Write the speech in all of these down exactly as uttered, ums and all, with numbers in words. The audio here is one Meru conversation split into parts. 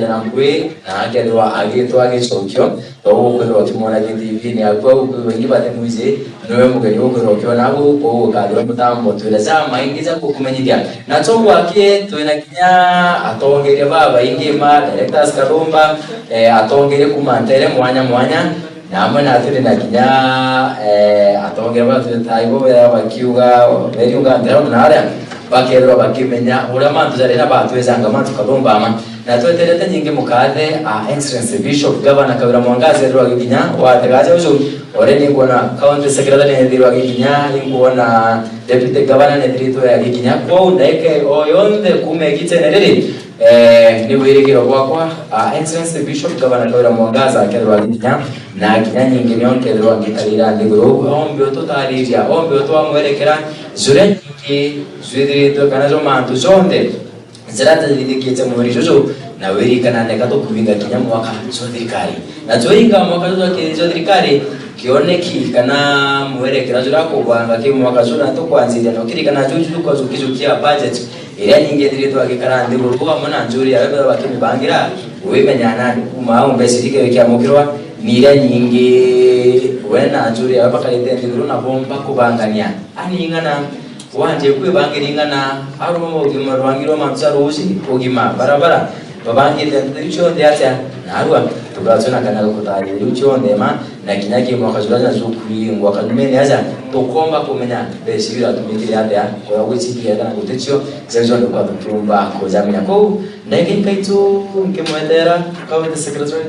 na ngui, na akethirwa agitwa agicokio, to gukwithirwa ukimwona G T V-ini yaku, au kwi baingi batimwiji, niwe mugeni ukwithirwa ukiona au, kwou ukathirwa mutambo twire ja maingi ja gukumenyithia. Na to gwaki, twina kinya atongeria babaingi ma directors Karumba, eh, atongeria kuma ntere mwanya mwanya, na amwe na turi na kinya, eh, atongeria batwita ibo bethirwa bakiuga, beriuga ntere na aria, bakethirwa bakimenya uria mantu jari na batwejanga mantu Karumba ama. Na tweterete nyingi mukathe, a Excellency Bishop Governor Kawira Mwangaza ethirwa agikinya, wategaja uju, ore ninkwona County Secretary nethirwa agikinya, ninkwona Deputy Governor nethiritwe agikinya. Kwou ndaika o yonthe kuma igitene riri, eh, ni wirigiro bwakwa, a Excellency Bishop Governor Kawira Mwangaza akethirwa agikinya, na kinya nyingi nio nkethirwa ngikarira nthiguru. Ombe ututariria, ombe utwamwerekera, juria nyingi jwithiritwe kana jo mantu jonthe jira ateithikite mweri juju, na wirikana neka tukuringa kinya mwaka jwa thirikari. Na twiringa mwaka juju jwa thirikari, kioneki kana mwerekera juria akubanga ki mwaka juju na tukwanjiria, na ukirikana juju jukojukijukia budget iria nyingi ithiritwe agikara nthiguru amwe na njuri aria bethirwa bakimibangira, wimenya nani kuma au mbeca iria ikiamukirwa, ni iria nyingi we na njuri aria bakarite nthiguru na bomba kubangania. Ani ing'ana, wanjie kwibangira ing'ana, aruma ugima rwangi rwa mantu ja ruuji, ugima, barabara, babangite nthi iu cionthe atia? Narua, tugatwina kana gukutaria iu cionthe ma, na kinya ki mwaka juria na jukuringwa kanyumene aja, tukomba kumenya mbeca iu iratumikire atia, kwaya gwicikia kana guticio, jau cionthe kwa tukiumba kujamenya. Kwou, ndeke nkaitu nkimwetera, County Secretary.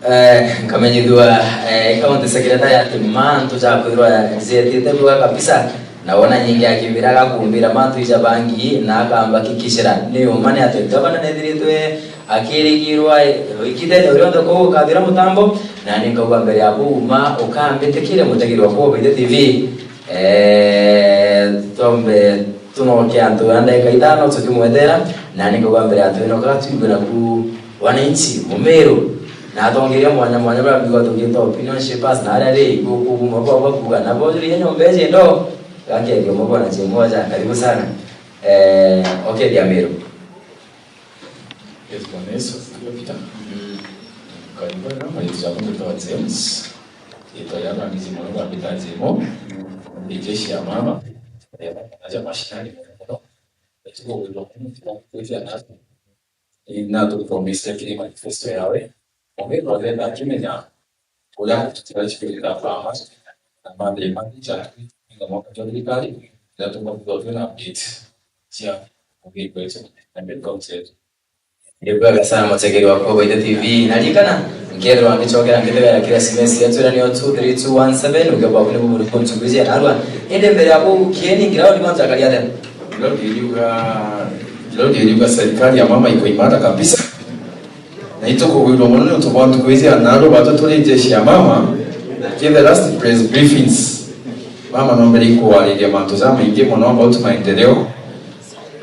Eh, nkamenyithua, eh, County Secretary ati mantu jakwirwa jetite bwega kabisa, na wona nyingi akibira gakumbira mantu ija bangi, na akamba kikishira ni uma ni ati gavana nethiritwe akirigirwa, eh, ikitene urionthe kuu ukathira mutambo, na ni nkauga mbere ya kuuma ukambitikire mutegeri wakwa wa Baithe T V, eh, tombe tunoke antu a ndagika ithano tukimwetera, na ni nkauga mbere ya twinoka tuigue naku wananchi, Mumiru, na atongeria mwanya mwanya baria bigwa tugita opinion shapers na aria ri guku bumwe bwa bakuga na bo riria nyomba iji ndo gakeria umwe bwana Jimoja, karibu sana. Eh, okay, dia Miru. Yes, Bwana Yesu asifiwe, Peter. Karibu na maitha jaku mbitwa James. Itwa ria rangi jimwe bambita Jimo. Ndi jeshi ya mama. Eh, acha mashinani. Tuko wendo kumfika kwezi anasa. Ina tukuthomithia kiri manifesto yawe. Ombe twenda kimenya uria tutira chikirira kwa amwe na mambire mangi ja inga mwaka jwa thirikari, na tukathithwa twina update cia ugikwetu na medical yetu. Ni bwega sana mutegeri wakwa Baithe T V. Na ririkana, nkethirwa ngicokera ngithegera kiri S M S yetu iria niyo two three two one seven, uge bwaku ni buburi kunchuguzia narua. Indi mbere ya buu, kieni ground mantu akari atia? Ground iriuga, ground iriuga serikali ya mama iko imara kabisa. Na itukugwirwa mono ni untu bwa ntuku iji, na andu batu turi jeshi ya mama, ki the last press briefings, mama nombere ikwariria mantu jamaingi mono about maendeleo,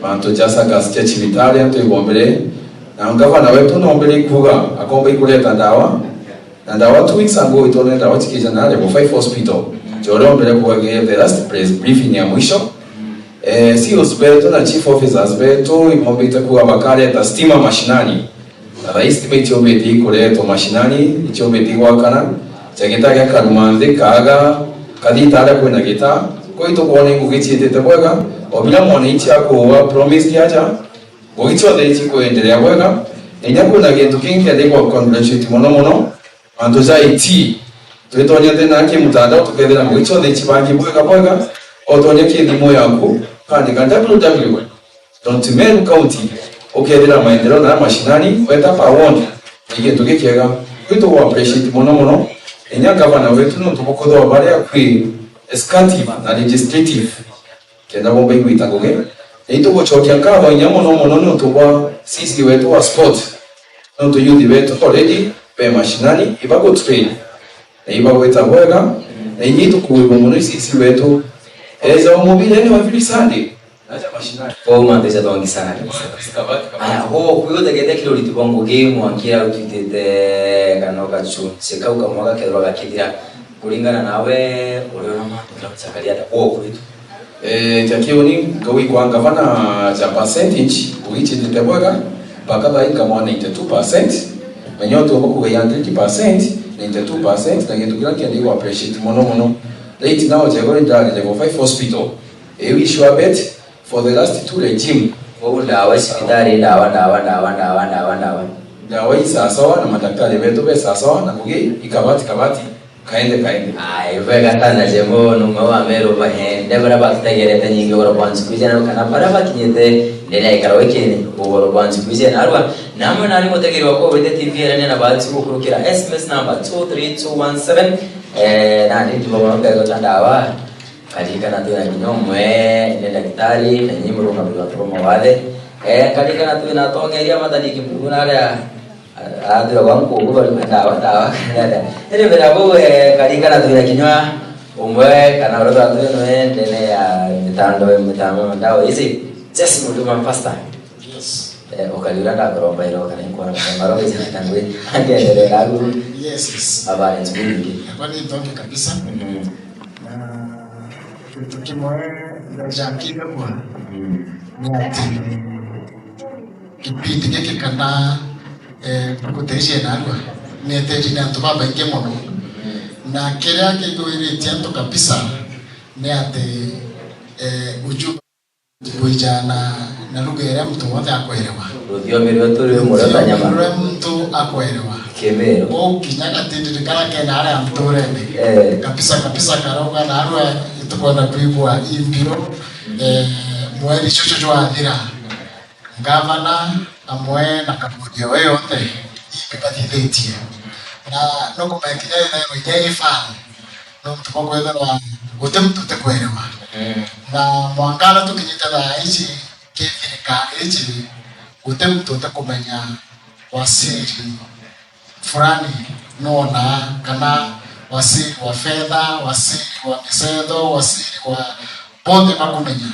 mantu ja sagas ja cibitari antu ibombere, na ngavana wetu nombere ikuga akomba ikureta ndawa, na ndawa two weeks ago itone ndawa cikija na level five hospital. Joria ombere kuga ki the last press briefing ya mwisho, eh, C Os betu na chief officers betu ibombite kuga bakareta stima mashinani. Na thaa ii stima itiumbite ikuretwa mashinani, itiumbite igwakana, ja gita gia karuma nthi, kaaga, kathita aria kwina gita. Kwitu kwona ingugi ciitite bwega, o biria mwananchi akuuga promised aja, ngugi cionthe icikuendelea bwega. Na inya kwina gintu kingi kenda igwa congratulate mono mono, mantu ja I T, twitonyete na ki mutandao, tukethira ngugi cionthe icibangi bwega bwega, otonya ki thimu yaku, kandika W W W dot meru county, ukethira maendeleo na mashinani, weta per ward, ni gintu gikiega. Kwitu gu appreciate mono mono, inya gavana wetu nontu bukuthwa baria kwi executive na legislative, kenda bomba igwita ngugi. Na itugucokia nkatho inya mono mono nontu bwa C C wetu wa sport, nontu youth betu already be mashinani, ibagutrain. Na ibagwita bwega, na inya itukuwirwa mono i C C wetu. Eja umubire ni every Sunday. Naja mashinani. Kwou mantu jathongi sana kabisa. Aya, kwou utegete kiri uritu bwa ngugi mwanki au twitite kana ugachu, se kau kamwe gakethirwa gakithira. Kuringana nawe, uriona mantu kira gucakaria ata kwou kwitu? Eh, ja kiuni, ngaugi kwa ngavana ja percentage, ugichitite bwega, mpaka thaa ii nkamwa ninety-two percent, na nyo tuomba kugaia hundred percent, ninety-two percent, na gintu kiria nkienda igu appreciate mono mono. Right now, Jegori ndari level five hospital. Iu i sure bet for the last two regime. Kwou ndawa cibitari, ndawa, ndawa, ndawa, ndawa, ndawa, ndawa. Ndawa i sawasawa na madaktari betu be sawasawa na ngugi i kabati kabati. Kaende, kaende. Ai, bwega sana, Jemo, numwe wa Meru, baende baria batutegerete nyingi ugoro bwa ntuku iji, na kana baria bakinyite ndene ya ikaro giki ugoro bwa ntuku iji, narua namwe nani mutegeri wakwa wite T V erania na bahati gukurukira S M S number two three two one seven. Eh, nandi ndimo mono mbego cha ndawa. Karirikana twina kinya umwe ni ndagitari, na ni murungamiri wa antu ba mawathe. Eh, karirikana twina atongeria mathani Kimbungu na aria Athira gwa nkugu bari ndawa, ndawa. Iri mbere ya bau, eh, karirikana twina kinya umwe kana uria twatwinwe ndene ya mitando, mitando, ndawa ici. Jesse Mutuma, pastor. Yes. Eh, ukari uria ndakoromba iro kana inkona kana maro ici na kangwe. Angenderera agu. Yes, yes. Abare ntuku nyingi. Kwani ntonge kabisa. Mhm. Na kintu kimwe ndajakire kwa. Mhm. Ni ati kipindi giki kana, eh, ntuku ta ici narua, ni eteji ni antu babaingi mono. Na kiria kigwiritie antu kabisa ni ati, eh, ujumbe kuijana na lugha iria muntu wothe akwerewa. Ruthiomi rwetu rwi murio ta nyama. Ruthiomi ruria muntu akwerewa. Kimiru. Kwou kinya gatindiri karia kena aria nturene. Eh. Kabisa, kabisa, karauga narua itukwenda kwigua imbiro, eh, mweri juju jwathira. Ngavana amwe na kamuthia we yonthe ibibathithitie. Na nukumenya kinya ithero inya ifani, nontu bwa kwithirwa guti muntu utikwerewa. Mm. Na mwanka aria tukinyite thaa ici, ki thirikari iji, guti muntu utikumenya wasiri fulani nona kana wasiri wa fedha, wasiri wa micetho, wasiri wa bonthe bakumenya,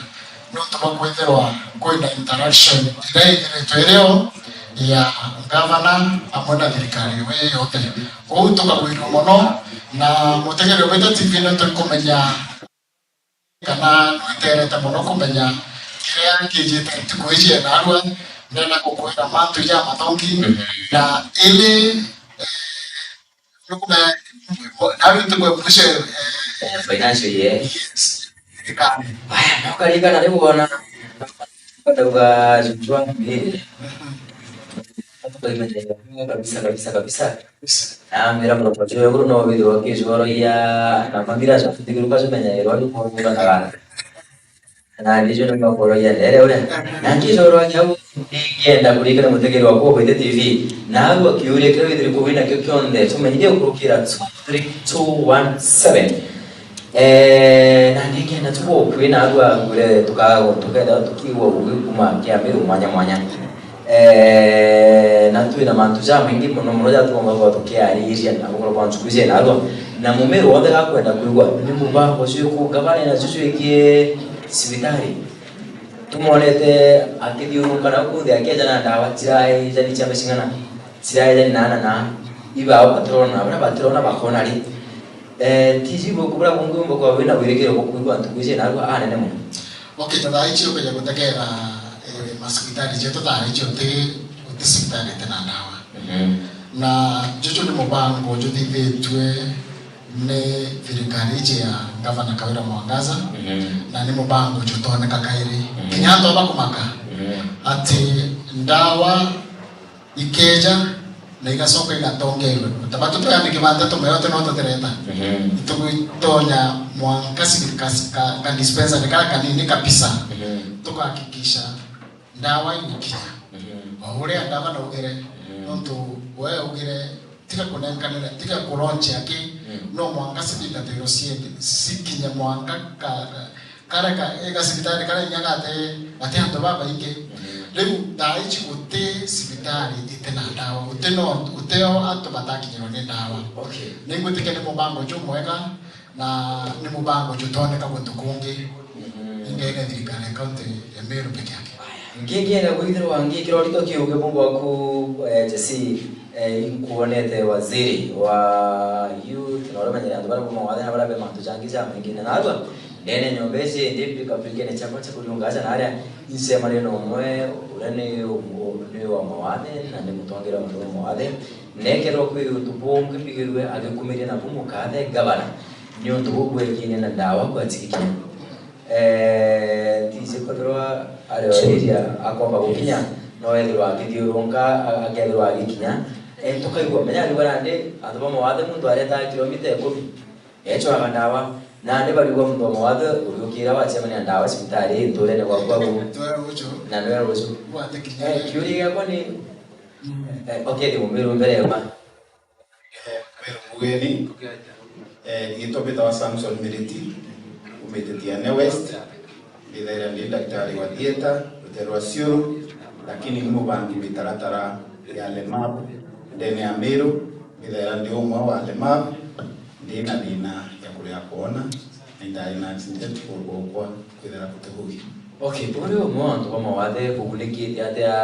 nontu bwa kwithirwa kwina interaction iria ithiritwe irio ya ngavana amwe na thirikari iwe yonthe. Kwou tukagwirua mono, na mutegeri wita T V nontu kumenya kana nwiterete mono kumenya kiria kijite ntuku iji enarua, ndenda gukwira mantu ja mathongi, mhm, na ili, eh, nukume, nawe ntuku ya mwisho, eh, eh, financial year. Yes. Thirikari. Aya, no karirikana riu wona, ndauga juju wangu ni, mhm, kabisa, kabisa, kabisa. Nambira murokoji uyu iguru no withirwa ukijorogia na mathira acio tutiguru kacumenyairwa ni kuura na gana. Na ndijo ni makorogia ndere uria. Na ngijorogia au, ngienda kurikana mutegeri wakwa Kwite T V. Na au akiuria kiria withirwa kuwi nakio kionthe, tumenyithie kurukira two three two one seven. Eh, na ningienda tu gukwina arua ngure tuka-, tukethira tukiigua ugi kuma Kiamiru mwanya mwanya. Eh, na twina mantu jamaingi mono mono jatugomba gwa tukiariria na gukora kwa ntuku iji narua. Na mumiru wonthe gakwenda kwigua ni mubango jwiku ngavana na juju igie cibitari. Tumonete akithiuruka na kunthe akieja na ndawa cirae jani cia micing'ana, cirae jani naana na ibao batirona, baria batirona bakona ri. Eh, tiji gukubura kungi umba kwa wina wirigiro gukwigua ntuku iji narua anene mono. Okay, ta thaa ici ukaja gutegera, eh, masibitari jetu thaa ici uti, uti cibitari iti na ndawa. Mhm. Na juju ni mubango juthithitue ni thirikari iji ya Gavana Kawira Mwangaza, mhm, na ni mubango jutoneka kairi. Mhm. Kinya antu abakumaka, mhm, ati ndawa ikeja na igacoka igatongerwe. Ta batu tweyandiki banthe tumeote no tutireta. Mhm. Itugwitonya mwanka cibiri ka, ka, ka dispensary kara kanini kabisa. Mhm. Tukahakikisha ndawa igukinya. Mhm. O uria ngavana augire, mhm, nontu we augire, tiga kunenkanira, tiga kuronchia ki, mhm, no mwanka cithingatiro ciende, cikinye mwanka ka, ka, Karia ka, ega cibitari karia inya gate, gate antu babaingi. Mhm. Riu thaa ici guti cibitari iti na ndawa, guti no, guti o antu batakinyirwa ni ndawa. Okay. Ningwitikia ni mubango jumwega na ni mubango jutoneka guntu kungi. Mhm. Ingaine thirikari ya kaunti ya Meru peke yake. Ngingienda kwithirwa ngikira urito kiuge Mungu waku, eh, Jesse, eh, inkuonete waziri wa youth, na uria umenyere antu baria bumwe wathe na baria be mantu jangi jamaingi na narua. Ndene nyomba iji, ndi mbika-, mbikene ciakwa cia kuriunga aja na aria, incemanire na umwe uria ni u-, u-, ni wa mawathe, na ni mutongeria wa antu ba mawathe. Nekethirwa kwi untu bungi mbigirue agikumiria nabu mukathe gavana, ni untu buu bwegiine na ndawa kwa cikinya. Eh, tiji kwethirwa ari o area akomba gukinya, no ethirwa akithiurunka, a-, akethirwa agikinya. Eh, tukaigua, menya ariuga nandi, antu ba mawathe muntu aretaa kilomita ikumi. Ecwaga ndawa. Nandi bariuga muntu wa mawathe uriukira wacemania ndawa cibitari nturene gwaku agu. Ndwera ruju. Na ndwera ruju. Gwate kinya. Eh, kiuria giakwa ni, mm, eh, okay, ni mumiru mbere ya ma. Miru mugeni. Eh, riitwa mbitawa Samson Miriti. Umite Tiania West. Mbithaira ndi ndagitari wa theatre, rutere rwa ciuru, lakini ni mubangi mitaratara ya Lemavu ndene ya Miru. Mbithaira ndi umwe wa Lemavu. Ndi na thina ya kuria kwona, na indari na accident kuguru gukwa kwithira kutihugi. Okay, uri umwe wa antu ba mawathe kugunikite atia,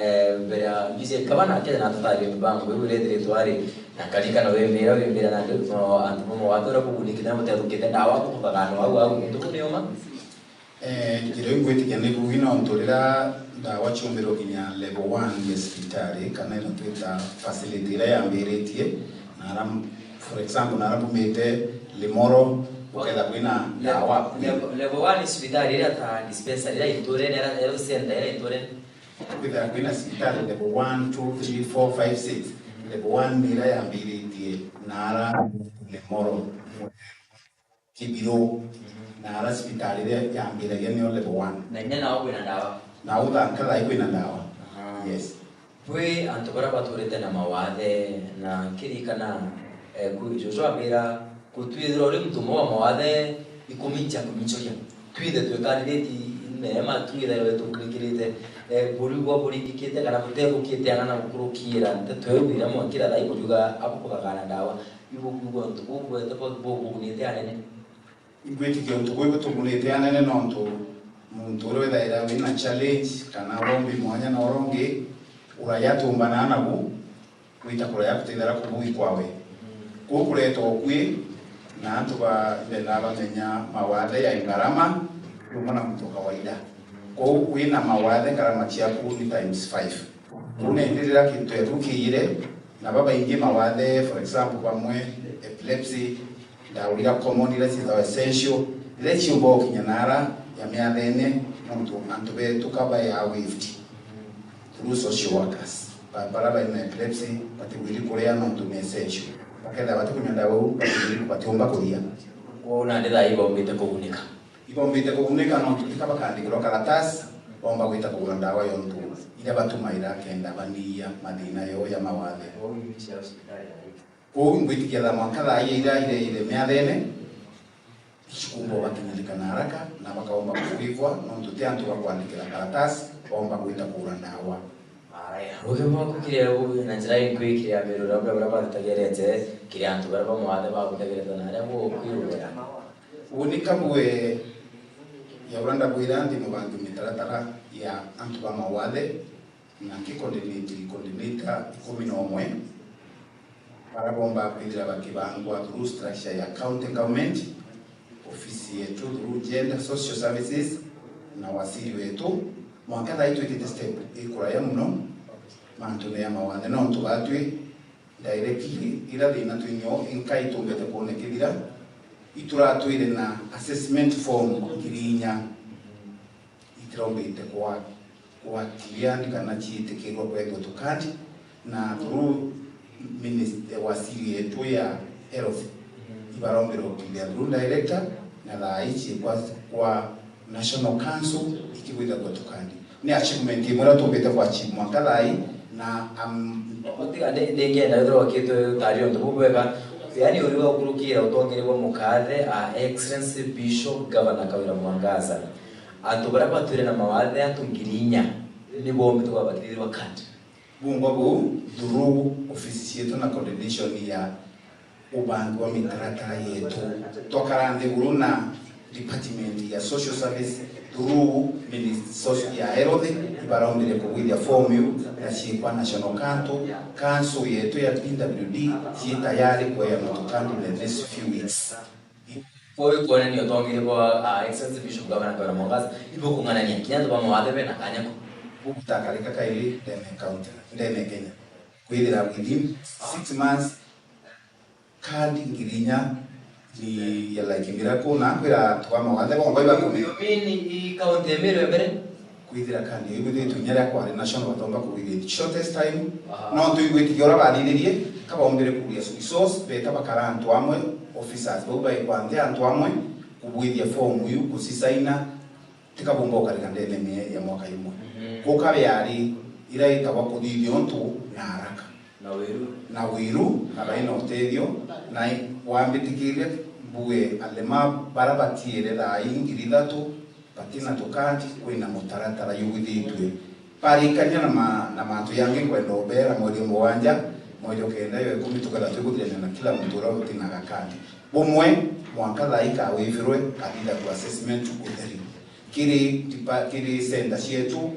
eh, mbere ya mbica kaba na kethira na tutarie mibango iu irethiritwe ari na nkarikana wimira, wimira na antu, no, antu ba mawathe uria kugunikite na mutethukiite ndawa kuthukaga no au au muntu kuni uma? Eh, njira iu ngwitikia ni ngugi nontu riria ndawa ciumbirwe kinya level one ya cibitari, kana ira twita facility iria yambiritie, na ara, for example, na ara mbumite Limuru, uketha kwina ndawa. Level, level one ni cibitari iria ta dispensary iria iturene, iria health center iria iturene. Kwithira kwina cibitari level one, two, three, four, five, six. Level one ni iria yambiritie na ara Limuru. Kibiru, na ara cibitari iria yambiragia niyo level one. Na inya nao kwina ndawa? Na uthanka thaa ii kwina ndawa. Aha. Yes. Kwi antu baria baturite na mawathe, na nkirikana, eh, ku-, Joshua ambira, kutwithirwa uri muntu umwe wa mawathe, ikumincha kuminchoria. Twithe twikaririti neema, twithe tukunikirite, eh, buriugwa buringikite kana buterukite ang'ana gukurukira nteto iu iria mwankira thaa ii buriuga abukugaga na ndawa. Ibukuigua untu buu bwete bu-, bukugunite anene? Ingwitikia untu buu butugunite anene nontu muntu uria withaira wina challenge kana urombi mwanya na uria ungi, uraya atumbana nabu, gwita kuraya gutithira kubugi kwawe. Kuu kuretwa ukui na antu ba, bendaa bamenya mawathe ya ngarama, rumwe na muntu kawaida. Kwou wina mawathe, ngarama ciaku ni times five. Kuu nindi riria kintu eku kiiyire, na babaingi mawathe, for example, bamwe epilepsy, ndawa iria common, iria ciithawa essential, iria ciumba gukinya naara ya miathene, nontu antu betu ka bayaa waived through social workers. Ba-, baria bari na epilepsy, batigwiri kuria nontu ni essential. Bakethira batikunyua ndawa iu, batigwiri, batiumba kuria. Kwou nandi thaa ii baumbite kugunika. Ibombite kugunika nontu tika bakandikirwa karatasi, bomba gwita kugura ndawa yontu iria batumaira kenda banyia mathina yoo ya mawathe. Kwou ingwitikia thaa mwanka thaa iria iraire miathene, icikumba bakinyirika na haraka na bakaomba kuwivwa nontu ti antu bakwandikira karatasi, bomba gwita kugura ndawa. Aya, rugimo kukiria na njira inkwi kiria mirura bia baria bathitagerete, kiria antu baria bamwathe babutegerete na aria bukwirugera. Uuni kabue ya uria ndabwira nthi mubangi mitaratara ya antu ba mawathe, na nki coordinate, coordinator ikumi na umwe, baria bomba kwithira bakibangwa through structure ya county government, ofisi yetu through gender social services, na wasiri wetu, mwanka thaa ii twitite step ikuraya muno mantune ya mawathe, nontu batwi directly, ira thina twinyo inka itumbite kwonekethira, ituratwire na assessment form ngiri inya itirombite kwa, kwa cleared kana ciitikirwa kwethwa tukandi, na through minister, wasiri yetu ya health, ibarombirwe kukinya through director, na thaa ii ciikwa kwa National Council ikigwithagwa tukandi. Ni achievement imwe iria tumbite kwa achieve mwanka thaa ii, na am- Utiga ndi-, ndingenda withirwa ukitwe utaria untu buu bwega. Yani, uri wa ukurukira utongeria bwa mukathe, a Excellency Bishop Governor Kawira Mwangaza. Antu baria batwire na mawathe antu ngiri inya ni bombite kwa bakithirwa card. Bungwa buu, through ofisi cietu na coordination ya ubangi wa mitaratara yetu, twakara nthiguru na department ya social service through Ministry ya health, ibarombire kugwithia form iu na ciikwa National Council, council yetu ya P W D cii tayari kueanwa tukandi in the next few weeks. Bwa kwonania utongeria bwa, ah, Excellency Bishop Gavana Kawira Mwangaza, ibukung'anania kinya antu ba mawathe bena kanya ku. Buku takarika kairi ndene county, ndene Kenya. Kwithira within six months, kandi ngiri inya ni ya like miracle, na kwira antu ba mawathe bongwa ibakumenya. You mean i county ya Meru ya mbere? Kwithira kandi iu ibwithitwe inya ria kwari national batomba ku within shortest time. Aha. No ntu igwitikia uria bathithirie, ka baumbire kuria resource, beta bakara antu amwe, officers bau baikwa nthi antu amwe, kubwithia form iu, kucisaina, tikabumba ukarika ndene mie ya mwaka imwe. Mhm. Gukabe ari ira itagwa kuthithia untu na haraka. Na wiru. Na wiru, kana ina utethio, na i-, wambitikirie mbuge alema bara batiere thaa ii ngiri ithatu, batina tukati, kwina mutaratara yugithitue. Barikania na ma-, na mantu yangi nkwenda ubera, mweri o mugwanja, mweri o kenda, yo ikumi, tuketha twiguthirania na kila muntu uria utina gakandi. Bumwe, mwanka thaa ii kawifirwe, kathithagua assessment utheri. Kiri dipa-, kiri center cietu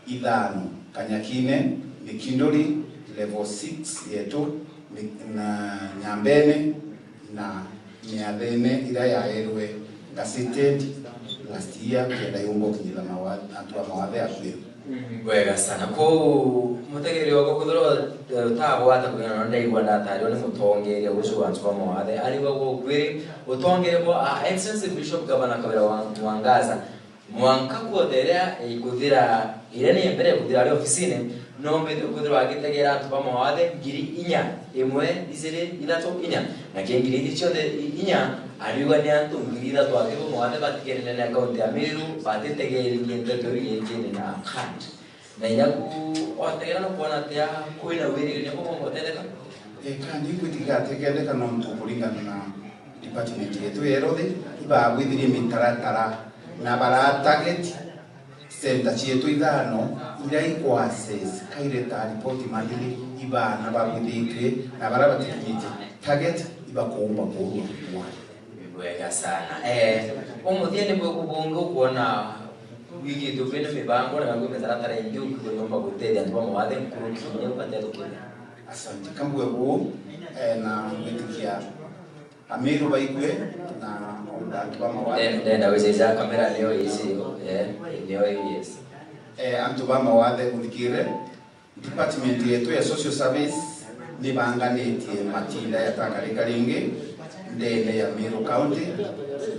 ithano, Kanyakine, Mikinduri, level six yetu, Mi-, na Nyambene, na Miathene iria yaerwe gazetted last year, kenda yumba ukinyira mawa-, antu a mawathe akui. Mm, bwega sana. Kwou mutegeeri wakwa kwithirwa, eh, utagwata kwigana na ndaigua ndatarirwa ni mutongeria ucio wa antu ba mawathe, ariuga gwa ukwiri utongeria bwa, ah, Excellency Bishop Gavana Kawira wa Mwangaza, mwanka kwota iria ikuthira, iria ni mbere ya kuthira ari ofisine, nombite kwithirwa agitegeera antu ba mawathe ngiri inya, imwe, ijiri, ithatu, inya, na ki ngiri iji cionthe i-, inya, ariuga ni antu ngiri ithatu aki ba mawathe batigenene na kaunti ya Meru, batitegeeririe nteto iu yegiene na akandi. Na inya ku wategera no kwona atia kwina wirigania bwa bongotetheka? Eka, ndi ngwitikia atikendeka nontu kuringana na department yetu ya health, ibabwithirie mitaratara na bara target center cietu ithano iria ikwa assess kaireta report monthly, ibana babwithitue na bara batikinyite target ibakuumba kuurua. Bwega sana. Eh, umuthia ni bwiku bungi ukwona bwigitwe bwina mibango na kwi mitaratara ingi ukwigua yomba gutethia antu ba mawathe nkuruki inya ukatethukiria? Asante. Kambue buu, eh, na ngwitikia Amiru baigwe na antu ba mawathe. Ndenda, ndenda wiceja kamera niyo ici, eh, niyo, yes. Eh, antu ba mawathe uthikire. Department yetu ya social service nibanganitie matinda ya takarika ringi ndene ya Meru County,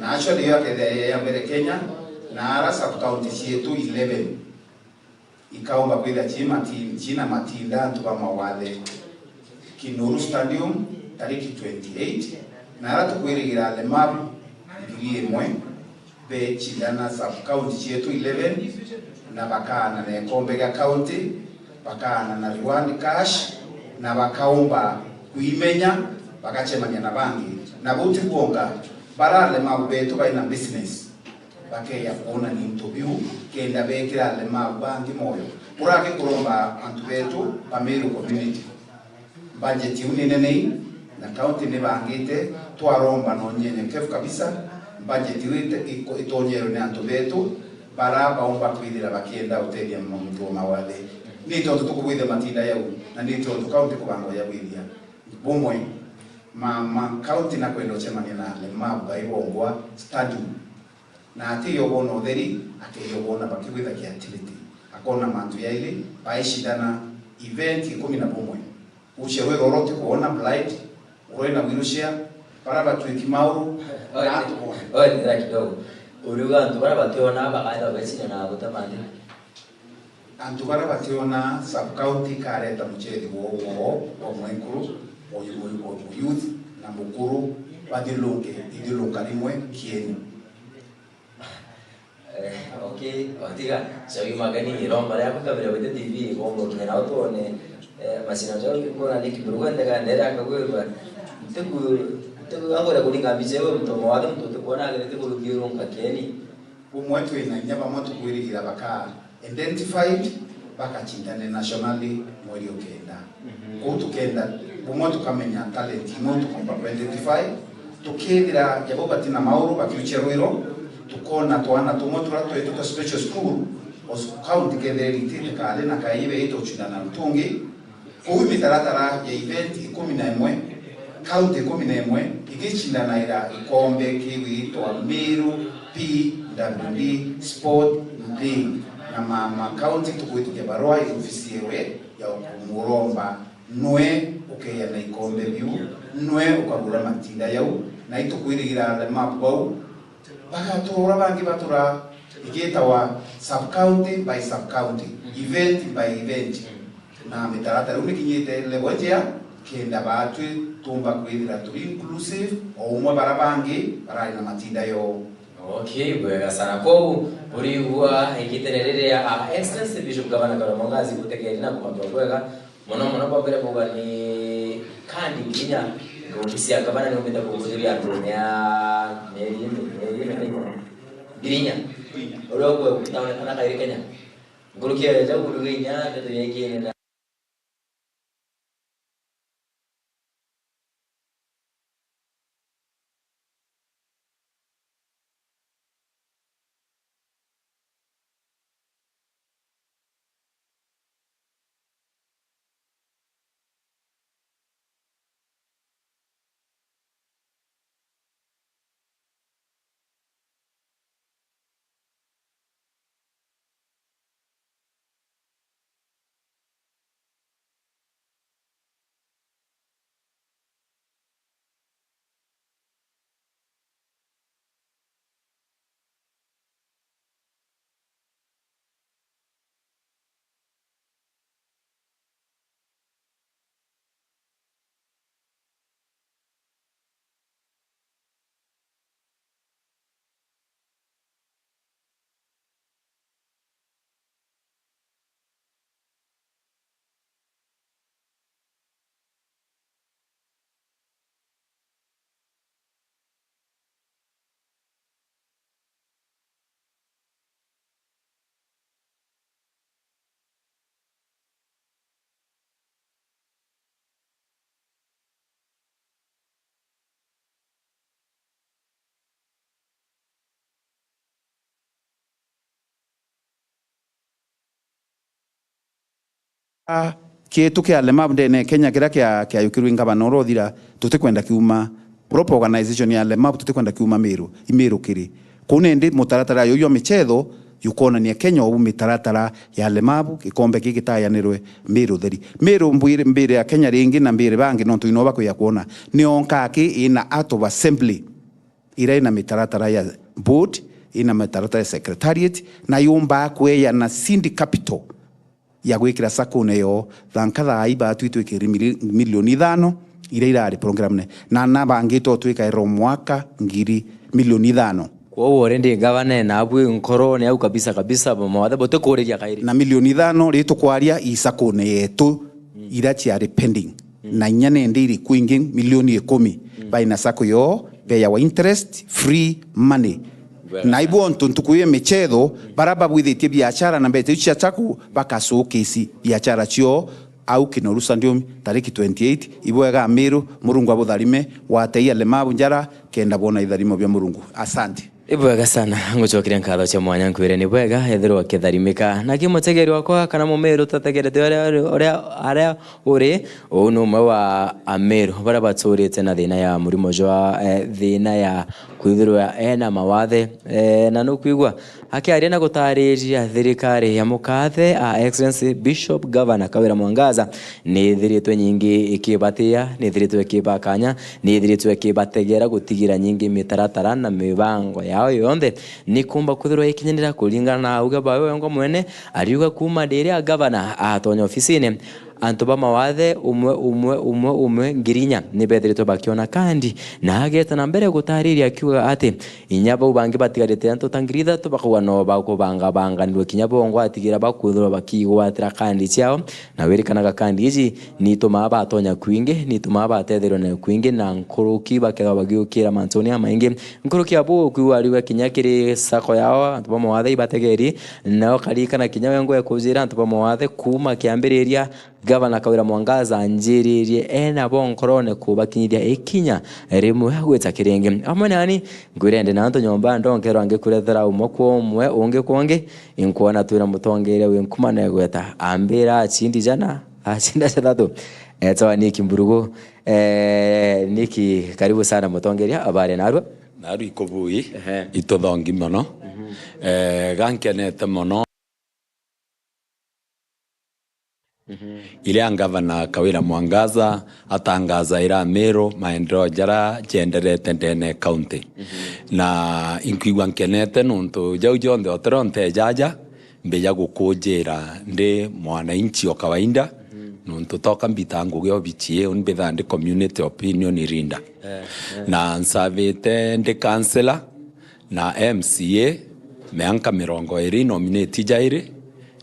na actually yo akethia ya mbere Kenya, na ara sub county cietu eleven ikaumba kwithia ci mati-, cina matinda antu ba mawathe Kinuru Stadium tariki twenty-eight, na ara tukwirigira alemavu ngiri imwe, bechindana sub county cietu eleven, na bakaana na ikombe gia county, bakaana na reward cash, na bakaumba kwimenya, bagacemania na bangi. Na buu ti kwonka, bara alemavu betu baina business bakeya kwonania into biu, kenda bekira alemavu bangi moyo. Buraki kuromba antu betu ba Meru community. Budget iu ni nene ii, na county ni bangite, twaromba na unyenyekevu kabisa, budget iu ite-, iko-, itonyeerwe ni antu betu, bara baumba kwithira bakienda utethia muntu wa mawathe. Ni tontu tukubwithia matinda jau, na ni tontu county kubanga ya gwithia. Bumwe, ma, ma county na kwenda ucemania na alemavu bai bongwa stadium. Na ati yo bona utheri, ake yo bona bakigwitha ki activity. Akona mantu yaili, baicindana event ikumi na bumwe. Ucio rwi roro ti kuona blind, urwe na wheelchair, bara batwiki mauru, na atu bona. Oe, thira kidogo. Uriuga antu bara bationa bakaenda becindana na gutema nthi? Antu bara bationa sub county ikareta muchethi woo woo wa mwenkuru, wa yu-, wa yu-, wa youth na mukuru, bathiurunke ithiurunka rimwe kieni. Eh, okay, otiga, shauri magani ni romba ria kukabira wite T V, bombo kinya nao tuone, eh, masina jao kuna ni kiburu kwende ka ndera akagwirwa. Tiku, tiku angore kuringa mbica iwe mtu mawathe mtu tikuona agere tiku thiurunka kieni. Bumwe twina inya bamwe tukwirigira baka identified, bakacindane nationally mweri o kenda. Mhm. Kuu tukenda bumwe tukamenya talent imwe tukomba ku identify, tukethira jabo batina mauru bakiuchia rwiro, tukona twana tumwe turia twetwe twa special school, o s-, county kethira iritite kari na kaii beite ucindana na tungi. Kuu mitaratara ya event ikumi na imwe, Kaunti ikumi na imwe igicindanaira gikombe kigwitwa Meru P W D Sport League, na ma, ma kaunti tukwitikia barua i ofisi yewe ya ukumuromba nwe ukeya na ikombe biu, nwe ukagura matinda yau, na itukwirigira alemavu bau bagatura uria bangi batura, igitawa sub county by sub county, event by event. Na mitaratara iu nikinyite level njea, kenda baatwi tumba kwithira turi inclusive, o umwe bara bangi barari na matinda yoo. Okay, bwega sana. Kwou urigua igitene riria, ah, Excellency Bishop Gavana Kawira Mwangaza gutegeri na kumatwa bwega, Mono mono bwa mbere bauga ni kandi nginya ofisi ya gavana ni umbite kuguciria antu mia-, mieri ine, mieri ine na igana. Ngiri inya. Uria ukwe utaonekana kairi Kenya. Nkuruki ya jau, nduge inya, ndeto ya ikiene na A, kietu kia alemavu ndene ya Kenya kiria kia, kiayukirwe i ngavana uria uthira, tutikwenda kiuma, proper organization ya alemavu tutikwenda kiuma Meru, i Meru kiri. Kuu nindi mutaratara juju jwa michetho jukonania Kenya ubu mitaratara ya alemavu, gikombe giki gitayanirwe Meru theri. Meru mbwire, mbire ya Kenya ringi na mbire bangi nontu ino bakwija kwona. Nio nka aki ina Act of Assembly iria ina mitaratara ya board, ina mitaratara ya secretariat, na yumbaa kweyana seed capital ya gwikira sacco-ne yoo, thanka thaa ii batwi twikiri mili-, milioni ithano iria irari program-ne, na na bangi to twikaira o mwaka ngiri milioni ithano. Kwou already ngavana ena abui nkorone au kabisa kabisa, mawathe butikuriria kairi. Na milioni ithano ri tukwaria i sacco-ne yetu, mm, iria ciari pending. Mm. Na inya nende iri kwingi milioni ikumi. Mm. Baina sacco yoo, beyawa interest, free money. Bwega. Na ibu ontu ntuku ii michetho, bara babwithitie biashara na mbeca iu cia sacco, bakacukisi biashara cioo au Kinoru Stadium tariki twenty-eight. Ibwega Amiru, Murungu abutharime, watei alemavu njara, kenda bwona itharimo bia Murungu. Asante. Ibwega sana, ngucokeria nkatho cia mwanya nkwire ni bwega, ethirwa akitharimika. Na ki mutegeri wakwa kana mumiru tategerete uria, uria, uria aria uri, uu ni umwe wa Amiru baria baturite na thina ya murimo jwa, eh, thina ya kwithirwa ena mawathe, eh, na nukwigua akiaria na gutariria thirikari ya mukathe, a Excellency Bishop Governor Kawira Mwangaza, ni ithiritwe nyingi ikibatia, ni ithiritwe ikibakanya, ni ithiritwe ikibategera gutigira nyingi mitaratara na mibango yao yonthe ni kumba kwithirwa ikinyanira kuringana na auge bawe wengwa mwene. Ariuga kuuma riria gavana atonya ofisine, antu ba mawathe umwe, umwe, umwe, umwe ngiri inya ni bethiritwe bakiona kandi, na ageta na mbere gutariria akiuga ati inya bau bangi batigarite antu ta ngiri ithatu bakauga no bakubangabanganirwe kinya bo ngwatigira bakwithirwa bakigwatira kandi ciao, na wirikanaga kandi iji ni itumaa batonya kwingi, ni itumaa batethirwa nayo kwingi, na nkuruki bakethirwa bagiukira mantuni amaingi. Nkuruki abu ukwigua ariuga kinya kiri sacco yao, antu ba mawathe ibategeri, nao karikana kinya we ngwe kujira antu ba mawathe kuuma kiambiriria, Gavana Kawira Mwangaza anjiririe ena bo nkorone kubakinyithia ikinya rimwe gwita kiringi. Amwe nani, ngwirende na antu nyomba ndonkerwa ngikurethera umwe kwa umwe, ungi kwa ungi, inkwona twina mutongeria wi nkuma na igweta. Ambira acindi jana, acinda jathatu. Etwa Nick Mburugu. Eh, Niki, karibu sana mutongeria, habari narua? Narua ikubui, ehe, ituthongi mono. Mhm. Eh, gankenete mono. Mhm. Iria ngavana Kawira Mwangaza atangaza ira Meru maendeleo jara jenderete ndene ya county. Mhm. Na inkwigua nkenete nontu jau jonthe otero ntejaja, mbija gukujira ndi mwananchi o kawaida, mhm, nontu toka mbita ngugi obichi iu mbithaa ndi community opinion leader. Eh, eh. Na nsavite ndi councillor na M C A mianka mirongo iri, nominate jairi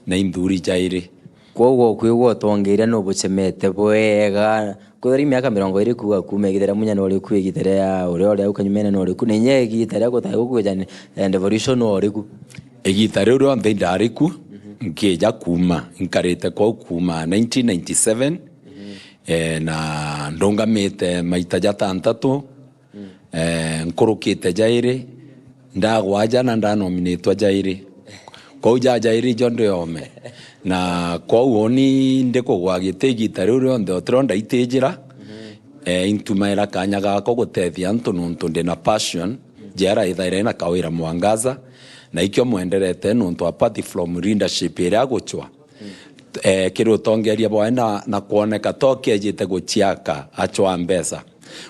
na inthuri jairi. Kwoguo kwigua utongeria nubucemete bwega. Kwithira miaka mirongo iri kuuga kuuma igita ria munya noriku, igita ria uria uri au kanyumene noriku, na inya igita ria gutai gukwija ni, eh, devolution noriku? Igita riu rionthe indariku, mhm, nkija kuuma, nkarite kwau kuuma nineteen ninety-seven, mhm, eh, na ndungamite maita jatantatu, mm, eh, nkurukite jairi, ndagwa aja na ndanominitwa jairi. Kwou ja jairi jo ndiome. Na kwou uni ndikugwa giti igita riu rionthe otiro ndaitijira, mhm, eh, intumaira kanya gako gutethia antu nontu ndina passion, jera ithaira ina Kawira Mwangaza, na ikio mwenderete nontu apart from leadership iria aguchwa, eh, kiri utongeria bwawe na, na kwoneka to kiejite guchiaka achwa mbeca.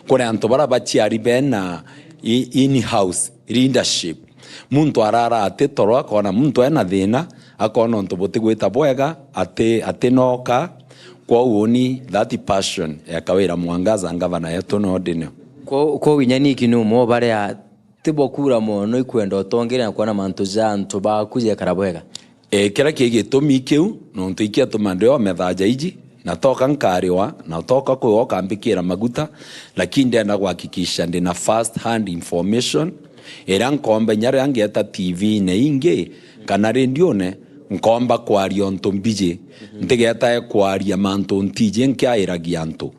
Kuri antu bara bachiari bena i-, in-house leadership. Muntu arara ati toro, akona muntu ena thina, akona untu butigwita bwega, ati, ati noka. Kwou uni that passion ya Kawira Mwangaza, ngavana yetu, no ndinio. Kwou, kwou inya Niki ni umwe o baria tibo kuura mono ikwenda utongeria na kwona mantu ja antu baku jekara bwega? E, kiria ki gitumi kiu, nontu ikiatuma ndiome thaa jaiji, na toka nkariwa, na toka kwiwa ukambikira maguta, lakini ndenda kuhakikisha ndina first hand information, iria nkomba inya riria ngieta T V-ine ingi, kana rendione, nkomba kwaria untu mbiji, ntigetae kwaria mantu ntiji nkiairagia antu.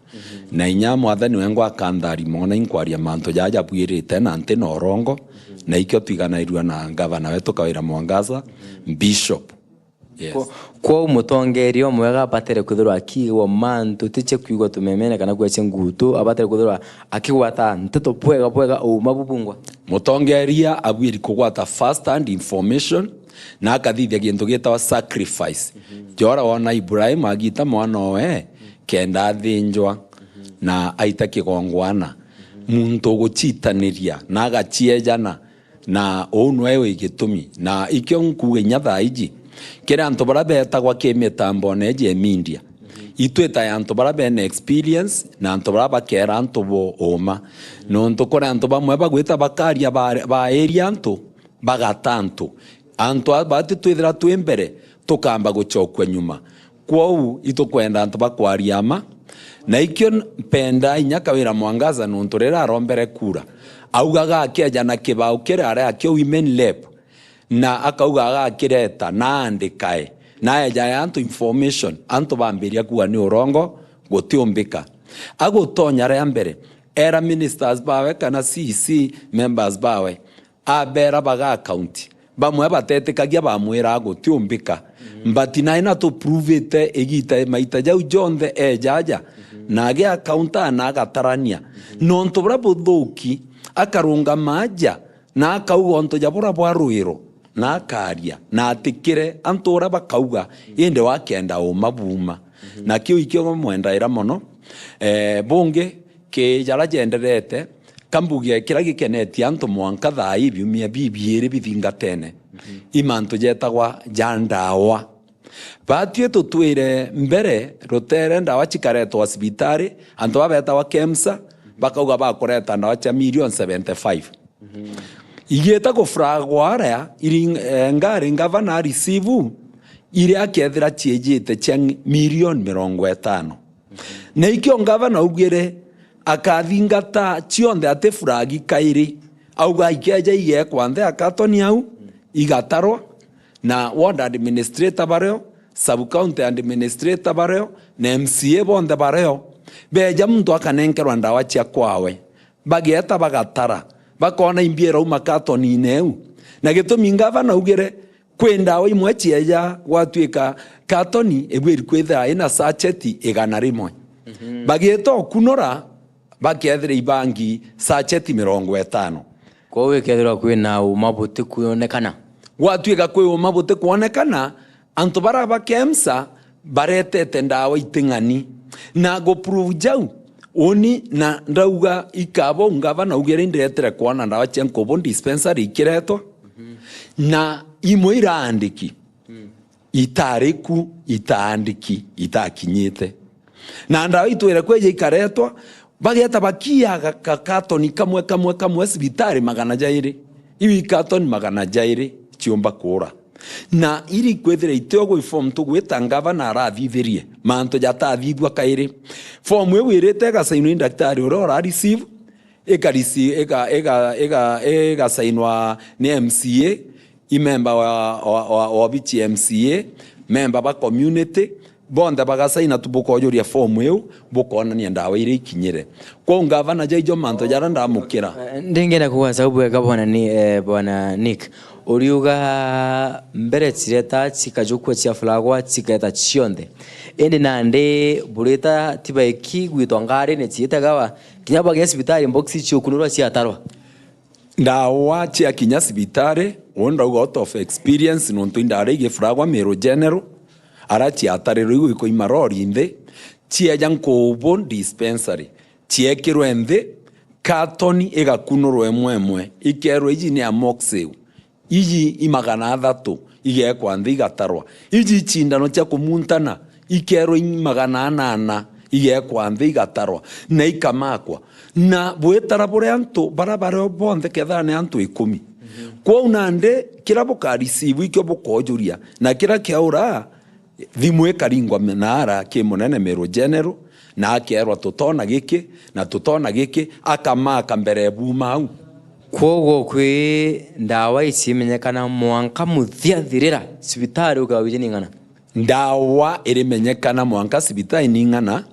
Na inya Mwathani wengwa akantharima ona inkwaria mantu jaja jabwirite na nti na urongo, na ikio twiganairua na ngavana wetu Kawira Mwangaza, Bishop. Yes. Kwo-, kwou mutongeria umwega abatere kwithirwa akiigwa mantu ti cia kwigua tumemene kana kwia cia ngutu, abatere kwithirwa akigwata nteto bwega bwega, uuma bubungwa. Mutongeria abwiri kugwata first hand information na akathithia gintu gitawa sacrifice. Mhm. Jora wona Ibrahim agita mwana owe kenda athinjwa, mhm, na aita kigongwana. Mhm. Muntu uguchitaniria na agachiejana, na uu nwe wi gitumi. Na ikio nkuuga inya thaa iji, kiri antu baria betagwa ki mitambone iji ya media, mhm, itwitae antu baria bena experience na antu baria bakera antu bo uuma. Nontu kuri antu bamwe bagwita bakaria ba-, bairia antu, bagata antu. Antu aa bati twithira twi mbere, tukamba guchokua nyuma. Kwou itukwenda antu bakwaria mma, na ikio mpenda inya Kawira Mwangaza nontu riria arombere kura, augaga akeja na kibau kiria aria akio women rep, na akauga agakireta na andikae, na ejae antu information, antu bambiria kuuga ni urongo, gutiumbika. Agutonya ria mbere, era ministers bawe kana C C members bawe, abera baga account. Bamwe batetikagia bamwira gutiumbika. Mm. But nae na tu prove-ite igita maita jau jonthe ejaja, mhm, na agi account na agatarania. Mhm. Nontu buria buthuki, akarungama aja na akauga untu ja buria bwa rwiro, na akaria, na atikire antu uria bakauga, indi wakenda uma buma. Mhm. Na kiu ikio mwendaira mono. Eh, bungi, ki jara jenderete, kambuge kiria gikenetie antu mwanka thaa ii biumia bibiiri bithingatene, mhm, i mantu jetagwa ja ndawa. Batwi tutwire mbere rutere ndawa chikaretwa cibitari, antu babetagwa KEMSA, bakauga bakureta ndawa cia million seventy-five. Mhm. Igiita gufuragwa aria, iri, eh, ngari ngavana areceive, iria akethira ciejite cia ng-, milioni mirongo itano. Mhm. Na ikio ngavana augire akathingata cionthe atifuragi kairi. Auga ikeja igekwa nthi ya katoni au, igatarwa, na ward administrator bario, sub county administrator bario, na M C A bonthe bario, beja muntu akanenkerwa ndawa cia kwawe. Bageeta bagatara, bakoona imbia irauma katoniine iu. Na gitumi ngavana augire, kwi ndawa imwe cieja gwatuika katoni ibwiri kwithira ina sacheti igana rimwe. Mhm. Bagiita ukunura, bakethira ibangi sacheti mirongo itano. Kwou ikethirwa kwina uma butikuonekana. Gwatuika kwi uma butikuonekana, antu bara ba KEMSA baretete ndawa iting'ani. Na guprove jau, uni na ndauga ikaba u ngavana augire indiretire kwona ndawa cia nkubu dispensary ikiretwa, mhm, na imwe iraandiki, mm, itari ku, itaandiki, itakinyite. Na ndawa itwire kweja ikaretwa, bageta bakiaga ka-, katoni kamwe, kamwe, kamwe cibitari magana jairi. Iu ikatoni magana jairi ciumba kuura. Na iri kwithira itio gwi form tugwita ngavana arathithirie, mantu jatathithua kairi. Form iu irite igasainwa ni daktari uria ura receive, ikarisi-, ika-, ika-, ika-, igasainwa ni M C A, i memba wa, wa, wa, wa obichi ya M C A, memba ba community, bonthe bagasaina tu, bukojuria fomu iu, bukonania ndawa iria ikinyire. Kwou ngavana jaijo mantu jaria ndamukira. Eh, ndingenda kugwasa bwega bwana ni, eh, bwana Nick. Uriuga mbere cireta cikajukua cia flagwa ciketa cionthe. Indi nandi burita tibaiki gwitwa ngarine ciitagawa, kinya bagia cibitari mboxi ciukunurwa ciatarwa. Ndawa ciakinya cibitari, uu ndauga out of experience, nontu indari igifuragwa Meru General, ara ciatarirwe igwikwa imarori nthi, cieja nkubu dispensary, ciekirwe nthi, katoni igakunurwa imwe imwe, ikerwa, iji ni amoxil, iji i magana athatu, igekwa nthi igatarwa. Iji icindano cia kumuntana, ikerwa i magana anana, igekwa nthi igatarwa, na ikamakwa. Na bwitara buria antu bara bario bonthe, kethira ni antu ikumi. Mhm. Kwou nandi, kira bukarisibu ikio bukojuria, na kira kiaura, thimu ikaringwa naara ki munene Meru General, na akeerwa, "Tutona giki, na tutona giki," akamaka mbere ya buuma au. Kwoguo kwi ndawa icimenyekana mwanka muthia thirira cibitari ukewa wiji ni ng'ana? Ndawa irimenyekana mwanka cibitari ni ng'ana,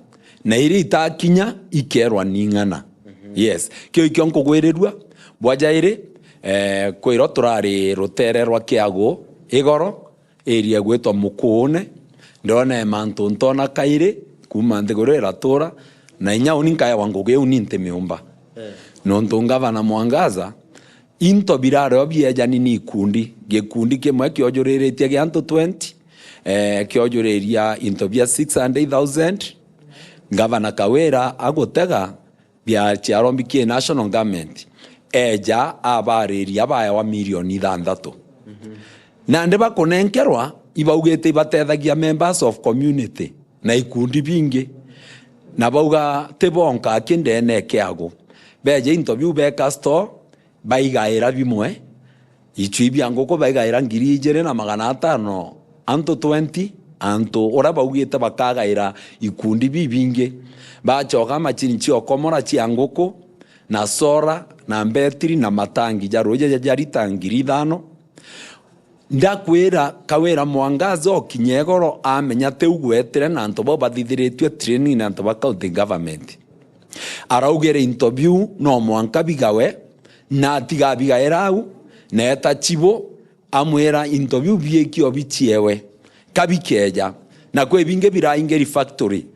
na iria itakinya ikeerwa ni ng'ana. Mhm. Yes. Kio ikio nkugwirirua, bwa jairi, eh, kwiro turari rutere rwa Kiagu igoro, area igwitwa Mukuune, ndona mantu ntona kairi kuuma nthiguru iratura, na inya uni nkaewa ngugi iu ni nti miumba. Eh. Nontu ngavana Mwangaza, into birario biejani ni ikundi, gikundi kimwe kiojuriritie gia antu twenty, eh, kiojuriria into bia six hundred thousand, ngavana Kawira agutega bia ciarombi ki national government, eja abariria baewa milioni ithanthatu. Mhm. Nandi bakunenkerwa, ibaugite ibatethagia members of community na ikundi bingi, na bauga ti bonka aki ndene Kiagu. Beja into biu beka store, baigaira bimwe, Icui bia nguku baigaira ngiri ijiri na magana atano, antu twenty, antu uria baugite bakagaira ikundi bibingi. Bacoka macini cia ukomora cia nguku, na sora, na mbetiri, na matangi ja ruuji ja, ja rita ngiri ithano. Ndakwira, Kawira Mwangaza okinya igoro amenya tiu gwetire na antu bau bathithiritue training na antu ba county government. Araugire into biu no mwanka bigawe, na atigabigaira au, na eta chibu, amwira into biu biiki o biciewe, ka bikeja. Na kwi bingi biraingiri factory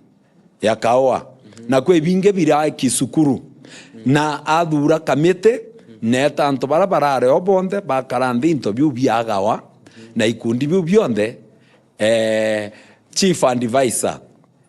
ya kaua, na kwi bingi biraiki cukuru, na athura kamiti, na eta antu baria barari o bonthe bakara nthi, into biu biagawa, na ikundi biu bionthe, eh, chief advisor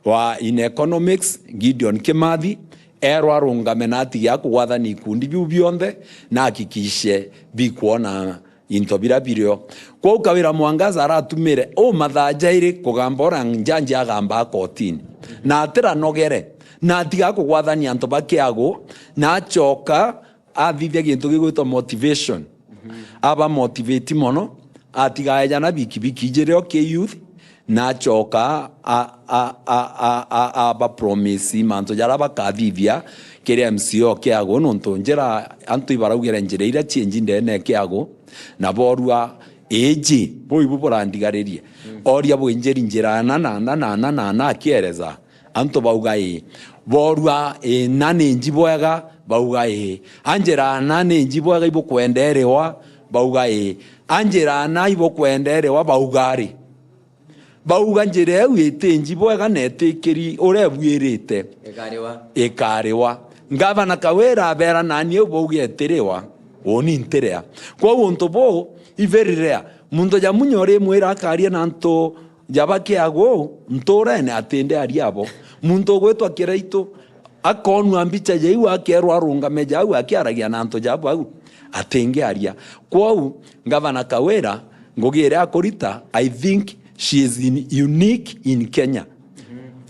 wa in economics, Gideon Kimathi, erwa arungame na atige akugwathania ikundi biu bionthe, na ahakikishe bikwona into biria birio. Kwou Kawira Mwangaza aratumire u mathaa jairi kugamba uria njanji agambaa kotini, na atiranogere, na atiga kugwathania antu ba Kiagu, na acoka athithia gintu gigwitwa motivation. Mhm. Aba motivate mono, atiga eja na bikibiki ijiri o ki youth, na acoka a, a, aba promise mantu jaria bakathithia kiri M C A o Kiagu, nontu njira antu ibaraugire njira iria cienji ndene Kiagu, na borua iji, buu ibu burandigaririe. Mm. Oria bwinjiri njira ana na ana na ana na ana akiereza. Antu bauga ii. Borua ii, na ni nji bwega, bauga ii. Anjira ana ni nji bwega ibukwenda iriwa, bauga ii. Anjira ana ibukwenda iriwa, bauga ari. Bauga njira iu iti nji bwega na itikiri uria ibuirite Ikariwa. Ikariwa. Ngavana Kawira abera, nani iu bauga itiriwa, uni ntiria. Kwou untu buu i very rare. Muntu ja munya urimwira akaria na antu ja bakiagu nturene, atindi aria abo. Muntu ugwitwa Kiraitu akonua mbicha ja iu, akerwa arungame ja au akiaragia na antu ja bau, atingiaria. Kwou, Ngavana Kawira, ngugi iria akurita, I think she is in, unique in Kenya.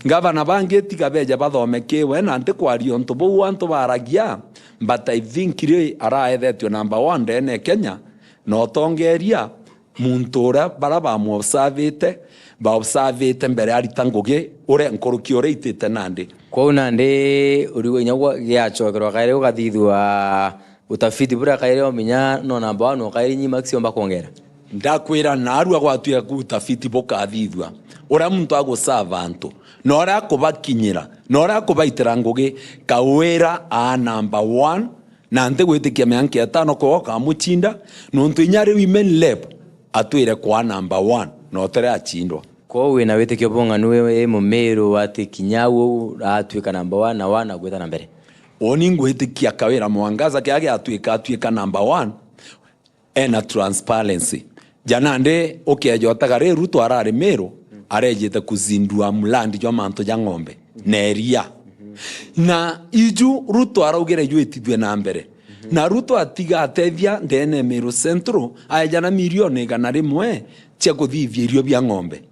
Ngavana bangi tiga beje bathome kiwe, na ntikwaria untu buu antu baragia, but I think ri araethetue number one ndene Kenya, na utongeria muntu uria bara bamwobsavite, baobsavite mbere arita ngugi, uria nkuruki uria itite nandi. Kwou nandi uriuga inya gwa-, giacokerwa kairi gukathithua utafiti buria kairi ominya no number one, o kairi nyi maximum bakwongera? Ndakwira, narua gwatuika ku utafiti bukathithua, uria muntu agusava antu, na uria akubakinyira, na uria akubaitira ngugi, Kawira aa number one, na ntigwitikia mianka itano kwe ukamucinda, nontu inya ari women rep atwire kwa number one, na utire acindwa. Kwou wina witikio bung'anu wi, wi Mumiru ati kinya uu atuika number one na one agwita na mbere? Uni ngwitikia Kawira Mwangaza kiria giatuika atuika number one, ena transparency. Ja nandi ukeja utega ri Ruto arari Miru, arejite kuzindua mradi jwa mantu ja ng'ombe na iria. Na iju Ruto araugire jwitithue na mbere. Na Ruto atiga atethia ndene Miru Central, aeja na milioni igana rimwe cia kuthithia irio bia ng'ombe.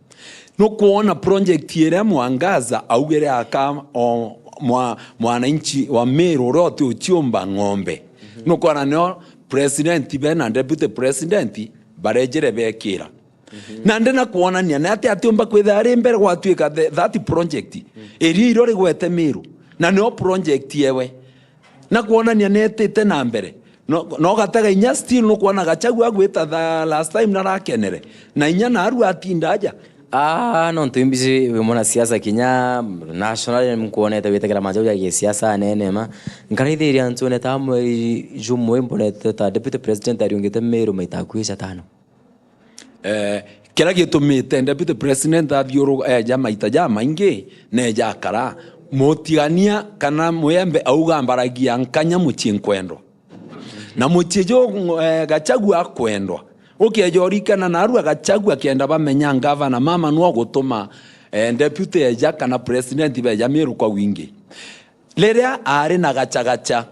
Nukwona project iria Mwangaza augire aka o mwa-, mwananchi wa Miru uria uti uciumba ng'ombe. Nukwona nio president be na deputy president barejire bekira. Na ndina kwonania ni ati atiumba kwithira ari mbere gwatuika the, that project. Iria irio rigwete Miru. Na nio project ewe. Na kwonania netite na mbere. No, no gatega inya still nukwona Gachagua agwita the last time narakenere. Na inya narua atinda aja. Ah, nontu imbici wi mwanasiasa kinya national nkwonete witekera majau ya gisiasa anene ma. Nkaraithiria ntune ta mweri jumwe mbonete ta deputy president ariungite Miru maita akui jatano. Eh, kiria gitumite deputy president athiuru-, eja maita jamaingi, neja akara. Mutigania kana Muyembe auga mbaragia nkanya mucii nkwendwa. Na mucii ju, eh, Gachagua akwendwa. Ukeja urikana narua Gachagua kenda bamenya ngavana mama nwa gutuma, eh, deputy eja kana president beja Miru kwa wingi. Riria ari na gachagacha,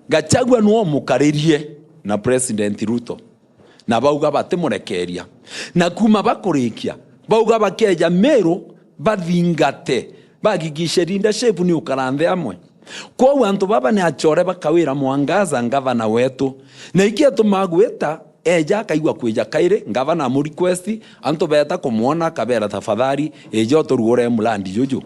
Gachagua nwa umukaririe na president Ruto. Na bauga batimurekeria. Na kuma bakurikia, bauga bakeja Miru bathingate, bahakikishe leadership ni ukara nthi amwe. Kwou antu baba ni achore ba Kawira Mwangaza, ngavana wetu. Na iki atumaa gwita, eja akaigua kwija kairi, ngavana amurequest, antu beeta kumwona, akabera, "Tafadhali, ija uturugure murandi juju."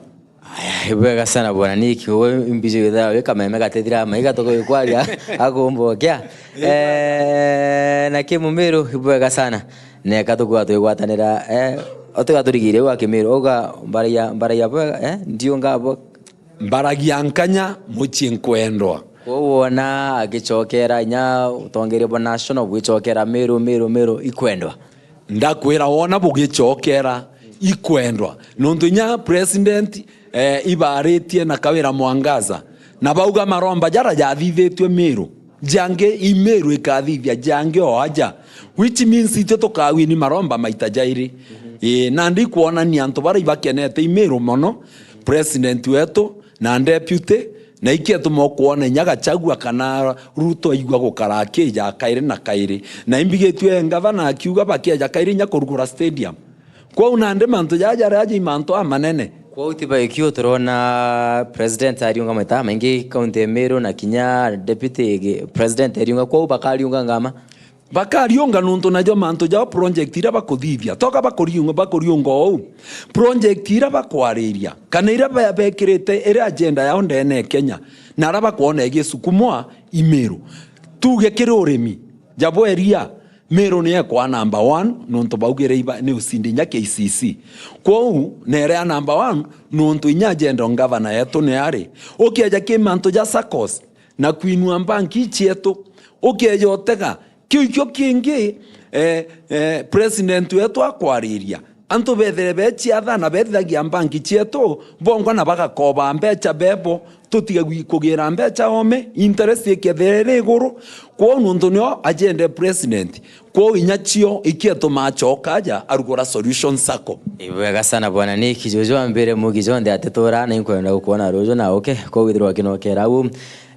Aya, ibwega sana bwana Nick, we mbici withawa wi kameme gatethira maiga tukuyikwaria akumbokia. Eh, na ki Mumiru, ibwega sana. Neka tukuga twigwatanira, eh, utigaturigirie gwa Kimiru, uga mbaragia, mbaragia bwega, eh, ndiunga bwe-, mbaragia nkanya mucii nkwendwa. Kwou wona agicokera inya utongeria bwa national bwicokera Miru, Miru, Miru ikwendwa. Ndakwira wona bugicokera ikwendwa. Nontu inya president, eh, ibaritie na Kawira Mwangaza. Na bauga maromba jara jathithitue Miru. Jangi i Miru ikathithia, jangi o aja. Which means itwe tukawini maromba maita jairi. Ii, nandi ikwonania antu baria ibakenete i Miru mono, president wetu, na deputy, na iketuma ukwona inya Gachagua kana Ruto aigua gukara akija kairi na kairi. Na imbigitue ngavana akiuga bakieja kairi inya kurugura stadium. Kwou nandi mantu jaja jaria aja i mantu amanene. Kwou ti baikio turona president ariunga maita maingi kaunti ya Meru na kinya deputy gi-, president ariunga, kwou bakariunga ngama. Bakariunga nontu najo mantu jao project iria bakuthithia. Toka bakuriunga, bakuriunga ou. Project iria bakwariria, kana iria be-, bekirite iri agenda yao ndene ya Kenya, na aria bakwona igisukumwa i Meru. Tuge kiri urimi, jabo iria, Meru ni ekwa number one, nontu baugire iba-, ni ucindi inya K C C. Kwou, nere ya number one, nontu inya agenda ngavana yetu ni ari. Ukieja ki mantu ja saccos, na kuinua mbanki cietu. Ukeja utega, kiu ikio kingi, eh, eh, president wetu akwariria, Antu bethere beciatha na bethithagia mbanki cietu, bongwa na bagakoba mbeca bebo, tutiga gwi-, kugira mbeca ome, interest ikethira iri iguru. Kwou nontu nio agenda president, kwou inya cio ikietuma acoka aja arugura Solution Sacco. Ibwega sana bwana Nick, juju ambire mugi jonthe atitura na inkwenda gukwona ruju na uke, kwou withirwa kinokera au.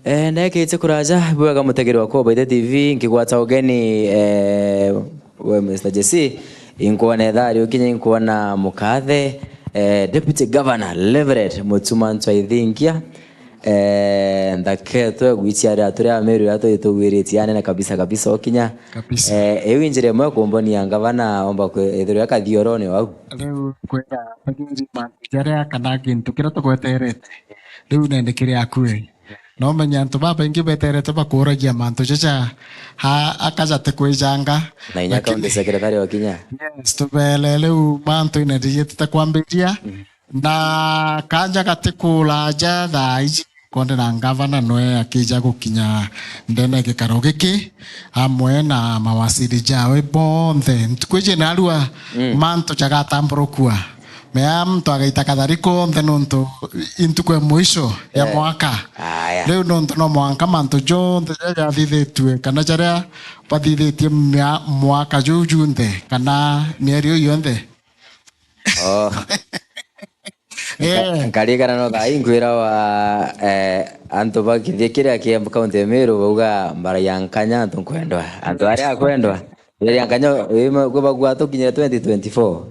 Eh, nekiite kuraja, bwega mutegeri wakwa Baite T V, nkigwata ugeni, eh, we Mister Jesse, inkwona ithari ukinya inkwona mukathe, eh, Deputy Governor Reverend Mutuma Ntwaithingia, eh, nthaketwe gwicia ria turi Ameru ria turi tugwiritie anene kabisa kabisa ukinya. Kabisa. Eh, iu injira imwe kumbonia ngavana omba kwithirwa kathiorone wau. Riu kwira bagiri mantu jaria kana kintu kiria tugweterete. Riu nende kiri akue. No menye antu babaingi beterete bakuuragia mantu jaja, ha, akaja ti kwijanga. Na inya lakini county secretary okinya. Yes, tubele riu mantu inendigietete kwambiria. Mm. Na kanja gati kuraja thaa iji, konde na ngavana noe akija gukinya ndene gikaro giki, amwe na mawaziri jawe bonthe. Ntuku iji narua, mm, mantu jagatamburukua. Mea muntu agaita kathari konthe nontu i ntuku ya mwisho ya, eh, mwaka. Aya. Riu nontu no mwanka mantu jonthe jaria jathithitue kana jaria bathithitie mia-, mwaka juu junthe kana mieri iu yonthe. Oh. Eh. Nka-, nkarikana no thaa ii nkwira wa, eh, antu ba kithia kiria kia kaunti ya Meru bauga mbara ya nkanya antu nkwendwa. Antu aria akwendwa. Mbara ya nkanya, wi ma-, kwi bagua tukinyire twenty twenty-four.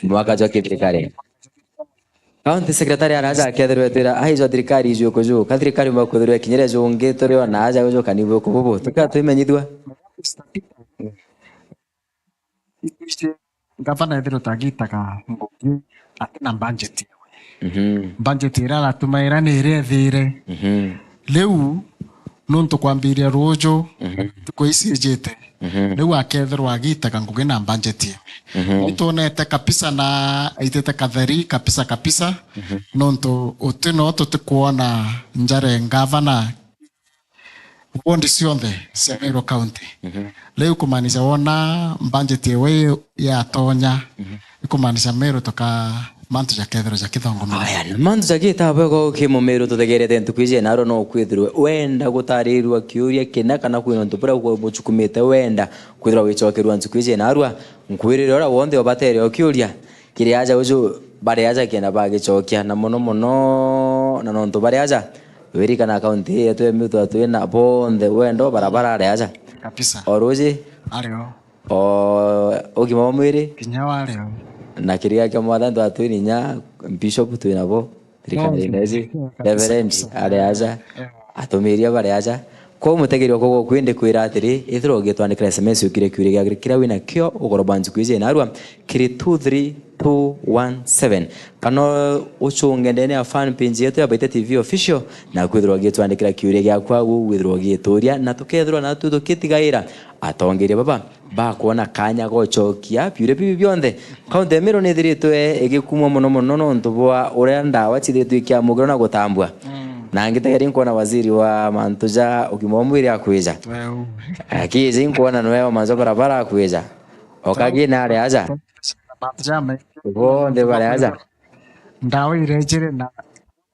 Mwaka jwa kithirikari. County secretary araja akethirwe twira, ai jwa thirikari iju kuju. Ka thirikari mwa kwithirwa kinyire jungi turi ona aja guju kani buku bubu. Tuka twimenyithua. Ikwije ngavana ethirwe tagitaga ngugi atina budget yawe. Mhm. Budget iria aratumaira ni iria ethire. Mhm. Riu nontu kwambiria ruju, mhm, ntuku ici ijite, mhm, riu akethirwa agitaga ngugi na budget yawe. Mhm. Nitwonete kabisa na aitite katheri kabisa kabisa, mhm, nontu uti no tutikwona njara ya ngavana ward cionthe cia Meru County. Mhm. Riu kumaanisha wona budget ewe yatonya, mhm, ikumaanisha Meru tuka mantu jakethirwa jakithongomera. Aya, na mantu jagitabwego kimumiru tutegerete ntuku iji, narua no kwithirwe wenda gutarirua kiuria kina kana kwina untu buria buchukumite wenda kwithirwa wicokerua ntuku iji, narua nkwirire uria wonthe ubatere ukiuria. Kiri aja uju bari aja kenda bagicokia, na mono mono, na nontu bari aja, wirikana kaunti ii yetu ya Meru twina bonthe wendo barabara ari aja. Kabisa. O ruji. Ari o. O ugima bwa mwiri. Kinya wari o. Na kiriga kia mwathani twatwini nya bishop twina bo. Thirikari nezi, kabisa, reverend, kabisa, ari aja, yeah, atumiria bari aja. Kwou mutegeri wakwa gwoku indi kwira atiri, ithirwa ugitwandikira S M S ukire kiuria giaku kiria wina kio ugoro bwa ntuku iji narua kiri two three two one seven. Kana ucunge ndene ya fan page yetu ya Baite T V Official, na kwithirwa ugitwandikira kiuria giaku au withirwa ugituria, na tukethirwa natu tukitigaira atongeria baba bakwona kanya gocokia biuria bibi bionthe. Kaunti ya Meru nithiritwe igikumwa mono mono nontu bwa uria ndawa cithiritwe ikiamukirwa na gutambua. Mm. Na ngitegeri nkwona waziri wa mantu ja ugima wa mwiri akwija. Weu. Akiji nkwona nwe o manzo barabara akwija. Okagi na ari aja. Mantu ja me-, bonthe bari aja. Ndawa irejire na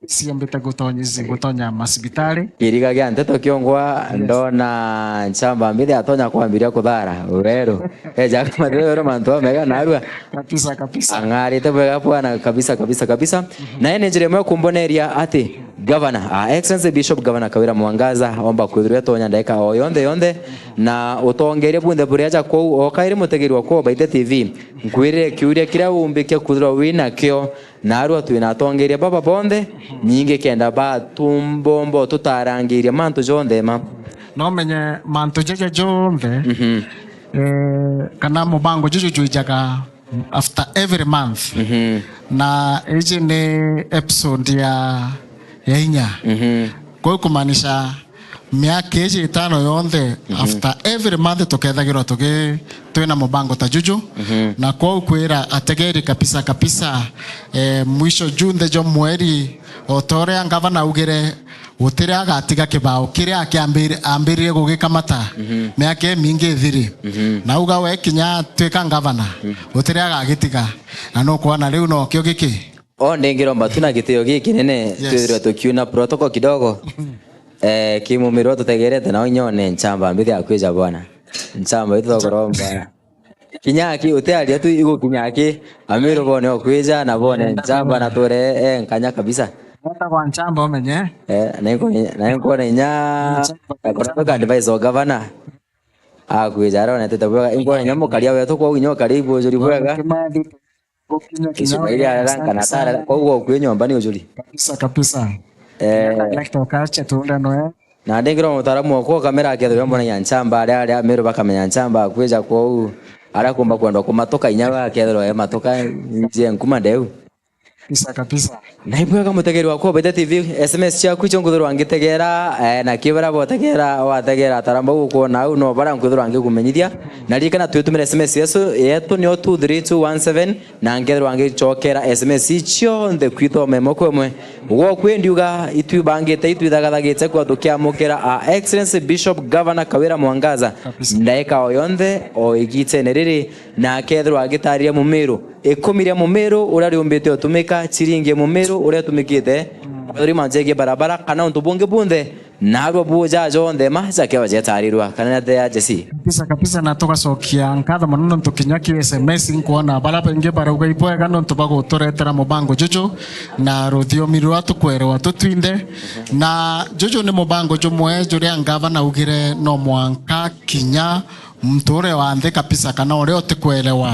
ciombite gutonya, gutonya macibitari. Kiriga gia nteto kiongwa, yes, ndona nchamba mbithi atonya kwambiria kuthara weru. Eja kumathira weru mantu amega narua. Kabisa, kabisa. Ang'arite bwega bwana, kabisa, kabisa, kabisa. Mhm. Na ene njira imwe kumboneria ati Governor, ah, Excellency Bishop Governor Kawira Mwangaza omba kwithirwa atonya ndaika o yonthe yonthe, na utongeria bunthe buria aja kwou, o kairi mutegeri wa kwou Baite T V, nkwirire kiuria kiria umbikia kwithirwa winakio, Narua twina atongeria baba bonthe, nyingi kenda batumbomba ututarangiria mantu jonthe ma. No menye mantu jaja jonthe, mhm, eh, kana mubango juju jwijaga after every month. Mhm. Na iji ni episode ya, ya inya. Mhm. Kwou kumaanisha miaka iji itano yonthe, mhm, after every month tukethagirwa tugi-, twina mubango ta juju. Mhm. Na kwou kwira ategeri kabisa kabisa, eh, mwisho junthe jwa mweri, o ta uria ngavana augire, gutiri agatiga kibao kiria akiambiri-, ambiririe gugikamata miaka imingi ithiri. Na auga we kinya atwika ngavana, gutiri agagitiga. Na nukwona riu nokio giki. O, ndingiromba tu na gitio gikinene, twithirwe tukiuna protocol kidogo. Eh, ki Mumiru tutegerete, nao inya one nchamba mbithi ya kwija bwana. Nchamba itu tukuromba. Kinya aki, utiaria tu igukinya aki, Amiru bone okwija na bone nchamba na ture, eh, nkanya kabisa. Wenda kwa nchamba umenye. Eh, na inko-, na inkwona inya, nchamba, na kuratuka advice o gavana. Akwija, aronetete bwega. Inkwona inya mukaria wetu, kwou inya ukaria ibujuri bwega. Kimathi, gukinya kinya. Kiswahili arara, asante kana sana. Kwou okwi nyomba ni ujuri. Kabisa, kabisa. Eh. Director Okache, tuunda noe. Na ndingira mutaaramu okwa kamera akethirwa mbonagia nchamba aria, aria Amiru bakamenya nchamba akwija kwou, aria kumba kwendwa kumatuka inya we akethirwa e matuka nje nkuma ndeu. Kabisa, kabisa. Na ibwega mutegeri wakwa Baite T V, S M S ciaku icio nkuthirwa ngitegera, eh, na kibara botegera, wategera ataramba gukwona au, no bara nkuthirwa ngikumenyithia. Na ririkana twitumire S M S yesu, yetu nio two three two one seven, na nkethirwa ngicokera S M S cionthe kwitwa memo kwemwe. Gwo kwi ndiuga itwibangite, itwithagathagite kwa tukiamukira a Excellency Bishop Governor Kawira Mwangaza. Kabisa. Ndaika o yonthe o igitene riri, na akethirwa agitariria Mumiru. Ikumi ria Mumiru uria riumbite utumika, ciringi ya Mumiru uria utumikite, mm, kuthurima njegie barabara, kana untu bungi bunthe, narua buja jonthe ma jakewa jetarirwa, kana nate ya Jesse. Kabisa, kabisa, na tugacokia nkatho mono nontu kinya ki S M S nkwona bara baingi barauga ibwega nontu baguturetera mubango juju na ruthiomi rwa tukwerewa tutwinthe. Na juju ni mubango jumwe juria ngavana augire no mwanka kinya muntu uria wa nthi kabisa, kana uria utikwelewa,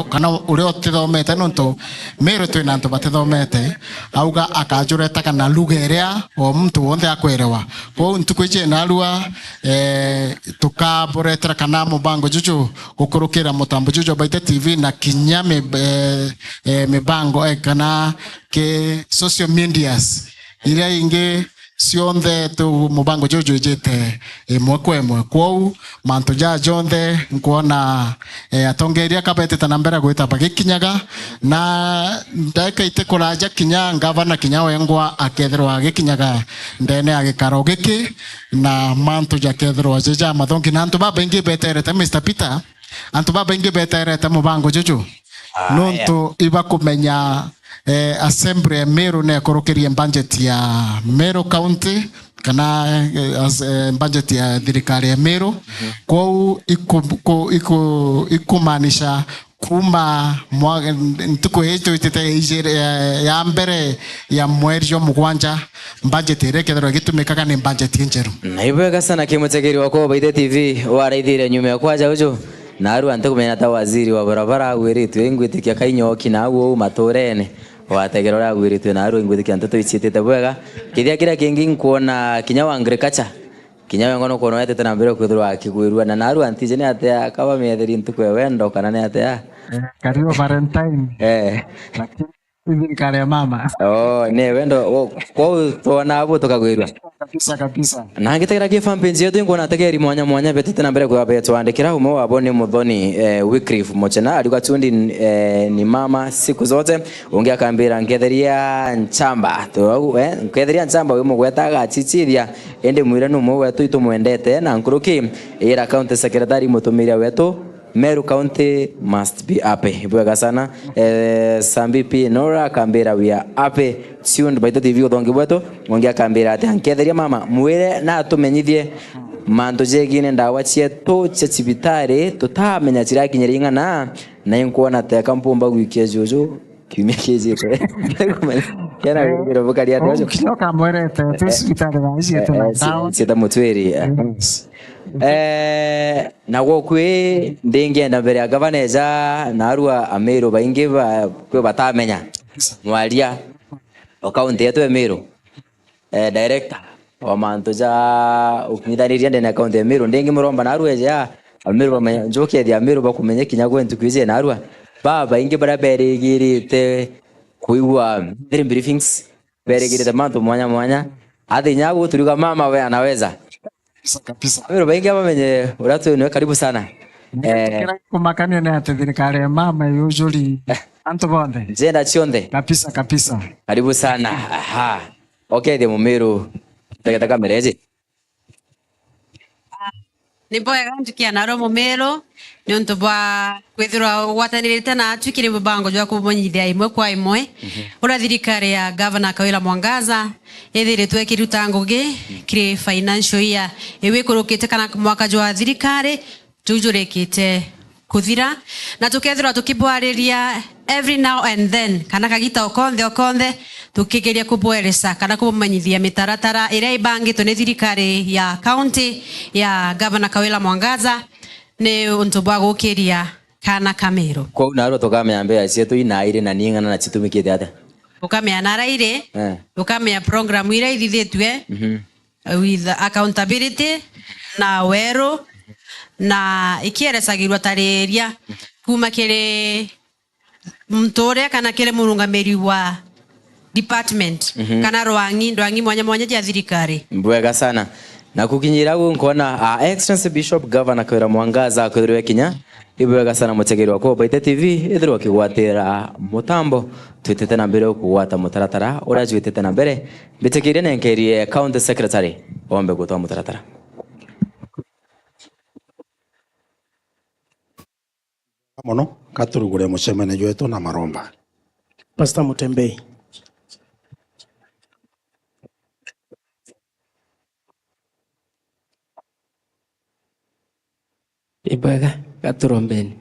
kana uria utithomete, nontu Meru twina antu batithomete, auga akajuretaga na lugha iria o muntu wonthe akwelewa. Kwou ntuku iji narua, eh, tukaburetera kana mubango juju gukurukira mutambo juju Baite T V na kinya mi-, eh, eh, mibango, eh, kana ki social medias iria ingi cionthe tu mubango juju ijite imwe kwa imwe. Kwou mantu jaa jonthe nkwona, eh, atongeria kabetite na mbere gwita bagikinyaga, na ndaika iti kuraja kinya ngavana kinya wengwa akethirwa agikinyaga ndene ya gikaro giki, na mantu jakethirwa ji ja mathongi, na antu babaingi beterete, Mister Peter, antu babaingi beterete mubango juju. Aya. Nontu ibakumenya, eh, Assembly ya Meru nekurukirie budget ya Meru County, kana, eh, as-, eh, budget ya thirikari ya Meru. Mhm. Kwou iku-, ku-, iku-, ikumaanisha kuma mwa-, ntuku ii twitite ijiri, ya, ya mbere ya mweri jwa mugwanja, budget iria ikethirwa igitumikaga ni budget injeru. Na ibwega sana kimutegeri wakwa Baite T V, waraithirie nyuma ya kwaja uju. Narua ntikumenya ta waziri wa barabara agwiritue, ingwitikia kainyoki na au uu maturene. Wategera uria agwiritue narua, ingwitikia nteto iciitite bwega. Kithia kiria kingi nkwona kinya wa agriculture, kinya wengwa nukwona wetete na mbere kwithirwa akigwirua. Na narua ntiji ni atia, kaba mietheri ntuku ya wendo kana ni atia? Eh, karibu Valentine. Eh. Lakini thirikari ya mama. Oh, ni wendo, o, kwou twona abu tukagwirua. Kabisa, kabisa. Na ngitegera ki fan page yetu, nkwona ategeri mwanya mwanya betete na mbere kwa betwandikira, umwe wabo ni Muthoni, eh, Wycliffe Muchena, aliuga tuned in, eh, ni mama siku zote, ungi akambira nketheria nchamba, tu, eh, nketheria nchamba wi mugweta agachichithia, indi mwire ni umwe wetu itumwendete, na nkuruki ira county secretary mutumiria wetu, Meru County must be happy. Bwega sana. Eh, Sambi P Nora akambira, "We are happy." Tuned Baito T V uthongi bwetu. Ungi akambira ati, "Nketheria mama, mwire na atumenyithie mantu jegine ndawa cietu cia cibitari, tutamenya cirakinyira ing'ana, na inkwona teka mpumba gwikia juju kiumia kijite." Kena gwikira bukari ati, oh, ajo. Kinya ukamwerete, tu cibitari thaa ici, eh, tu na eh, ndawa. Cieta mutwiri. Yes. Eh, na gwo kwi ndingienda mbere ya gavana eja, narua Amiru baingi ba, kwi batamenya mwaria o kaunti yetu ya Meru, eh, director wa mantu ja ukinyithaniria ndene ya kaunti ya Meru, ndingi muromba narua eja, Amiru bamenya, njukethia Amiru bakumenya kinya gwe ntuku iji narua. Babaingi baria berigirite kuigua very briefings, berigirite mantu mwanya mwanya. Athinya agu turiuga, "Mama we anaweza." Kabisa, kabisa. Amiru baingi bamenye uria twi nwe, karibu sana. Eh. Kira kumakania ni ati thirikari ya mama yujuri antu bonthe. Njenda cionthe. Kabisa, kabisa. Karibu sana. Aha. Okethie Mumiru. Tegete kamera iji. Ni bwega njukia naro Mumiru, niuntu bwa kwithirwa ugwatanirite naatwi kiri mubango jwa kubumenyithia imwe kwa imwe, uria thirikari ya Gavana Kawira Mwangaza ithiritwe ikiruta ngugi kiri financial year iu ikurukite, kana mwaka jwa thirikari juu jurikite kuthira, na tukethirwa tukibwariria every now and then, kana kagita o konthe o konthe, tukigeria kubwereca kana kubumenyithia mitaratara iria ibangitwe ni thirikari ya county ya Gavana Kawira Mwangaza ni untu bwa gukiria kana ka Meru. Kwou narua tukamenya mbeca cietu inairi na ning'ana na citumikite atia? Ukamenya nara iri, Eh. ukamenya program iria ithithitue, Mhm. with accountability na weru, na ikierecagirwa tariria kuma kiri muntu uria kana kiri murungamiri wa department Mhm. kana rwangi, ndwangi mwanya mwanya cia thirikari. Bwega sana. Na kukinyira gu nkona, ah, Excellency Bishop Governor Kawira Mwangaza akwithirwe kinya. Ibwega sana mutegeri wakwa wa Mbaite T V, ithirwa ukigwatira mutambo, twitite na mbere ukugwata mutaratara uria jwitite na mbere. Mbitikirie nenkerie County Secretary ombe gutwa mutaratara. Mono, ka turugure mucemanio jwetu na maromba. Pastor Mutembei. Ibwega, gaturombeni.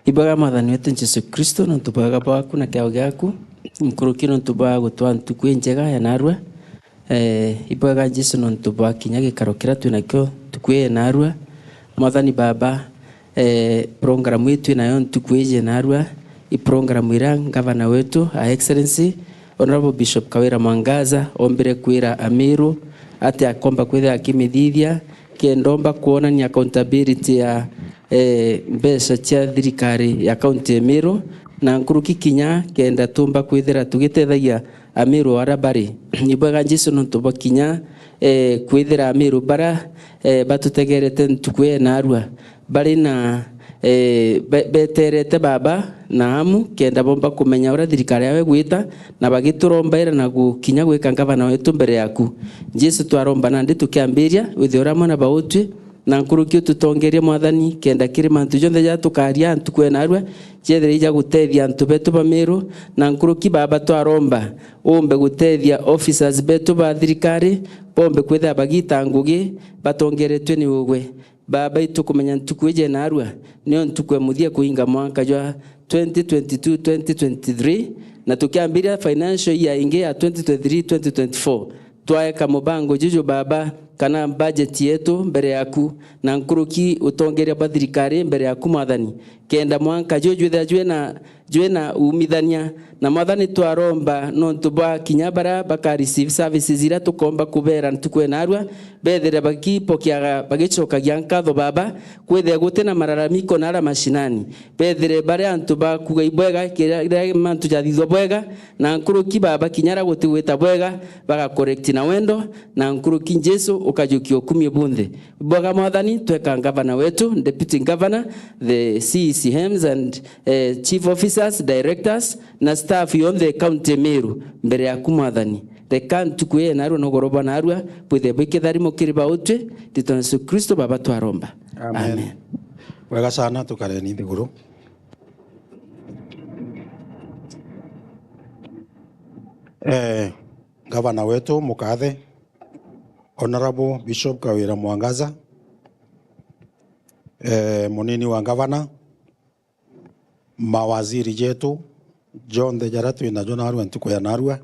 Ibwega Mwathani wetu Jesu Kristo, nontu bwega bwaku na kiao giaku, nkuruki nontu bwa gutwaa ntuku injega ya narua. Eh, ibwega Jesu nontu bwa kinya gikaro kiria twi nakio ntuku ii ya narua. Mwathani Baba, eh, program ii twi nayo ntuku iji ya narua, i program iria ngavana wetu, Her Excellency, Honorable Bishop Kawira Mwangaza ombire kwira Amiru ati akomba kwithira akimithithia, kenda omba kwonania accountability ya, eh, mbeca cia thirikari ya kaunti ya Meru, na nkuruki kinya kenda tumba kwithira tugitethagia Amiru aria bari. Ibwega Jesu nontu bwa kinya, eh, kwithira Amiru bara, eh, batutegerete ntuku ya narua. Bari na, eh, be-, beterete Baba na hamu, kenda bomba kumenya uria thirikari yao igwita, na bagiturombaira na gukinya gwika ngavana wetu mbere yaku. Jesu, twaromba nandi tukiambiria, withirwe uria amwe na bautwi, na nkuruki ututongerie Mwathani, kenda kiri mantu jonthe jaria tukaria ntuku ya narua, ciethire ija gutethia antu betu ba Meru, na nkuruki Baba twaromba, umbe gutethia officers betu ba thirikari, bombe kwithira bagita ngugi, batongeretwe ni ugwe. Baba, itukumenya ntuku iji ya narua niyo ntuku ya muthia kuinga mwanka jwa twenty twenty-two twenty twenty-three, na tukiambiria financial year ingi ya twenty twenty-three twenty twenty-four, twaeka mubango juju, Baba, kana budget yetu mbere yaku, na nkuruki utongeria bwa thirikari mbere yaku, Mwathani, kenda mwanka juju jwithira jwina jwina umithania. Na Mwathani, twaromba nontu bwa kinya baria baka receive services iria tukomba kubera ntuku ya narua, bethire bagipokeaga, bagicokagia nkatho, Baba, kwithire guti na malalamiko na aria mashinani. Bethire bari antu ba kuuga ibwega, kiria, kiria mantu jathithwa bwega, na nkuruki, Baba, kinya aria gutigwita bwega, baga correct na wendo, na nkuruki Jesu ukajukia ukumio bunthe. Bwega Mwathani, tweka ngavana wetu, deputy governor, the C E C Ms and, eh, chief officers, directors, na staff yonthe county Meru mbere yaku Mwathani. Reka ntuku ii ya narua na ugoro bwa narua bwithire bwi kitharimo kiri bautwi, ritwa Yesu Kristo Baba twaromba. Amen. Amen. Bwega sana, tukareni nthiguru. Eh, ngavana wetu mukathe, Honorable Bishop Kawira Mwangaza, eh, munini wa ngavana, mawaziri jetu jonthe jaria twi najo narua ntuku ya narua,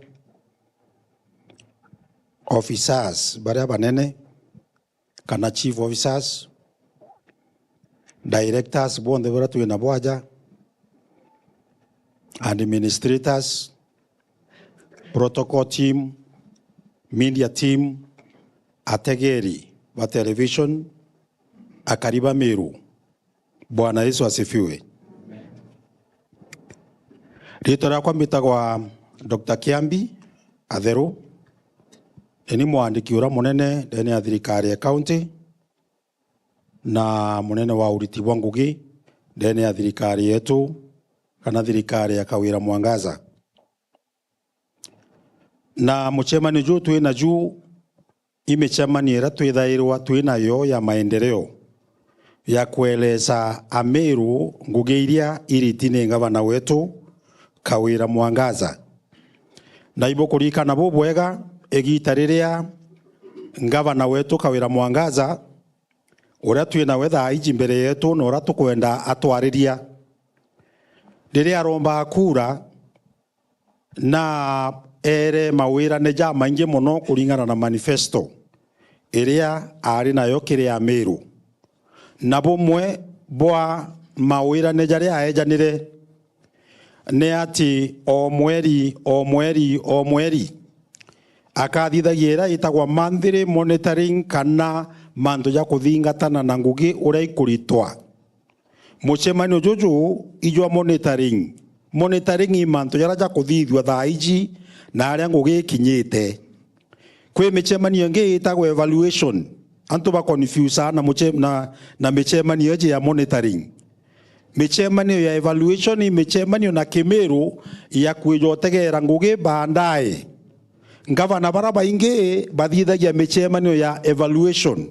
officers baria banene kana chief officers, directors bonthe baria twi nabo aja, administrators, protocol team, media team, ategeri ba television, akari ba Meru. Bwana Yesu asifiwe. Ritwa riakwa mbitagwa Doctor Kiambi Atheru. Ni ni mwandiki uria munene ndene ya thirikari ya county na munene wa uriti bwa ngugi ndene ya thirikari yetu, kana thirikari ya Kawira Mwangaza. Na mucemanio juu twi naju I micemanio iria twithairwa twi nayo ya maendeleo ya kueleza Ameru ngugi iria iriti ni ngavana wetu Kawira Mwangaza. Na ibukuririkana bubwega igita riria ngavana wetu Kawira Mwangaza, uria twi nawe thaa iji mbere yetu na uria tukwenda atwariria, riria aromba kura, na eere mawirane jamaingi mono kuringana na manifesto iria aari nayo kiri Ameru. Na bumwe bwa mawirane jaria aejanire ni ati o mweri, o mweri, o mweri, akathithagia iria itagwa monthly monitoring, kana mantu ja kuthingatana na ngugi uria ikuritwa. Mucemanio juju ijwa monitoring. Monitoring i mantu jaria jakuthithua thaa iji na aria ngugi ikinyite. Kwi micemanio ingi itagwa evaluation. Antu ba confuse na, muce-, na, na micemanio iji ya monitoring. Micemanio ya evaluation i micemanio na Kimiru ya kwija utegeera ngugi baadaye. Ngavana bara baingi bathithagia micemanio ya evaluation,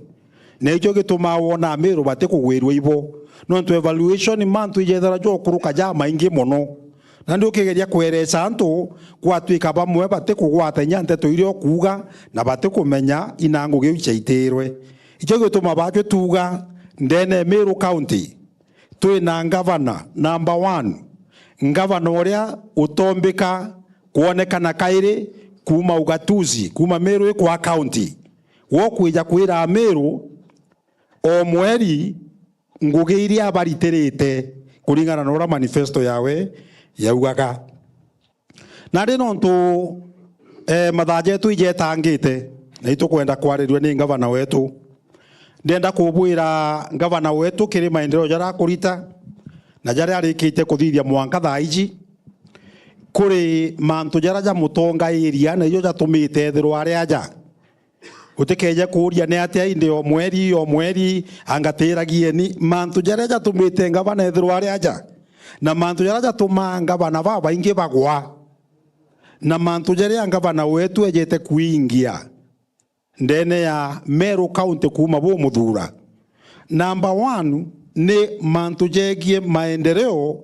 na ikio gitumaa wona Ameru batikugwirua ibo, nontu evaluation mantu ijethera jokuruka jamaingi mono. Nandi ukigeria kweresa antu, gwatwika bamwe batikugwata inya nteto iria ukuuga na batikumenya ina ngugi iu ciaitirwe. Ikio gituma baatwi tuuga, ndene Meru County, twi na ngavana number one, ngavana uria utombika kwonekana kairi kuuma ugatuzi, kuuma Meru ikwa county. Wo kwija kwira Ameru o mweri ngugi iria abaritirite kuringana na uria manifesto yawe yaugaga. Nandi nontu, eh, mathaa jetu ijetangite, na itukwenda kwarirua ni ngavana wetu, ndienda kubwira ngavana wetu kiri maendeleo jaria akurita na jaria arikite kuthithia mwanka thaa iji, kuri mantu jaria jamutongairia na ijo jatumite ethirwa ari aja. Utikeje kuuria ni atia indi o mweri, o mweri, angatiragieni. Mantu jaria jatumite ngavana ethirwa ari aja, na mantu jaria jatumaa ngavana babaingi bagwa, na mantu jaria ngavana wetu ejete kwingia ndene ya Meru County kuuma bumuthura. Number one ni mantu jegie maendeleo,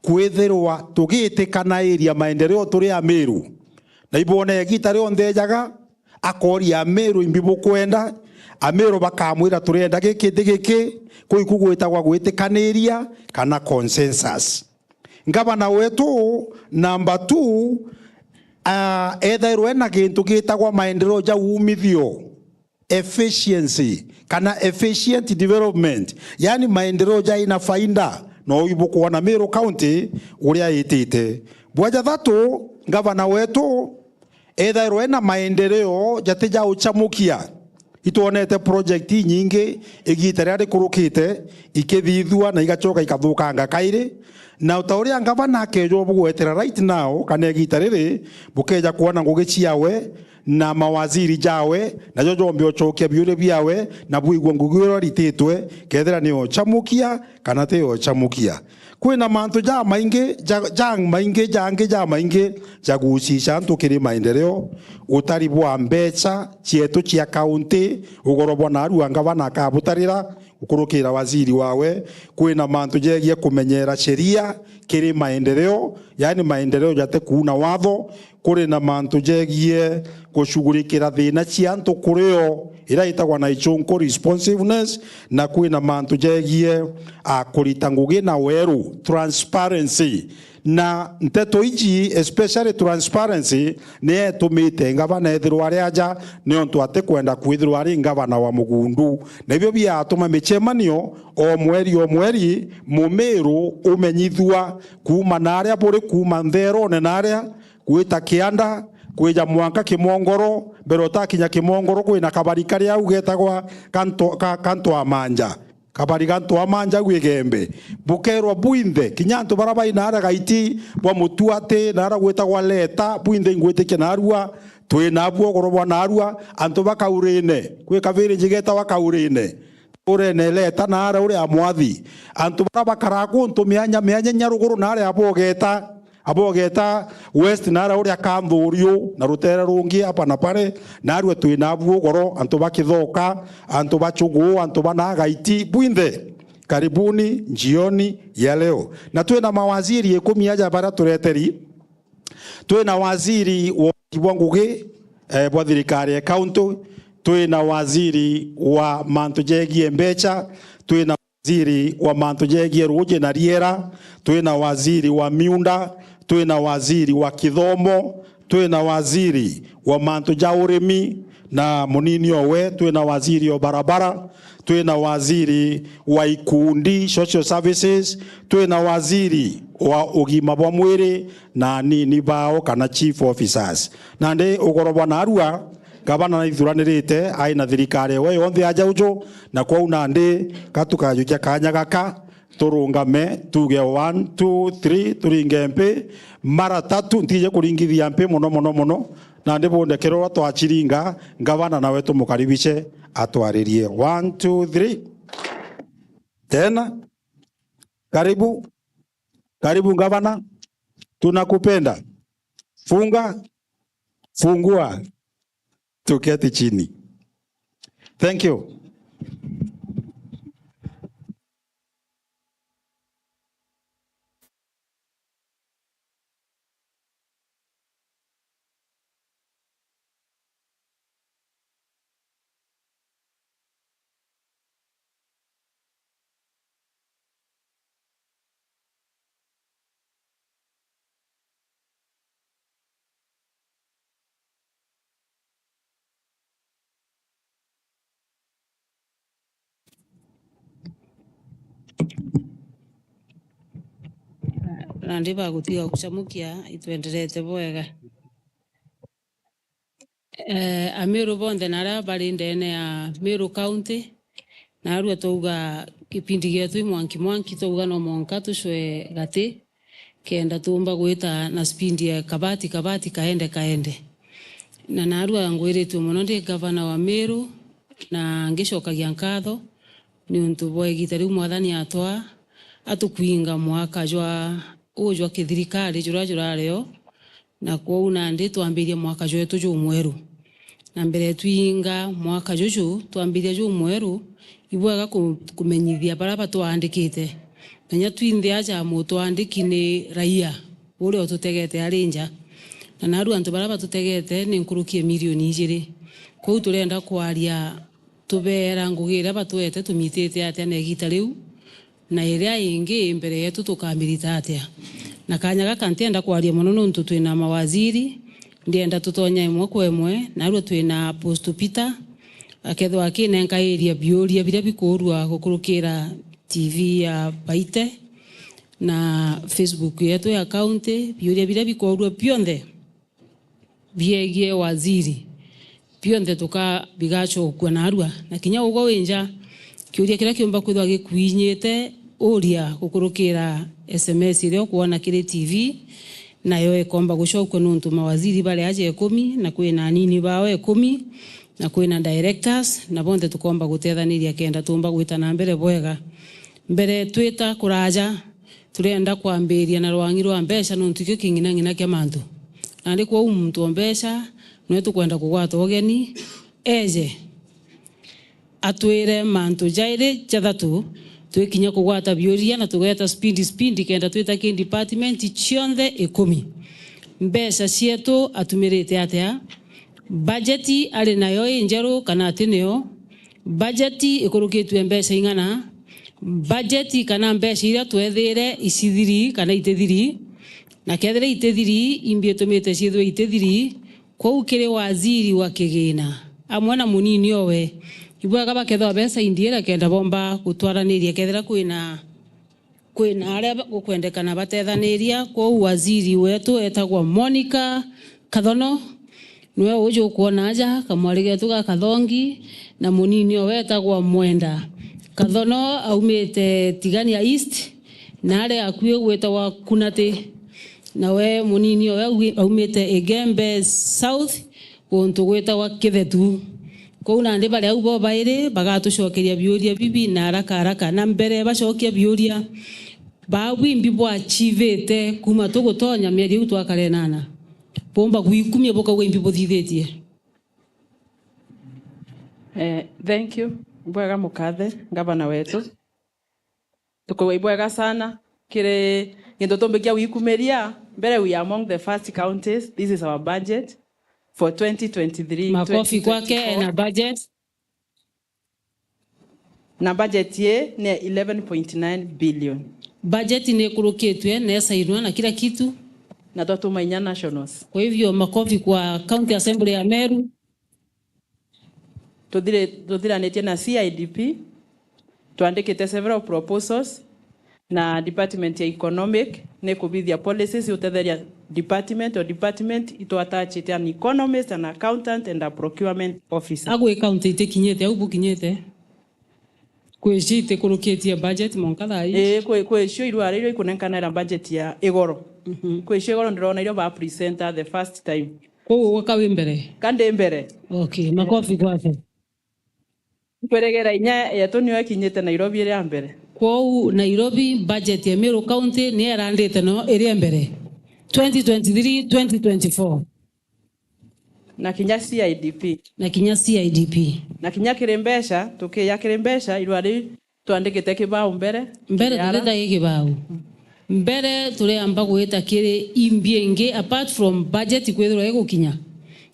kwithirwa tugitikanairia maendeleo turi Ameru. Na ibwone igita rionthe ejaga, akoria Ameru, imbi bukwenda? Ameru bakamwira, turenda giki, ndi giki. Kuu iku gwitagwa gwitikaniria kana consensus. Ngavana wetu number two, ah, ethairwe na gintu gitagwa maendeleo ja umithio, efficiency, kana efficient development, yani maendeleo jaina faida, no ibukwona Meru County uria itite. Bwa jathatu, ngavana wetu ethairwe na maendeleo jati ja uchamukia. Itwonete project inyingi igita riria rikurukite ikithithua na igacoka ikathukanga kairi, na uta uria ngavana akeja ubugwetera right now, kana igita riri bukeja kwona ngugi ciawe na mawaziri jawe, najo jombe ucokia biuria biawe, na bwigua ngugi uria urititwe, kethira ni uchamukia kana ti uchamukia. Kwina mantu jamaingi, ja-, jamaingi, jangi jamaingi jagucisha antu kiri maendeleo, utari bwa mbeca cietu cia kaunti, ugoro bwa narua ngavana akabutarira, gukurukira waziri wawe. Kwina mantu jegie kumenyera sheria kiri maendeleo, yani maendeleo jate kuuna watho. Kuri na mantu jegie gushughulikira thina cia antu kuri o, iria itagwa na ichunku, responsiveness, na kwina mantu jegie, a, kurita ngugi na weru, transparency. Na nteto iji, especially transparency, ni etumite ngavana ethirwa ari aja, niontu atikwenda kwithirwa ari ngavana wa mugundu. Na ibio biatuma micemanio o mweri o mweri, Mumiru umenyithua kuuma naria buri, kuuma ntherone naria, gwita kianda, kwija mwanka Kimongoro. Mbere utakinya Kimongoro, kwina kabari karia au getagwa Kanto-, ka-, Kanto Amanja. Kabari Kanto Amanja au Igembe. Bukerwa bwinthe, kinya antu bara bai naara Gaiti, bwa Mutuati, naara gwitagwa Leta, bwinthe ingwitikia naarua, twi nabuo ugoro bwa naarua, antu ba Kaurine, kwi kabiri njigeta wa Kaurine. Urene Leta naara uri Amwathi. Antu bara bakaraga kuntu mianya, mianya inya ruguru naari abogeta. Abo ogeta West nara uria Kanthuriu na rutere rungi apa na pare, narua twi nabu ugoro, antu ba Kithoka, antu ba Chugu, antu ba Nagaiti, bwinthe, karibuni jioni ya leo. Na twina mawaziri ikumi aja baria tureteri. Twina waziri wa uriti bwa ngugi, eh, bwa thirikari ya kaunti, twina waziri wa mantu jegie mbecha, twina waziri wa mantu jegie ruuji na riera, twina waziri wa miunda, twina waziri wa kithomo, twina waziri wa mantu ja urimi na munini owe, twina waziri o barabara, twina waziri wa ikundi, social services, twina waziri wa ugima bwa mwiri na anini bao kana chief officers. Nandi ugoro bwa narua, gavana naithuranirite, ai na thirikari ewe yonthe aja uju, na kwou nandi ka tukajukia kanya gaka, turungame, tuge one, two, three, turinge mpi mara tatu, ntije kuringithia mpi muno, muno, muno, nandi bunde kirorwa twachiringa, ngavana nawe tumukaribishe atwaririe. One, two, three. Tena. Karibu. Karibu ngavana. Tunakupenda. Funga. Fungua. Tuketi chini. Thank you. Nandi bagutiga gucamukia, itwenderete bwega. Eh, Amiru bonthe na aria bari ndene ya Meru County, narua twauga kipindi gietu i mwanki mwanki, twauga no mwanka tucwe gati, kenda tuumba gwita na speed ya kabati kabati, kaende kaende. Na narua ngwiritue mono ndi gavana wa Meru, na ngicokagia nkatho niuntu bwa igita riu Mwathani atwaa atukwinga mwaka jwa uu jwa kithirikari juria jurari o, na kwou nandi twambirie mwaka jwetu jumweru. Na mbere twinga mwaka juju twambiria jumweru, ibwega ku-, kumenyithia baria batwandikite. Na inya twinthe aja mutwandiki ni raia uria ututegete ari nja. Na narua antu baria batutegete ni nkuruki ya milioni ijiri. Kwou turenda kwaria tubeera ngugi iria batwete tumitite atia na igita riu, na iria ingi mbere yetu tukamirita atia. Na kanya gaka ntienda kwaria mono nontu twina mawaziri, ndienda tutonya imwe kwa imwe, narua twina Apostle Peter, akethwa akinenka area biuria biria bikuurua gukurukira T V ya Baite na Facebook yetu ya county, biuria biria bikuurua bionthe biegie waziri, bionthe tuka-, bigacokua narua. Na kinya ugwe wi nja, kiuria kiria kiumba kwithwa gikwinyite uria gukurukira S M S iria ukwona kiri T V, nayo ikomba gucokua nontu mawaziri bari aja ikumi, na kwina anini bao ikumi, na kwina directors, na bonthe tukomba gutethaniria kenda tuumba gwita na mbere bwega. Mbere twita kuraja, turenda kwambiria na rwangi rwa mbeca, nontu ikio king'inang'ina kia mantu. Nandi kwou muntu o mbeca, nwe tukwenda kugwata ugeni, eje atwire mantu jairi jathatu, twikinya kugwata biuria na tugeta speed speed, kenda twita ki department cionthe ikumi. Mbeca cietu atumirite atia? Bajeti ari nayo injeru kana ati nio? Bajeti ikurukitue mbeca ing'ana? Bajeti kana mbeca iria twethire icithiri kana itithiri? Na kethira itithiri, imbi itumite ciithirwe itithiri? Kwou kiri waziri wa kigina amwe na munini owe, ibwega bakethwa besaindie na kenda bomba gutwaraniria kethira kwina kwina aria ba-, gukwendekana batethaniria. Kwou waziri wetu etagwa Monica Kathono, niwe uju ukwona aja, kamwari getu ga Kathongi, na munini owe etagwa Mwenda Kathono, aumite Tigania East, na aria akui gwitagwa Kunati, nawe munini owe aui-, aumite Igembe South, guntu gwitagwa Kithetu. Kwou nandi bari au bo bairi bagatucokeria biuria bibi na haraka haraka. Na mbere bacokia biuria, Baa bwimbi bwachivite kuma tugutonya mieri iu twakara inana, bumba gwikumia bukauga imbi buthithitie? Eh, thank you. Bwega mukathe, ngavana wetu. Tukuigua ibwega sana. Kiri gintu tumbikia gwikumiria, mbere we are among the first counties. This is our budget for twenty twenty-three, Makofi kwake twenty twenty-four. Ena budget. Na budget ii ni eleven point nine billion. Budget ni ikurukitwe na isainwa na kila kitu. Na twatuma inya nationals. Kwa hivyo, makofi kwa County Assembly ya Meru. Tuthire-, tuthiranitie na C I D P, twandikite several proposals, na department ya economic ni kubithia policies iutetheria department o department, itwatachite an economist, an accountant and a procurement officer. Agwi county itikinyite au bukinyite? Kwi cio itikurukitie budget mwanka thaa ii? Ii, kwi, kwi cio irua riria ikunenkanira budget ya igoro. Mhm. Kwi cio igoro ndirona irio ba presenta the first time. Kwou ugwe ka wi mbere? Ka ndi mbere. Okay, makofi kwake. Nkwiregera inya yetu niyo ikinyite Nairobi iri ya mbere. Kwou Nairobi, budget ya Meru County niyo irandite no iri ya mbere. Twenty twenty-three, twenty twenty-four. Na kinya C I D P. Na kinya C I D P. Na kinya kiri mbeca, tukiya kiri mbeca, irua riu twandikite kibau mbere. Mbere tutheta gi kibau. Mbere turiamba gwita kiri imbi ingi apart from budget kwithirwa igukinya.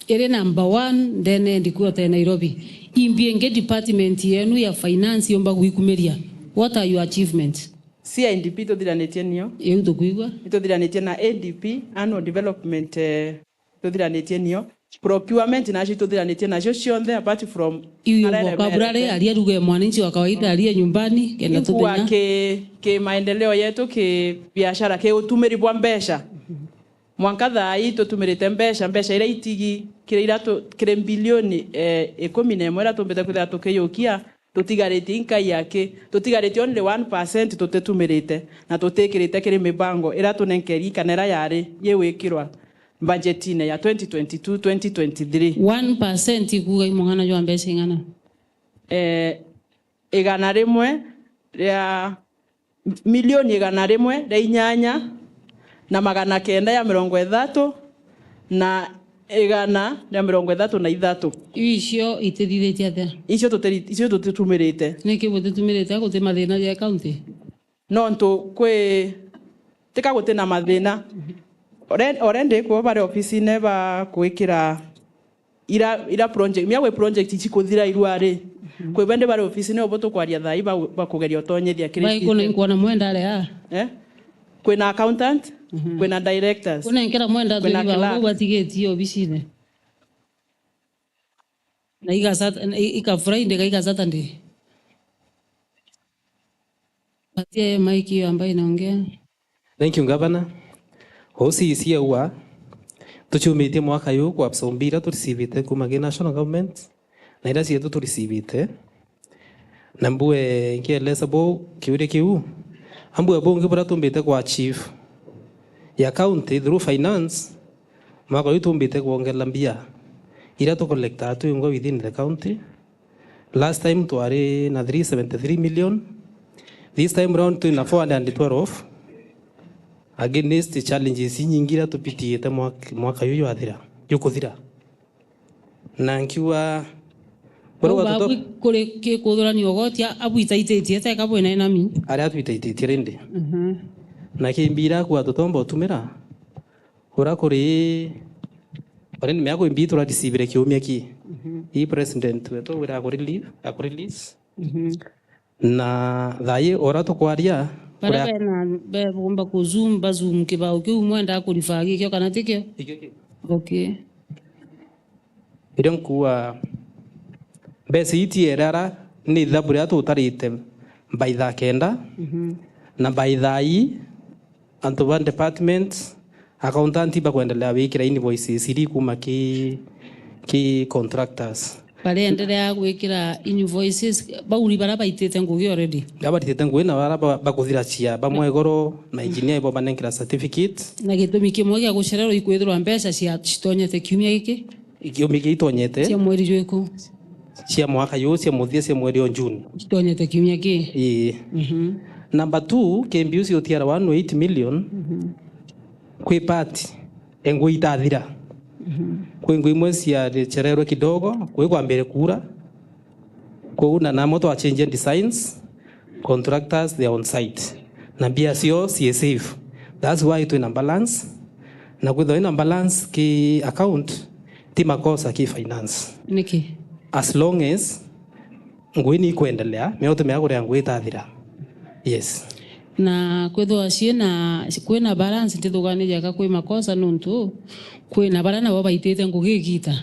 Iri number one ndene ya headquarter ya Nairobi. Imbi ingi department yenu ya finance yumba gwikumiria. What are your achievements? C I D P tuthiranitie nio. Iu tukwigua. Ituthiranitie na A D P, annual development, eh, tuthiranitie nio. Procurement nacio ituthiranitie nacio cionthe apart from iu arere vocabulary, mere. Aria lugha ya mwananchi wa kawaida, aria nyumbani, kenda tuthenya. Ki, ki maendeleo yetu, ki biashara, ki utumiri bwa mbeca. Mwanka thaa ii tutumirite mbeca, mbeca iria itigi, kiri iria tu-, kiri mbilioni, eh, ikumi na imwe iria tumbite kwithira tukiyukia, tutigaritie inkai aki, tutigaritie only one percent tutitumirite, na tutikirite kiri mibango iria tunenkeri kana iria yari yigwikirwa mbajetine ya twenty twenty-two, twenty twenty-three. One percent ikuuga i mung'ana jwa mbeca ing'ana? Eh, igana rimwe ria, milioni igana rimwe ria inyanya na magana kenda ya mirongo ithatu na igana ria mirongo ithatu na ithatu. Iu icio itithithitie atia? Icio tutiri-, icio tutitumirite. Niki butitumirite? Guti mathina ja county? Nontu kwi, tika guti na mathina. Alre-, already kwo bari ofisine ba gwikira ira, ira project, mia gwi project icikuthira irua ri. Mhm. Kwi bendi bari ofisine obo tukwaria thaa ii ba, bakugeria utonyethia kiri. Bai, kuna nkwona mwenda ari aa. Eh? Kwina accountant, mhm, kwina directors. Kuna nkira mwenda kwina turi ba clerk. Batigitie ofisine. Na iga Sat-, na i-, ika Friday, ka iga Saturday. Patia hiyo mic hiyo ambayo inaongea. Thank you, Governor. O C E C aua, tuciumitie mwaka uyu ku absorb ira turecivite kuma ki national government, na ira cietu turecivite. Na mbue nkieleza bo kiuria kiu, ambue bungi buria tumbite ku achieve ya county through finance, mwaka uyu tumbite kwongela mbia ira tu collecta twingwa within the county. Last time twari na three seventy three million. This time round twina four hundred and twelve. Against challenges inyingi iria tupitiite mwak-, mwaka uyu jwathira, jukuthira. Na nkiuga, kuri kuri kikuthurania ugotia, abwitaititie teka bwina enami. Aria atwitaititie rindi. Mhm. Na kimbira kwa tutomba utumira. Uria kuri, already miaka imbi turarecivire kiumia ki. Mhm. Ii president wetu wira akureli-, akurelease. Mhm. Na thaai uria tukwaria, baria kuria bena, be-, bumba ku zoom, ba zoom kibao kiu mwenda kuribaa gikio kana tikio? Ikio ki. Okay. Irio nkuuga, mbeca ii ti erara, ni ithabu riria tutarite by thaa kenda, mhm, na by thaa ii, antu ba department, accountant bakwendelea gwikira invoices iri kuma ki, ki contractors. Bariendelea gwikira invoices, bauri baria baitite ngugi already? Baria baitite ngugi na baria ba-, bakuthira cia bamwe igoro, na engineer ibo banenkira certificate. Na gitumi kimwe gia gucererwa ikwithirwa mbeca cia, citonyete kiumia giki? Kiumia giki itonyete. Cia mweri jwiku? Cia mwaka juu, cia muthia, cia mweri o June. Itonyete kiumia ki? Ii. Mhm. Number two, K B U C O T R one eight million, kwi part e ngui itathira. Kwi ngui imwe ciarecererwe kidogo, kwi kwambire kuura. Kwou na namo twachenjia designs, contractors they are on site. Na mbia cio ciĩ safe. That's why twina balance. Na kwithirwa ina balance ki account, ti makosa ki finance. Niki? As long as ngui ni ikwendelea, mioto mea kuria ngui itathira. Yes. Na kwithirwa ciina, kwina balance ntithuganirie ka kwi makosa nontu kwina baria nabo baitite ngugi igita.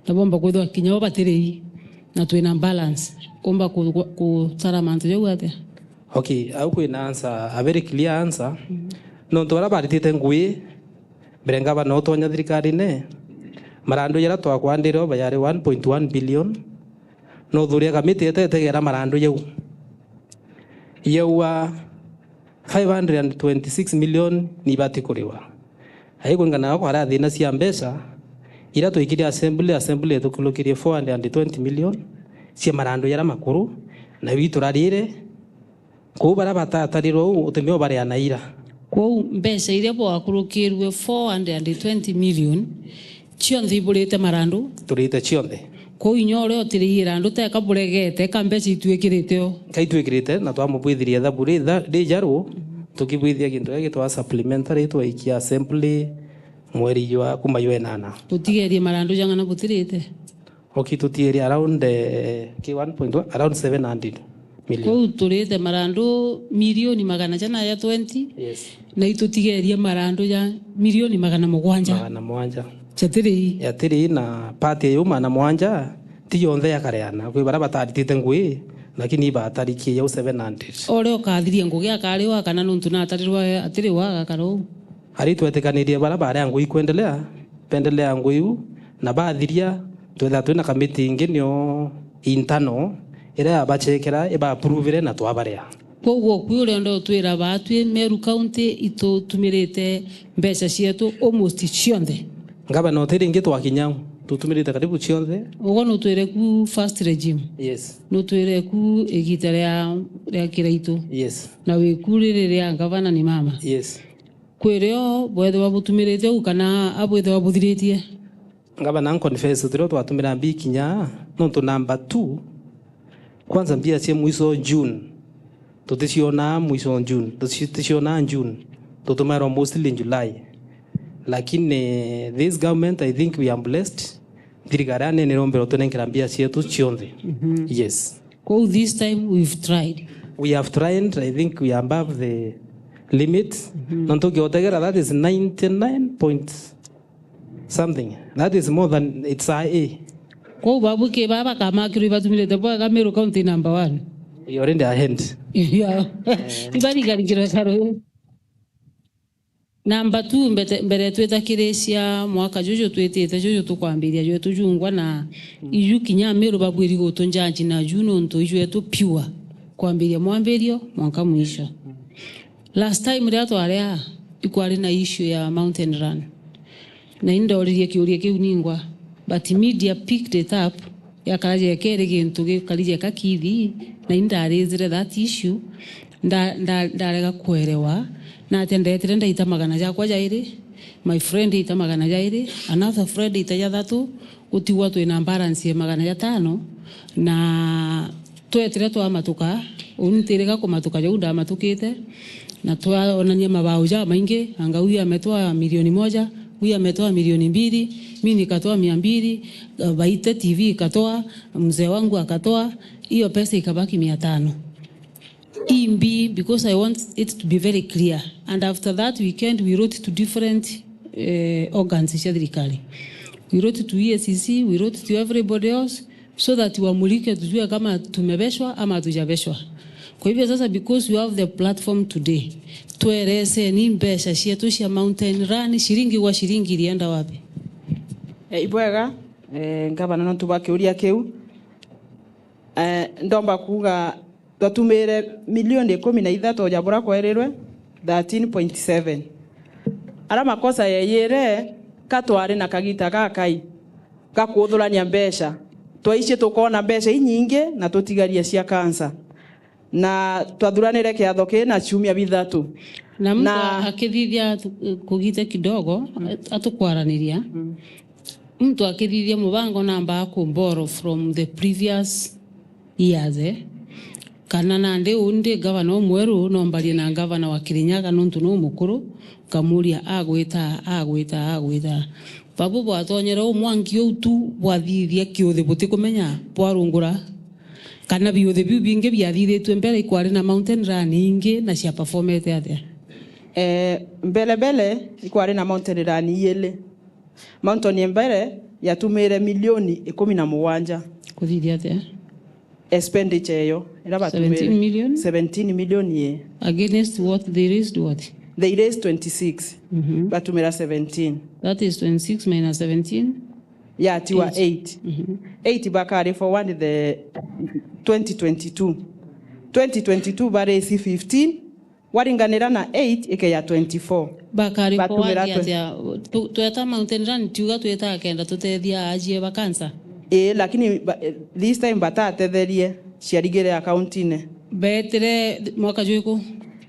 Na bomba kwithirwa kinya bo batirei. Na twina balance. Kumba ku-, ku-, kutara mantu jau atia? Okay, au kwina answer, a very clear answer. Nontu baria baritite ngui, mbere ngavana utonya thirikarine, marandu jaria twakwandirwe bayari one point one billion. No uthuria kamiti ete itegera marandu jau. Yaua five hundred and twenty-six million ni ibati kuriwa. Ai kuringana na kwaria thina cia mbeca, iria twikirie assembly, assembly itukurukirie four hundred and twenty million cia marandu jaria makuru, na witu rarire, Kwou baria batatarirwe uu utimio baria na ira. Kwou mbeca iria bwakurukirue four hundred and twenty million, cionthe iburite marandu? Turite cionthe. Kwou inya uria utiriire irandu teka buregete, ka mbeca itwikirite o? Ka itwikirite, na twamubwithirie thabu ri tha-, ri jaru, tukibwithia gintu gia gitwa supplementary, twaikia assembly mweri jwa kuma jwa enana. Utigerie marandu jang'ana butirite? Okay, tutigerie around, eh, ki one point one, around seven hundred million. Kwou turite marandu milioni magana jana ya twenty, yes, na itutigerie marandu ja milioni magana mugwanja. Magana mugwanja. Jatiri. Jatiri, na part ya magana mugwanja, ti yonthe yakareana. Kwi baria bataritite ngui, lakini ibatarikie jau seven hundred. Uria ukathiria ngugi akariwa kana nontu natarirwa atiriwa agakara uu? Ari twetikanirie baria baria ngui ikwendelea, bendelea ngui iu, na bathiria, twethira twina kamiti ingi nio internal, iria yabachekera, iba approve-ire na twabarea. Kwou gwoku uria ndo twira baatwi Meru County itutumirite mbeca cietu almost cionthe. Ngavana, utiri ingi twakinya u, tutumirite karibu cionthe. Ugo nutwire ku first regime. Yes. Nutwire ku igita ria, ria Kiraitu. Yes. Na wiku riri ria ngavana ni mama. Yes. Kwirio bwethirwa butumirite u kana abwithirwa buthiritie? Ngavana, nconfess, tirio twatumira mbi kinya, nontu number two, kwanza mbia cia mwiso June, tuticionaa mwiso June, tuticionaa June, tutumairwa mostly July. Lakini this government, I think we are blessed, thirikari ya nene irombere utunenkera mbia cietu cionthe. Mhm. Yes. Kwou this time we've tried. We have tried, I think we are above the limit. Mhm. Nontu ukiotegera, that is ninety-nine point something. That is more than, it's a A. Kwou babu ki baba kamakirwe ibatumirite bwega Meru County number one. We already ahead. Yeah. Eh. Ibarigarikirwe karo. Number two, mbete-, mbere twitakirisha mwaka juju twitite, juju tukwambiria jwetu jungwa na iju kinya Meru babwiri gutunjaji na ju nontu ijwetu pure kwambiria mwambirio mwanka mwisho. Last time riria twari aa, ikwari na issue ya Mountain Run. Na indoririe kiuria kiu ningwa, but media picked it up, yakara jeka iri gintu gikari jeka kithi, na indarizire that issue, nda-, nda-, ndarega kwerewa, na atia ndetire ndaita magana jakwa jairi, my friend ita magana jairi, another friend ita jathatu, gutigwa twina balance ya magana jatano, na twetire twamatuka, uni ntirega kumatuka jau ndamatukite, na twaonania mabao jamaingi, anga huyu ametoa milioni moja, huyu ametoa milioni mbili, mimi nikatoa mia mbili, eh, Baite T V ikatoa, mzee wangu akatoa, hiyo pesa ikabaki mia tano. Imbi, because I want it to be very clear. And after that weekend, we wrote to different, eh, organs cia thirikari. We wrote to E A C C, we wrote to everybody else, so that wamulike tujue kama tumebeshwa ama hatujabeshwa. Kwa hivyo sasa, because you have the platform today, twereseni mbeca cietu cia Mountain Run, shilingi gwa shilingi irienda wapi? Eh, ibwega, eh, ngavana, nontu bwa kiuria kiu. Eh, ndomba kuuga twatumire milioni ikumi na ithatu ja bura kwerirwe, thirteen point seven. Ara makosa yeyire, ka twari na kagita gakai ga kuthurania mbeca. Twaici tukoona mbeca inyingi na tutigaria cia kansa. Na twathuranire kiatho kii na ciumia bithatu. Na muntu Na- akithithia tu- kugite kidogo, atukwaraneria. Muntu akithithia mubango namba ku borrow from the previous years, eh? Kana nandi uu ndi gavana umweru, no mbarie na gavana wa Kirinyaga nontu nuu mukuru, nkamuria agwita, agwita, agwita. Babu bwatonyere uu mwanki uu tu bwathithia kiuthi butikumenya bwarungura, kana biuthi biu bingi biathithitue mbere ikwari na mountain run ingi na cia performete atia? Eh, mbere mbere ikwari na mountain run iili. Mountain ya mbere yatumire milioni ikumi na mugwanja. Kuthithia atia? Expenditure eyo ira batumire. Seventeen million? Seventeen million, ye. Against what they raised what? They raised twenty-six. Mhm. Batumira seventeen. That is twenty-six minus seventeen. Yatiwa eight. Eight. Mhm. Eight bakari forward the twenty twenty-two. Twenty twenty-two baraise fifteen. Waringanira na eight ikeya twenty-four. Bakari forward atia? Tu- tweta mountain run, tiuga twita kenda tutethia ajie ba cancer? Ii, lakini ba- eh, this time batatetherie, ciarigire akaunti-ine. Betire mwaka jwiku?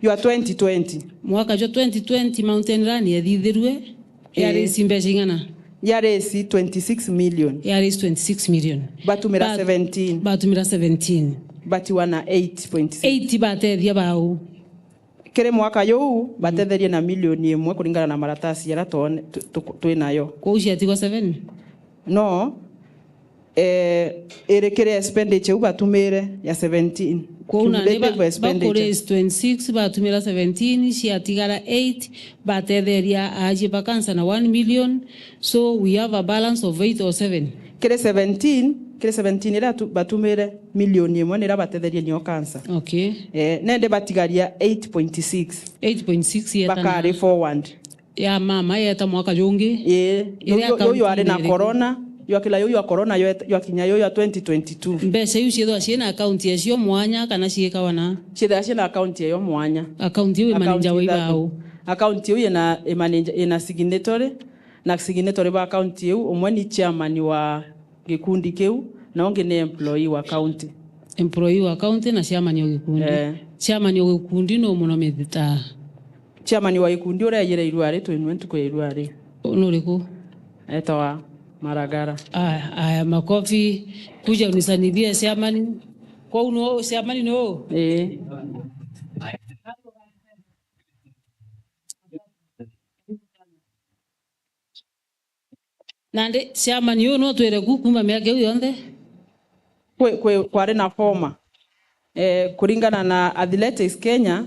Jwa twenty twenty. Mwaka jwa twenty twenty mountain run yethithirue, yaraise mbeca ing'ana? Yaraise twenty-six million. Yaraise twenty-six million. Batumira seventeen. Batumira seventeen. Batiwa na eight point six. Eight batethia bau? Kiri mwaka juu batetherie na milioni imwe kuringana na maratasi jaria twone- tu- tu- twinayo. Kwou ciatigwa seven? No. Eh, iri kiri expenditure iu batumire ya seventeen. Kwou nandi ba- cumulative expenditure. Bakuraise twenty-six, batumira seventeen, ciatigara eight, batetheria ajie ba cancer na one million. So we have a balance of eight or seven. Kiri seventeen, kiri seventeen iria tu- batumire, milioni imwe niria batetherie nio cancer. Okay. Eh, nende batigaria eight point six. Eight point six yeta na- Bakari forward. Ya mama yeta mwaka jungi. Ii, iria yu- yu- yu ari na akaunti-ine iriku? Corona, jwakira yu jwa corona, jwet- jwakinya yu jwa twenty twenty-two. Mbeca iu ciithwa ciina akaunti ecio mwanya kana ciikawa na? Ciithwa ciina akaunti eyo mwanya. Akaunti iu imanija wa ibau? Akaunti iu ina imanija, ina signatory, na signatory ba akaunti iu, umwe ni chairman wa gikundi kiu, na ungi ni employee wa county. Employee wa county na chairman o gikundi. Eh. Chairman o gikundi nu muno mithita? Chairman wa gikundi uria aijire irua ri, twinwe ntuku ya irua ri. Nuriku? Etawa Maragara. Aya, aya, makofi. Kuja unisanidie chairman. Kwou nu chairman nu? Ii. Nandi chairman uyu no twire ku kuuma miaka iu yonthe? Kwi- kwi- kwari na former. Eh, kuringana na Athletics Kenya,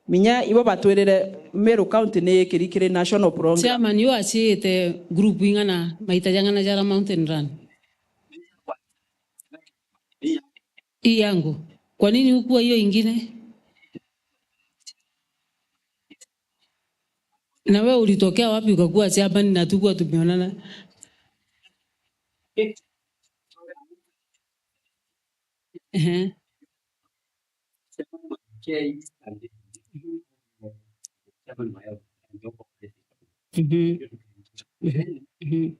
minya ibo batwirire Meru County ni ikiri kiri national program. Chairman uyu aciite group ing'ana, maita jang'ana jara mountain run? Hii yangu. Kwa nini hukua hiyo ingine? Na wewe ulitokea wapi ukakuwa chairman na tukuwa tumeonana? Ehe. Mhm. Mhm. Mhm.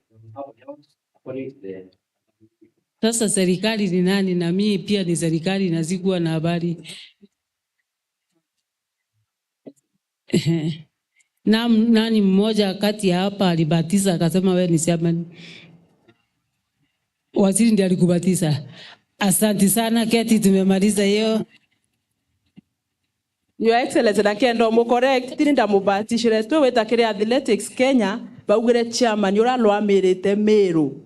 Sasa serikali ni nani? Na mimi pia ni serikali na sikuwa na habari. Ehe. Na, nani mmoja kati ya hapa alibatiza akasema wewe ni chairman? Waziri ndiye alikubatiza. Asanti sana, keti, tumemaliza hiyo. Your Excellency, na kenda umu correct, tini ndamubatishire twi wita kiri Athletics Kenya, baugire chairman uria arwamirite Meru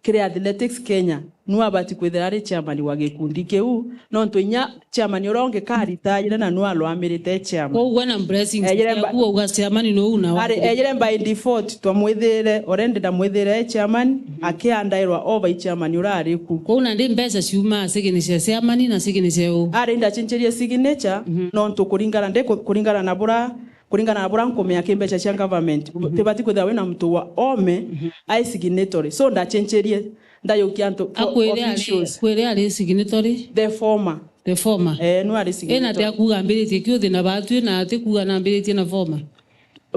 kiri Athletics Kenya, nu abati kwithira ari chairman wa gikundi kiu, nontu inya chairman uria ungi karitaire na nu arwamirite chairman. Kwou we na blessings Ejire mba- ciaku, wauga chairman nu na Ari, wagire- ejire by default, twamwithire, already ndamwithire e chairman, akiandairwa o by chairman uria ari ku. Kwou nandi mbeca ciuma signature cia chairman na signature u? Ari ndacenjerie signature, Mhm. nontu kuringana, ndi ku- kuringana na bura kuringana na buria nkumenya ki mbeca cia government, Mhm. tibati kwithira wina muntu wa ome Mhm. ai signatory. So ndacenjerie, ndayukia antu for Akwire ari, officials. Akwire ari signatory? The former. The former. Eh, nu ari Ina signatory. Ati akuga ambiritie kiuthi na batwi na ati kuga na ambiritie na former?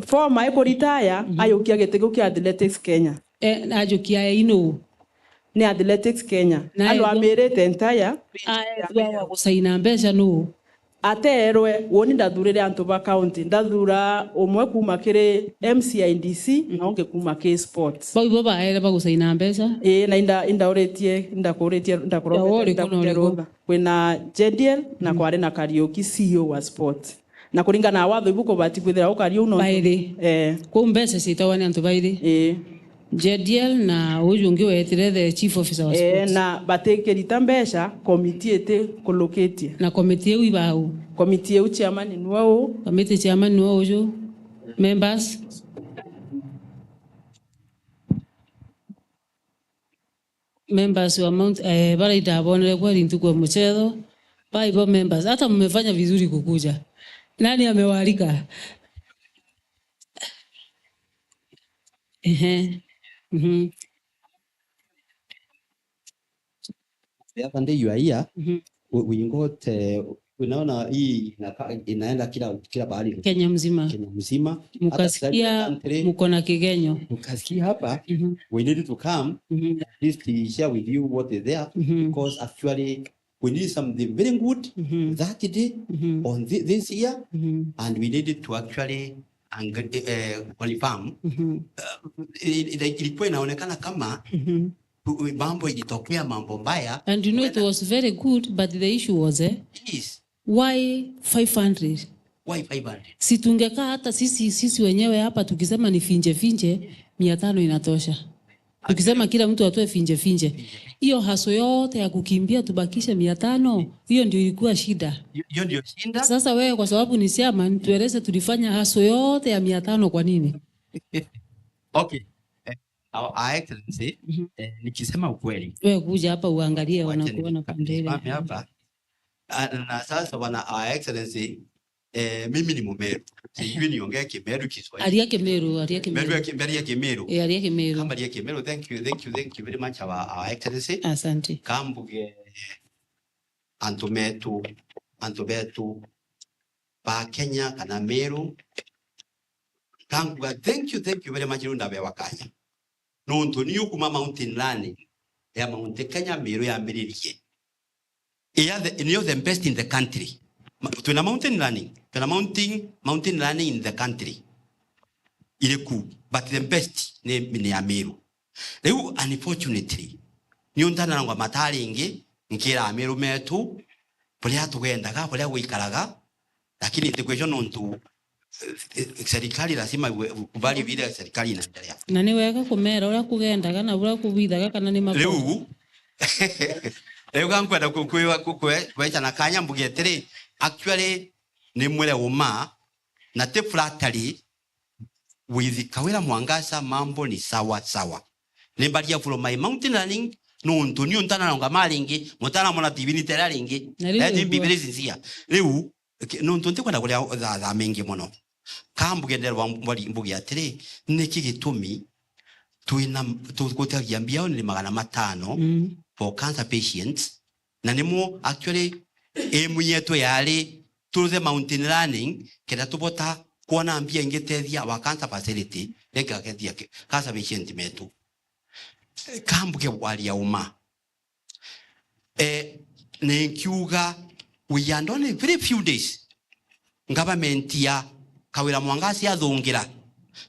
Former ikuritaya, Mhm. ayukia giti kiu kia Athletics Kenya. Eh, ajukia e inu? Ni Athletics Kenya. Na Anu ethwa- amirite entire. Aethwa wa gusaina mbeca nu? Ateerwe, uuni ndathurire antu ba county, ndathura umwe kuuma kiri M C I D C na ungi kuuma kiri sports. Bau ibo baere bagucaina mbeca? Ii, na inda-, indauritie, indakuritie, ndakuromete, ya, uriku na uriku? Kwina Jediel na kwari na Kariuki, C E O wa sports. Na kuringana na watho ibu kubati kwithira ukari uu nontu bairi. Eh. Kuu mbeca ciitagwa ni antu bairi. Ii. Jediel na uju ungi wetire the chief officer wa sports. Eh, na batikirita mbeca, komiti iti kulukitie. Na komiti iu ibau? Komiti iu chairman niwe uu. Komiti chairman niwe uju. Members? Members wa Mount, eh, bara indabonere kweri ntuku ya muchetho. Baibo members, hata mmefanya vizuri kukuja. Nani amewaalika? Ehe. Mhm. The other day you are here, mhm, we, we got, eh, unaona hii inaka-, inaenda kila, kila pahali. Kenya mzima. Kenya mzima. Hata mkasikia sasa country, mko na kigenyo. Ukasikia hapa, mhm, we need to come, mhm, at least share with you what is there, mhm, because actually we need something very good, mhm, that day, mhm, on thi-, this year, mhm, and we need to actually ang-, eh, confirm. Mhm. Uh, il-, il-, ilikuwa inaonekana kama, mhm, tu-, mambo ilitokea, mambo mbaya. And you know it was very good, but the issue was, eh, yes, why five hundred? Why five hundred? Si tungekaa hata sisi, sisi wenyewe hapa tukisema ni finje finje, mia tano inatosha. Tukisema kila mtu atoe finje finje. Hiyo haso yote ya kukimbia tubakishe mia tano, hiyo ndio ilikuwa shida. Hiyo, hiyo ndio shida. Sasa wewe kwa sababu ni chairman, tueleze tulifanya haso yote ya mia tano kwa nini? Okay. Eh, our, our Excellency, mhm, eh, nikisema ukweli. Wewe kuja hapa uangalie, wacha wanakuona ni-, pande ile. Nisimame hapa. Ah, na sasa bwana, our Excellency, eh, mimi ni Mumeru. Sijui niongee Kimeru, Kiswahili. Aria Kimeru, aria Kimeru. Meru ya Ki-, Meru ya Kimeru. Eh, aria Kimeru. Kama aria Kimeru, thank you, thank you, thank you very much, our, our Excellency. Asante. Kambuge antu metu, antu betu ba Kenya kana Meru. Kambuga thank you, thank you very much, nundu ndabewa kanya. Nontu niyo kuma mountain running ya Mount Kenya Meru yambiririe. Iya the, niyo the best in the country. Ma-, twina mountain running, twina mountain, mountain running in the country. Iriku, but the best ni, ni ya Meru. Riu, unfortunately, niyo ntanarangwa mataa ringi, nkira Meru metu, buria tugendaga, buria gwikaraga, lakini ntikwija nontu, eh, eh, serikali lazima iwe-, kubali vile serikali inaendelea. Na ni wega kumera uria kugendaga na uria kubithaga kana ni mako-. Riu, riu ga nkwenda ku-, ku-, ku-, kwe-, kwecha na kanya mbuge atiri, actually, ni mwire uma, na ti flattery, with Kawira Mwangaza mambo ni sawa sawa. Ni mbaria from my mountain running, nontu niu ntanarangwa maringi, mutanamona T V ni tera ringi. Na riu eh, ni ugwe. Mbibiri sincere. Riu, Ki-, nontu ntikwenda kuria thaa, thaa mingi mono. Ka mbugenderwa mbori-, mbuge atiri, niki gitumi twina, tu-, gutagia mbia ni magana matano, mm, for cancer patients, na nimo actually aim yetu yari through the mountain running, kenda tubota kwona mbia ingitethia our cancer facility, na ikagethia ki-, cancer patient metu. Ka mbuge kwaria uma. Eh, ninkiuga, we are only very few days, government ya Kawira Mwangaza yathungira.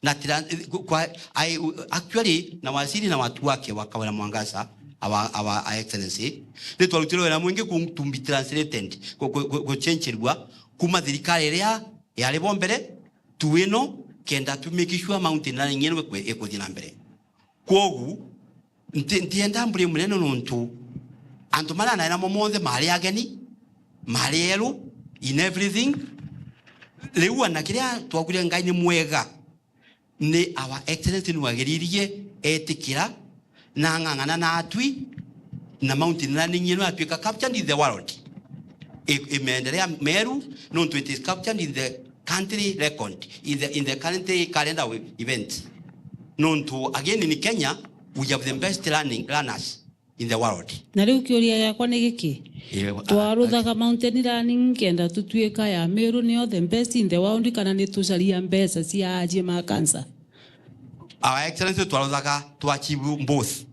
Na tira-, kwa, I, actually, na waziri na watu wake wa Kawira Mwangaza, our, our Excellency, ni twarutire wira mwingi ku-, to be translated, ku-, ku-, ku-, guchencherua kuma thirikari iria yari bo mbere, tu ino, kenda tu make sure mountain running ino ikwe-, ikuthii na mbere. Kwogu, nti-, ntienda mburi munene nontu antu maria nari namo monthe mari ageni, mari eru in everything. Riu ana kiria twakwire Ngai ni mwega, ni Our Excellency nwagiririe etikira na ang'ang'ana na atwi, na mountain running ino yatuika captured in the world. I-, imeendelea Meru, nontu it is captured in the country record, in the, in the current calendar of events. Nontu, again, in Kenya, we have the best running, runners in the world. Na riu kiuria giakwa ni giki? Ewa, twaruthaga mountain running kenda tutuika ya Meru niyo the best in the world, kana ni tucaria mbeca cia ajie ma cancer? Our Excellency, twaruthaga to achieve both.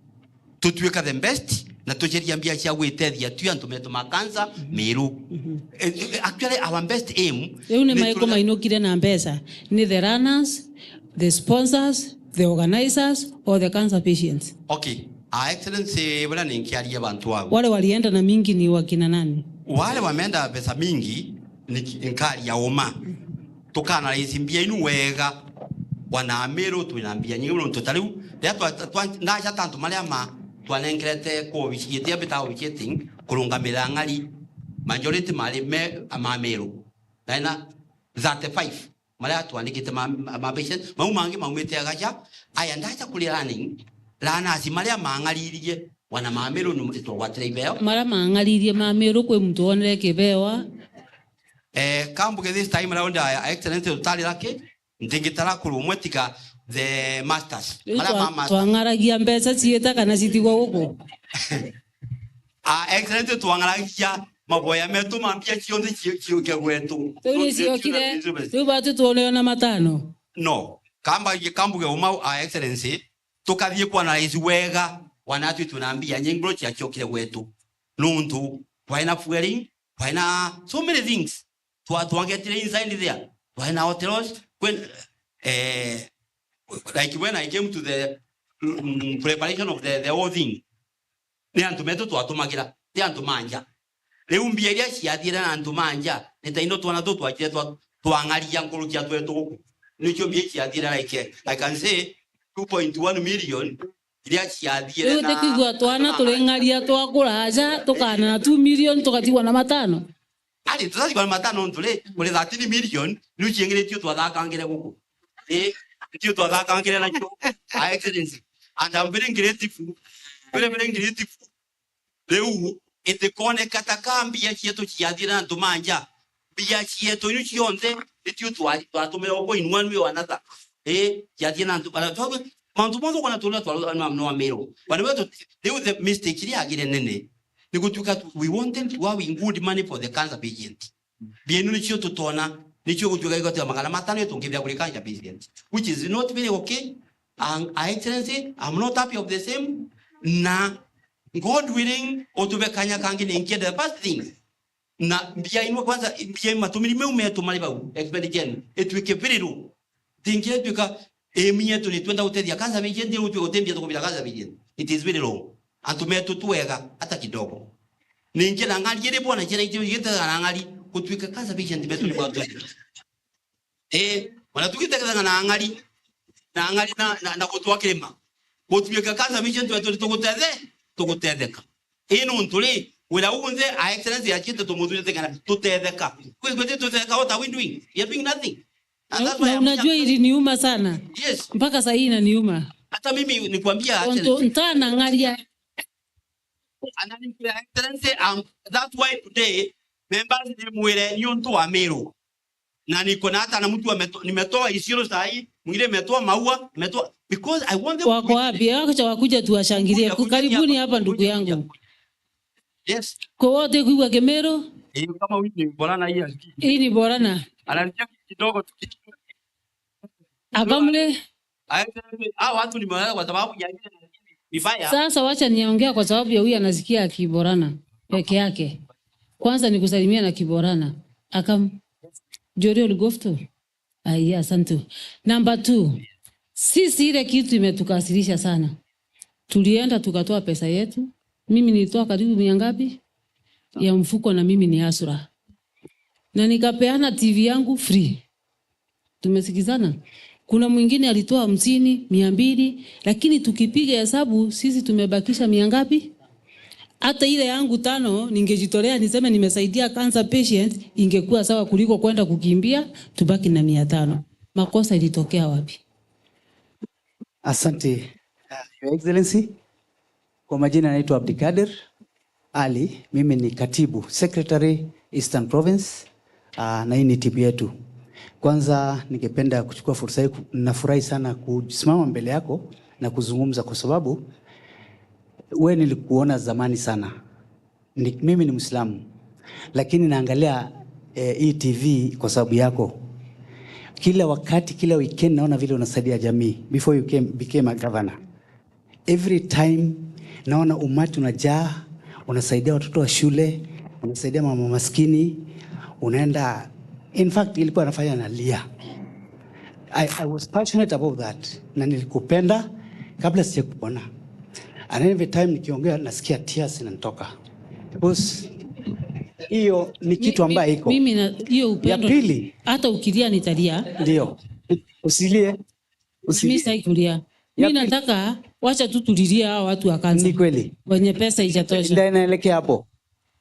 Tutuika the best, Na tuceria mbia cia gwitethia twi antu metu ma cancer Meru. Eh, eh, actually, our best aim Riu ni ni maiko tuna- mainukire na mbeca? Ni the runners, the sponsors, the organizers, or the cancer patients? Okay, Our Excellency, buria ni nkiaria bantu au. Wale walienda na mingi ni wakina nani? Wale wameenda pesa mingi, ni nkaria uma. Tukanaraisi mbia inu wega. Wana Meru twina mbia nyingi nontu ta riu riria twa- twa- ndaja ta antu maria ma twanenkerete ku officiating, bita officiating, kurungamira ang'ari, majority mari me ma Meru. Naina thirty-five maria twandikite ma, ma, ma patient, mau mangi maumite agaja. Aya ndaja kuri running, runners maria mang'aririe, wana ma Meru ni twagwatire ibeo. Maria mang'aririe ma Meru, kwi muntu wonere kibewa? Eh, kambuge this time around, Your Excellency, tutarira ki, ntingitara kuru umwe tiga the masters. Riu Maria twa- ma masters. Twang'aragia mbeca ciita kana citigwa guku? Ah, Excellency, twang'aragia maboya metu ma mbia cionthe ci- ciuke gwetu. Riu ni ciokire, riu batu twone ona matano. No. Kamba, kambuge uma, Your Excellency, tukathie kuanalyze wega, wana atwi twina mbia nyingi bro ciaciokire gwetu. Nuntu, twaina fueling, twaina so many things. Twa-, twangetire inside there. Twaina hotels, kwen-, eh, like when I came to the, mm, preparation of the, the whole thing, ni antu metu twatumagira, ti antu ma nja. Riu mbia iria ciathiire na antu ma nja, ni ta indo twana tu twajire twa-, twang'aria nkuruki ya twetu guku. Nicio mbia ciathiire, like, I can say two point one million iria ciathiire. Riu na ti kwigua twana turing'aria twakura aja, tukaana na two million, tugatigwa na matano. Ari, tutatigwa na matano nontu ri, kuri thirteen million, niu ciengeretio twathakangire guku. Ii, nitio twathakangire nacio, Your Excellency. And I'm very grateful, very, very grateful. Riu, itikoneka ta ka mbia cietu ciathiire na antu ma nja. Mbia cietu iu cionthe, nitio twa-, twatumire uko in one way or another. Ii, ciathiire na antu, bara twa-, mauntu monthe ukona turia twa-, no, no Meru. Bana wetu, riu the mistake iria yagire nene, ni gutuika tu-, we wanted to have good money for the cancer patient. Mbia inu nicio tutona, nicio gutuika igoti ya magana matano itungithia kuri cancer patient, which is not very okay. And, Your Excellency, I'm not happy of the same. Na God willing, utube kanya kangi ni nkienda the first thing. Na mbia inu kwanza, mbia matumiri meu metu mari bau, expenditure inu, ituike very low. Tingiatuika imi yetu ni twenda gutethia cancer patient, riu utue gutimbia tukubira cancer patient. It is very wrong. Antu metu tu wega hata kidogo. Ningi na ng'ari iri bwana, ciana icio igitega na ng'ari, gutuika cancer patient betu ni bwatwethia. Eh, wana tugitegethanga na ng'ari, na ng'ari na, na, na gutwa kirima. Gutuika cancer patient wetu ni tugutethe, tugutetheka. Ii nuntu ri, wira unthe, Your Excellency, acite tumuthurite kana tutetheka. Kwi, kwi tutetheka, what are we doing? We are doing nothing. And that's why Na I'm unajua here. Iliniuma sana. Yes. Mpaka saa hii inaniuma. Hata mimi nikwambia, Onto Excellency. Ntana ng'aria. And then, Your Excellency, um, that's why today members nimwire ni untu wa Meru. Na niko na hata na mtu ameto-, nimetoa Isiolo saa hii, mwingine nimetoa Maua, nimetoa, because I want them to Wako wapi? Wacha wakuje tuwashangilie. Karibuni hapa ndugu yangu. Yes. Kwa wote kuigua Kimiru? Eh, kama huyu ni Borana hii asikii. Hii ni Borana. Anasikia kidogo tu. Akamle. Hao watu nimeona kwa sababu ya ile vibaya. Sasa wacha niongea kwa sababu ya huyu anasikia Kiborana peke yake. Kwanza nikusalimia na Kiborana. Akam. Jori oligofto. Aya, asante. Number two. Sisi ile kitu imetukasirisha sana. Tulienda tukatoa pesa yetu. Mimi nilitoa karibu mia ngapi? Ya mfuko na mimi ni Asura. Na nikapeana T V yangu free. Tumesikizana? Kuna mwingine alitoa hamsini, mia mbili, lakini tukipiga hesabu, sisi tumebakisha mia ngapi? Hata ile yangu tano, ningejitolea niseme nimesaidia cancer patient, ingekuwa sawa kuliko kwenda kukimbia, tubaki na mia tano. Makosa ilitokea wapi? Asante, uh, Your Excellency. Kwa majina naitwa Abdikadir Ali, mimi ni katibu, secretary, Eastern Province, uh, na hii ni timu yetu. Kwanza ningependa kuchukua fursa hii, ku-, nafurahi sana kusimama mbele yako na kuzungumza kwa sababu wewe nilikuona zamani sana. Ni, mimi ni Muislamu, lakini naangalia, eh, hii T V kwa sababu yako. Kila wakati, kila weekend naona vile unasaidia jamii before you came, became a governor. Every time Naona umati unajaa, unasaidia watoto wa shule, unasaidia mama maskini, unaenda, in fact, ilikuwa nafanya nalia. I, I was passionate about that. Na nilikupenda kabla sijakuona. And every time nikiongea, nasikia tears inanitoka. Because hiyo ni kitu ambayo iko. Mimi na hiyo upendo. Ya pili. Hata ukilia nitalia. Ndio. Usilie. Mimi sitaki kulia. Ya pili. Mimi nataka, wacha tu tulilie hao watu wa kansa. Ni kweli. Wenye pesa ijatosha. Ndio naelekea hapo.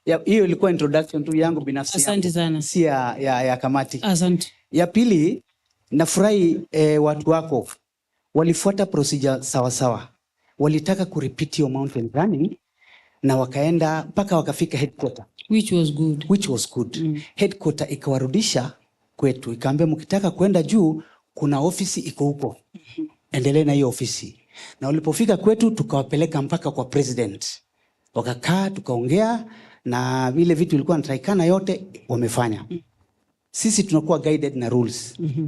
Ya, hiyo ilikuwa introduction tu yangu binafsi yangu. Asante sana. Si ya, ya, ya kamati. Asante. Ya pili, nafurahi, eh, watu wako walifuata procedure sawa sawa. Walitaka kurepeat hiyo mountain running na wakaenda mpaka wakafika headquarter. Which was good. Which was good. Mm. Headquarter ikawarudisha kwetu, ikaambia, "Mkitaka kwenda juu, kuna ofisi iko huko. Endelee na hiyo ofisi." Na walipofika kwetu, tukawapeleka mpaka kwa president. Wakakaa, tukaongea, na vile vitu ilikuwa inatakikana yote, wamefanya. Sisi tunakuwa guided na rules. Mhm.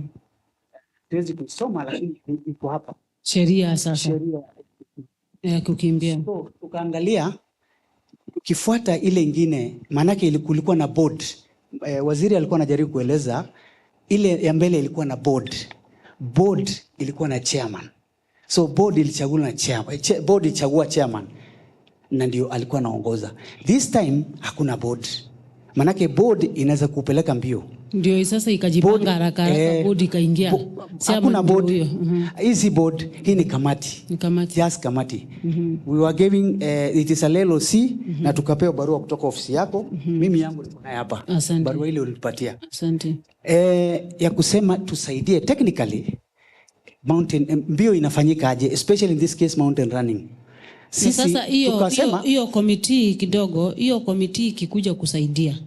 Tuwezi kusoma, lakini iko hapa. Sheria sasa. Sheria. Ya kukimbia. So, tukaangalia, tukifuata ile ingine, maanake ili-, kulikuwa na board. Eh, waziri alikuwa anajaribu kueleza, ile ya mbele ilikuwa na board. Board ilikuwa na chairman. So, board ilichagua na chair-, eh, cha-, board ilichagua chairman. Na ndio alikuwa anaongoza. This time, hakuna board. Maanake board inaweza kupeleka mbio. Ndio sasa ikajipanga haraka haraka, eh, board ikaingia. Hakuna board. Chairman ndio huyo. Mhm. Hii si board, hii ni kamati. Ni kamati. Just kamati. Mhm. We were giving, eh, it is a L L C, na tukapewa barua kutoka ofisi yako. Mhm. Mimi yangu niko nayo hapa. Asante. Barua ile ulipatia. Asante. Eh, ya kusema tusaidie technically, mountain, eh, mbio inafanyika aje, especially in this case, mountain running. Sisi sasa hiyo, tukasema hiyo, hiyo committee kidogo, hiyo committee ikikuja kusaidia.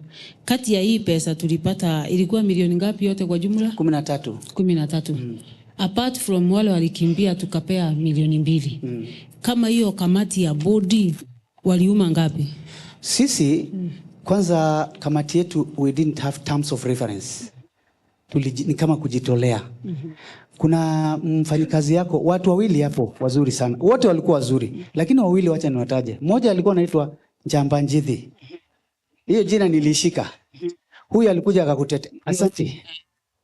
Kati ya hii pesa tulipata, ilikuwa milioni ngapi yote kwa jumla? Kumi na tatu. Kumi na tatu. Mm. Apart from wale walikimbia tukapea milioni mbili. Mm. Kama hiyo kamati ya bodi waliuma ngapi? Sisi, kwanza kamati yetu, we didn't have terms of reference. Tuliji-, ni kama kujitolea. Mhm. Kuna mfanyikazi yako, watu wawili hapo wazuri sana. Wote walikuwa wazuri, lakini wawili wacha niwataje. Mmoja alikuwa anaitwa Njamba Njithi. Hiyo jina nilishika. Huyu alikuja akakutetea. Asante.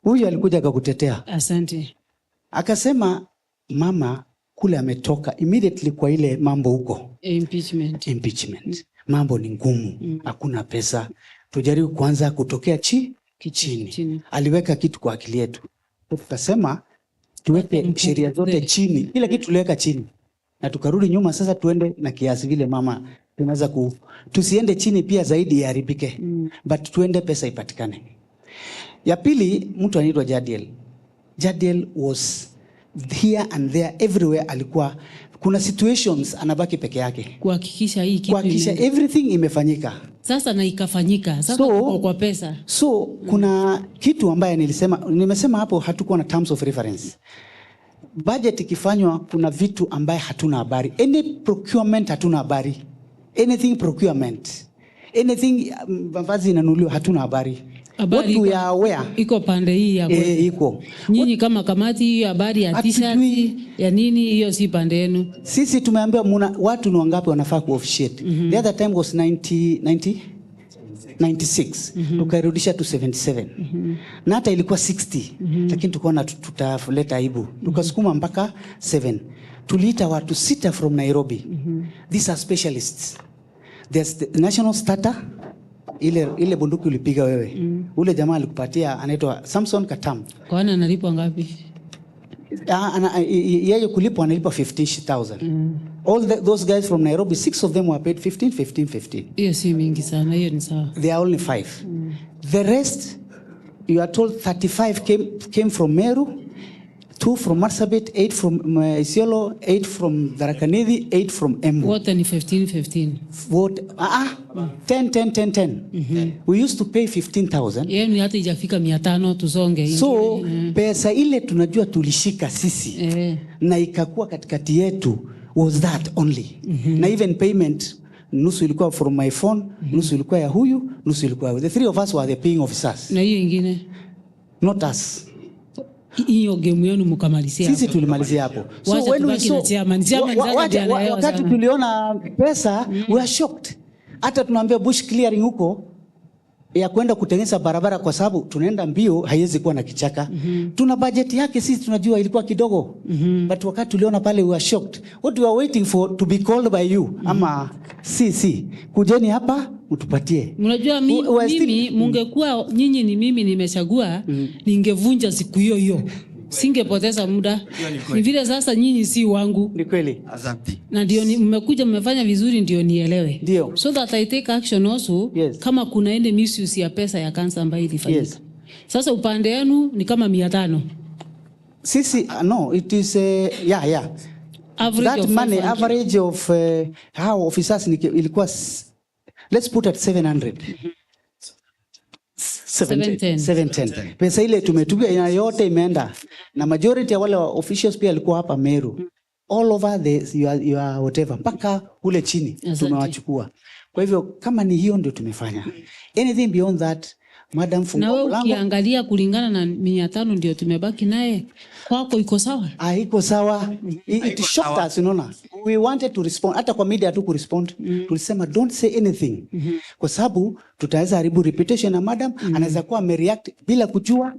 Huyu alikuja akakutetea. Asante. Akasema, mama kule ametoka immediately kwa ile mambo huko. Impeachment. Impeachment. Mambo ni ngumu. Mm. Hakuna pesa. Tujaribu kwanza kutokea chi-, chini. Chini. Aliweka kitu kwa akili yetu. Tukasema tuweke sheria zote chini. Kila kitu tuliweka chini. Na tukarudi nyuma sasa tuende na kiasi vile mama tunaweza ku-, tusiende chini pia zaidi iharibike. Mm. But tuende pesa ipatikane. Ya pili, mtu anaitwa Jadiel. Jadiel was here and there, everywhere alikuwa. Kuna situations anabaki peke yake. Kuhakikisha hii kitu kuhakikisha ime- everything imefanyika. Sasa na ikafanyika. Sasa so, tuko kwa pesa. So, kuna kitu ambaye nilisema, nimesema hapo hatukuwa na terms of reference. Budget ikifanywa, kuna vitu ambaye hatuna habari. Any procurement hatuna habari. Anything procurement. Anything, um, mavazi inanunuliwa, hatuna habari. Habari what we iko, are aware, iko pande hii ya eh, kwenu. Iko. Nyinyi kama kamati, hiyo habari ya t-shirt, hatujui, ya nini, hiyo si pande yenu. Sisi tumeambiwa muna, watu ni wangapi wanafaa ku officiate. Mhm. The other time was ninety, ninety, ninety-six. Mhm. Tukairudisha to seventy-seven. Mhm. Na hata ilikuwa sixty, mhm, lakini tukaona tu-, tutaleta aibu. Mhm. Tukasukuma mpaka seven. Tuliita watu sita from Nairobi. Mhm. These are specialists. There's the national starter, ile, ile bunduki ulipiga wewe. Mm. Ule jamaa alikupatia anaitwa Samson Katam. Kwani analipwa ngapi? Ah, ana-, i-, i-, yeye kulipwa analipwa fifteen thousand. Mm. All the, those guys from Nairobi, six of them were paid fifteen, fifteen, fifteen. Hiyo si mingi sana, hiyo ni sawa. They are only five. Mm. The rest, you are told thirty-five came, came from Meru, two from Marsabit, eight from, um, Isiolo, eight from Tharaka Nithi, eight from Embu. Wote ni fifteen, fifteen. Wote, ah, ah, ten, ten, ten, ten. Mhm. We used to pay fifteen thousand. Yenu hata ijafika mia tano, tusonge. So, mm, pesa ile tunajua tulishika sisi, eh, na ikakuwa katikati yetu was that only. Mhm. Na even payment, nusu ilikuwa from my phone, mhm, nusu ilikuwa ya huyu, nusu ilikuwa ya huyu. The three of us were the paying officers. Na hiyo ingine? Not us. Hiyo game yenu mkamalizia Sisi hapo. Tulimalizia hapo. So Wacha when we tubaki saw, na chairman. Chairman wa- wa- sasa wacha- ndiye wa- anaelewa wakati sana. Tuliona pesa, we were shocked. Hata tunaambia bush clearing huko ya kwenda kutengeneza barabara, kwa sababu tunaenda mbio, haiwezi kuwa na kichaka. Tuna budget yake, sisi tunajua ilikuwa kidogo. But wakati tuliona pale, we were shocked. What we are waiting for to be called by you ama C C, kujeni hapa mtupatie. Mnajua mi- We- we are still- mimi mungekuwa nyinyi ni mimi nimechagua, ningevunja siku hiyo hiyo. Singepoteza muda. Ni vile sasa nyinyi si wangu. Ni kweli. Asante. Na ndio ni- mmekuja, mmefanya vizuri, ndio nielewe. Ndio. So that I take action also, Yes. Kama kuna any misuse ya pesa ya kansa ambayo ilifanyika. Yes. Sasa upande wenu ni kama mia tano. Sisi, uh, no, it is, uh, yeah, yeah. Average That of money, five hundred. Average of, uh, how officers ni- ilikuwa s- let's put at seven hundred. Seven ten. Seven ten. Pesa ile tumetumia ina yote imeenda. Na majority ya wale officials pia walikuwa hapa Meru. All over the, your, your whatever, mpaka kule chini. Asante. Tumewachukua. Kwa hivyo kama ni hiyo ndio tumefanya. Anything beyond that, madam, fungua mlango. Na wewe ukiangalia kulingana na mia tano ndio tumebaki naye, kwako iko sawa? Ah, iko sawa. It, it shocked us, unaona. We wanted to respond. Hata kwa media tu kurespond. Tulisema don't say anything. Kwa sababu tutaweza haribu reputation ya madam, anaweza kuwa amereact bila kujua.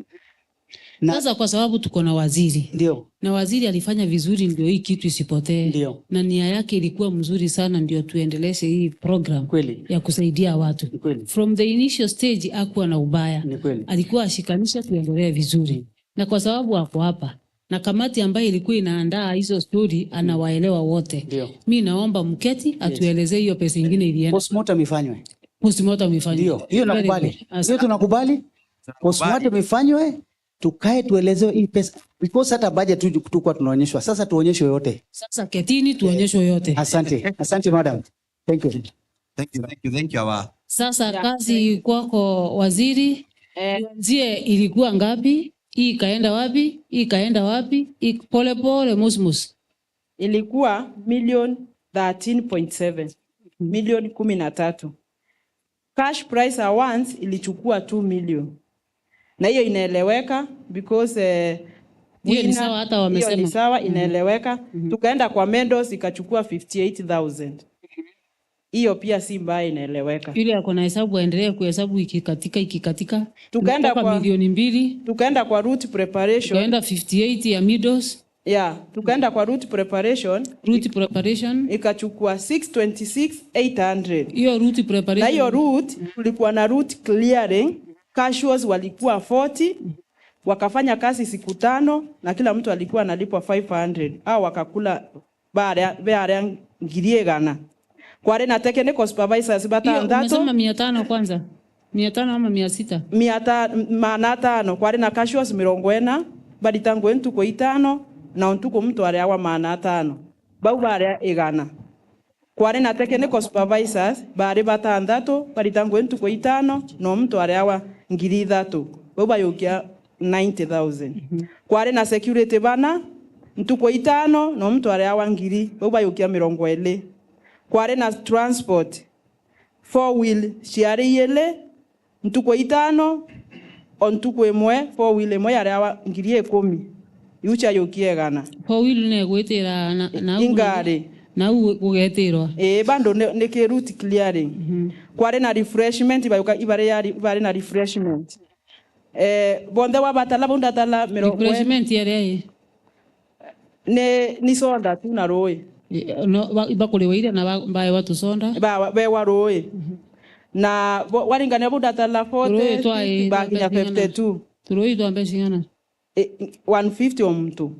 Na Sasa kwa sababu tuko na waziri. Ndio. Na waziri alifanya vizuri ndio hii kitu isipotee. Ndio. Na nia yake ilikuwa mzuri sana ndio tuendeleshe hii program Kweli. Ya kusaidia watu. Kweli. From the initial stage hakuwa na ubaya. Ni kweli. Alikuwa ashikanisha tuendelee vizuri. Na kwa sababu ako hapa, na kamati ambayo ilikuwa inaandaa hizo story anawaelewa wote. Ndio. Mi naomba mketi atuelezee hiyo pesa ingine ilienda. Postmortem ifanywe. Postmortem ifanywe. Ndio, hiyo Very nakubali. Good. Hiyo tunakubali. Postmortem ifanywe, tukae tuelezewe hii pesa. Because hata budget tu tukuwa tunaonyeshwa. Sasa tuonyeshwe yote. Sasa ketini tuonyeshwe yote. Asante. Asante, madam. Thank you. Thank you, thank you, thank you, our Sasa kazi kwako waziri, Eh. Tuanzie ilikuwa ngapi? Hii ikaenda wapi? Hii ikaenda wapi? Hii pole pole, musmus. Ilikuwa million thirteen point seven. Milioni kumi na tatu. Cash prize allowance ilichukua two million. Na hiyo inaeleweka because, eh, Hiyo ni winner, sawa, hata hiyo ni wamesema. Sawa, inaeleweka. Tukaenda kwa medals ikachukua fifty eight thousand. Hiyo pia si mbaya, inaeleweka. Yule ako na hesabu aendelee kuhesabu ikikatika, ikikatika. Tukaenda Tumetoka kwa milioni mbili, tukaenda kwa route preparation. Tukaenda fifty eight ya medals. Yeah, tukaenda kwa route preparation. Route preparation. Ikachukua six twenty-six eight hundred. Hiyo route preparation. Na hiyo route, kulikuwa na route clearing. Casuals walikuwa forty, wakafanya kazi siku tano, na kila mtu alikuwa analipwa five hundred. Hao wakakula baada ya, baada ya ngiri igana. Kwari na technical supervisors Hiyo, batanthatu. Umesema mia tano kwanza? Mia tano ama mia sita? Mia ta-, maana atano. Kwari na casuals mirongo ina, barita ngugi ntuku itano, na o ntuku muntu ariawa maana atano. Bau baria igana. Kwari na technical supervisors, bari batanthatu, barita ngugi ntuku itano, na o muntu ariawa ngiri ithatu. Bau bayukia ninety thousand. Kwari na security bana, ntuku itano, na o muntu ariawa ngiri, bau bayukia mirongo iri. Kwari na transport, four wheel ciari iiri, ntuku itano, o ntuku imwe, four wheel imwe yariawa ngiri ikumi. Iu ciayukia igana. Four wheel ni gwitira na, na u-, Ingari. Na u-, gugetirwa. Ii, bado ni, ni ki route clearing. Kwari na refreshment, ibayuka, ibari ya re-, ibari na refreshment. Eh, bonthe wabatala, bau ndatala mirongo ina. Refreshment yari ai? Ni, ni soda tu na rui. Eh, no, ba-, bakuriwa iria na ba-, baewa tusonda. Ba-, bewa rui. Na bo-, waringania bau ndatala forty, Turui twa, fifty, eh, bakinya fifty-two. Turui twa mbeca cigana? Eh, one fifty o muntu.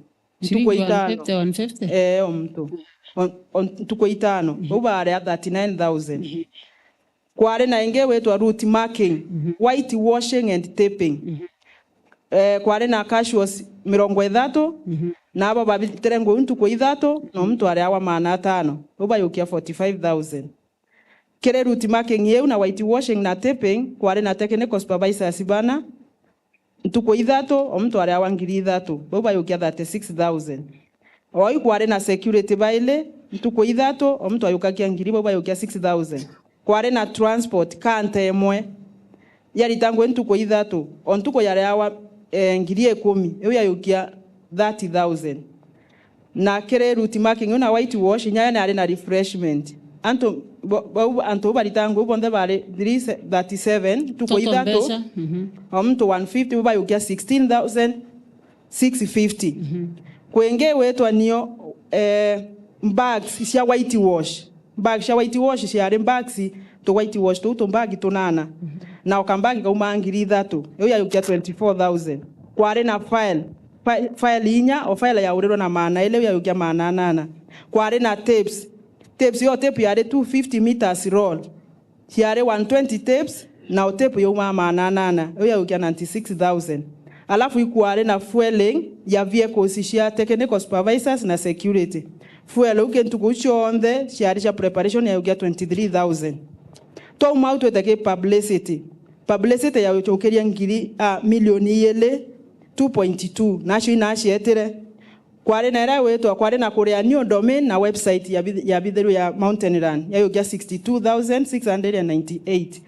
Shilingi Ntuku itano. One fifty, one fifty? Eh, o muntu. O, o ntuku itano. Bau baria thirty-nine thousand. Kwari na ingi witwa route marking, white washing and taping. Eh, kwari na casuals mirongo ithatu, na abo babitire ngugi ntuku ithatu, na o muntu ariawa maana atano. Bau bayukia forty-five thousand. Kiri route marking iu na white washing na taping, kwari na technical supervisors bana, ntuku ithatu, o muntu ariawa ngiri ithatu. Bau bayukia thirty-six thousand. Ou kwari na security baili, ntuku ithatu, o muntu ayukagia ngiri, bau bayukia six thousand. Kwari na transport, kanta imwe, yarita ngugi ntuku ithatu, o ntuku yariawa eh, ngiri ikumi, iu yayukia thirty thousand. Na kiri route marking iu na whitewash, inya yo ni ari na refreshment. Antu bo-, bau, antu bau barita ngugi bonthe bari three thirty-seven, ntuku ithatu, mbeca. Mhm. O muntu one fifty, bo bayukia sixteen thousand six fifty. Mhm. Kwingi witwa nio, eh, bags cia whitewash. Bag cia whitewash ciari bags, tu whitewash tuu tu bag tunana. Mhm. Na o ka bag kauma ngiri ithatu. Iu yayukia twenty-four thousand. Kwari na file. Fi-, file inya, o file yaurirwe na maana ili, iu yayukia maana anana. Kwari na tapes. Tapes, iyo tape yari two fifty meters roll. Ciari one twenty tapes, na o tape yauma maana anana, iu yayukia ninety-six thousand. Alafu ikwari na fueling ya vehicles cia technical supervisors na security. Fuel iu ki ntuku iu cionthe ciari cia preparation yayukia twenty-three thousand. Twauma au twite ki publicity. Publicity yacukirie ngiri, ah, milioni iiri, two point two, nacio inacietire. Kwari na iria igwitwa, kwari na kuria new domain na website ya bith-, ya bithirwe ya Mountain Run, yayukia sixty-two thousand six hundred and ninety-eight.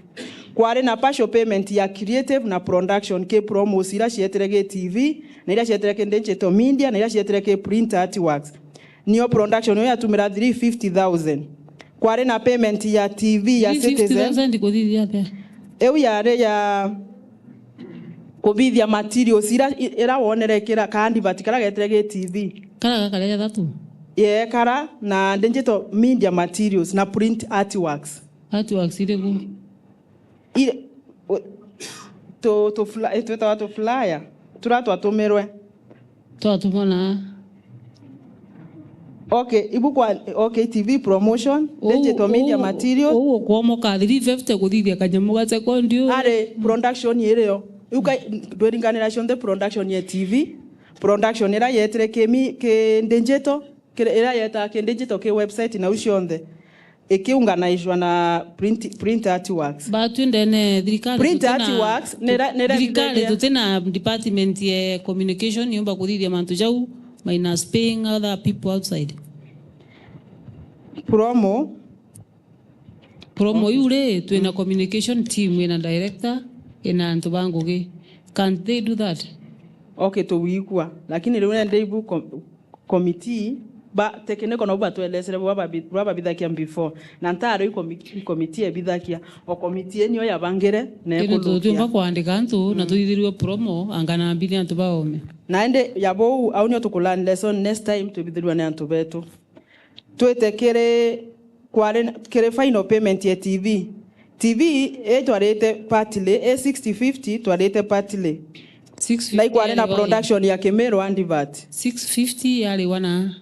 Kwari na partial payment ya creative na production ki promos iria cietire ki T V, na iria cietire ki digital media, na iria cietire ki print artworks. Nio production iyo yatumira three fifty thousand. Kwari na payment ya T V ya Citizen. Three fifty thousand kuthithia atia? Iu yari ya kuthithia materials ira, ira wonere kira ka advert kara getire gi T V. Kara gakaria gathatu? Ye, kara na digital media materials na print artworks. Artworks iriku? Ire, u-, tu, tu fly-, twitawa tu flyer, turia twatumirwe. Twatumana. Okay, ibu kwa, okay, T V promotion, digital media material. Uu ukwomoka three fifty kuthithia kanyamu ga sekondi uu. Ari production irio. Iu ka-, ndwiringanira cionthe production ya T V, production iria yetire ki mi-, ki digital, kiri-, iria yetaga ki digital, ki website na u cionthe. Ikiunganishwa na print, print artworks. Batwi ndene thirikari. Print artworks, nira-, nira-, thirikari tutina department ya communication yumba kuthithia mantu jau, minus paying other people outside. Promo. Promo iu ri, twina communication team, ina director, ina antu ba ngugi. Can't they do that? Okay, tuwikua. Lakini riu nende ibu com-, committee, ba, technical nabo batwelesere bwa babi-, bwa babithakia before. Na ntaro i comi-, committee ebithakia. O committee enio yabangire na ikuthukia. Indi tutiumba kwandika antu, na tuthithirue promo, anga na mbiri antu baome. Na indi ya bou, au nio tuku learn lesson next time, tubithirua ni antu betu. Twite kiri, kwari na, kiri final payment ya T V. T V itwarite partly, i sixty fifty twarite partly. Six fifty na ikwari na yari wa production ya Kimiru Advert. Six fifty yari wana?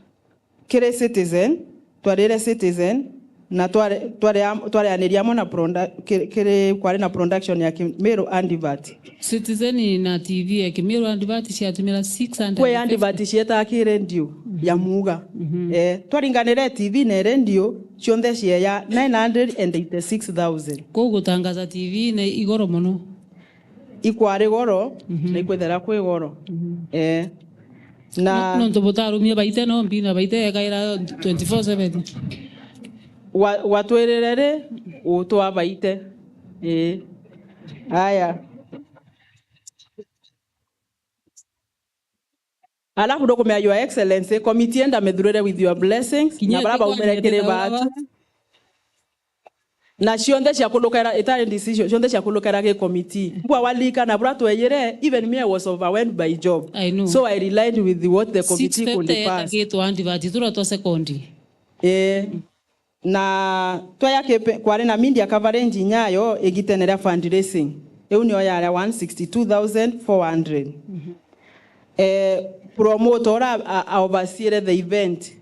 Kiri Citizen, twarire Citizen, na tware-, tware-, twareaniria amwe na produ-, kiri, kiri kwari na production ya Kimiru Advert. Citizen na T V ya Kimiru Advert ciatumira six hundred fifty. Kwi advert cietaga ki radio ya Muga. Mhm. Eh, twaringanire T V na radio, cionthe cieya nine hundred and eighty-six thousand. Kou gutangaza T V ni igoro mono. Ikwari goro, mhm, na ikwithira kwi goro. Mhm. Eh. Na no-, nontu butarumie Baite, no mbina Baite ekaira twenty-four seven. Wa-, watwirire ri, utwa Baite. Ii. Aya. Alafu ndukumea, Your Excellency, committee enda mithurire with your blessings, kinya na bara baumire kiri batu. Na cionthe ciakulukera, itari decision, cionthe ciakulukera gi committee. Mbwa walika na bura tweyire, even me, I was overwhelmed by job. I know. So I relied with what the committee could pass. Six fifty etagitwa advert, tura twa sekondi. Eh. Na twaya kipe-, kwari na media coverage inyayo igitene ria fundraising. Iu niyo yari one sixty-two thousand four hundred. Mhm. Eh, promoter ura a, a overseere the event,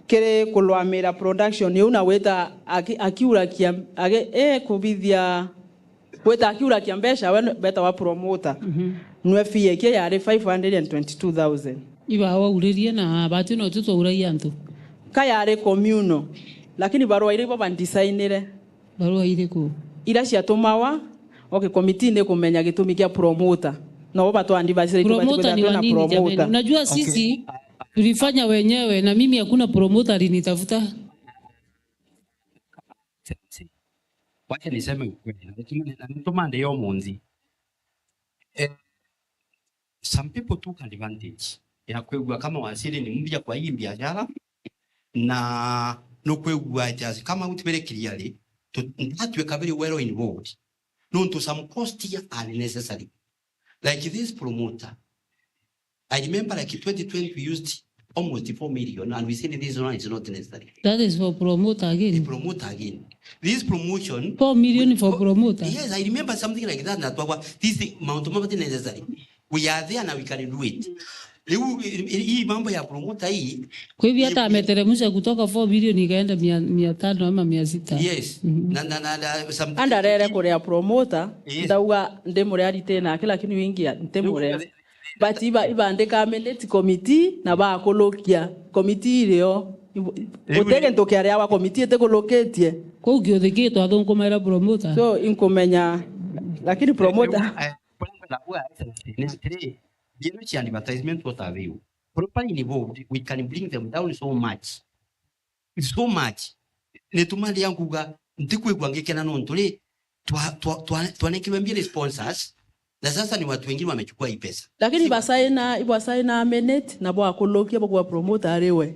kiri kulwamira production iu na gwita aki-, akiurakia, agi-, eh, kubithia, gwita akiurakia mbeca, we betawa promoter. Mhm. Nwe fee yake yari five hundred and twenty-two thousand. Iba wauririe na batu no tu twauragia antu. Ka yari communal, lakini barua iria ibo bandisainire. Barua iriku? Iria ciatumawa, okay, committee ni kumenya gitumi kia promoter. No bo batu advise tu bati kwithira twina promoter. Promoter ni wa nini, jameni? Unajua sisi tulifanya wenyewe na mimi hakuna promoter alinitafuta. Wacha niseme ukweli, na nituma, na nituma ndio munzi. Eh, Some people took advantage ya kwigua kama waziri ni mbia kwa hii biashara, na nukwigua ati as kama utibere clearly, tu-, ndatwika very well involved. Nontu some cost here are necessary. Like this promoter, I remember, like, twenty twenty, we used almost four million, and we said this one is not necessary. That is for promoter again. The promoter again. This promotion, four million for promoter. Yes, I remember something like that, that this thing, mauntu mama ti necessary. We are there and we can do it. Riu, i-, i-, hii mambo ya promoter hii, kwa hivyo hata ameteremsha kutoka four billion ikaenda mia, mia tano ama mia sita. Yes. Mhm. Na, na, na, na some andarere kuria promoter, yes, ndauga ndimuria rite nake, lakini wingi ntimuria. But iba-, ibandika minute committee na bakurukia. Committee irio. Ibu-, riu guti gintu kiariawa committee itikurukitie. Kuu kiuthi ki twathunkumaira promoter. So, inkumenya, lakini promoter. Riu, eh, riu, eh, ni atiri, bienu cia advertisement what are you? Properly involved, we can bring them down so much. So much. Ni tumaria nguga, ntikwigua ngikena nontu ri, twa-, twa-, twa-, twanenkerwe mbia ni sponsors, na sasa ni watu wengine wamechukua hii pesa. Lakini si basaina, ibasaina minute, na bwakurukia bagwa promoter ari we.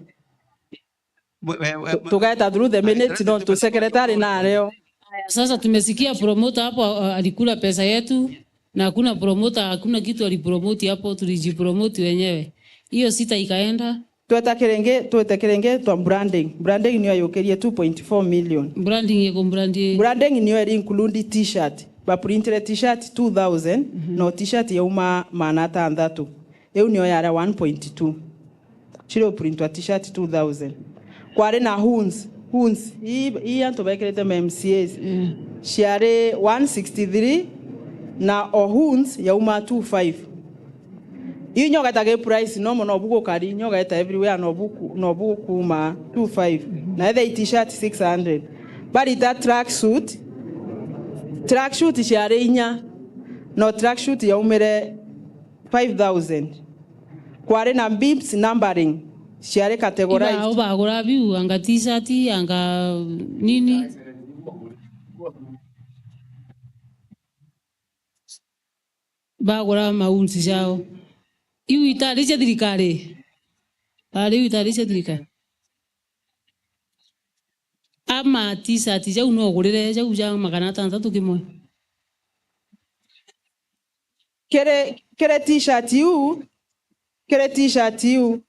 We-, we-, we-, tu-, tugaeta through the minutes, nontu secretary nario. Sasa tumesikia promoter hapo, uh, alikula pesa yetu, na hakuna promoter, hakuna kitu alipromote hapo, tulijipromote wenyewe. Hiyo sita ikaenda. Tweta kiringi, twete kiringi twa branding. Branding niyo yukirie two point four million. Branding iko branding. Branding niyo iri include t-shirt. Baprintire t-shirt two thousand, mhm, no t-shirt yauma maana atanthatu. Iu niyo yaria one point two. Ciri uprintwa t-shirt two thousand. Kwari na hoons. Hoons. Ii, ii antu bekirite ma M C As. Mm. Ciari one sixty-three na o hoons yauma two five. Iu nyo geta gi price nomo, no bugukari, nyo geta everywhere, no buku-, no bukuma two five. Na ethe i t-shirt six hundred. Barita track suit. Track suit ciari inya. No track suit yaumire five thousand. Kwari na bibs numbering, ciari categorized. Iba ubagura biu, anga t-shirt, anga nini? Bagura maunsi jao. Iu itari cia thirikari. Ari iu itari cia thirikari. Ama t-shirt jau no ugurire jau ja magana atantatu kimwe. Kiri, kiri t-shirt iu, kiri t-shirt iu.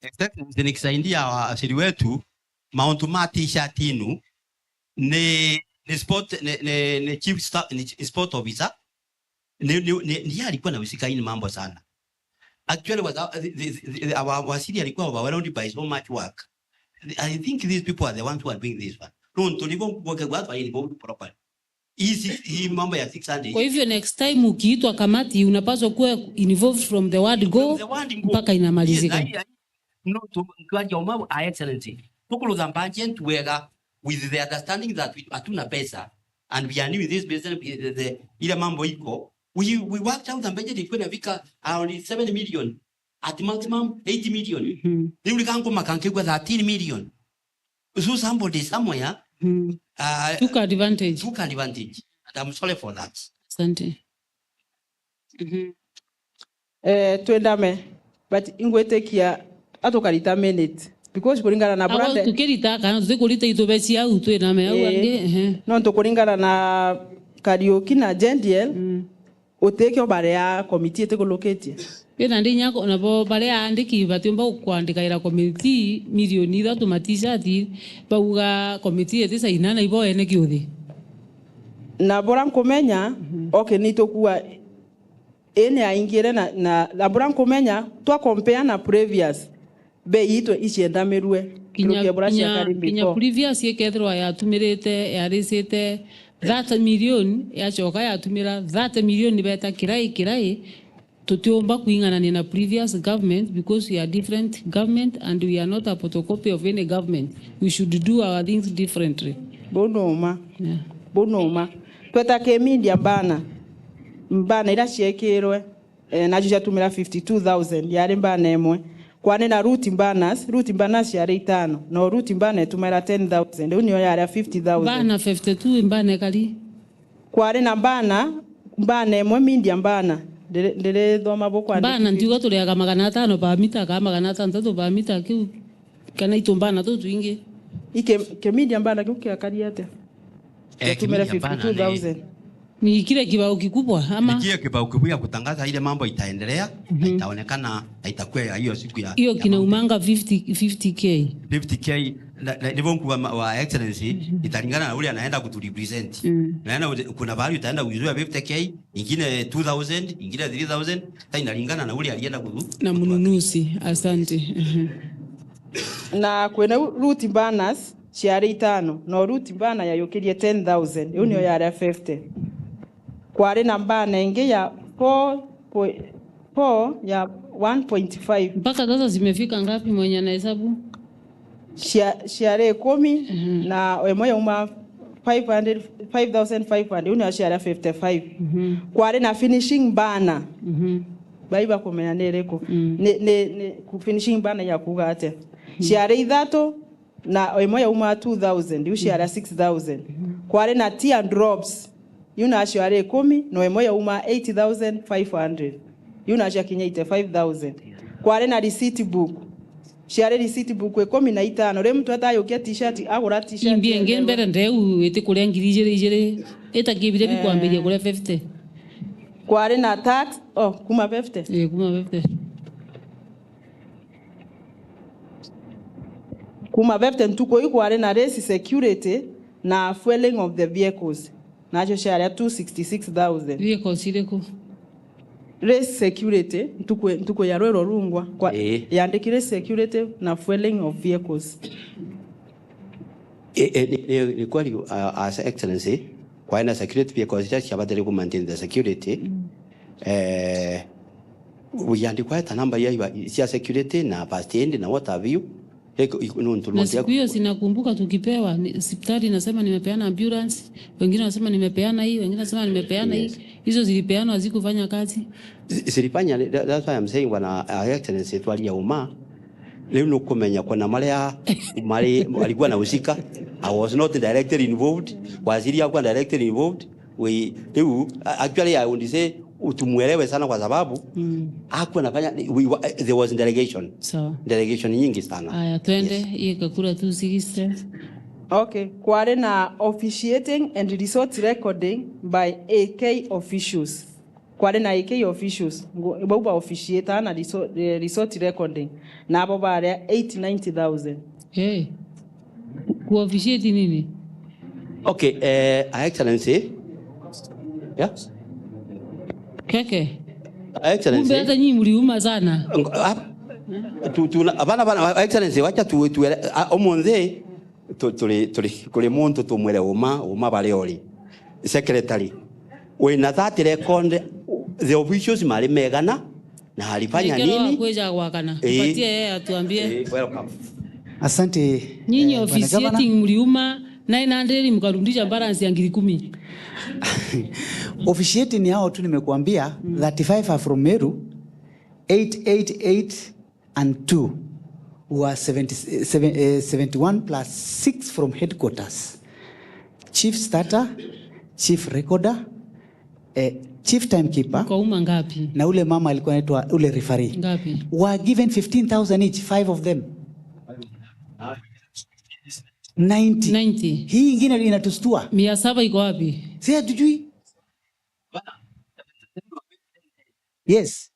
Excellency, nikisaidia waziri wetu, mauntu ma t-shirt inu ni, ni sport, ni, ni, ni chief sta-, ni ch-, sport officer, ni, ni, ni, ndiye alikuwa anahusika hii mambo sana. Actually, was, the, the, the, our waziri alikuwa overwhelmed by so much work. I think these people are the ones who are doing this one. Nontu nibo ngwake watu are involved properly. Hii si-, hii mambo ya six hundred. Kwa hivyo next time ukiitwa kamati, unapaswa kuwa involved from the word go. From the word go mpaka inamalizika. Yes, na hii, no, tu-, twaria uma, Your Excellency. Tukurutha budget wega with the understanding that we, hatuna pesa and we are new in this business, the, the, ile mambo iko. We, we worked out a budget ilikuwa inafika around seven million, at maximum eight million. Mhm. Riu nikankumaka nkigua thirteen million. So somebody somewhere, mm, uh, took advantage. Took advantage. And I'm sorry for that. Asante. Mhm. Eh, twendame, but ingwitikia atukarita minute. Because kuringana na brand tukirita, kana tutikurita itubeci au, twendame au angi, ehe. Nontu kuringana na Kariuki na Jendiel, mm. Utikio baria committee itikulukitie. Ii nandi inya ko-, nabo baria aandiki batiumba kwandikaira committee milioni ithatu ma t-shirt, bauga committee itisaina na ibo ene kiuthi. Na bura nkumenya, mhm, okay, nitukua ii ni aingire na, na, na bura nkumenya, twa compare na previous, bei itu iciendamirue kinya, kirukia bura kinya, ciakari kinya before. Previous ikethirwa yatumirite, yaricite thirty million, yacoka yatumira thirty million, nibeta kirai, kirai. Tutiumba kuinganania na previous government because we are different government and we are not a photocopy of any government. We should do our things differently. Bou numa. Yeah. Bou numa. Tweta ki media mbana. Mbana ira ciekirwe. Eh, nacio ciatumira fifty-two thousand, yari mbana imwe. Kwari na root banners, root banners ciari itano, no root banner itumaira ten thousand, iu niyo yaria fifty thousand. Banner fifty-two, banner ikari? Kwari na banner, banner imwe, medium banner, ndiri-, ndirithoma bukwandikithia. Banner ntiuga turiaga magana atano per meter, kana magana atantatu per meter, kiu, kana itu banner tuu twingi. Ike, ke medium banner kiu kiakari atia? Eh, yatumire kiminya bana fifty-two thousand. Ni kile kibao kikubwa, ama? Ni kile kibao kikubwa ya kutangaza ile mambo itaendelea, mhm, na itaonekana, na itakuwa ya hiyo siku ya, hiyo ya kinaumanga fifty, fifty K. Fifty K, na, na, ndivyo mkuu wa ma-, wa excellency, mhm, italingana na ule anaenda kuturepresent. Mm. Naenda ute-, kuna bahari utaenda kuizua fifty K, ingine two thousand, ingine three thousand, sasa inalingana na ule alienda kutu-, na kutu-, mnunuzi. Asante. Mhm. Na kwina root banners, ciari itano, no root banner yayukirie ten thousand, iu niyo, mhm, yaria fifty. Kwari na banner ingi ya four po-, four ya one point five. Mpaka sasa zimefika ngapi, mwenye anahesabu? Cia-, ciari ikumi, mhm, na imwe yauma five hundred, five thousand five hundred, iu niyo ciaria fifty-five. Mhm. Kwari na finishing banner. Mhm. Bai bakumenya ni iriku. Mm. Ni, ni, ni, ku-, finishing banner ya kuuga atia? Mhm. Ciari ithatu, na imwe yauma two thousand, iu ciaria six thousand. Kwari na tear drops, iu nacio ari ikumi, na imwe yauma eight thousand five hundred, iu nacio akinyite five thousand. Kwari na receipt book, ciari receight book ikumi na itano. Riu muntu atayukia t-shirt, agura t-shirt imbi ingi mbere ndeu iti kuria ngiri ijiri ijiri, itakibire bikwambiria, eh, kuria fifty. Kwari na tax, oh, kuma fifty. Eh, kuma fifty. Kuma fifty ntuku iu kwari na race security na fueling of the vehicles. Nacio ciaria two sixty-six thousand. Vehicles iriku? Race security, ntuku, ntuku ya rwiro rungwa. Kwa, ii, yandiki race security na fueling of vehicles. Ii, ii, ni, ni, ni kweli, uh, as excellency, kwari na security vehicles iria ciabatire ku maintain the security. Mm. Eh, yandikwa eta namba ya iba-, cia security na first aid na what have you. Iko, iko, nuntu na nuntu siku hiyo sinakumbuka tukipewa, ni, hospitali inasema nimepeana ambulance, wengine wanasema nimepeana hii, wengine wanasema nimepeana hii. Yes. Hizo zilipeanwa, hazikufanya kazi. Zi-, zilifanya, tha-, that's why I'm saying, bwana, uh, excellency, twaria uma. Riu nukumenya kuna maria mari, alikuwa anahusika. I was not directly involved. Waziri hakuwa directly involved. We, riu, a-, actually, I would say, tumuelewe sana kwa sababu, mm, hakuwa anafanya, we, wa-, there was delegation. Sawa. Delegation nyingi sana. Aya, twende, yes, hiyo ikakura two sixty. Okay, kwari na officiating and resort recording by A K officials. Kwari na A K officials, ngo-, bau ba officiate na reso-, eh, resort recording, nabo baria eight ninety thousand. Hey. Ku officiate nini? Okay, eh, Your Excellency. Yeah? Keke. Your Excellency. Kumbe hata nyinyi mliuma sana. Ng-, ah, tu-, tuna-, bana, bana, Your Excellency, wacha tu-, tu-, ah, omonde, tu-, turi, turi, kuri muntu tumwire uma, uma baria uri. Secretary, wina that record, the officials mari megana, na alifanya nini? Ekero akwija gwakana. Eh. Tupatie yeye atuambie. Eh, welcome. Asante, nyinyi, eh, bwana officiating gavana. Mliuma, nine hundred mkarudisha balance ya ngiri kumi. Officiating ni hao tu nimekuambia, mm, thirty-five are from Meru, eight eight eight and two were seventy, seven, eh, seventy-one plus six from headquarters. Chief starter, chief recorder, eh, chief timekeeper. Mkauma ngapi? Na ule mama alikuwa anaitwa ule referee. Ngapi? Were given fifteen thousand each, five of them. Ninety. Ninety. Hii ingine inatustua. Mia saba iko wapi? Si hatujui. Yes.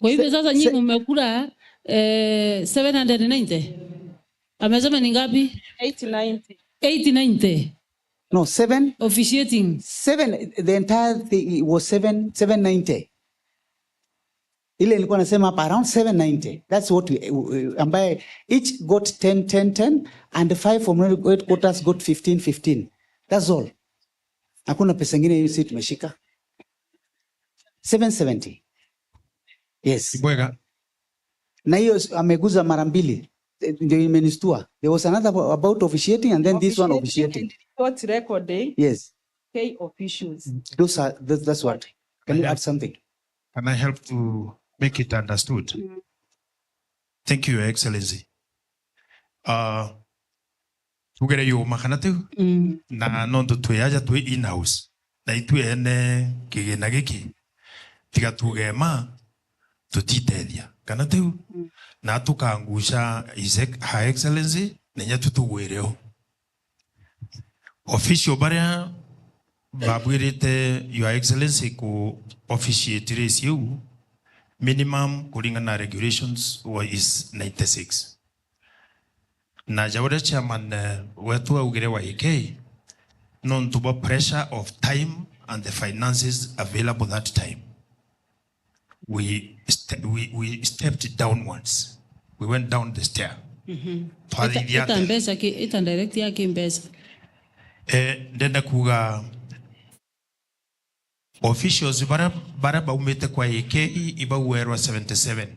Kwa hivyo se-, sasa nyinyi se- mmekula, eh, seven hundred ninety? Amesema ni ngapi? Eight ninety. Eight ninety. No, seven. Officiating. Seven, the entire thing was seven, seven ninety. Ile nilikuwa nasema hapa around seven ninety. That's what we, we, ambaye each got ten, ten, ten, and five from headquarters got fifteen, fifteen. That's all. Hakuna pesa ingine hiyo sisi tumeshika. Seven seventy. Yes. Ibwega. Na hiyo s-, ameguza mara mbili. Eh, ndio imenistua. There was another abo-, about officiating and then this one officiating. Officiating and resort recording. Yes. K officials. Those are, that, that's what. Can you add something? Can I help to make it understood? Mm. Thank you, Your Excellency. Uh, tugere yuma kana tiu? Mm. Na nontu twi aja twi in-house, na itwi ene kigina giki, tiga tuge ma, tutitethia, kana tiu? Mm. Na tukanguca His Ex-, Her Excellency, na inya tutugwire o. Official baria babwirite Your Excellency ku officiate race iu, minimum kuringana na regulations wa is ninety-six. Na ja uria chairman, eh, wetu augire wa A K, nontu bwa pressure of time and the finances available that time, we ste-, we, we stepped downwards. We went down the stair. Mhm. Twathithia ita, ita ata? Mbeca ki, ita direct ya ki mbeca? Eh, ndenda kuga officials bara, bara baumite kwa A K ibauerwa seventy-seven.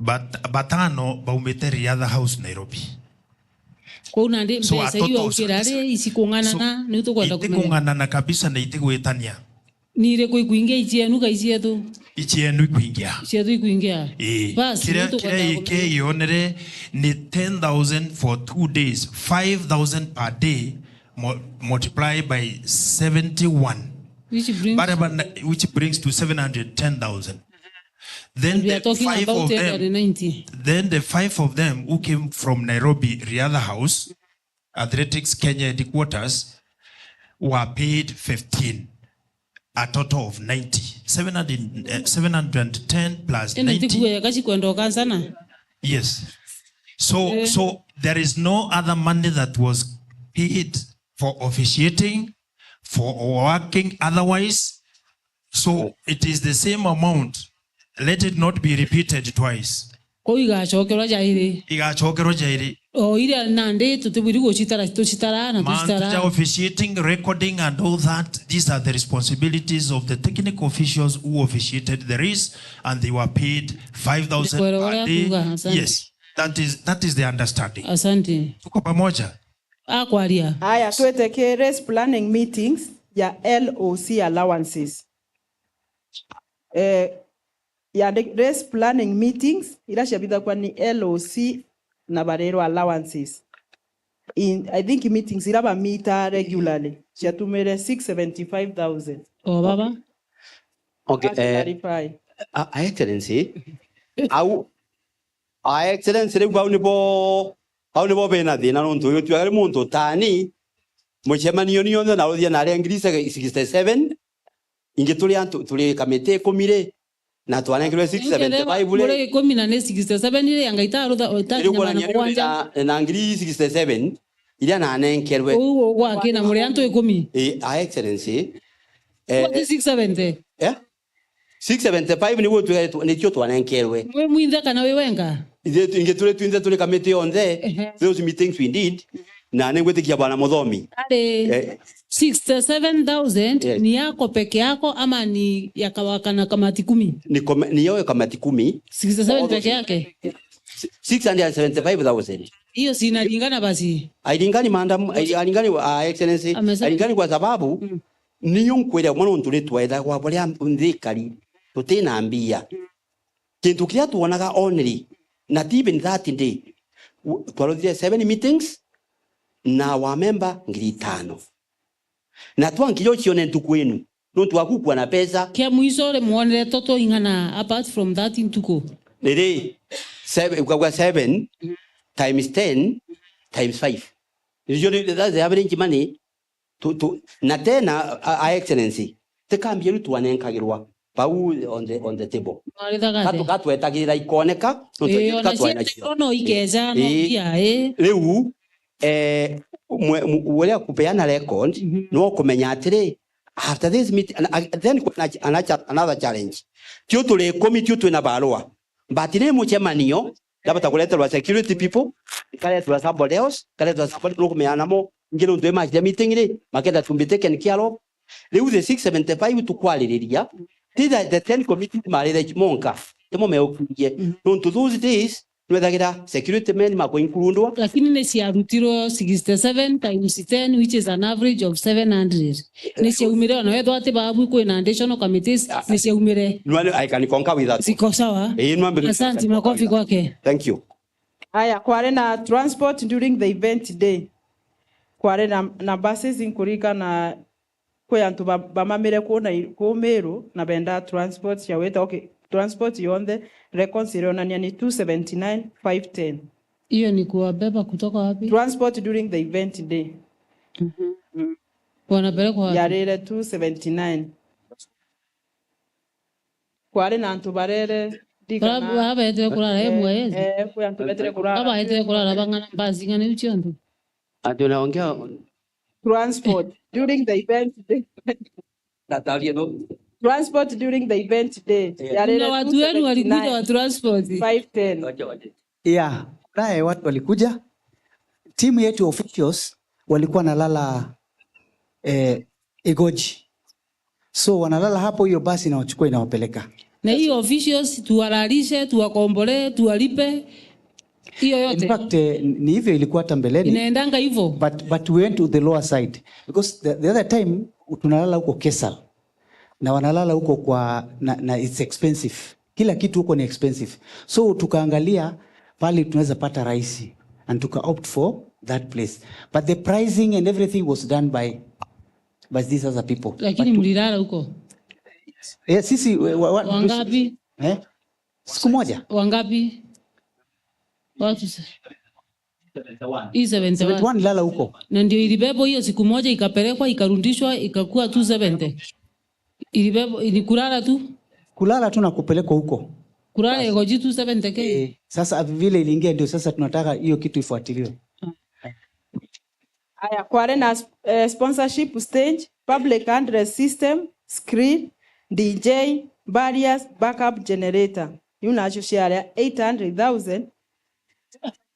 But batano baumite Riatha House, Nairobi. Kwou nandi. So, mbeca iu aukira ri, ici kung'anana, so, niu tukwenda kumenya. Itikung'anana kabisa na itigwitania. Ni iriku ikwingia, icienu ka icietu? Icienu ikwingia. Icietu ikwingia. Ii. Basi, kiria, niu tukwenda kumenya. Kiria A K yonere ni ten thousand for two days, five thousand per day, mu-, multiply by seventy-one. Which brings, bara bana, which brings to seven hundred ten thousand. Then the five of them, then the five of them who came from Nairobi, Riatha House, Athletics Kenya headquarters, were paid fifteen, a total of ninety. Seven hundred, eh, seven hundred ten plus ninety. Ene tikuwe kaci kwenda ukansana. Yes. So, eh, so there is no other money that was paid for officiating, for working otherwise. So it is the same amount. Let it not be repeated twice. Kwou igacokerwa jairi. Igacokerwa jairi. O iria nandi tutibwiri gucitara, tucitara na tucitara. Mantu ja officiating, recording and all that, these are the responsibilities of the technical officials who officiated the race and they were paid five thousand per day. Yes, that is, that is the understanding. Asante. Tuko pamoja. Akwaria. Aya, twete ki race planning meetings ya L O C allowances. Eh, ya de-, race planning meetings, ira ciabithagwa ni L O C na barerwa allowances. In, I think meetings ira bamita regularly, ciatumire six seventy-five thousand. O baba. Okay, eh, clarify. A, a Excellency, au, a Excellency, riu bau nibo, bau nibo bena thina nontu uyu tu ari muntu tani, mucemanio ni yonthe na uthia na aria ngiri sixty-seven, ingi turi antu, turi kamiti ikumi ri, na twanenkerwe six seventy-five ri. Muri ikumi na ni sixty-seven ri, anga itarutha, itakinya magana mugwanja. Na, na ngiri sixty-seven iria nanenkerwe. Uu gwakina muri antu ikumi. Eh, a Excellency. Eh, what is six seventy? Eh? Six seventy-five niguo twe-, tw-, nikio twanenkerwe. Mwi mwinthe kana wi wenka? Ithe tu-, ingi turi twinthe turi kamiti yonthe, ehe, those meetings we did, na ningwitikia bwana Muthomi. Ari, eh, sixty-seven thousand, yes, ni yako peke yako ama ni ya kawa-, kana kamati kumi? Ni kome-, ni yo kamati kumi. Sixty-seven peke yake? Si-, six hundred and seventy-five thousand. Hiyo si inalingana basi? Hailingani, madam, hai-, hailingani, uh, Excellency. Amesema. Hailingani kwa sababu, mm, niyo nkwira mwana untu ri twethagwa buria nthi ikari, tutina mbia. Kintu kiria twonaga only, not even that day, w-, twaruthire seven meetings na wa member ngiri itano. Na twankinya ucione ntuku inu, nontu wa gukua na pesa. Kia mwiso ri mwonere toto ing'ana apart from that ntuku? Riri, seven, ukagua seven times ten times five. Nicio ni, that's the average money. Tu, tu, na tena, a, a Excellency, ti kambi iu twanenkagirwa bau on the, on the table. Mwarithaga atia? Gatu-, gatwetagirira ikoneka, nontu ii, ona cia nteto no ikeja, no mbia, ii. Riu, eh, mwe-, mu-, uria kupeana record, mhm, no kumenya atiri, after this meeting, and, and then kuna ch-, ana cha-, another challenge. Tio turi ikumi, tio twina barua. But ni mucemanio, ndabota kureterwa security people, ikareterwa somebody else, ikareterwa somebody, nukumenya namo, ingi nontu imagine meeting ri, makenda to be taken care of. Riu the six seventy-five tukwaririria, ti the, the ten committees marire monka, timo meukirie. Mm. Nontu those days, nwethagira security men makuinkurundwa. Lakini ni ciarutirwo sixty-seven times ten, which is an average of seven hundred. Ni ciaumire, ona wethwa ati babu kwina additional committees, ah, ni ciaumire. Nwa-, I can concur with that. Ziko sawa. Eh, nwambe. Asante, makofi kwake. Thank you. Aya, kwari na transport during the event day. Kwari na, na buses inkurika na kwi antu ba-, bamamire kuu na i-, kuu Meru na bendaa transport cia gwita, okay, transport yonthe, records irionania ni two seventy-nine five ten. Hiyo ni kuwabeba kutoka wapi? Transport during the event day. Mhm. Mm. Wanapelekwa wapi? Yarire two seventy-nine. Kwari na antu barere, ndirikana. Bara-, bara beetire kurara, eh, M Y S? Eh, kwi antu beetire kurara. Bara beetire kurara bang'ana, mbasi ing'ana iu cionthe? Ati unaongea. Transport during the event day. Natalia no. Transport during the event day. Yeah. Yarere. Kuna watu wenu walikuja wa transport. Five ten. Wacha, wacha. Yeah, kunaye watu walikuja. Timu yetu ya officials walikuwa nalala, eh, Igoji. So wanalala hapo, hiyo basi inawachukua, inawapeleka. Na hiyo officials tuwalalishe, tuwakombole, tuwalipe. Hiyo yote. In fact, eh, ni hivyo ilikuwa hata mbeleni. Inaendanga hivyo. But, but we went to the lower side. Because the, the other time, tunalala huko Kesal. Na wanalala huko kwa, na, na it's expensive. Kila kitu huko ni expensive. So tukaangalia pale tunaweza pata rahisi. And tuka opt for that place. But the pricing and everything was done by, by these other people. Lakini. But tu- mlilala huko? Eh, sisi, wa-, wa-, wangapi? Eh? Siku moja. Wangapi? Watu sa-, hii seventy one. Seventy one lala huko. Na ndio ilibebwa hiyo siku moja, ikapelekwa, ikarudishwa, ikakuwa two seventy. Ilibebwa, ni kulala tu? Kulala tu na kupelekwa huko. Kulala. Basi. Igoji two seventy K. Eh, sasa vile iliingia ndio sasa tunataka hiyo kitu ifuatiliwe. Aya, kwari na, eh, sponsorship stage, public address system, screen, D J, barriers, backup generator. Iu nacio ciaria eight hundred thousand.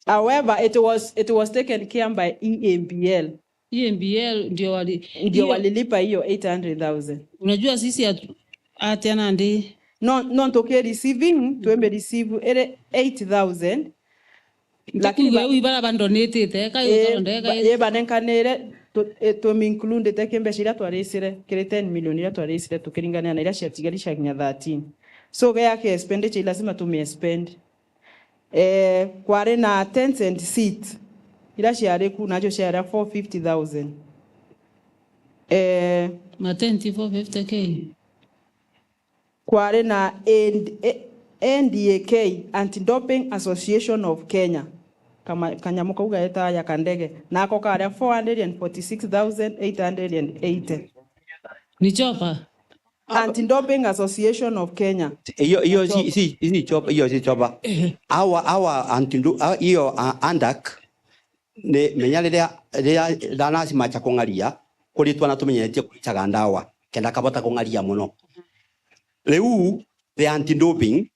However, it was, it was taken care by E A B L. E A B L ndio wali-, ndio hiyo walilipa hiyo eight hundred thousand. Unajua sisi hatu-, atia nandi? No, no, tuki receiving, twimbi receive iri eight thousand. Lakini ntikiuge ba- u ibara bandonetite, ka eh, utaronde, ka ba-, eh, banenkanire, tu-, eh, twimincludite ki mbeca iria twaricire, kiri ten million iria twaricire, tukiringania na iria ciatigari ciakinya thirteen. So, gea ki expenditure lazima tumi expend. Eh, kwari na tents and seats, iria ciari ku, nacio ciari four fifty thousand. Eh, matenti four fifty K. Kwari na N-, eh, N D A K, Anti-Doping Association of Kenya. Kama-, kanyamu kau gaetaga ya kandege. Nako karia four hundred and forty-six thousand eight hundred and eighty. Ni chopa? Anti-Doping Association of Kenya. Iyo, iyo, si, si, si chopa, iyo si chopa. Ehe. Awa, awa anti-do-, a-, iyo, a-, andak, ni menya riria, riria thanasi macha kung'aria, kuri twana tumenyeretie kuichaga ndawa, kenda kabota kung'aria muno. Riu, the anti-doping,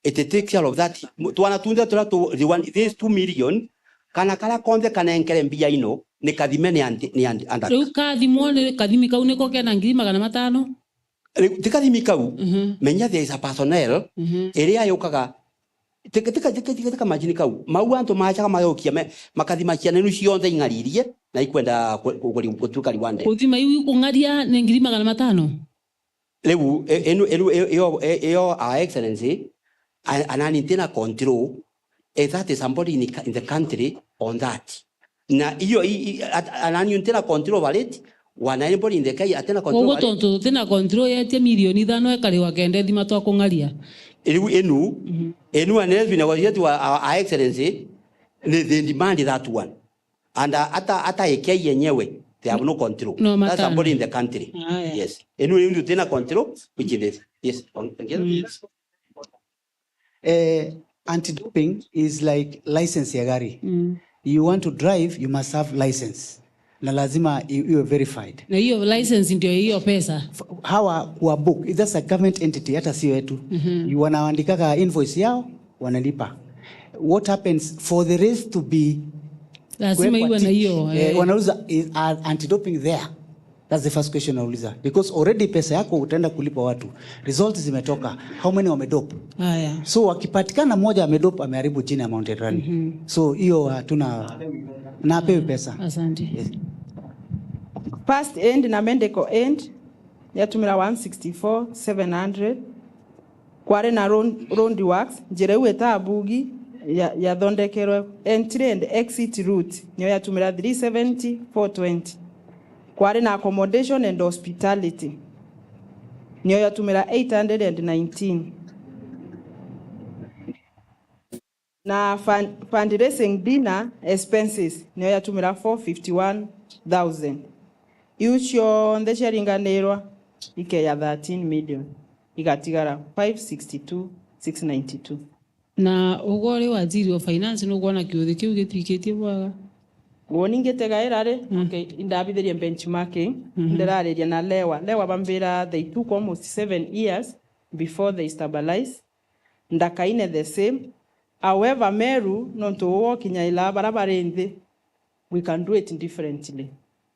it takes care of that. Mu-, twana tunthe turia tu, the one, this two million, kana karia konthe kanenkere mbia ino, ni kathime ni anti, ni anti, andak. Riu kathimwo ni, kathimi kau niko kena ngiri magana matano? Riu, ti kathimi kau, mhm, menya there is a personnel, mhm, iria yukaga, tika, tika, tika, tika, tika majini kau. Mau antu machaga mayokia me, makathima ciana inu cionthe ing'aririe, na ikwenda ku-, ku-, ku-, gutuika riwande. Kuthima iu ikung'aria ni ngiri magana matano? Riu, e-, inu, inu, i-, iyo, i-, iyo, Our Excellency, a-, anani ntina control, eh, that is somebody in the, in the country on that. Na iyo, i-, i-, at-, anani ntina control over it, wana anybody in the Kenya, atina control over it. Koguo tontu tutina control yetie milioni ithano ekariwa kenda ithima twa kung'aria. Riu inu, mhm, inu and has been negotiated wa, our, our Excellency, ni they demand that one. And, uh, hata, hata A K yenyewe, they have no control. No. That's somebody in the country. Aya. Yes. Inu riu ndio tena control, which is this. Yes. On-, again. Mm. Eh, anti-doping is like license ya gari. Mm. You want to drive, you must have license. Na lazima i-, iwe verified. Na hiyo license ndio hiyo pesa. F-, hawa kuwa book, that's a government entity, hata sio yetu. Mhm. You wanaandikaga invoice yao, wanalipa. What happens for the rest to be, lazima iwe na hiyo, eh, eh, wanauza, is, are anti-doping there? That's the first question nauliza. Because already pesa yako utaenda kulipa watu. Results zimetoka. How many wamedop? Haya. So wakipatikana mmoja amedop, ameharibu jina ya Mountain Running. So hiyo hatuna, na apewe pesa. Asante. Yes. First aid na medical aid yatumira one sixty-four seven hundred. Kwari na road, road works, njira iu itaa Bugi ya, yathondekerwe, entry and exit route niyo yatumira three seventy four twenty. Kwari na accommodation and hospitality niyo yatumira eight hundred and nineteen. Na fun-, fundraising dinner expenses niyo yatumira four fifty one thousand. Iu cionthe ciaringanirwa ikeya thirteen million, igatigara five sixty two six ninety two. Na ugwe uri waziri wa finance, nukwona kiuthi kiu gitwikitie bwega? Woni ngitegaira ri, okay, indabithirie benchmarking, ndirariria na Lewa. Lewa bambira they took almost seven years before they stabilize. Ndakaine the same. However, Meru, nontu uu wokinyaila bara bari nthi, we can do it differently.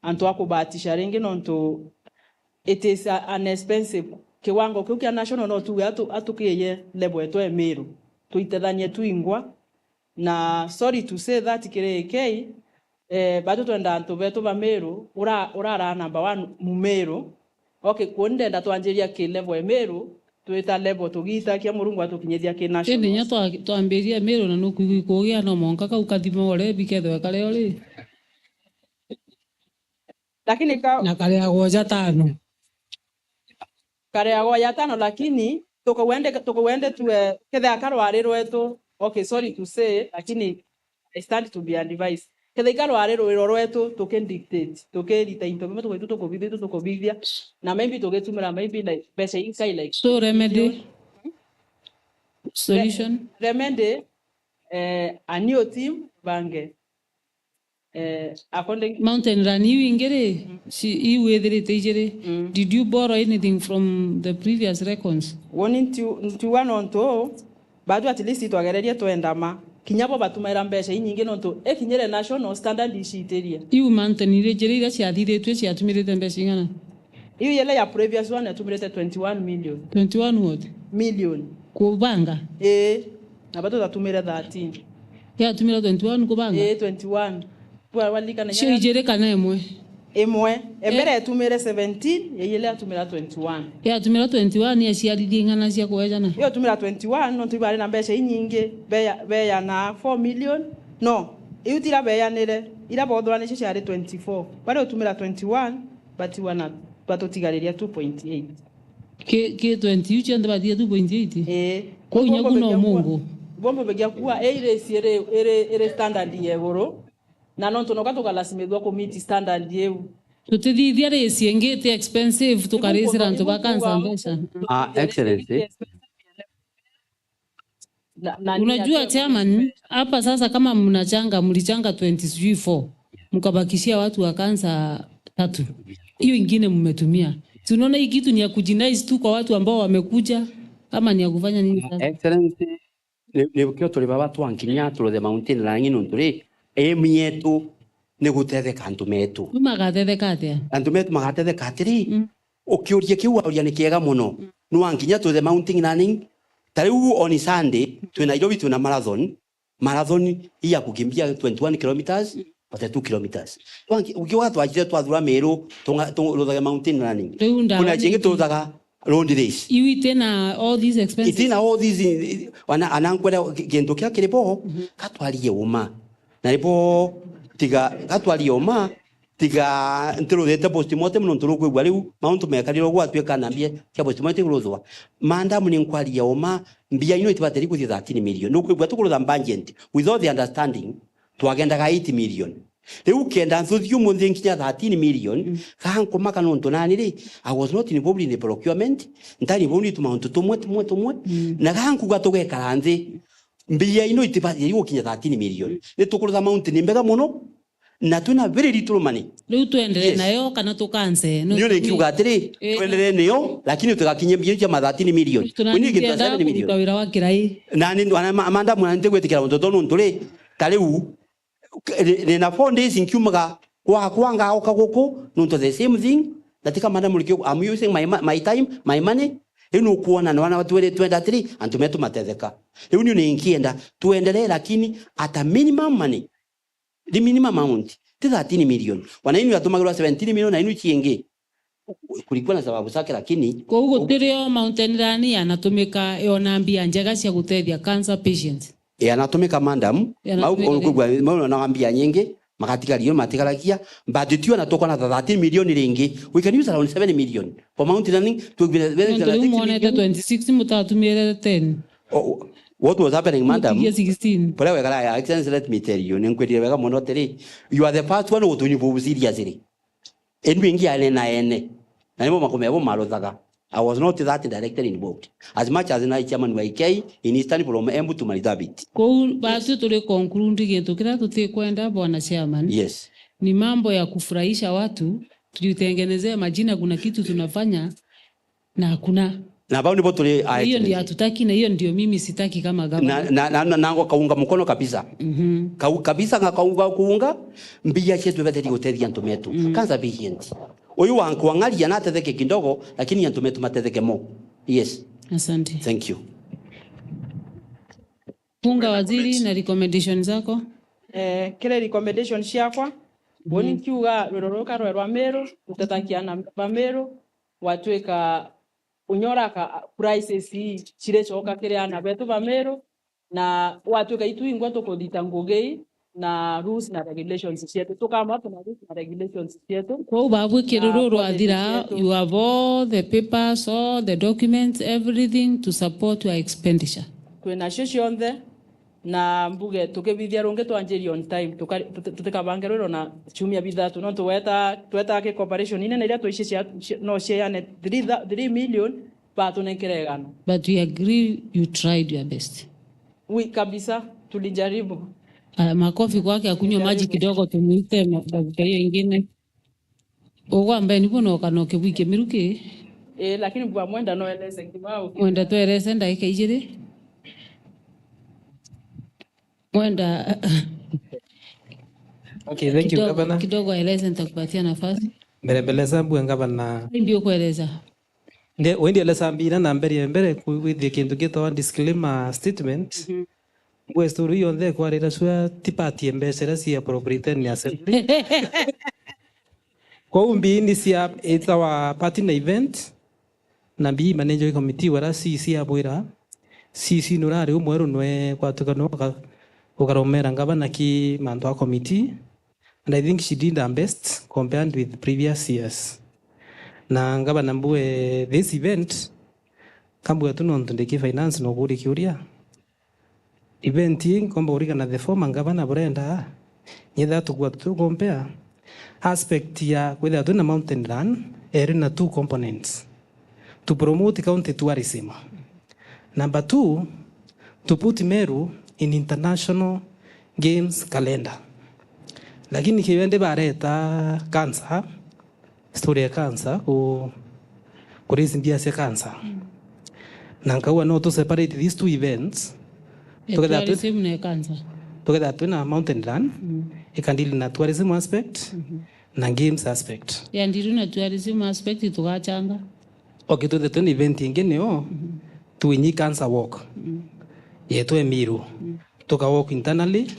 Antu a kubatisha ringi, nontu it is a, an expensive. Kiwango kiu kia national no tuge atu-, atukiye level yetu e Meru. Tuitethanie twingwa. Na sorry to say that kiri A K, eh, batu twenda antu betu ba Meru, ura-, urara number one Mumeru. Okay, kuo ndenda twanjiria ki level e Meru, twita level tugiita kia Murungu atukinyithia ki national. Indi nya twa-, twambiria Meru na nukwigua ikugia no monka kau kathima ore bikethwe kare ore. Lakini ka- Na kareagwa ja tano. Kareagwa ya tano, lakini tukauende, tukauende tue, kethira karwari rwetu, okay, sorry to say, lakini I stand to be advised. Kethira ikarwari rwiro rwetu, tukidictate, tukirita into bimwe, tukaitu tukubithia, itu tukubithia, na maybe tugitumira, maybe, like, mbeca inkai, like, so remedy? Solution? Re-, remedy, eh, a new team, bange. Eh, according Mountain Run iu ingi ri, ci-, iu withirite ijiri. Did you borrow anything from the previous records? Woni ntiu-, ntiuga nontu batu at least twagererie twendama. Kinya bo batumaira mbeca inyingi nontu ikinyire national standard icitiria. Iu mountain iri ijiri iria ciathithitue ciatumirite mbeca ing'ana? Iu yele ya previous one yatumirite twenty one million. Twenty one what? Million. Kubanga? Ii. Na batu tatumire thirteen. Yatumire twenty one kubanga? Ii, twenty one. Bwa walikana cio ijiri kana imwe? Imwe. Embere etumire seventeen, ya yele atumira twenty one. Yatumira twenty one, yaciarithia ing'ana cia kuejana? Iyo tumira twenty one, nontu ibari na mbeca inyingi, beya-, beyana four million. No, iu tira beyanire, ira bothuranicie ciari twenty four. Bari utumira twenty one, but wana batutigariria two point eight. Ki, ki twenty iu cionthe bathia two point eight? Ii. Kwou inya ku no mungu. Bombo begia kuwa, e iri iri, iri, iri standard ya iguru. Na nontu noka tukalasimithua ku meet standard iu. Tutithithia race ingi iti expensive, tukaracira antu ba cancer mbeca. Ah, Excellency. Na, na unajua, chairman, hapa sasa kama mnachanga, mlichanga twenty sijui four, mkabakishia watu wa cancer tatu. Hiyo ingine mmetumia. Si unaona hii kitu ni ya kujinais tu kwa watu ambao wamekuja, ama ni ya kufanya nini sasa? Excellency, ni, nikio turi baba twankinya through the mountain running nontu ri, aim yetu ni gutetheka antu metu. Ni magathetheka atia? Antu metu magathetheka atiri, ukiuria kiu wauria ni kiega muno. Ni wankinya through the mountain running, ta riu on Sunday, twi Nairobi, twina marathon. Marathon hii ya kukimbia twenty one kilometers, forty two kilometers. Twanki-, ukiuga twajire twathura Meru, tunga-, turuthage mountain running. Riu ndaona kuna chingi turuthage road race. Iu itina all these expenses. Itina all these, ana, ana nkwenda ki-, kintu kia kiri bo, katwarie uma. Na ribo tiga, katwarie uma, tiga ntiruthite postmortem nontu rukwigua riu mauntu mekarire uguo atuika na mbia cia postmortem iruthwa. Madam, ni nkwaria uma, mbia ino itibatiri kuthii thirteen million. Nukwigua tukurutha budget without the understanding, twagendaga eight million. Riu kenda nthuthi umunthi nkinya thirteen million, gaa nkumaka nontu nani ri, I was not involved in the procurement, ntari involved in tumauntu tumwe, tumwe, tumwe. Na gaa nkuga tugekara nthi, mbia ino itibatiri gukinya thirteen million. Ni tukurutha amount ni mbega muno, na twina very little money. Riu twendere nayo kana tukanse? Nio ni nkiuga atiri, twendere niyo, lakini tugakinye mbia cia ma thirteen million. Uni kintu thirteen million. Wira wa kirai. Na ni, ana ma-, madam, na ntigwitikira untu tu nontu ri, ta riu, ni, ni na four days nkiumaga kwa, kwa ngaoka guku, nontu the same thing, Ndatika, madam, I'm using my, ma-, my time, my money. Riu nukwona ni wana twiri twenda atiri, antu metu matetheka. Riu niu ninkienda tuendelee, lakini at a minimum money, the minimum amount, ti thirteen million. Wana inu yatumagirwa seventeen million na inu ciingi. Kulikuwa na sababu zake, lakini Kou gutirio Mountain Run yanatumika yona mbia njega cia gutethia cancer patients. Yanatumika, madam. Yanatumika. Mau, mau na mbia nyingi, magatigario, matigaragia, but tio na tukona ta thirteen million ringi. We can use around seven million for Mountain Running to. Nontu riu mwonete twenty-six, mutatumire ten. Oh, what was happening, madam? Mutigie sixteen. Pole wegara, Your Excellency, let me tell you, ninkwirire wega mono atiri, you are the first one gutunyubu seriously. Enu ingi ane na ene. Na nimo makumea bo maruthaga. I was not that directly involved. As much as na chairman wa I K in Eastern from Embu to Marsabit. Kou basi turi conclude gintu kiria tutikwenda, Bwana Chairman. Yes. Ni mambo ya kufurahisha watu, tujitengenezee majina, kuna kitu tunafanya na hakuna. Na bau nibo turi. Hiyo ndio hatutaki na hiyo ndio mimi sitaki kama gavana. Na, na, na, na, nango kaunga mkono kabisa. Mhm. Kau-, kabisa nga kaunga kuunga mbia cietu ibeteri gutethia antu metu. Mm. Cancer patient. Uyu wa nkwang'aria natetheke kidogo, lakini antu metu matetheke mo. Yes. Asante. Thank you. Funga waziri na recommendation zako. Eh, kiri recommendation ciakwa, boni nkiuga rwiro ruka rwe rwa Meru, rutethakia ana ba Meru, gwatwika unyora ka crisis ii ciricoka kiri ana betu ba Meru, na gwatwika itu ingwa tukuthita ngugi ii, na rules na regulations cietu. Tukamba tuna rules na regulations cietu. Kwou babu kiruru rwathira, you have all the papers, all the documents, everything to support your expenditure. Twinacio cionthe, na mbuge tukibithia rungi twanjirie on time, tuka-, tuti-, tutikabange rwiro na ciumia bithatu, nontu weta, tweta ki cooperation inene iria twici cia, cia, no ciane three thou-, three million, batunenkere igana. But we agree you tried your best. Wi kabisa, tulijaribu. Aya, makofi kwake, akunywe maji kidogo, tumuite ma-, dakika hiyo ingine. Ugwa mbeni buno kana ukibwikia miruki? Eh, lakini bwa mwenda no eleze kibao. Mwenda tueleze ndagika ijiri? Mwenda, Okay, thank you, kidogo, Governor. Kidogo eleze, nitakupatia nafasi. Mbele, mbele za mbue, Governor. Ndio kueleza. Nde, wendi eleza mbira na mbere ya mbere kwithia kintu gitawa disclaimer statement. Mhm. Mbue story yonthe ikwarira sua tipatie mbeca iria cia appropriate ni assembly. Kwou mbii ni cia itawa party na event, na mbii manage committee wara C C abwira, C C nurari umweru nwe kwatuka nwe uka-, ukaromera ngavana ki mantu a committee. And I think she did her best compared with previous years. Na ngavana mbue, this event, kambue tu nontu ndi ki finance no kuri kiuria. Event ii nkomba kurigana the former ngavana burenda, nyethira tukua tu compare aspect ya kwithira twina mountain run, eri na two components. To promote county tourism. Number two, to put Meru in international games calendar. Lakini kiwendi bareta cancer, story ya cancer, ku, ku raise mbia cia cancer. Mm. Na nkaua no tu separate these two events. Ya tukethira twi-, tourism na ya cancer. Tukethira twina mountain run, mm, ikandili na tourism aspect, mhm, na games aspect. Ya ndiru na tourism aspect tugachanga. Okay, twithe twina event ingi niyo, mhm, twinyi cancer walk. Mm. Yetwe Miru. Mm. Tuka walk internally.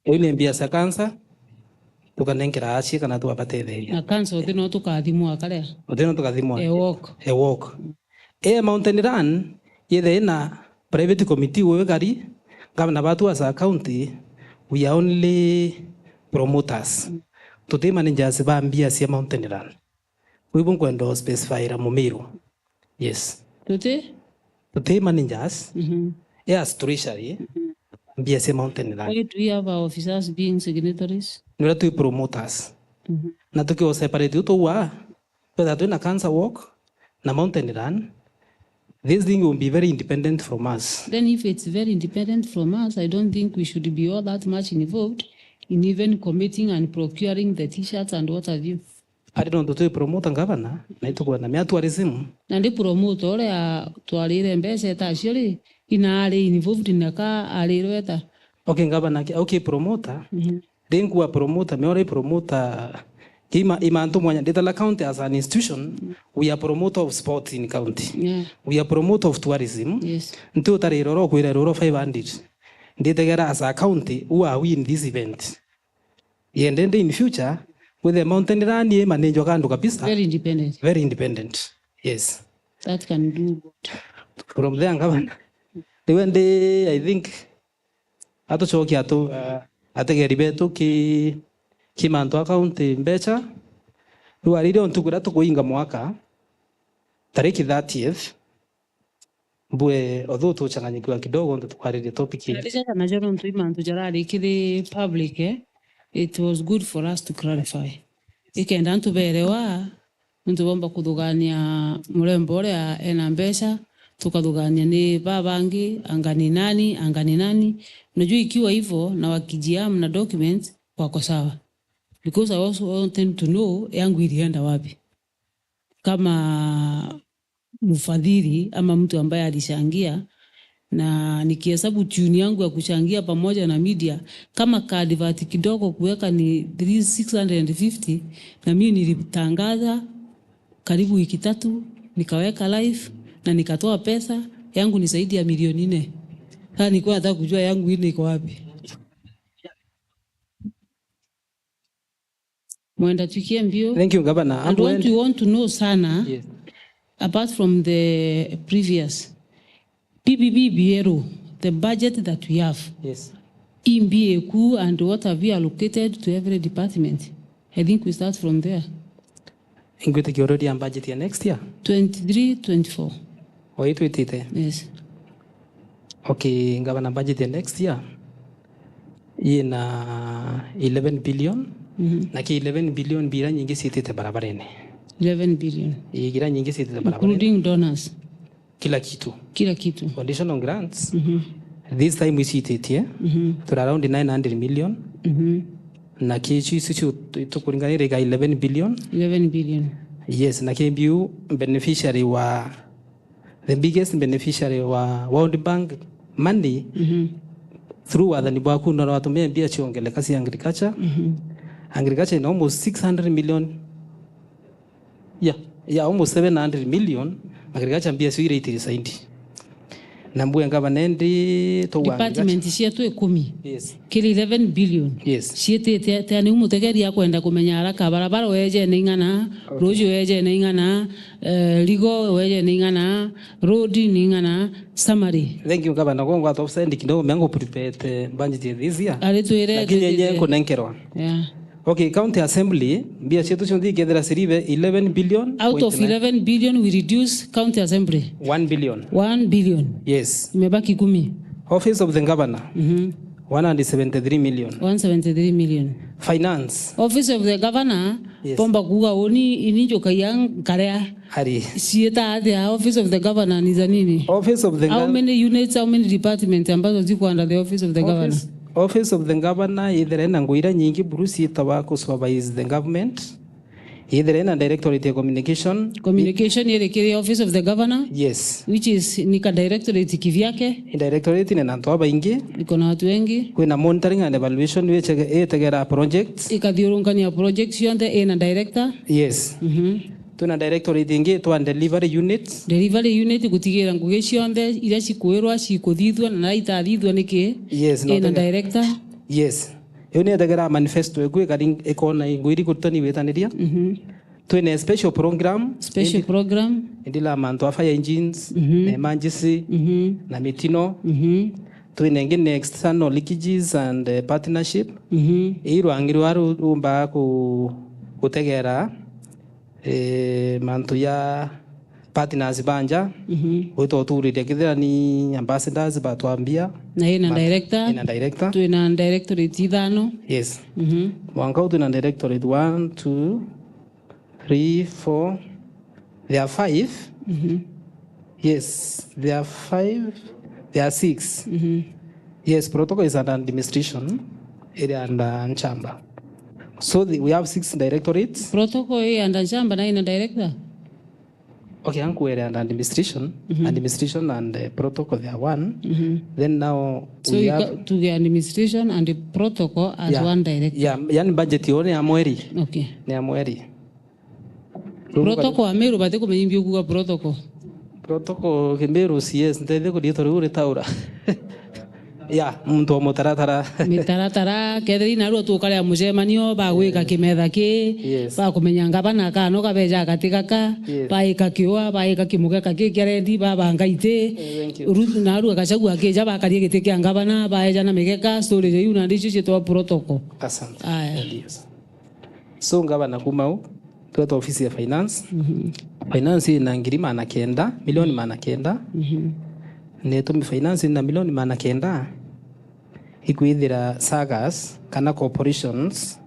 Iu ni mbia cia cancer, tukanenkera acie kana twabatetheria. Na cancer uti no tukathimwa karia? Uti no tukathimwa. E walk. E walk. E mountain run, yethe ina private committee we gari, ngavana batu as a county, we are only promoters. Mm. Tuti managers ba mbia cia mountain run. Kwibu nkwenda u specifyra Mumiru. Yes. Tuti? Tuti managers. Mhm. E as treasury, mhm, mbia cia mountain run. Why do we have our officers being signatories? Ni uria twi promoters. Mhm. Na tuki separate u twa, twetha twina cancer walk na mountain run, this thing will be very independent from us. Then if it's very independent from us, I don't think we should be all that much involved in even committing and procuring the t-shirts and what have you. Ari nontu twi promoter ngavana, na itukwenda mea tourism. Na ndi promoter uria twarire mbeca etacio ri, ina ari involved na ka arirwe eta. Okay, ngavana, okay, promoter. Mhm. Ndi nkua promoter, mea uri promoter Ima, imantu mwanya, Nditala County as an institution, we are promoter of sports in county. Yeah. We are promoter of tourism. Yes. Nti utarira uro kwira ruro five hundred. Nditegera as a county, who are we in this event? Yende ndi in future, with the mountain run, ye manage kandu kabisa. Very independent. Very independent. Yes. That can do good. From there, ngavana. Riwe ndi, I think, atucokia atu, uh, ategeri betu ki, ki mantu a county mbecha. Riu aririo ntuku iria tukuinga mwaka, tariki thirtieth, mbue, although tuchanganyikua kidogo, ntu tukwariria topic ii. Narijaga najo nontu i mantu jarari kiri public, eh, it was good for us to clarify. Ikenda antu berewa, nontu bomba kuthugania murembo uria ena mbecha, tukathugania ni babangi, anga ni nani, anga ni nani. Unajua ikiwa hivyo na wakijia mna documents, wako sawa. Because I also wanted to know yangu ilienda wapi. Kama mfadhili ama mtu ambaye alichangia, na nikihesabu tune yangu ya kuchangia pamoja na media, kama ka advert kidogo kuweka ni three, six hundred and fifty, na mimi nilitangaza karibu wiki tatu, nikaweka live na nikatoa pesa, yangu ni zaidi ya milioni nne. Sasa nilikuwa nataka kujua yangu ile iko wapi. Mwenda tuikie mbio. Thank you, Governor. And what we want to know sana, yes, apart from the previous P P P B L, the budget that we have, yes, in B A Q, and what have we allocated to every department? I think we start from there. Ingwitikia already ya budget ya next year? Twenty-three, twenty-four. O itwitite? Yes. Okay, ngavana, budget ya next year yina eleven billion. Mhm. Na ki eleven billion bira nyingi ciitite barabarene. Eleven billion. Ii, gira nyingi ciitite barabarene. Including donors. Kila kitu. Kila kitu. Conditional grants. Mhm. This time icititie. Mhm. Turi around nine hundred million. Mhm. Na ki ici, ici cio tu-, tukuringanira iga eleven billion. Eleven billion. Yes, na ki mbiu beneficiary wa, the biggest beneficiary wa World Bank money, mhm, through wathani bwaku, no watumia mbia ciongeleka cia agriculture. Mhm. Agriculture ina almost six hundred million. Yeah, yeah, almost seven hundred million, agriculture mbia cio iraitiri saindi. Na mbue ngavana ndi tugwa department agriculture cietu ikumi. Yes. Kiri eleven billion. Yes. Ciitite atia? Niu mutegeri akwenda kumenya haraka, barabara wejene ing'ana, okay, ruuji wejene ing'ana, eh, rigo wejene ing'ana, road ni ing'ana, summary. Thank you, Governor. Kwa ngwata offside kidogo, mengo prepare budget ya this year. Ari twire, lakini twire yenye kunenkerwa. Yeah. Okay, County Assembly, mbia cietu cionthe ikethira ciri eleven billion. Out of eleven billion, we reduce County Assembly. One billion. One billion. Yes. Imebaki kumi. Office of the Governor. Mhm. One hundred seventy-three million. One seventy-three million. Finance. Office of the Governor, yes, bomba kuuga uni ini njukagia nkarea. Ari. Ciita atia Office of the Governor ni za nini? Office of the How Gov- many units, how many departments ambazo ziko under the Office of the Governor? Office, Office of the Governor ithira ina ngugi iria nyingi buru ciitawa ku supervise the government. Ithira ina directorate ya communication. Communication iri kiri Office of the Governor? Yes. Which is ni ka directorate kivyake? Ni directorate na antu babaingi. Iko na watu wengi. Kwina monitoring and evaluation, itegera projects. Ikathiurungania projects cionthe ina director? Yes. Mhm. Twina directorate ingi twa delivery unit. Delivery unit gutigira ngugi cionthe iria cikwirwa cikuthithua na itathithua niki? Yes, ina director? Yes. Iu ni etegera manifesto iku ikari-, ikona i ngugi iriku tutani gwitaniria. Mhm. Twina special program. Special program. Indi la mantu a fire engines, mhm, na emergency, mhm, na mitino. Mhm. Twina ingi ni external leakages and, eh, partnership. Mhm. Ii rwangi rwa ru-, rumba ku-, gutegera, eh, mantu ya partners ba nja, mhm, gwita uturiria kethira ni ambassadors batwambia. Na ina ma-, director. Ina director. Twina directorate ithano. Yes. Mhm. Mwanka uu twina directorate one, two, three, four. There are five. Mhm. Yes, there are five. There are six. Mhm. Yes, protocol is under administration. Iri under Nchamba. So the, we have six directorates. Protocol ii under Nchamba na ina director? Okay, ankuere and administration. Mhm. Administration and, eh, protocol they are one. Mhm. Then now So we you have ca- tuge administration and protocol as yeah, one director. Yeah, yani budget yo ni ya mweri. Okay. Ni ya mweri. Protocol Ameru bati kumenya imbi ukuga protocol. Protocol Kimeru C S nteithie kuriitwa riu ritaura. Ya, muntu wa mutaratara. Mitaratara, kethira inaru tukaria mucemanio, bagwika kimetha ki, yes, bakumenya ngabana kano kabeja gati gaka, yes, baika kiua, baika kimugeka ki kia rendi, babanga iti. Eh, thank you. Ru-, naru agacagua akija, bakaria giti kia ngabana, baejana migeka, storage iu na ndicio cietwa protocol. Asante. Aya. Yes. So, ngavana kuma u, tweta ofisi ya finance. Mhm. Finance ina ngiri magana kenda, milioni magana kenda. Mhm. Netumi finance ina milioni magana kenda, ikwithira sagas kana corporations,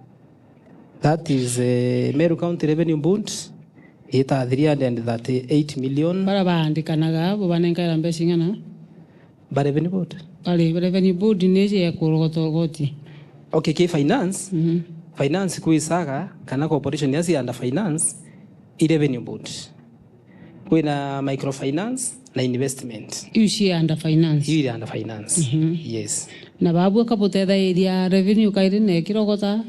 that is, eh, Meru County Revenue Board, ita three hundred and thirty-eight million. Bara baandikanaga abo banenkaira mbeca ing'ana? Ba revenue board. Ari, revenue board ni iji ya kurogota ugoti. Okay, ki finance. Mhm. Finance kwi saga kana corporation ya cia under finance i revenue board. Kwina microfinance na investment. Iu cia under finance. Iu iri under finance. Mhm. Yes. Na babua kabutethairia revenue kairi na ikirogota?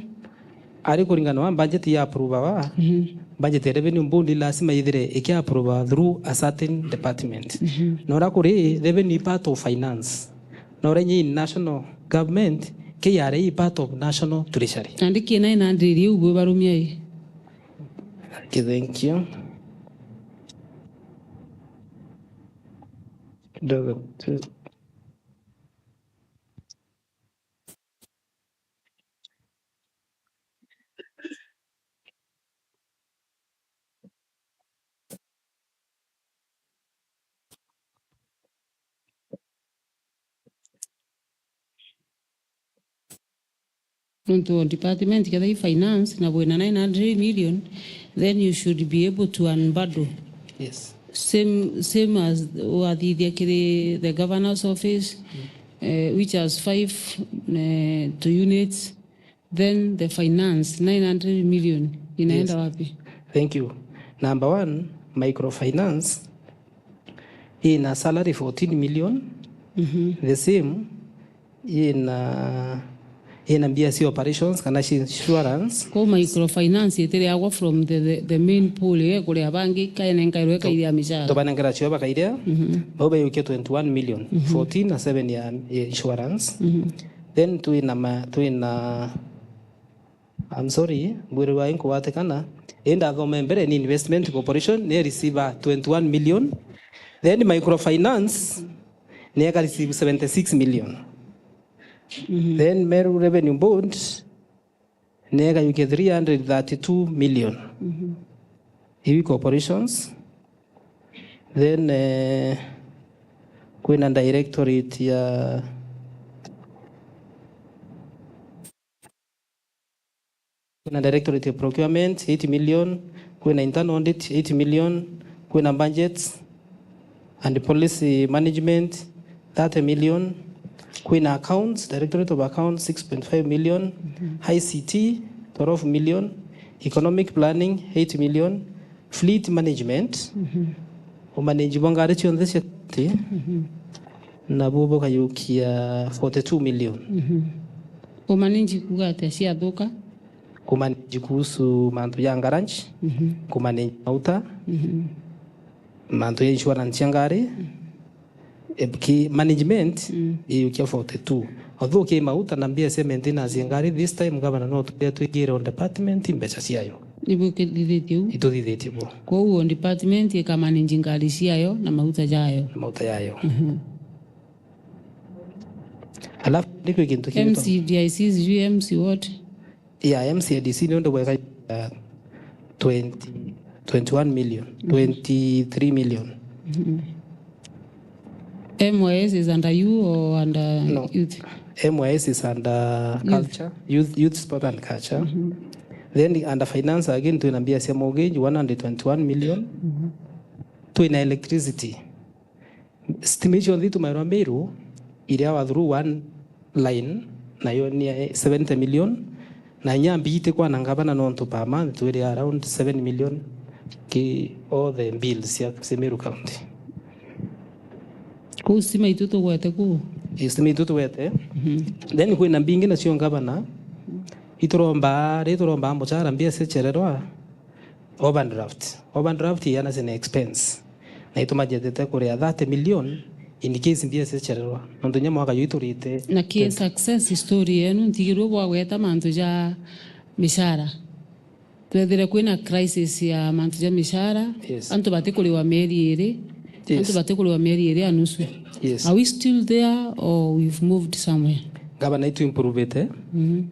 Ari kuringana na budget ya approve wa, mhm, budget ya revenue board lazima ithire iki approve through a certain department. Mhm. Na ura kuri revenue part of finance. Na ura inyi national government, K R A part of national treasury. Nandi kina ina ndiri ugu barumia i. Okay, thank you. Kidogo tu. Nontu o department kethira i finance na bwina nine hundred million, then you should be able to unbundle. Yes. Same, same as wathithia kiri the governor's office, eh, which has five, eh, to units, then the finance, nine hundred million, inaenda wapi? Thank you. Number one, microfinance ina salary fourteen million, mhm, the same ina, ina mbia cia operations kana cia insurance. Kou microfinance itiriagwa from the, the, the main pool, eh, kuria bangi kaenenkairwe ikairia micara. Tubanengera cio bakairia, mhm, bau baiukia twenty-one million, mhm, fourteen na seven ya, ya insurance. Mhm. Then twina ma, twina, I'm sorry, mbwirwa inkuwatikana. Indi athome mbere ni Investment Corporation ni receive twenty-one million. Then microfinance ni eka receive seventy-six million. Mhm. Then Meru Revenue Board ni ekayukia three hundred thirty-two million. Mhm. Ibi corporations. Then, eh, kwina directorate ya Kwina directorate of procurement, eight million, kwina internal audit, eight million, kwina budgets and policy management, thirty million, kwina accounts, directorate of accounts, six point five million, I C T, twelve million, economic planning, eight million, fleet management, umanage bwa ngari cionthe cia county, nabuo bukayukia forty-two million. Umanage kuuga atia ciathuka? Kumanage kuhusu mantu ja garage, kumanage mauta, mantu ja insurance cia ngari, eh, ki management, iyukia forty-two. Although ki mauta na mbia cia maintenance ya ngari, this time governor no twire twigire on department mbeca ciayo. Nibu kithithitie u? Ituthithitie bu. Kwou on department ikamanage ngari ciayo na mauta jayo. Na mauta yayo. Alafu ndikwi kintu kingi M C D I C, sijui M C what? Yeah, M C D I C ni undu bwega, uh, twenty, twenty-one million, twenty-three million. M Y S is under you or under youth? No. M Y S is under culture, youth, youth, sport and culture. Then under finance again, twina mbia cia mortgage, one hundred twenty-one million. Twina electricity. Stima icio nthi itumairwa Meru, iriawa through one line, nayo ni seventy million, na inya mbi itikwana ngavana nontu per month twiri around seven million, ki all the bills cia, cia Meru County. Kuu stima itu tugwete kuu. Ii, stima itu tugwete. Mhm. Then kwina mbingi nacio ngavana, ituromba, ri turomba mucara mbia ciachererwa, overdraft. Overdraft yana cina expense. Na itumajetete kuria thirty million in case mbia ciachererwa. Nontu nya mwaka juu iturite. Na ki success story yenu, ntigirwe bwagweta mantu ja micara. Twethire kwina crisis ya mantu ja micara, yes, antu batikuriwa mieri iri, yes, antu batikuriwa mieri iri ya nusu. Yes. Are we still there or we've moved somewhere? Gavana, itu improvete. Mm.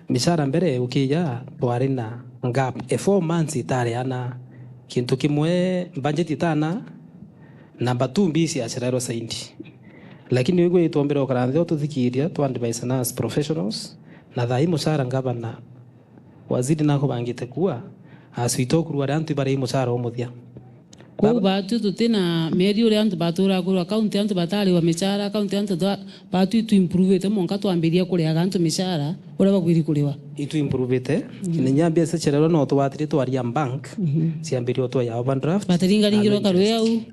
Micara mbere ukija twari na gap e four months itariana kintu kimwe, budget itana, number two mbia ciacererwa saindi. Lakini wigwe itwombere ukara nthi ututhikiria, twa advise na as professionals, na thaa ii mucara gavana, waziri nakubangite kuua, as we talk, rua ria antu ibari mucara umuthia. Kou batu tuti na mieri uria antu baturaga kurwa, kaunti antu batariwa micara, kaunti antu twa-, batu itu improvete mwanka twambiria kuriaga antu micara uria bakwiri kuriwa. Itu improvete. Mm. Kinya mbia ciacererwa no twatiri twaria bank, mhm, ciambiria utwa ya overdraft. Bataringaringirwa na karwe interest au.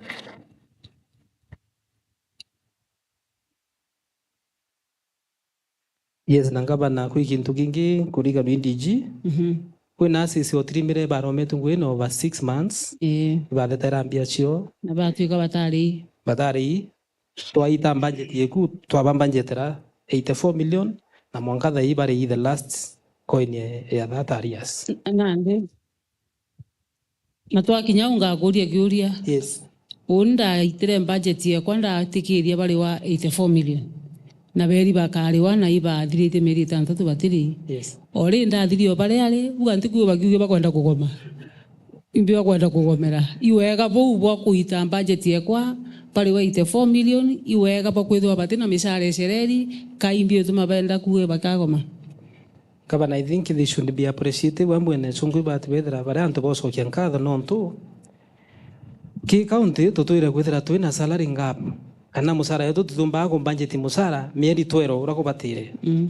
Yes, na ngavana, kwi kintu kingi kurigana na D G. Mhm. Kwina nurses otirimire barometwe ngugi na over six months. Ii. Ibathetera mbia cio. Na batwika batari. Batari. Twaita budget yeku, twaba budgetera eighty-four million, na mwanka thaa ii bari the last coin ya, ya that arrears. N-, nandi. Na twakinya au ngakuria kiuria. Yes. Uni ndaitire budget yekwa, ndatikiria bariwa eighty-four million. Na beri bakariwa na ibathiritie mieri itantatu batiri. Yes. O ri ndathiri o baria ari, uga ntikwigua bakiuga bakwenda kugoma. Imbi bakwenda kugomera. Iwega buu bwa kuita budget yekwa, bariwa eighty-four million, iwega bwa kwithirwa batina micara icereri, ka imbi ituma benda kuuga bakagoma. Gavana, I think they should be appreciative, amwe na chungu ibati bethira bari antu bocokia nkatho, nontu ki county tutwire kwithira twina salary gap, kana mucara yetu tutumbaga kumbajeti mucara mieri twelve uria kubatire. Mm.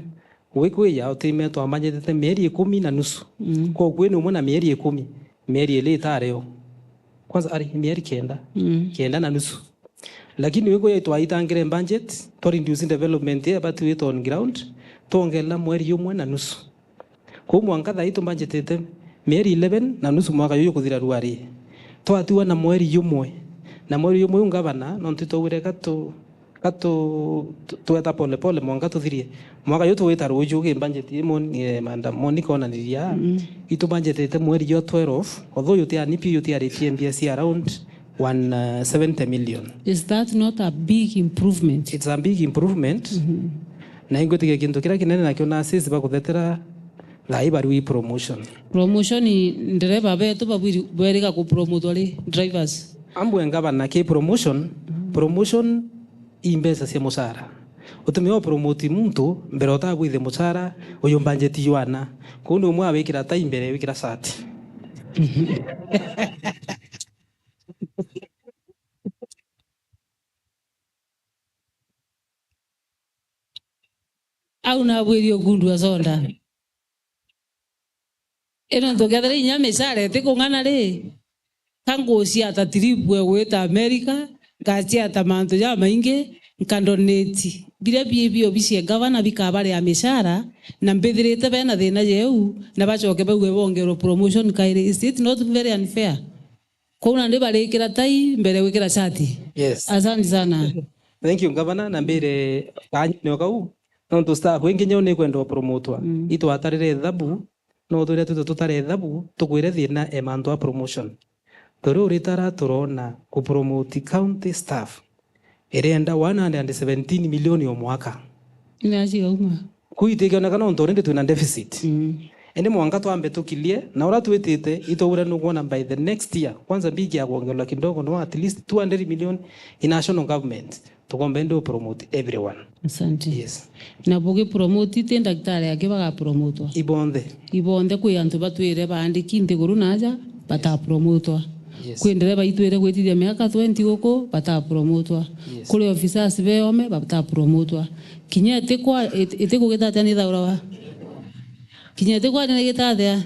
Wikwija utime twambajetete mieri ikumi na nusu. Mm. Koguo ni umwe na mieri ikumi, mieri ili itari o. Kwanza ari mieri kenda. Mm. Kenda na nusu. Lakini wigwe twaitangire budget, twa reduce development ya batu it on ground, twongerera mweri umwe na nusu. Kou mwanka thaa ii tumbajitite mieri eleven na nusu mwaka juju kuthira ruari. Twatiwa na mweri jumwe. Na mweri jumwe u ngavana, nontu twaugire katu, katu, tu-, tweta pole pole mwanka tuthirie. Mwaka juju tugwita ruju ki budget imwe, eh, madam, moni konaniria. Mm. Itubajitite mweri jwa twelve, although yutiani pi, yutiaritie mbia cia around one, uh, seventy million. Is that not a big improvement? It's a big improvement. Mhm. Na ingwitikia kintu kiria kinene nakio nurses baguthetera thaa ii bariwa promotion. Promotion, ndereva betu babwiri-, beriga kupromotwa ri, drivers? Ambwe ngavana ki promotion, mhm, promotion i mbeca cia mucara. Utumi wa promote muntu mbere utabwithia mucara, uyu budget jwana. Kou ni umwe awikira tai mbere wikira sati. Au nabwirie ukundua soda. Ino ntukethera inya micara itikung'ana ri, ka nguciata trip ya gwita America, ngaciata mantu jamaingi, nkadonate. Biria bi, bi obisi ya gavana bikabaria micara, na mbithirite bena thina jeu, na bacoke bauge bongerwe promotion kairi. Is it not very unfair? Kou nandi barikira tai mbere gwikira shati. Yes. Asante sana. Thank you, Governor. Na mbire kanyine o kau, nontu staff ingi nyau nikwenda upromotwa. Mm. Itwatarire ithabu, no twire twitwe tutare ithabu, tukwire thina e mantu a promotion. Turi uritara turona kupromote county staff irenda one hundred and seventeen million o mwaka. Ina cigauma. Kuu itikionekana nontu already twina deficit. Mm. Indi mwanka twambe tukilie, na uria twitite, itwaura nukwona by the next year, kwanza big ya kuongerwa kidogo, no at least two hundred million in national government. Tukomba indi upromote everyone. Asante. Yes. Na bugi promote ti ndagitari aki bagapromotwa. Ibonthe. Ibonthe kwi antu batwire baandiki nthiguru na aja batapromotwa. Yes. Kwi ndereba itwire gwitithia miaka twenty guku batapromotwa. Yes. Kuri officers beome batapromotwa. Kinya itikwa-, it-, itikugitatia ni thaura wa. Kinya itikwa ni gitathia.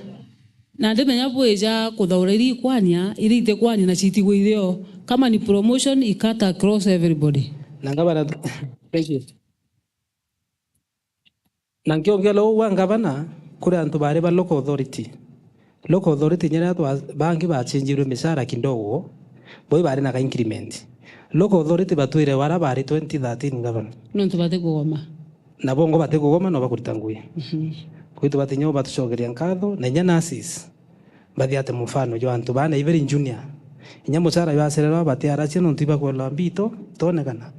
Na ndimenya bwija kuthaura iria ikwania, iria itikwania na citigwe irio. Kama ni promotion, i cut across everybody. Na ngavana, thank you. Na nkiongeera uu wa ngavana, kuri antu baari ba local authority. Local authority inya riria twa-, bangi bachenjirwe micara kidogo, boi baari na ka increment. Local authority batwire wara baari twenty thirteen, ngavana. Nontu batikugoma. Na bongo batikugoma, no bakurita ngugi. Mhm. Kwitu batinya batucokeria nkatho, na inya nurses. Bathi ate mufano jwa antu bana i very junior. Inya mucara jwacererwa batiaracia nontu ibakwelwa mbito, itonekana.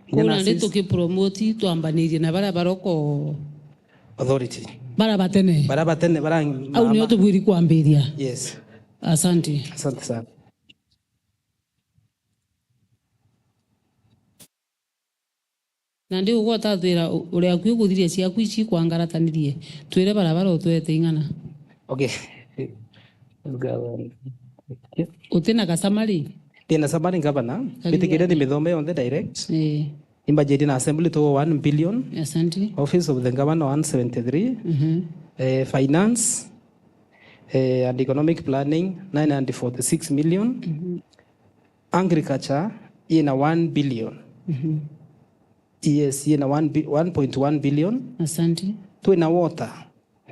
Inya kwou nandi nurses tukipromote twambanirie na baria baroko authority. Baria batene. Baria batene, baria au nio mama tubwiri kwambiria. Yes. Asante. Asante sana. Nandi ugwe utatwira u-, uri akui kuthiria ciaku ici ikwangaratanirie, twire barabara utwete ing'ana. Okay. Uti na ka summary? Ndina summary, ngavana. Karibu. Mbitikiria ni mithome yonthe direct. Eh. Ni budget na assembly to one billion. Asante. Office of the Governor one seventy-three. Mhm. Eh, finance, eh, and economic planning nine hundred forty-six million. Mhm. Agriculture ina one billion. Mhm. Yes, ina one bi-, one point one billion. Asante. Twina water.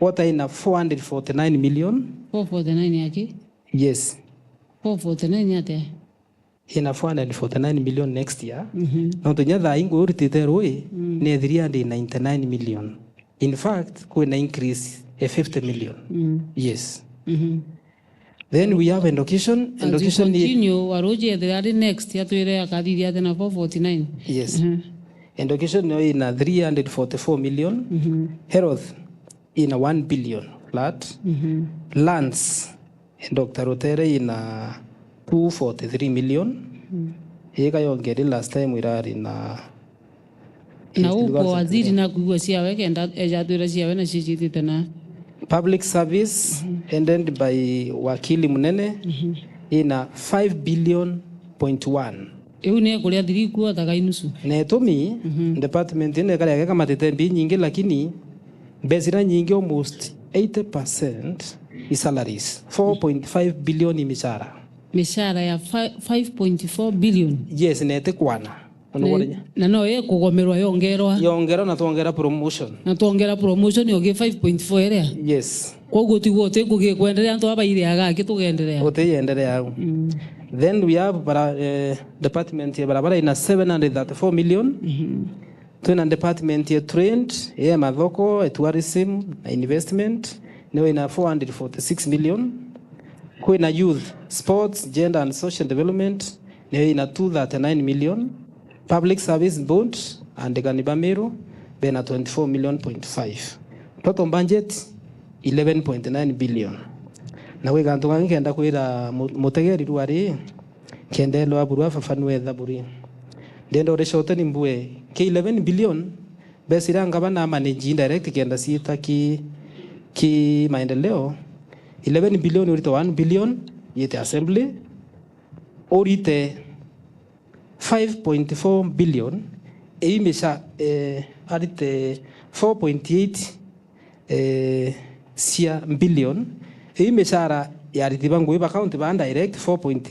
Water ina four hundred forty-nine million. Four forty-nine yaki? Yes. Four forty-nine atia? Ina four hundred forty-nine million next year. Mhm. No tunya thaa ingo uritite rui, mm, ni three hundred ninety-nine million. In fact, kwina increase ya fifty million. Mm. Yes. Mhm. Then we have education. As you education i- continue, Waruji ethira ari next, atwire akathithia atia na four forty-nine? Yes. Mhm. Education nayo ina three hundred forty-four million. Mhm. Health ina one billion flat. Mhm. Lands, Doctor Rutere ina two forty-three million. Mhm. Ika yongeri last time irari na Na uko waziri nakwigua ciawe kenda eja atwira ciawe na cicitite na. Public service, mhm, headed by wakili munene, mhm, ina five billion point one. Iu ni ekuria thiri ikuotaga inusu. Na itumi, mhm, department ino ikari yake kamatite mbi nyingi, lakini mbeca iria nyingi, almost eighty percent i salaries, four point five billion i micara. Micara ya fi-, five point four billion? Yes, na itikwana. Na, na no ikugomerwa yongerwa. Yongerwa na twongera promotion. Na twongera promotion yogi five point four iria? Yes. Koguo tigwo ti ngugi ikwenderea, antu aba ireaga aki tugenderea. Utiyenderea au. Mm. Then we have para-, eh, department ya barabara ina seven hundred thirty-four million. Mhm. Twina department ya trade, ya mathoko, ya tourism na investment, niyo ina four hundred forty-six million. Kwina youth, sports, gender and social development, niyo ina two thirty-nine million. Public Service Board, andikani ba Meru, bena twenty-four million point five. Total budget, eleven point nine billion. Na gwi gantu gangi kenda kwira mu-, mutegeri rwari, kenda elwa buru afafanue thaburi. Ndenda uri shorteni mbue, ki eleven billion, mbeca iria ngavana amanage indirect kenda ciita ki, ki maendeleo, eleven billion urite one billion, yite assembly, urite five point four billion, ii mica-, eh, arite four point eight, eh, cia billion, ii micara ya ariti ba ngugi ba county ba direct four point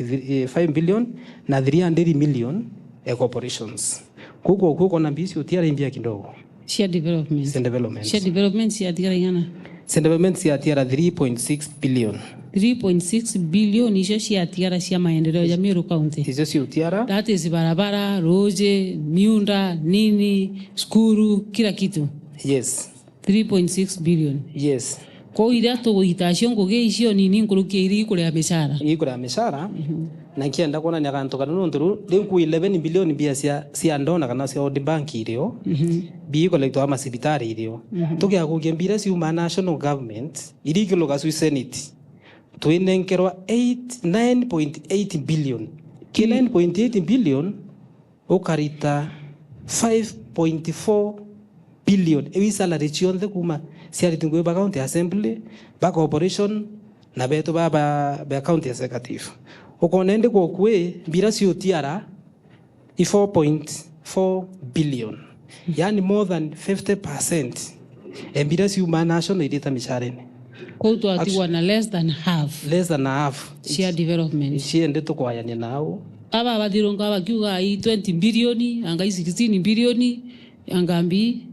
five billion na three hundred million ya corporations. Kuku, kuku na mbia icio ti ara imbia kidogo. Cia development. Cia development. Cia development ciatigara ing'ana? Cia development ciatigara three point six billion. Three point six billion icio ciatigara cia maendeleo ya Meru County. Icio ciutiara. That is barabara, ruji, miunda, nini, cukuru, kila kitu. Yes. Three point six billion. Yes. Kwou iria tuguita cio ngugi icio nini nkuruki ya iria ikuria micara. Ikuria micara. Mhm. Na nkienda kwonania gantu kanu nontu riu, riu kwi eleven billion mbia cia, cia ndona kana cia World Bank irio. Mhm. Mbia ikolektwa macibitari irio. Mhm. Tugiakugia mbia iria ciuma national government, iria ikiluga cwi senate. Twinenkerwa eight, nine point eight billion. Ki nine point eight billion, ukarita five point four billion. Iu i salary cionthe kuma cia ariti ngugi ba county assembly, ba corporation, na betu ba, ba, ba county executive. Ukona indi gwoku i, mbia iria ciutiara i four point four billion. Yani more than fifty percent e mbia iria ciuma national irita micarene. Kou twatigwa na less than half. Less than half. Cia development. Ciendi tukwayania nau. Aba bathirunka bakiuga i twenty billion, anga i sixteen billion, anga mbi.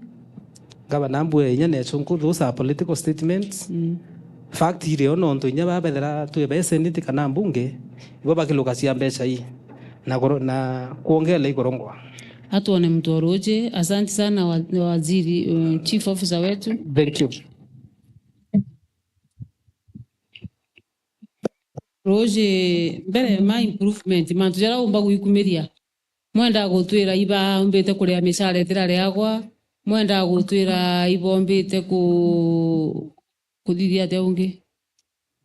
Ngavana mbue inya necu nku, those are political statements. Mm. Fact irio nontu inya babethera twi ba senate kana mbunge, ibo bakilukacia mbeca ii na kuro-, na kuongela ikurungwa. Atuone mtu wa ruji. Asante sana wa-, waziri, uh, chief officer wetu. Thank you. Ruji mbere ma improvement, mantu jaria umba gwikumiria. Mwenda gutwira iba umbite kuria micara itirareagwa? Mwenda gutwira ibombite ku-, kuthithia atia ungi?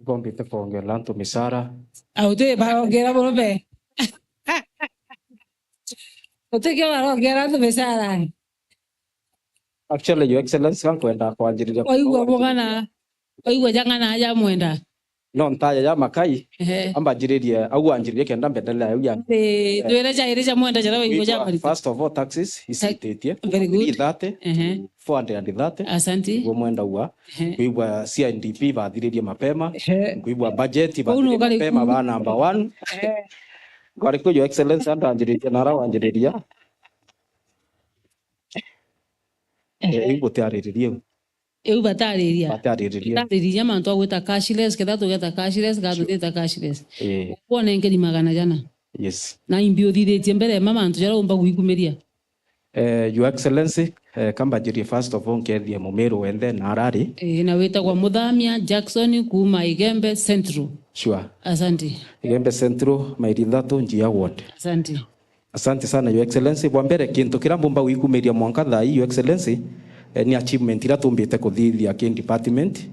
Ibombite kwongera antu micara. Au ti barongera burume. Utikio barongera antu micara. Actually, Your Excellency, nkwenda kwanjiriria. Waigua bung'ana, waigua jang'ana aja mwenda. No ntaja ja makai, ehe, ambanjiririe au anjiririe kenda mbendelea au ya. Eh, twire jairi ja mwenda jaria waigua ja makai. First of all, taxes isititio. Very good. Three thirty, ehe, four hundred and thirty. Asante. Niguo mwenda ua. Ehe. Kwigua C I D P bathiririe mapema. Ehe. Kwigua budget bathiririe mapema ba number one. Ehe. Ngwari kwi Your Excellency andanjiririe na ara wanjiriria. Eh, iu gutiaririria iu. Iu batariria. Batariria. Batariria mantu a gwita cashless, ketha tugeta cashless, kana tutita cashless. Eh. Kwone ngiri magana jana. Yes. Na imbi uthithitie mbere ma mantu jaria umba gwikumiria? Eh, Your Excellency, eh, kambanjirie first of all nkethie Mumiru wenthe na arari. Eh, na witagwa Muthamia Jackson kuuma Igembe Central. Sure. Asante. Igembe Central, maili ithatu, Njia Ward. Asante. Asante sana, Your Excellency. Bwa mbere, kintu kiria mbumba gwikumiria mwanka thaa ii, Your Excellency, eh, ni achievement iria tumbite kuthithia ki department.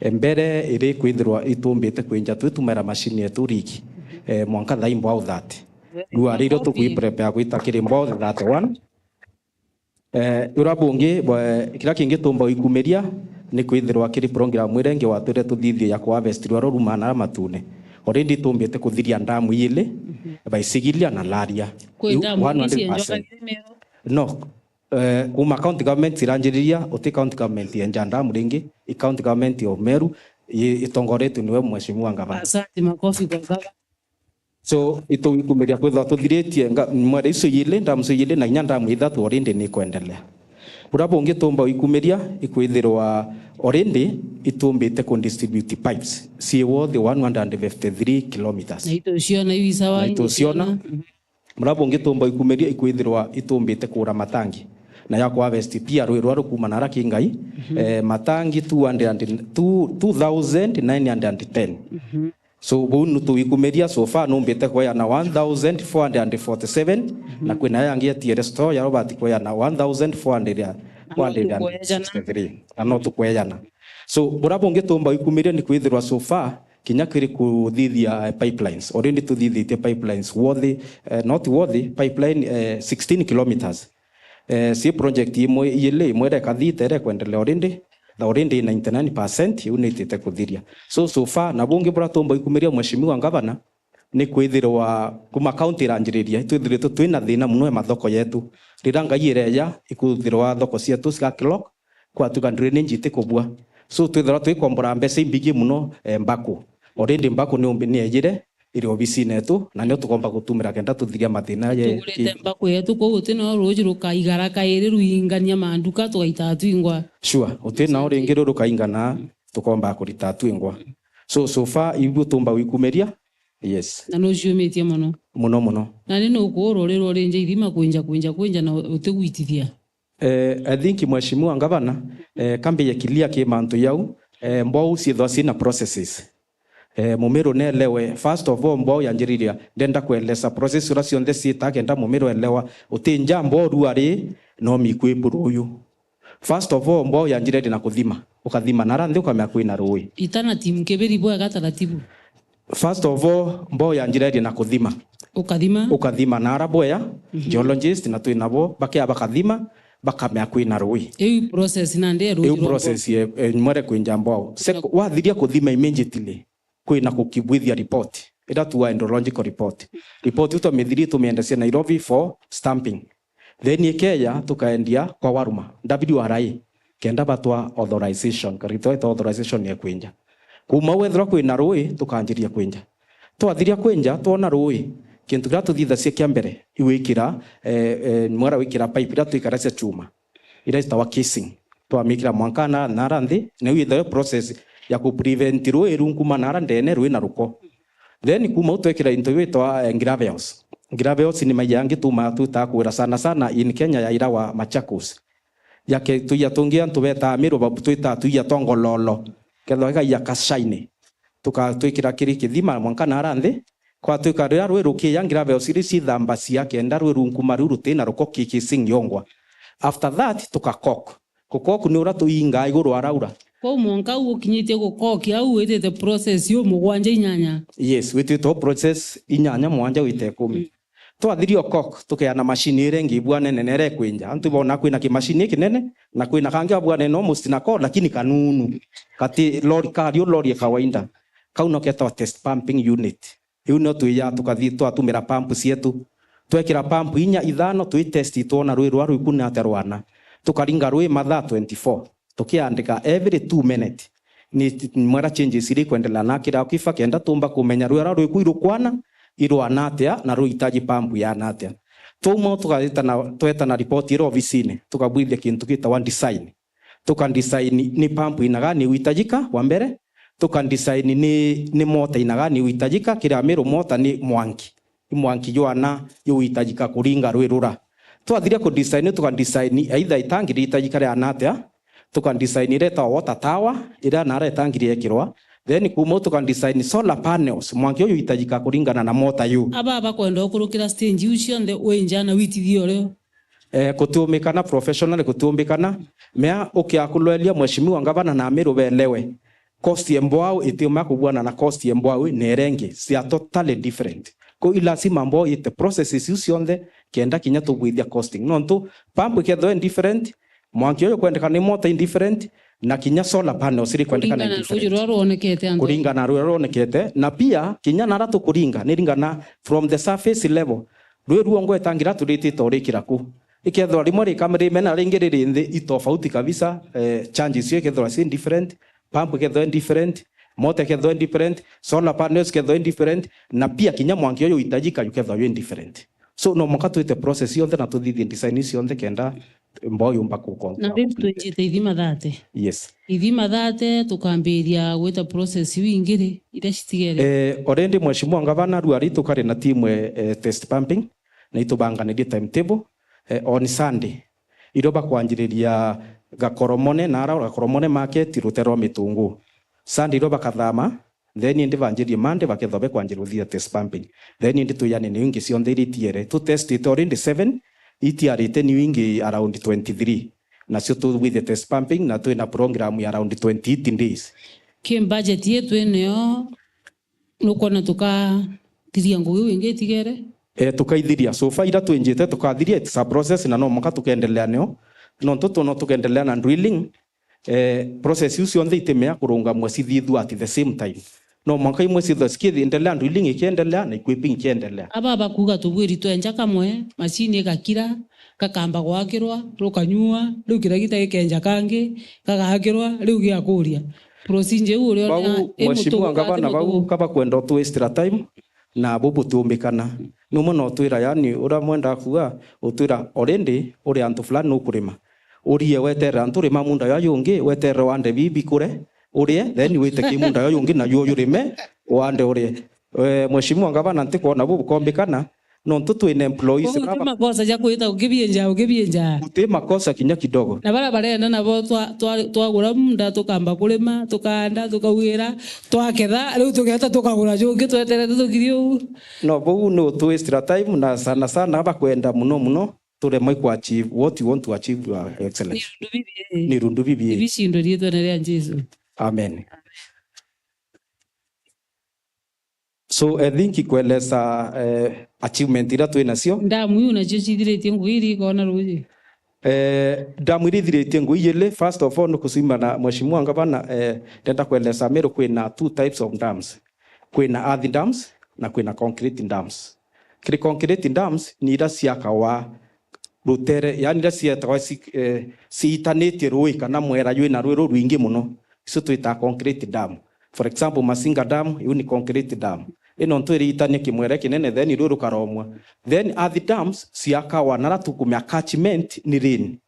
Eh, mbere iri kwithirwa itumbite kwinja twitumaira machine yetu riki, eh, mwanka thaa ii mbwau thirty. Riu ari irio tukwiprepare gwita kiri mbwau thirty-one. Eh, uria bungi, bwa-, kiria kingi tumba gwikumiria ni kwithirwa kiri program iria ingi watwire tuthithie ya kuharvest rwaro ruma na matune. Already tumbite kuthiria ndamu iili, mhm, Baisigilia na Laria. Kwi ndamu one hundred percent. Ingi cienjwa Meru? No, eh, kuma county government iranjiriria, uti county government yenja ndamu ringi, i county government o Meru, i-, itongoretue niwe Mheshimiwa Ngavana. Asante, makofi kwa gavana. So, itugikumiria kwithirwa tuthiritie nga-, mwere icio iili, ndamu icio iili, na inya ndamu ithatu already ni ikwendelea. Buria bungi tumba gwikumiria ikwithirwa already itumbite ku distribute pipes cii worth one hundred and fifty-three kilometers. Na ituciona iu isawa. Na ituciona. Buria bungi tumba gwikumiria ikwithirwa itumbite kura matangi. Na ya kuharvest pia rui rwa rukuma na ara kingai, mhm, eh, matangi two hundred and, two, two thousand nine hundred and ten. Mhm. So, buu nutugikumiria, so far numbite kweana one thousand four hundred and forty-seven, mhm, na kwina yangi etiere store ya Robert kweana one thousand four hundred, four hundred and sixty-three. Na no tukwejana. So, buria bungi tumba gwikumiria ni kwithirwa so far, kinya kiri kuthithia, eh, pipelines. Already tuthithitie pipelines worth, eh, not worth, pipeline, eh, sixteen kilometers. Eh, si project imwe iili, imwe irekathite, irekwendelea already, na already ninety-nine percent iu niitite kuthiria. So, so far, na bungi buria tumba gwikumiria Mheshimiwa Ngavana, ni kwithirwa kuma county iranjiriria, itwithiritwe twina thina muno ya mathoko yetu. Riria ngai ireja, ikwithirwa thoko cietu ciga clock, kwatuika drainage itikubua. So, twithirwa twikombora mbeca imbingi muno, eh, Mbaku. Already Mbaku ni umbi-, ni ejire, iri obisine yetu, na nio tukomba gutumira kenda tuthiria mathina ye. Tugurite ki- Mbaku yetu kuu, uti no ruuji rukaigara kairi ruingania manduka, tugaitaga twingwa. Sure, uti nao ringi ru rukaingana, tukomba kurita twingwa. So, so far, ibu tumba gwikumiria, yes. Na nuciumitie muno. Muno, muno. Na ni nukuura uri rwa rinja ithima kwinja, kwinja, kwinja na utigwitithia. Eh, I think Mheshimiwa Ngavana, eh, kambi ya clear ki mantu yau, eh, mbwau ciithwa cina processes. Eh, Mumiru neelewe, first of all, mbwau yanjiriria, ndenda kueleza process uria cionthe ciita kenda Mumiru elewa, uti nja mbwau ruari, no mikwipuru uyu. First of all, mbwau yanjiriria na kuthima. Ukathima na ara nthi ukamea kwina rui. Itana team kibiri bwega taratibu. First of all, mbwau yanjiririe na kuthima. Ukathima? Ukathima na ara bwea, mhm, geologist na twi nabo, bakea bakathima, bakamea kwina rui. Iu process nandi ya rui. Iu process ye, eh, mwere kwinja mbwau. Sec-, wathiria kuthima immediately, kwina kukibwithia report. Ira tuwa hydrological report. Report iu twamithiria tumiendecia Nairobi for stamping. Then ikeeja tukaendia kwa Waruma, W R I. kenda batwa authorization, karito eta authorization ya kwinja. Kuuma au ethirwa kwina rui, tukanjiria kwinja. Twathiria kwinja, twona rui, kintu kiria tuthithagia kia mbere, iwikira, eh, eh, mwera wikira pipe iria twikara cia chuma, iria citawa casing. Twamikira mwanka na, nara nthi, na iu ithawe process ya ku prevent rui rungu kuma nara ndene, rui na ruko. Then kuuma au twekira into iu itwa, eh, gravels. Gravels ni maji angi tuma twita kwira sana sana in Kenya ya ira wa Machakos. Yake tuija tungi antu betaa Miru babu twita tuija twa ngololo. Kethwa gaiya kashaini. Tukatwikira kiri kithima mwanka nara nthi. Kwatwika riria rui rukiya gravels iri cithambacia kenda rui runkuma riu rutina ruko ki casing yongwa. After that, tuka caulk. Ku caulk ni uria tuingaa iguru araura. Kwou mwanka u ukinyitie ku caulk au witite process yu mugwanja inyanya? Yes, witite process inyanya mwanja wite ikumi. Mm. Twathiria o caulk, tukeana mashini iria ingi ibwanene na iria ikwinja. Antu ibona kwina kimashini kinene, na kwina kangi abwanene almost nako, lakini kanunu. Kati lori, kari u lori ya kawaida. Kau no ketwa test pumping unit. Iu nio twija tukathi twatumira pump cietu. Twekira pump inya ithano, twi test twona rui rwa rwiku ni atia rwana. Tukaringa rui mathaa twenty-four. Tukiandika every two minute. Ni mwera changes iria ikwendelea na kira kifa kenda tumba kumenya rui rwa rwiku irukwana, irwana atia, na ruhitaji pump yana atia. Twauma tukaitana, twetana ripoti ira obisini, tukabwithia kintu gitawa design. Tuka design ni pump ina gani ihuitajika, wa mbere. Tuka design ni, ni mota ina gani ihuitajika, kiri Amiru mota ni mwanki. Ni mwanki jwana juhuitajika kuringa rui rura. Twathiria ku design, tuka design either itangi rihitajika riana atia, tuka design iria itawa water tower, iria nara itangi riekirwa. Then kuuma au tuka design solar panels, mwanki uyu uhitajika kuringana na mota yu. Aba bakwenda ukurukira stage iu cionthe winja na witithia urio. Eh, kutiumbikana professionally, kutiumbikana. Mea ukiakulwelia Mheshimiwa Ngavana na Amiru belewe, cost ya mbwau itiuma kubwana na cost ya mbwau na iria ingi. They are totally different. Kou i lazima mbwau ite processes iu cionthe kenda kinya tubwithia costing. Nontu pump ikethirwa i different, mwanki uyu kwendekana ni mota i different, na kinya solar panels iri kwendekana i different. Kuringana na ruuji ruria ruonekete antu. Kuringana na ruria ruonekete, na pia kinya nara tukuringa, ni ringana from the surface level. Rui ruongo itangi riria turitite urikira ku. Ikethirwa rimwe ri kamera rimena ringi riri nthi, i tofauti kabisa, eh, charges cio ikethirwa ci different, pump ikethirwa i different, mota ikethirwa i different, solar panels ikethirwa i different, na pia kinya mwanki uyu uhitajika jukethirwa jwi different. So no mwanka twite process cionthe na tuthithie design cionthe kenda mbao yumba ku-, ku-, na riu twinjite ithima thate. Yes. Ithima thate, tukambiria gwita process iu ingi ri, iria citigere? Eh, already Mheshimiwa Ngavana, riu ari tukari na team, eh, eh, test pumping, na itubanganirie timetable, eh, on Sunday. Irio bakwanjiriria Gakoromone, nara Gakoromone market, rutere rwa Mitungu. Sunday irio bakathama, then indi banjirie Monday bakethwa bekwanjia ruthia test pumping. Then indi twijane niu ingi cionthe iria itiere. Tu testite already seven, itiarite niu ingi around twenty-three. Nacio tubwithie test pumping na twina program ya around twenty-eight days. Ki budget yetu inio, nukwona tukathiria ngugi iu ingi itigere? Eh, tukaithiria. So far ira twinjite tukathiria, it's a process na no mwanka tukendelea nio. Nontu tu no tukendelea na drilling, eh, process iu cionthe itimea kurungamua cithithua at the same time. No mwanka imwe cithwa cikiendelea, drilling ikiendelea na equipping ikiendelea. Aba bakuga tubwiri twenja kamwe, machine igakira, gakamba gwakirwa, rukanyua, riu kiragita gikenja kangi, gagakirwa, riu giakuria. Procedure iu uria bau, Mheshimiwa Ngavana, bau kabakwenda utu waste time, na bu butiumbikana. Numwe no twira, yani, uria mwendaa kuuga, utwira already uri antu fulani nukurima. Urie weterera antu rima munda ya yungi, weterere wande bibi kure, urie, then wite ki munda ya yungi na yo yurime, wande urie. Eh, Mheshimiwa Ngavana, ntikwona bu bukombikana, nontu twina employees. Kwou baba, ti makosa ja kwita ukibienja, ukibienja. Guti makosa kinya kidogo. Na bara barenda nabo twa-, twa-, twagura munda, tukamba kurima, tukaanda, tukaugira, twaketha, riu tugeta tukagura jungi, tweterete tukiri uu. No, bau ni utu waste time, na sana sana bakwenda muno muno turemwe ku achieve what you want to achieve, Your Excellency. Ni rundu bibi. Ni rundu bibi. Ibicindwe riitwene ria Jesu. Amen. So, I think kweleza, eh, achievement iria twi nacio. Ndamu iu nacio cithiritie ngugi iri ikona ruuji? Eh, ndamu iria ithiritie ngugi ijiri, first of all, ni kucima na Mheshimiwa Ngavana, eh, ndenda kweleza Meru kwina two types of dams. Kwina earth dams na kwina concrete dams. Kiri concrete dams ni iria ciakawa rutere, yani iria cietagwa ci-, eh, ciitanitie rui kana mwera jwi na rwi rurwingi muno, icio twitaa concrete dam. For example, Masinga Dam, iu ni concrete dam. Ino ntu iriitania kimwere kinene, then rwi rukaromwa. Then earth dams ciakawa, nara tukumia catchment ni rain.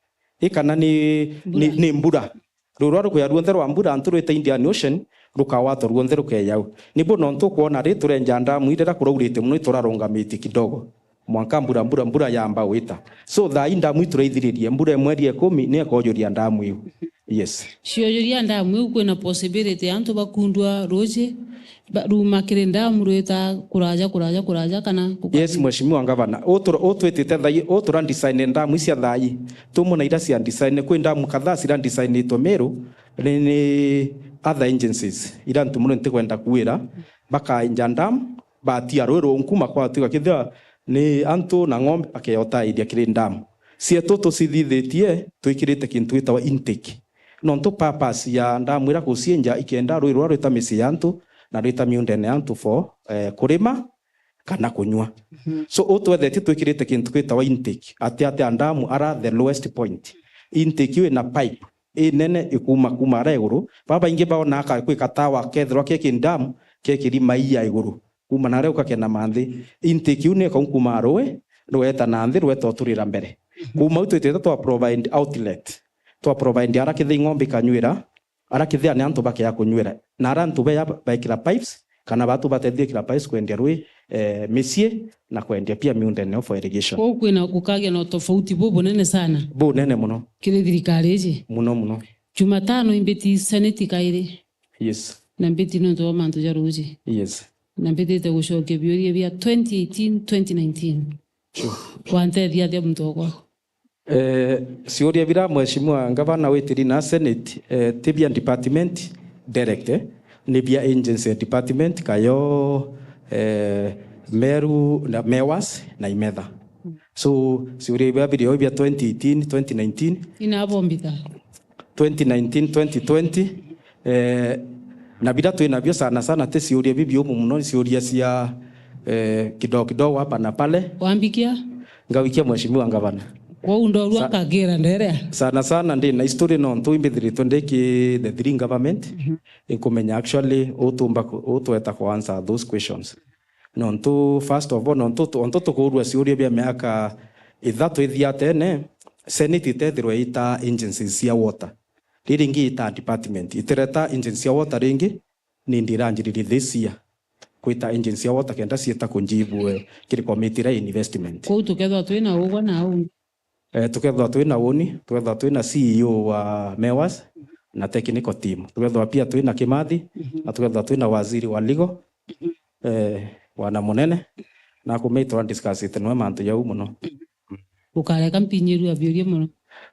I kana ni, ni, Mbura. ni mbura. Ruu rwa rukuya ruonthe rwa mbura antu rwita Indian Ocean, rukagwatwa ruonthe rukeya u. Nibu nontu ukwona ri turenja ndamu irira kuraurite muno iturarungamitie kidogo. Mwanka mbura, mbura, mbura yamba gwita. So, thaa ii ndamu ituraithiririe, mbura ya mweri ya ikumi ni ekojuria ndamu iu. Yes. Ciojuria ndamu iu, kwina possibility antu bakundua ruuji, ba-, ruma kiri ndamu rwita kuraja, kuraja, kuraja, kana kukathima? Yes, Mheshimiwa Ngavana. Utura-, utwitite thaa ii, utura design ndamu icia thaa ii. Tumwe na iria cia design, kwi ndamu kadhaa cira designitwe Meru, ni, ni other agencies, iria ntu muno ntikwenda kuira, bakaenja ndamu, batia rui runku, makwatwika kethira ni antu na ng'ombe, bakeotairia kiri ndamu. Cietu tucithithitie, twikirite kintu gitagwa intake. Nontu purpose ya ndamu iria gucienja, ikenda rui rwa rwita micii ya antu, na rwita miundene ya antu for, eh, kurima, kana kunywa. Mhm. So, u twethetie twikirite kintu gitagwa intake. Ati, ati a ndamu ara the lowest point. Intake iu ina pipe inene ikuma kuma ara iguru. Babaingi baona aka gwi katawa kethirwa ke kindamu ke kirima iya iguru. Kuma naria ukakena manthi. Intake iu ni ikaunkumaa rui, rweta na nthi, rweta uturira mbere. Mhm. Kuma u twitite twa provide outlet. Twa provide ara kethira ng'ombe ikanywira, ara kethira ni antu bakea kunywira. Na ara antu beya baikira pipes, kana batu batethia ikira pipes kwendia rui, eh, micii na kwendia pia miundene for irrigation. Kwou kwina gukagia na utofauti bubunene sana. Bunene muno. Kiri thirikari iji. Muno muno. Jumatano imbiti Senate kairi. Yes. Na mbiti nontu bwa mantu ja ruuji. Yes. Na mbitite gucokia biuria bia twenty eighteen, twenty nineteen. Sure. Wantethia atia muntu okwa? Eh, ciuria bira Mheshimiwa Ngavana witiri na Senate, eh, ti bia department direct, eh, ni bia agency department, kayo, eh, Meru na Mewas na Imetha. So, ciuria bia birio bia twenty eighteen, twenty nineteen. Ina abo mbita. Twenty nineteen, twenty twenty, eh, na bira twi nabio sana sana ti ciuria bibiumu muno, ni ciuria cia, eh, kidogo kidogo hapa na pale. Wambikia? Ngawikia Mheshimiwa Ngavana. Kwou ndoru Sa-, akagira nderea? Sana sana ndi na history nontu imbithiritwe ndi ki the three government, mhm, inkumenya actually utumba ku-, utweta ku answer those questions. Nontu, first of all, nontu tu-, ontu tukuurua ciuria bia miaka ithatu ithiatene, Senate itethirwe ita agencies cia water. Riri ringi ita department. Itireta agency cia water ringi, ni ndiranjiririe this year. Kwita agency cia water kenda cieta kunjibue kiri committee iria investment. Kwou tukethwa twina ugwa na au. Eh, tukethwa twina uni, tukethwa twina C E O wa Mewas na technical team. Tukethwa pia twina Kimathi, mhm, na tukethwa twina waziri wa legal, mhm, eh, bwana Munene, na kumei twa discussite nwe mantu jau muno. Ukareka mpinyirua biuria muno.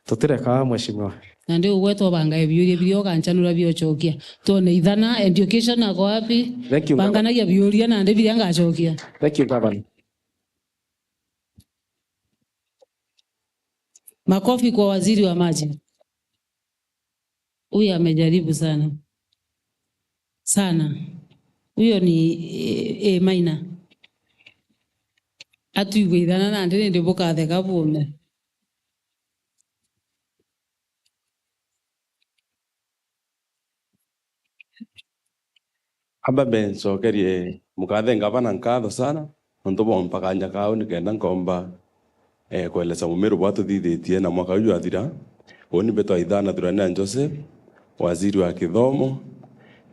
Tutireka, Mheshimiwa. Na ndi ugwetwa banga biuria biria uganchanura biochokia. Tuone ithana, education ako wapi? Thank you, Governor. Banganagia biuria na ndi biria ngachokia. Thank you, Governor. Makofi kwa waziri wa maji. Huyu amejaribu sana. Sana. Huyo ni A, A minor. Atwigwe ithana nandi nindi bukatheka buume. Amba mbe ncokerie mukathe ngavana nkatho sana, nontu bwa mpakanja kau nikenda nkomba, eh, kueleza mumiru bwa tuthithitie na mwaka uyu jwathira. Uni mbitwa Ithana Thurania Joseph, waziri wa kithomo,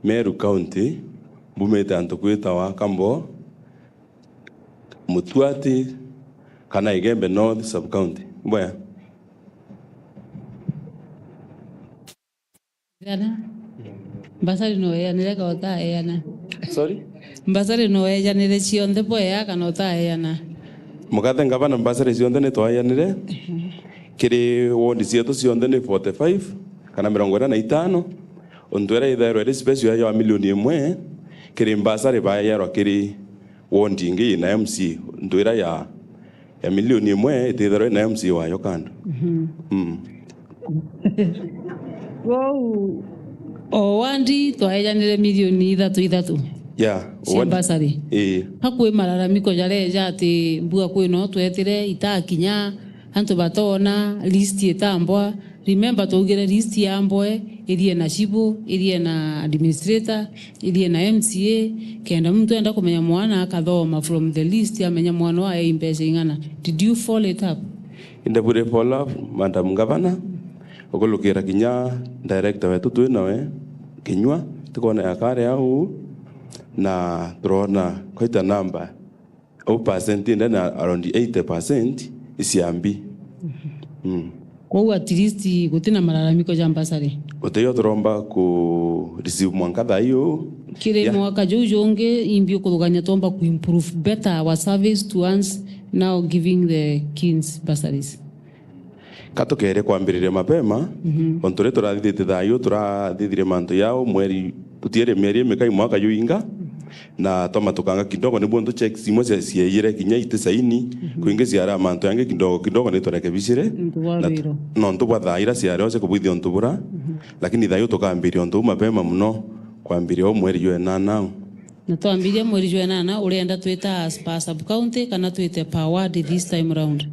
Meru County, mbumite antu kwitawa Kambo, Mutuati, kana Igembe North Sub County. Mbwea? Ethana. Mbasari no eanire kana utaeana? Sorry? Mbasari no eanire cionthe bwea kana utaeana? Mukathe ngavana, mbasari cionthe ni twaeanire. Kiri ward cietu cionthe ni forty-five kana mirongo ina na itano. Untu iria ithairwa iri special ya milioni imwe, kiri mbasari baearwa kiri ward ingi ina M C A. Untu iria ya ya milioni imwe itithirwa ina M C A wayo kando. Mhm. Mm. Kwou, o wandi twaejanire milioni ithatu ithatu. Yeah, cia wandi, bursary. Ii. Hakwi malalamiko jareja ati mbua kwino twetire itakinya, Antu batoona list itambwa. Remember, twaugire list yambwe, ithie na chibu, ithie na administrator, ithie na M C A, kenda muntu enda kumenya mwana akathoma from the list, amenya mwana wae i mbeca ing'ana. Did you follow it up? Inde bure follow up, Madam Governor, ukulukira kinya director wetu twi nawe kinyua, tukwona yakare au, na turona quite a number. Au percent inde na around eighty percent iciambi. Mm. Kwou at least gutina malalamiko ja bursary. Gutiyo turomba ku receive mwanka thaa iu. Kiri mwaka juu jungi, imbi ukuthugania twomba ku improve better our service to ones now giving the kids bursaries. Ka tukere kwambiriria mapema, mhm, ontu ri turathithite thaa iu, turathithirie mantu yao mweri, tutiere mieri imikai mwaka juinga, na twamatukanga kidogo, nibu ntu checks imwe cia-, ciaiyire kinya iti saini, mhm, kwingi ciara mantu yangi kidogo kidogo ni turekebicire. Ntu bwa na wiro. Nontu bwa thaa ira ciari oce kubwithia untu bura, mhm, lakini thaa iu tukambiria untu u mapema muno, kwambiria u mweri jwa enana au. Na twambiria mweri jwa enana, urenda twita as per sub county kana twite per ward this time round?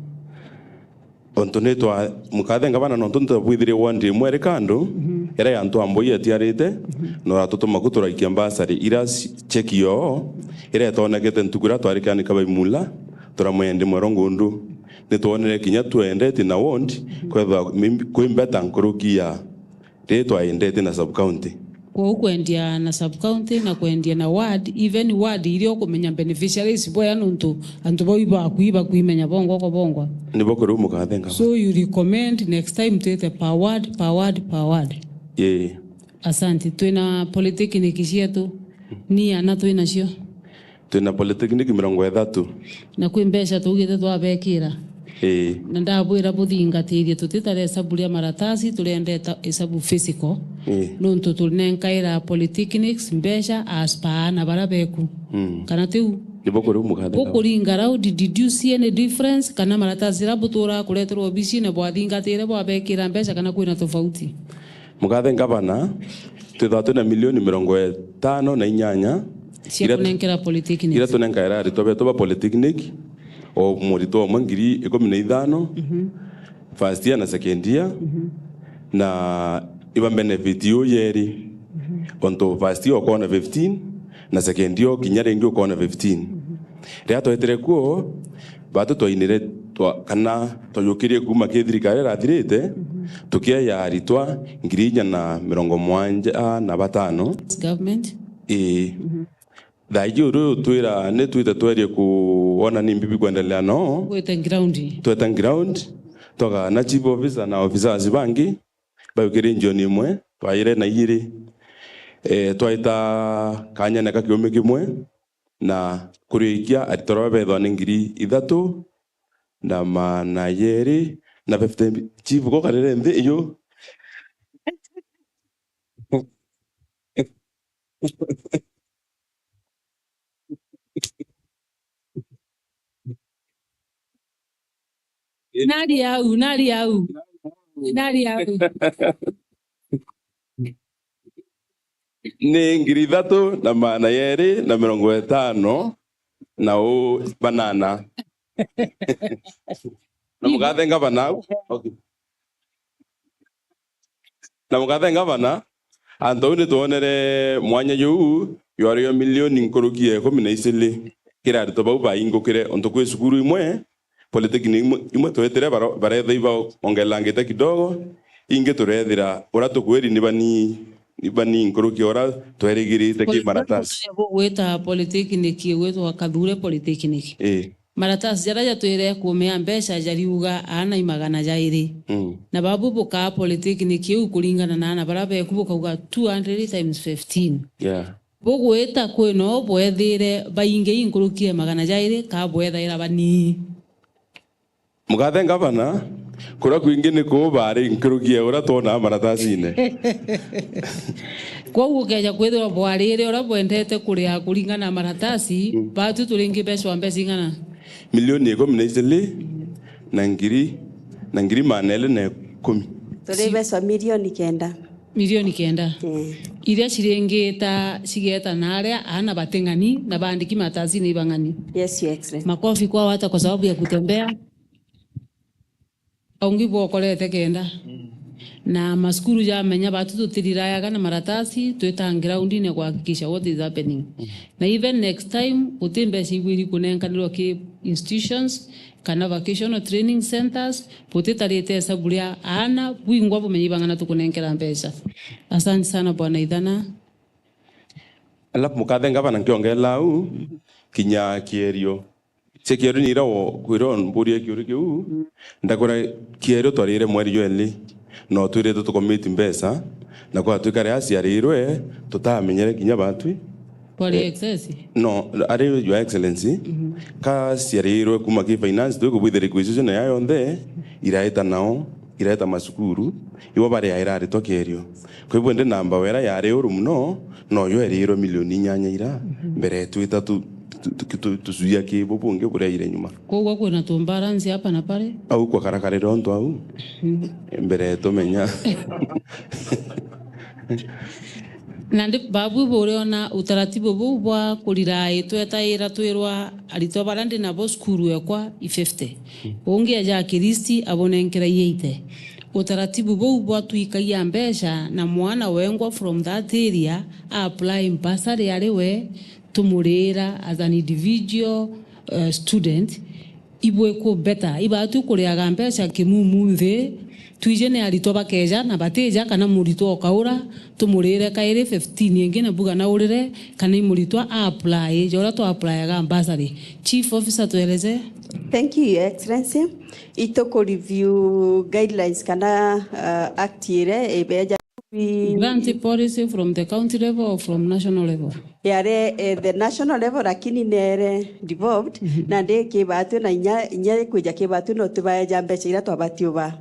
Ontu ni twa, mukathe ngavana, nontu ni twabwithirie ward imwe iri kando, mhm, iria ya antu amboi etiarite, mhm, na uratutuma ku turaikia mbasari ira ci-, cheki yoo, iria itonekete ntuku iria twari kiani Kabaimula, turamwenda mwero ngundu. Ni twonere kinya twendete na ward, mhm, kwethwa mim-, kwi mbeta nkuruki ya Ri twaendete na sub county. Kwou kwendia na sub county na kwendia na ward, even ward iria ukumenya beneficiaries bwea nontu antu bau ibaku ibakwimenya bongwa kwa bongwa. Nibo kuri mukathenga. So you recommend next time twite per ward, per ward, per ward? Ii. Asante. Twina polytechnic cietu. Ni ana twinacio. Twina polytechnic mirongo ithatu. Na kwi mbeca tuugite twabekira. Ii. Na ndabwira buthingatirie tutitare hesabu ria maratasi, turienda eta-, hesabu physical. Ii. Nontu turinenkaira polytechnics mbeca as per aana baria beku. Mm. Kana tiu? Nibo kuri mukathe. Bukuringa rau, did, did you see any difference? Kana maratasi jaria butura kureterwa obisine bwathingatire bwabekira mbeca kana kwina tofauti? Mukathe ngavana, twithagwa twina milioni mirongo itano na inyanya. Cia iria tu-, kunenkera polytechnics. Iria tunenkaira aritwa betu ba polytechnic, o muritwa umwe ngiri ikumi na ithano, mhm, first year na second year, mhm, na iba benefit yu yeri. Mhm. Ontu first year ukona fifteen, na second year kinya ringi ukona fifteen. Mhm. Riria twetire kuo, batu twainire twa-, kana twajukirie kuuma ki thirikari irathirite, mhm, tukieya aritwa ngiri inya na mirongo mwanja na batano. Government? Ii. Mhm. Thaa iji uri utwira ni twite twerie kuona ni mbibi kwendelea no. Gwita ground. Tweta ground, twagana chief officer na officers bangi, baukire njioni imwe, twaire na iri. Eh, twaita kanyene ka kiumi kimwe, na kuriikia aritwa bethwa ni ngiri ithatu na maana yeri na fifty. Chief, go karere nthi iyo. Nari au, nari au. Nari au. Ni ngiri ithatu na maana yeri na mirongo itano na u banana. Na mukathe ngavana au. Okay. Na mukathe ngavana, antu au ni twonere mwanya juu jwario milioni nkuruki ya ikumi na icili kiri aritwa bau baingukire, untu kwi cukuru imwe, polytechnic imwe, imwe twetire baro-, barethwa ibaongelangite kidogo, ingi turethira uria tukwiri ni bani, ni bani nkuruki ya uria twerigirite ki maratasi. Bugwita polytechnic igwitwa Kathure Polytechnic. Ii. Maratasi jaria jatwire kumea mbeca jariuga aana i magana jairi. Mm. Na babu bukaa polytechnic iu kuringana na aana baria beku bukauga two hundred times fifteen. Yeah. Bugwita kwino bwethire baingi i nkuruki ya magana jairi ka bwethaira banii? Mukathe ngavana, kuria kwingi ni kuu bari nkuruki ya uria twonaa maratasine. Kwou ukeja kwithirwa bwarire uria bwendete kuria kuringana na maratasi, mm, batu turingi mbeca wa mbeca ing'ana? Milioni ikumi na icili na ngiri, na ngiri maana eli na ikumi. Turi mbeca milioni kenda. Milioni kenda. Eh. Iria ciringita cigeta na aria aana bating'ani na baandiki maratasi ni ibang'ani. Yes, Your Excellency. Makofi kwao hata kwa sababu ya kutembea. Aungi bwokorete kenda. Na masukuru jamenya batu tutirirayaga na maratasi, twita groundine kuhakikisha what is happening. Na even next time, guti mbeca ibwiri kunenkanirwa ki institutions kana vocational training centers, butitarite hesabu ria aana bwingwa bumenye ibang'ana tukunenkera mbeca. Asante sana Bwana Ithana. Alafu mukathe ngavana, nkiongeela au, kinya kierio. Cia kierio ni ira wo-, kwirwo mburia kiuria kiu, ndakwira kierio twarire mweri jweli, no twirite tukomiti mbeca, na kwatwika ria ciarirwe, tutamenyere kinya batwi. Kwari Eh, excess? No, ari Your Excellency, ka ciarirwe kuma ki finance, twi kubwithia requisition ya yonthe, iraita nao, iraita masukuru, ibo bariaira aritwa kierio. Kwa hivyo, ndi namba wera yari uru muno, no yo erirwe milioni inyanya ira, mbere twita tu-, tu-, tu-, tu-, tucuia ki bu bungi buria ire nyuma. Koguo kwina tu balance hapa na pale? Au kwa karakarire ontu au, mbere tumenya. Nandi babu buriona utaratibu buu bwa kuriraitwe taira twirwa aritwa baria ndi nabo cukuru ekwa i fifty. Ungi aja akiristi abonenkera i eighty. Utaratibu buu bwatwikagia mbeca na mwana wengwa from that area a apply bursary ari we tumurira as an individual, uh, student, ibwikwo better. Ibatwi kuriaga mbeca kimumu nthi, twije ni aritwa bakeja na batija, kana muritwa okaura, tumurire kairi fifteen ingi na buga na urire, kana i muritwa a apply, ja uria twa applyaga bursary. Chief Officer, tueleze. Thank you, Your Excellency. Ituku review guidelines kana, uh, act ire ibeja Grant policy from the county level or from national level? Yare, eh, the national level, lakini nere devolved, na ndi kibatwi na inya, inya kwija kibatwi no tubaeja mbeca ira twabati uba.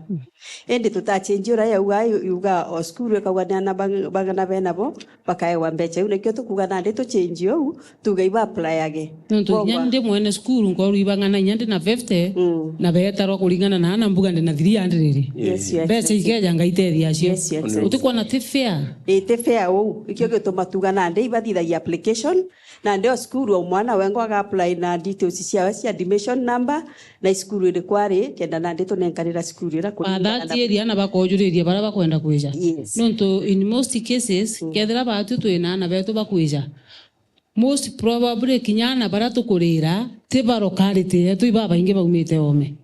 Indi tutachenji uria yauga, yuga o cukuru ikauga ni ana bang-, bang'ana benabo bakaewa mbeca iu. Nikio tukuga nandi tuchenji uu, tuge iba applyage. Nontu inya ndi mwene cukuru nkoru ibang'ana inya ndi na fifty, na betarwa kuringana na ana mbuga ndi na three hundred. Yes, Your Excellency. Mbeca ikeja ngaitethia acio. Yes, Your Excellency. Utikwona ti fair? Ii, ti fair uu. Ikio gituma tuga nandi ibathithagia application, nandi o cukuru o mwana wengwa aga apply na details ciawe cia admission number, na icukuru iriku ari, kenda nandi tunenkanira cukuru ira kuringana na Bathatiria na bakojuriria baria bakwenda kwija. Yes. Nontu in most cases, kethira batu twina ana betu bakwija, most probably kinya ana baria tukurira ti ba locality yetu, ibabaingi baumite oome.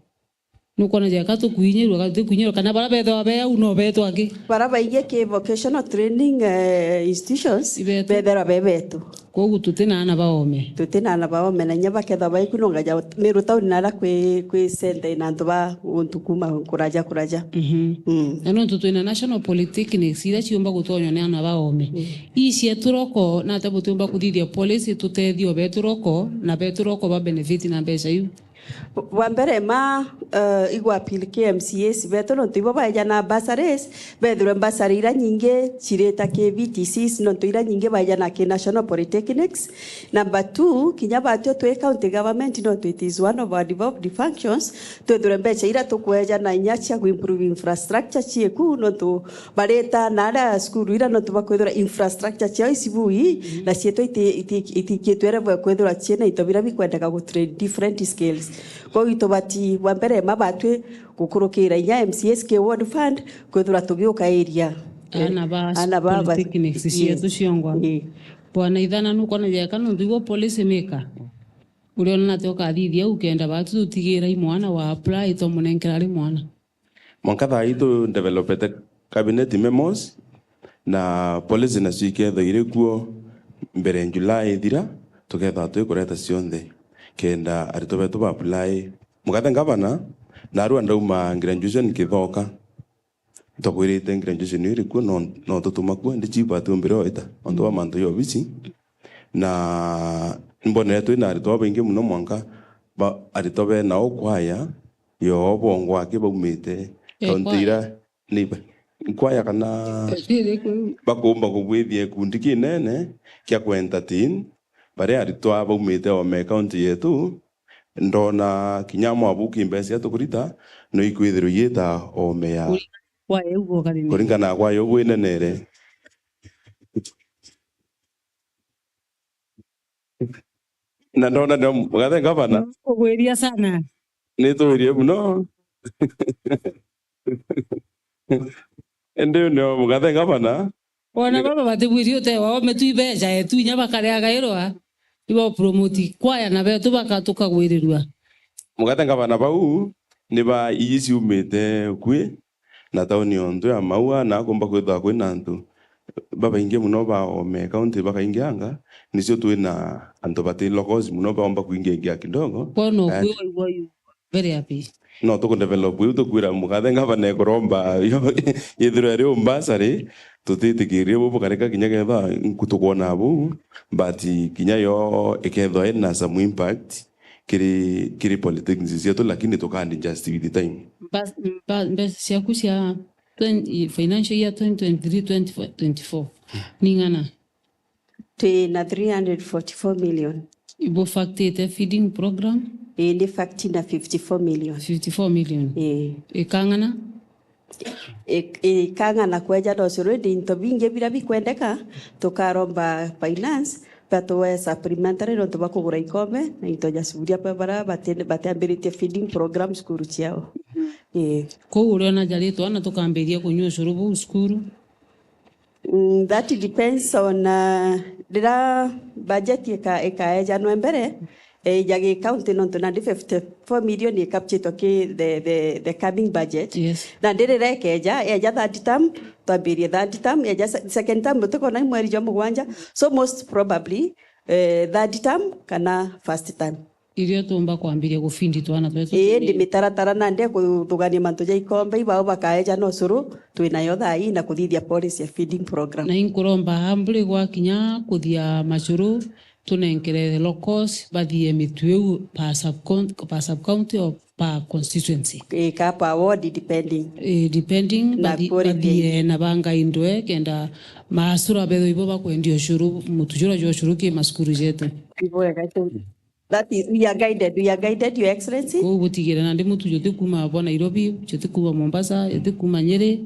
Nukwona jeka tukwinyirua, kana tukwinyirua, kana baria bethwa be au no betwa aki? Baria baingi ki vocational training, eh, institutions, ibetwa, betherwa be betu. Koguo tuti na ana baome. Tuti na ana baome, na inya bakethwa baiku no ngaja Meru town, naria kwi, kwi center ina antu ba guntu kuma kuraja kuraja. Mhm. Mm. Na nontu twina national polytechnics iria ciumba gutonywa ni ana baome. Mm. Ii cietu roko, nate butiumba kuthithia policy tutethie o betu roko, na betu roko ba benefit na mbeca iu? Bwa mbere ma, eh, igwa appeal ki M C As betu, nontu ibo baeja na bursaries, bethirwe bursary iria nyingi cirita ki V T Cs, nontu iria nyingi baeja na ki national polytechnics. Number two, kinya batio twi county government, nontu it is one of our devolved functions, twithirwe mbeca iria tukweja na inya cia ku improve infrastructure cieku, nontu barita na aria cukuru ira nontu bakwithirwa infrastructure ciao icibui, na cietwa iti-, iti-, itikitwe level ya kwithirwa ciina into biria bikwendeka gu train different skills. Kwou itubati bwa mbere ma batwi gukurukira inya M C As ki ward fund, kwithirwa tugiukairia, eh, ana ba ana ba, ba, polytechnics cietu ciongwa. Ii. Bwana Ithana, nukwona jeka nontu igwe policy maker, uriona nati ukathithia ukenda batu tutigira i mwana wa apply twamunenkera ari mwana? Mwanka thaa ii tu developete cabinet memos na policy nacio ikethwa iri kuo mbere July ithira, tukethwa twikureta cionthe kenda aritwa betu ba apply. Mukathe ngavana, narua ndauma graduation Kithoka, ntakwirite graduation iri kuo, no, no tutuma kuo, ndi chief atumbire oita, ontu ba mantu ya obisi. Na imbonere twina aritwa babaingi muno mwanka ba, aritwa bena o kwaya yo bongwa aki baumite kaunti ira ni ba, kwaya kana bakumba kubwithia gikundi kinene kia ku entertain baria aritwa baumite ome kaunti yetu. Ndona kinya mwabuki mbeca iria tukurita no ikwithirwa iita ome ya kwaya uguo kathini. Kuringana na kwaya uguo inenere. Na ndona ndio mgathe ngavana. Kugwiria sana. Nitwirie muno. Indi nio mugathe ngavana. Wona baba batibwiri utewa ome tu ibeca etu inya bakariagairwa. Ibo promote kwaya na betu bakatuka gwirirua. Mugathe ngavana bau ni ba iji ciumite ukui na tauni yontu ya Maua, na akumba kwithwa kwina antu babaingi muno ba ome county bakaingianga, nicio twina antu bati locals muno baomba kuingiaingia kidogo. Kwona ukui waigua yu very happy. No tukudevelop iu tukwira mugathe ngavana ekuromba yo yithirwe iri umbasari, tutitikirie bu bukarika kinya kethwa nku tukwona bu, but kinya yo ikethwa ina some impact kiri, kiri politics cietu, lakini tukandi just with the time. Mba-, mba-, mbeca ciaku cia twenty, financial year twenty twenty-three twenty twenty-four ni ng'ana? Twi na three hundred forty-four million. Ibu factite feeding program? Ii, ndi fact na fifty-four million. Fifty-four million. Ii. Ikang'ana? I-, ikang'ana kweja no curu, indi into bingi bira bikwendeka, tukaromba finance, batuwe supplementary nontu bwa kugura ikombe, na into ja curia bia bara bati-, batiambiritie feeding program cukuru ciao. Mhm. Ii. Kou uriona jaritwa na tukambiria kunyua ucuru buu cukuru? Mm, that depends on, uh, rira budget ika-, ikaejanwe mbere, eh, ya gi county nontu nandi fifty-four million ikapchitwa ki the, the, the coming budget. Yes. Nandi rira ikeja, eja third term, twambirie third term, eja se-, second term, utikona i mweri jwa mugwanja. So most probably, eh, third term kana first term. Irio tuumba kwambiria gufindi twana twetu. Ii, ndi mitaratara nandi ya kuthugania mantu ja ikombe, ibao bakaeja no curu, twinayo thaa ii na kuthithia policy ya feeding program. Na inkuromba humbly gwakinya kuthia macuru, tunenkere locals bathie mitu iu pa sub-, pa sub-county or pa constituency. Ii, ka pa ward depending. Ii, depending, na bathi-, quality. Bathie na banga indwe, kenda maasura bethwa ibo bakwendia ucuru, mutu jura jwa ucuru ki macukuru jetu. Ibwega tu. That is, we are guided, we are guided, Your Excellency. Kou butigire nandi mutu juti kuma bwa Nairobi, juti kuma Mombasa, juti kuma Nyeri.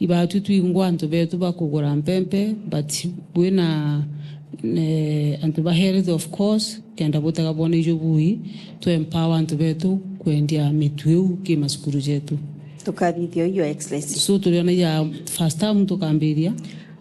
Ibatwi twingwa antu betu bakugura mpempe, but bwina, eh, antu ba health, of course, kenda butega bwona ijo bui, tu empower antu betu kwendia mitu iu ki macukuru jetu. Tukathithia uu, Your Excellency. So, turiona ya first term tukambiria.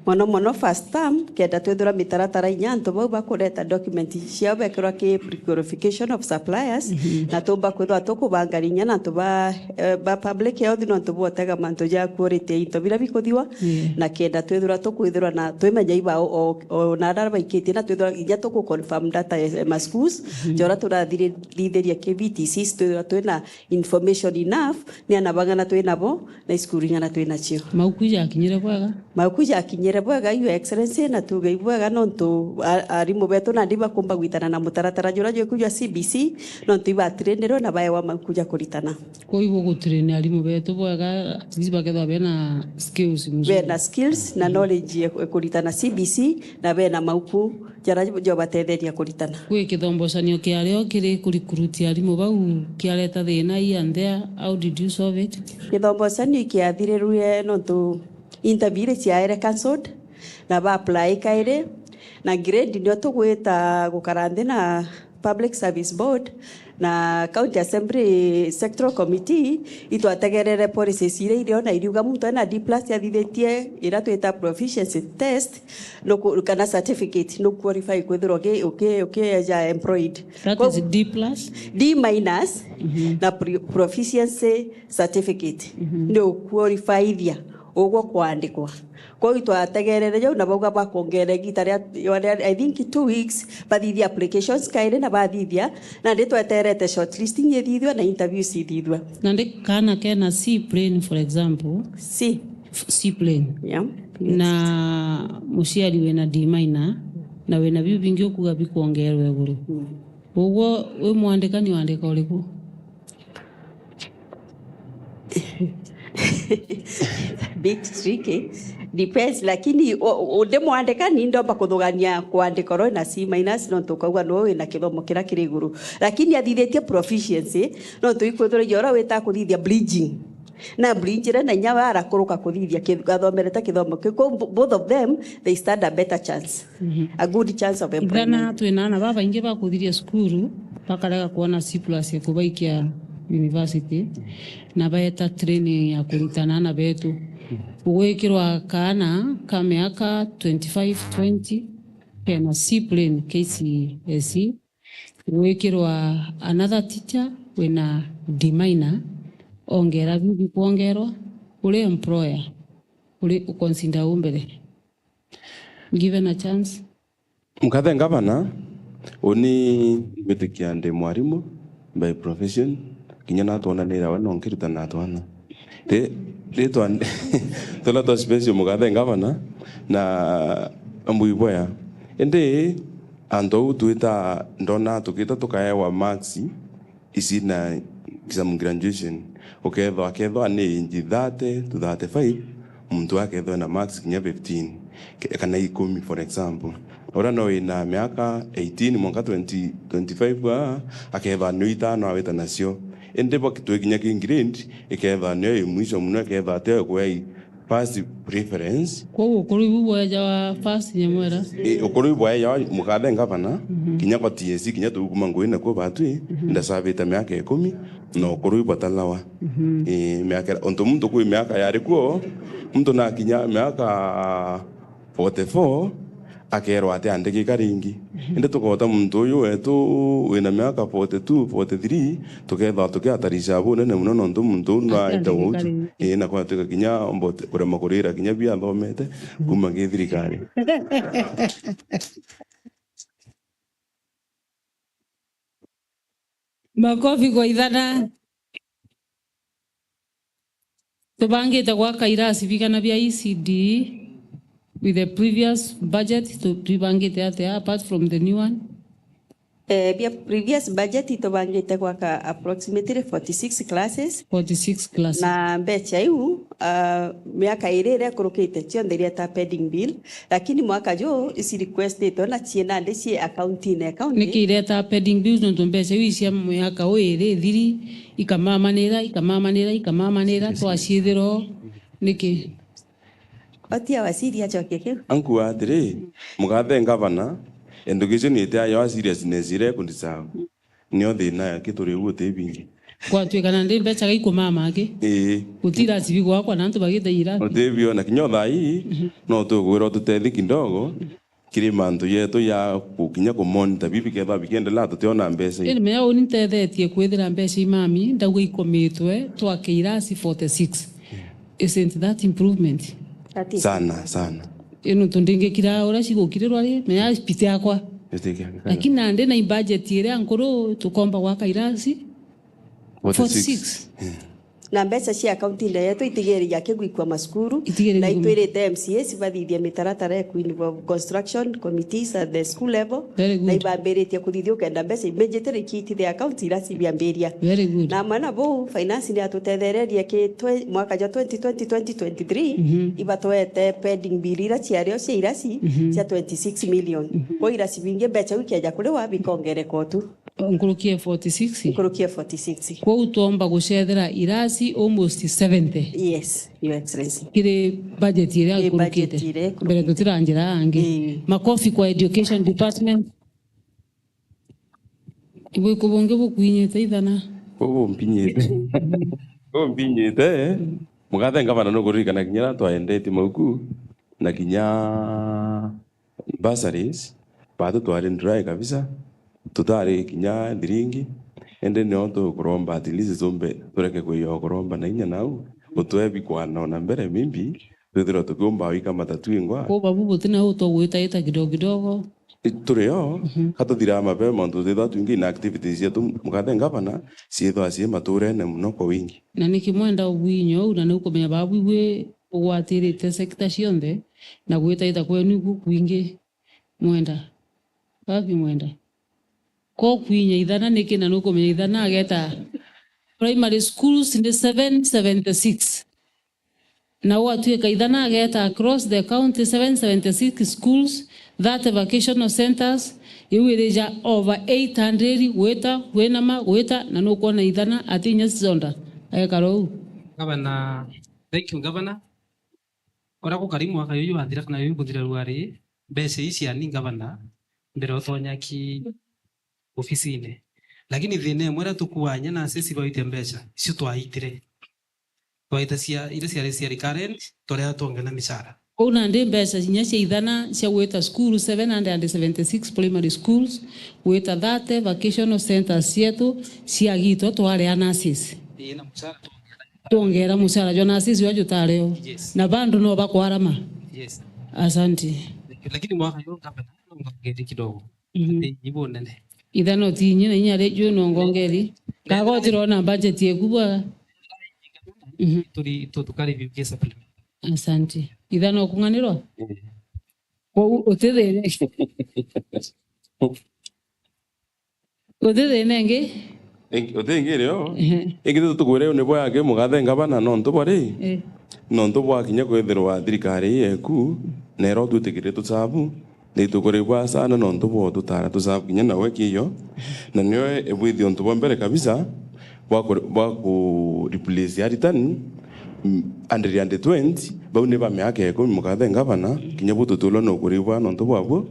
Mono mono first term, kenda twithirwa mitaratara inya antu bau bakureta document ciao bekirwa ki pre-qualification of suppliers, mhm, na tumba kwithirwa tukubangania inya na antu ba, eh, ba public health nontu bwotega mantu ja quality ya into bira bikuthiwa, yeah, na kenda twithirwa tukwithirwa na twimenya iba o, o, o na ara baikitie na twithirwa inya tuku confirm data ya ma schools, mhm, ja uria turathiri-, thithiria ki V T Cs, twithirwa twina information enough, ni ana bang'ana twinabo, na icukuru ing'ana twinacio. Mauku jakinyire bwega? Mauku jakinyire bwega, Your Excellency, na tuge ibwega nontu a-, arimu betu nandi bakumba gwitana na mutaratara jura jweku jwa C B C, nontu ibatrainirwe na baewa mauku ja kuritana. Kou ibugutrain arimu betu bwega, at least bakethwa bena skills mzuri. Bena skills na, mm, knowledge ya ku-, kuritana C B C, na bena mauku jaria jobatetheria kuritana. Kwi kithombocanio kiario kiri kurecruit arimu bau kiareta thina here and there, how did you solve it? Kithombocanio kiathirirue nontu interview iri ciaere cancelled, na ba apply kairi, na grade nio tugwita gukara nthi na Public Service Board, na County Assembly Sectoral Committee, itwategerere policies iria irio na iriuga muntu ena D plus athithitie iria twita proficiency test, nuku-, kana certificate, nu qualify kwithirwa uki-, uki-, ukieja employed. That is D plus? D minus, mhm, na pro-, proficiency certificate. Mhm. Ni uqualifyithia ugwo kwandikwa. Kwou itwategerere jau na bauga bakwongera igita ria, ria, I think two weeks, bathithia applications kairi na bathithia, nandi tweterete shortlisting ithithua na interviews ithithua. Nandi kana kena C plain, for example. C. F-, C plain. Yeah. Na muciari wina D minor, na wina biu bingi ukuga bikwongerwa iguru. Mm. Ugwo wi mwandikani wandika uriku? Bit tricky. Depends, lakini u-, u-, ndi mwandikani ndomba kuthugania kwandika oro na C minus, nontu ukauga no wina kithomo kiria kiri iguru. Lakini athithitie proficiency, nontu ikwithirwa oro wita kuthithia bridging. Na bridge ira na inya we arakuruka kuthithia ki-, athomerete kithomo kiu. Kou bo-, both of them, they stand a better chance. Mhm. A good chance of employment. Ithana twina ana babaingi bakuthiria cukuru, bakarega kwona C plus ya kubaikia university, na baeta training ya kuritana na betu. Gwikirwa kaana ka miaka twenty-five, twenty, kena C plain K C S E, gwikirwa another teacher wina D minor, ongera biu bikwongerwa, uri employer, uri uconsider u mbere. Given a chance. Mukathe Ngavana, uni ngwitikia ndi mwarimu by profession, kinya natwonanira we no nkirutana na twana. Ri-, ritwa turia twa special Mukathe Ngavana, na mbui bwea. Indi antu au twita, ndona tukita tukaewa marks ici na some graduation, ukethwa, akethwa ni inji thirty to thirty-five, muntu akethwa na marks kinya fifteen, ke-, kana ikumi, for example. Uria no wina miaka eighteen mwanka twenty, twenty-five aa, akethwa nio itano awita nacio. Indi bo kitwe kinya ki grade, ikethwa nio i mwisho muno, ikethwa atio kwei first preference. Kwou ukuru ibu bwejawa first nyamwera? I, ukuru ibu bwejawa Mukathe Ngavana, kinya kwa T S C, kinya tukuma ngui nakuo batwi, ndasabite miaka ikumi, na ukuru ibu bwatalawa. I, miaka, untu muntu kwi miaka yari kuo, muntu nakinya miaka forty-four, akerwa atiandikika ringi. Indi tukota muntu uyu wetu wina miaka forty-two, forty-three, tukethwa tukiatarisha bunene muno nontu muntu uu naita atiandikika ringi. Ii, na kwatuika kinya mbote kurema kurira kinya bia athomete kuma ki thirikari. Makofi kwa ithana. Tubangite gwaka irasi bigana bia E C D E with the previous budget? Tu-, tubangite atia apart from the new one? Eh, bia previous budget tubangite gwaka approximately forty-six classes. Forty-six classes. Na mbecha iu, ah, miaka iri iria ikurukite cionthe irieta pending bill. Lakini mwaka juu ici requestitwe na cie nandi cie accountine ya county. Niki ireta pending bills? Nontu mbeca iu cia mwaka uu iri ithiri, ikamamanira, ikamamanira, ikamamanira, twacithira uu. Niki? Otia waziri acokie kiu. Ankuga atiri, Mukathe Ngavana, education itiayo a seriousness iria ikundisaga. Nio thina ya kituri uguo utibingi. Kwatuika nandi mbeca gaikumama aki. Ii. Gutira cibi gwakwa na antu bagithaira. Utibio na kinya thaa ii, no tukwira ututethi kidogo kiri mantu yetu ya gukinya kumonita bibi kethwa bikiendelea tutiona mbeca ii. Indi menya uni ntethetie kwithira mbeca imami, ndauga ikomitwe, twake irasi forty-six. Isn't that improvement? That is sana, sana. Ino tundingikira uria cigukirirwa ri, menya spiti yakwa. Lakini nandi na budget iria nkuru tukomba gwaka irasi forty-six. Forty-six. Yeah. Na mbeca cia akaunti-ini yetu itigiriria kigwikua macukuru. Itigiriria na kigwikua. Itwirite M C As bathithie mitaratara ya ku-involve construction committees at the school level. Very good. Na ibambiritie kuthithia ukenda mbeca immediately ikiitithia akaunti iria cibiambiria. Very good. Na amwe na buu, finance ni atutethererie ki twe-, mwaka jwa twenty twenty, twenty twenty-three, mhm, ibatwete pending bill iria ciario cia irasi, mhm, cia twenty-six million. Mhm. Kwa irasi bingi mbeca iu ikeja kuriwa bikongereka utu. Nkuruki ya forty-six? Nkuruki ya forty-six. Kwou twomba gucethera irasi almost seventy. Yes, Your Excellency. Kiri budget iria ikurukite. Kiri budget iria ikurukite. Mbere tutiranjira angi. Ii. Makofi kwa education department. Ibwiku bungi bukwinyite ithana. Buu bumpinyite. Buu bumpinyite. Mukathe ngavana nukuririkana kinya riria twaendetie mauku na kinya bursaries, baatu twari dry kabisa, tutari kinya thiringi, indi nio tukuromba at least tumbe tureke kwija kuromba na inya nau, utwe bikwana ona mbere, maybe twithirwa tukiumba wikamata twingwa. Kuu babu butina uu tugwitaita kidogo kidogo. I, turi o, mhm, ka tuthiraa mapema, nontu twithirwa twingi na activities cietu, mukathe ngavana, ciithwa cii maturene muno kwa wingi. Na niki mwenda ubwinya uu, na ni ukumenya babu ibwi ugwatirite sector cionthe, na gwitaita kwenu iku kwingi. Mwenda. Wapi mwenda? Ko kwinya ithana niki na nukumenya ithana ageta primary schools ni seven seventy-six. Na gwatuika ithana ageta across the county seven seventy-six schools, thirty vocational centers, iu irija over eight hundred gwita, gwinama, gwita, na nukwona ithana ati inya cionthe. Ekara uu. Gavana, thank you, Gavana. Uria gukari mwaka juju wathira kana juju kuthira ruari, mbeca ii ciani ngavana, mbere utonya ki ofisine, Lakini thina imwe iria tukuaa inya nurses baite mbeca, icio twaitire. Twaita cia, iria ciari cia recurrent, turia twongera micara. Kou nandi mbeca inya cia ithana cia gwita school, seven hundred and seventy-six primary schools, gwita thirty vocational centers cietu ciagitwa twari a nurses. Ii, na mucara twongera. Twongera mucara jwa nurses jwa jutareo. Yes. Na bandu no bakwarama. Yes. Asante. Lakini mwaka yo ngavana no ngongeri kidogo. Mhm. Ati ibu nene. Ithano ti inya na inya ri juu no ngongeri. Kago tirona budget yeku bwa. Mhm. Turi, tu-, tukari review kia supplement. Asante. Ithano kung'anirwa? Eh. Kwou uti thina. Uti thina ingi? Ingi, uti ingi rio? Ehe. Ingi tu tukwire ni bwa yake mugathe ngavana nontu bwa ri? Eh. Nontu bwa kinya kwithirwa thirikari ii yeku, nero twitikire tusabu, ni tukuribwa sana nontu bwa tutara tusabu kinya nawe kiyo. Na nio ibwithio untu bwa mbere kabisa, bwa ku, bwa ku replace aritani, mm, under, under twenty, bau ni ba miaka ikumi, mukathe ngavana, kinya bu tutulwa no kuribwa nontu bwa bu,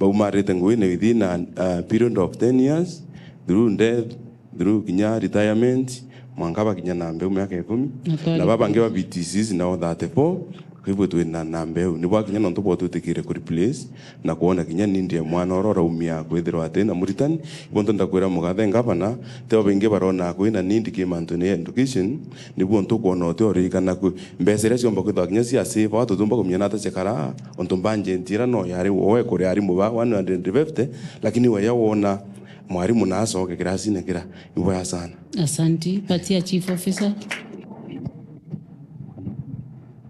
bau marite nguine within a, a period of ten years, through death, through kinya retirement, mwanka bakinya na mbeu miaka ikumi. Na twari na baba bangi ba B T Cs nao thirty-four, Kwa hivyo twina namba iu, ni bwakinya nontu bwa twitikire ku replace na kwona kinya nindi ya mwana uria uraumia kwithirwa ati na muritani. Ibo ntu ndakwira mugathe ngavana, teo baingi barona kwina nindi ki mantune ya education, nibuo ntu kwona uti uririkana ku mbeca iria ciomba kwithwa kinya cia save, wa tutiumba kumenya nata ciakara, untu budget iria no yari woe kuri arimu ba one hundred fifty, lakini weya wona mwarimu na acoke kirasine kira, ni bwega sana. Asanti. Patia Chief Officer.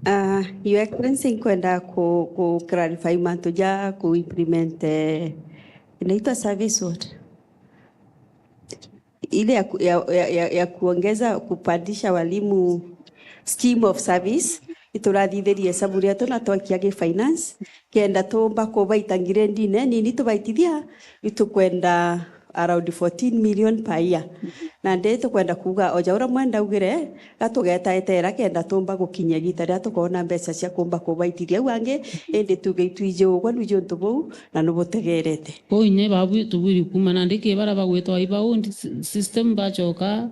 Ah, Your Excellency, nkwenda ku, ku clarify mantu ja ku implement, eh, inaitwa service what? Ile ya ku, ya, ya, ya, ya kuongeza, kupandisha walimu scheme of service, iturathithirie hesabu rietu na twakia gi finance, kenda tumba kubaita ngirendine nini tubaitithia, itukwenda around fourteen million per year. Na ndi tukwenda kuuga, o ja uria mwenda augire, ga tugeteetera kenda tumba gukinyia igita riria tukoona mbeca cia kumba kubaitithia au angi, indi tuge itwiji ugwe nwiji untu buu, na nubutegerete. Kwou inya babu tubwiri kuuma nandi ki baria bagwitwa iba own system bacoka,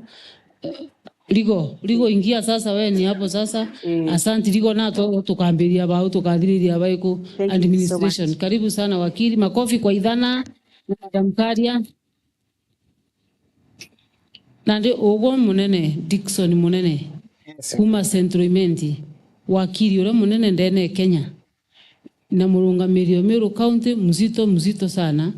eh, Rigo, Rigo ingia sasa, wewe ni hapo sasa. Mm. Asanti Rigo, na tu-, tukambiria bau, tukathiriria baiku. Thank you so administration much. Karibu sana wakili. Makofi kwa idhana na Madam Karia. Nandi ugwe munene, Dickson Munene, yes, kuuma Central Imenti, wakili uria munene ndene Kenya. Na murungamiri o Meru County mzito, mzito sana.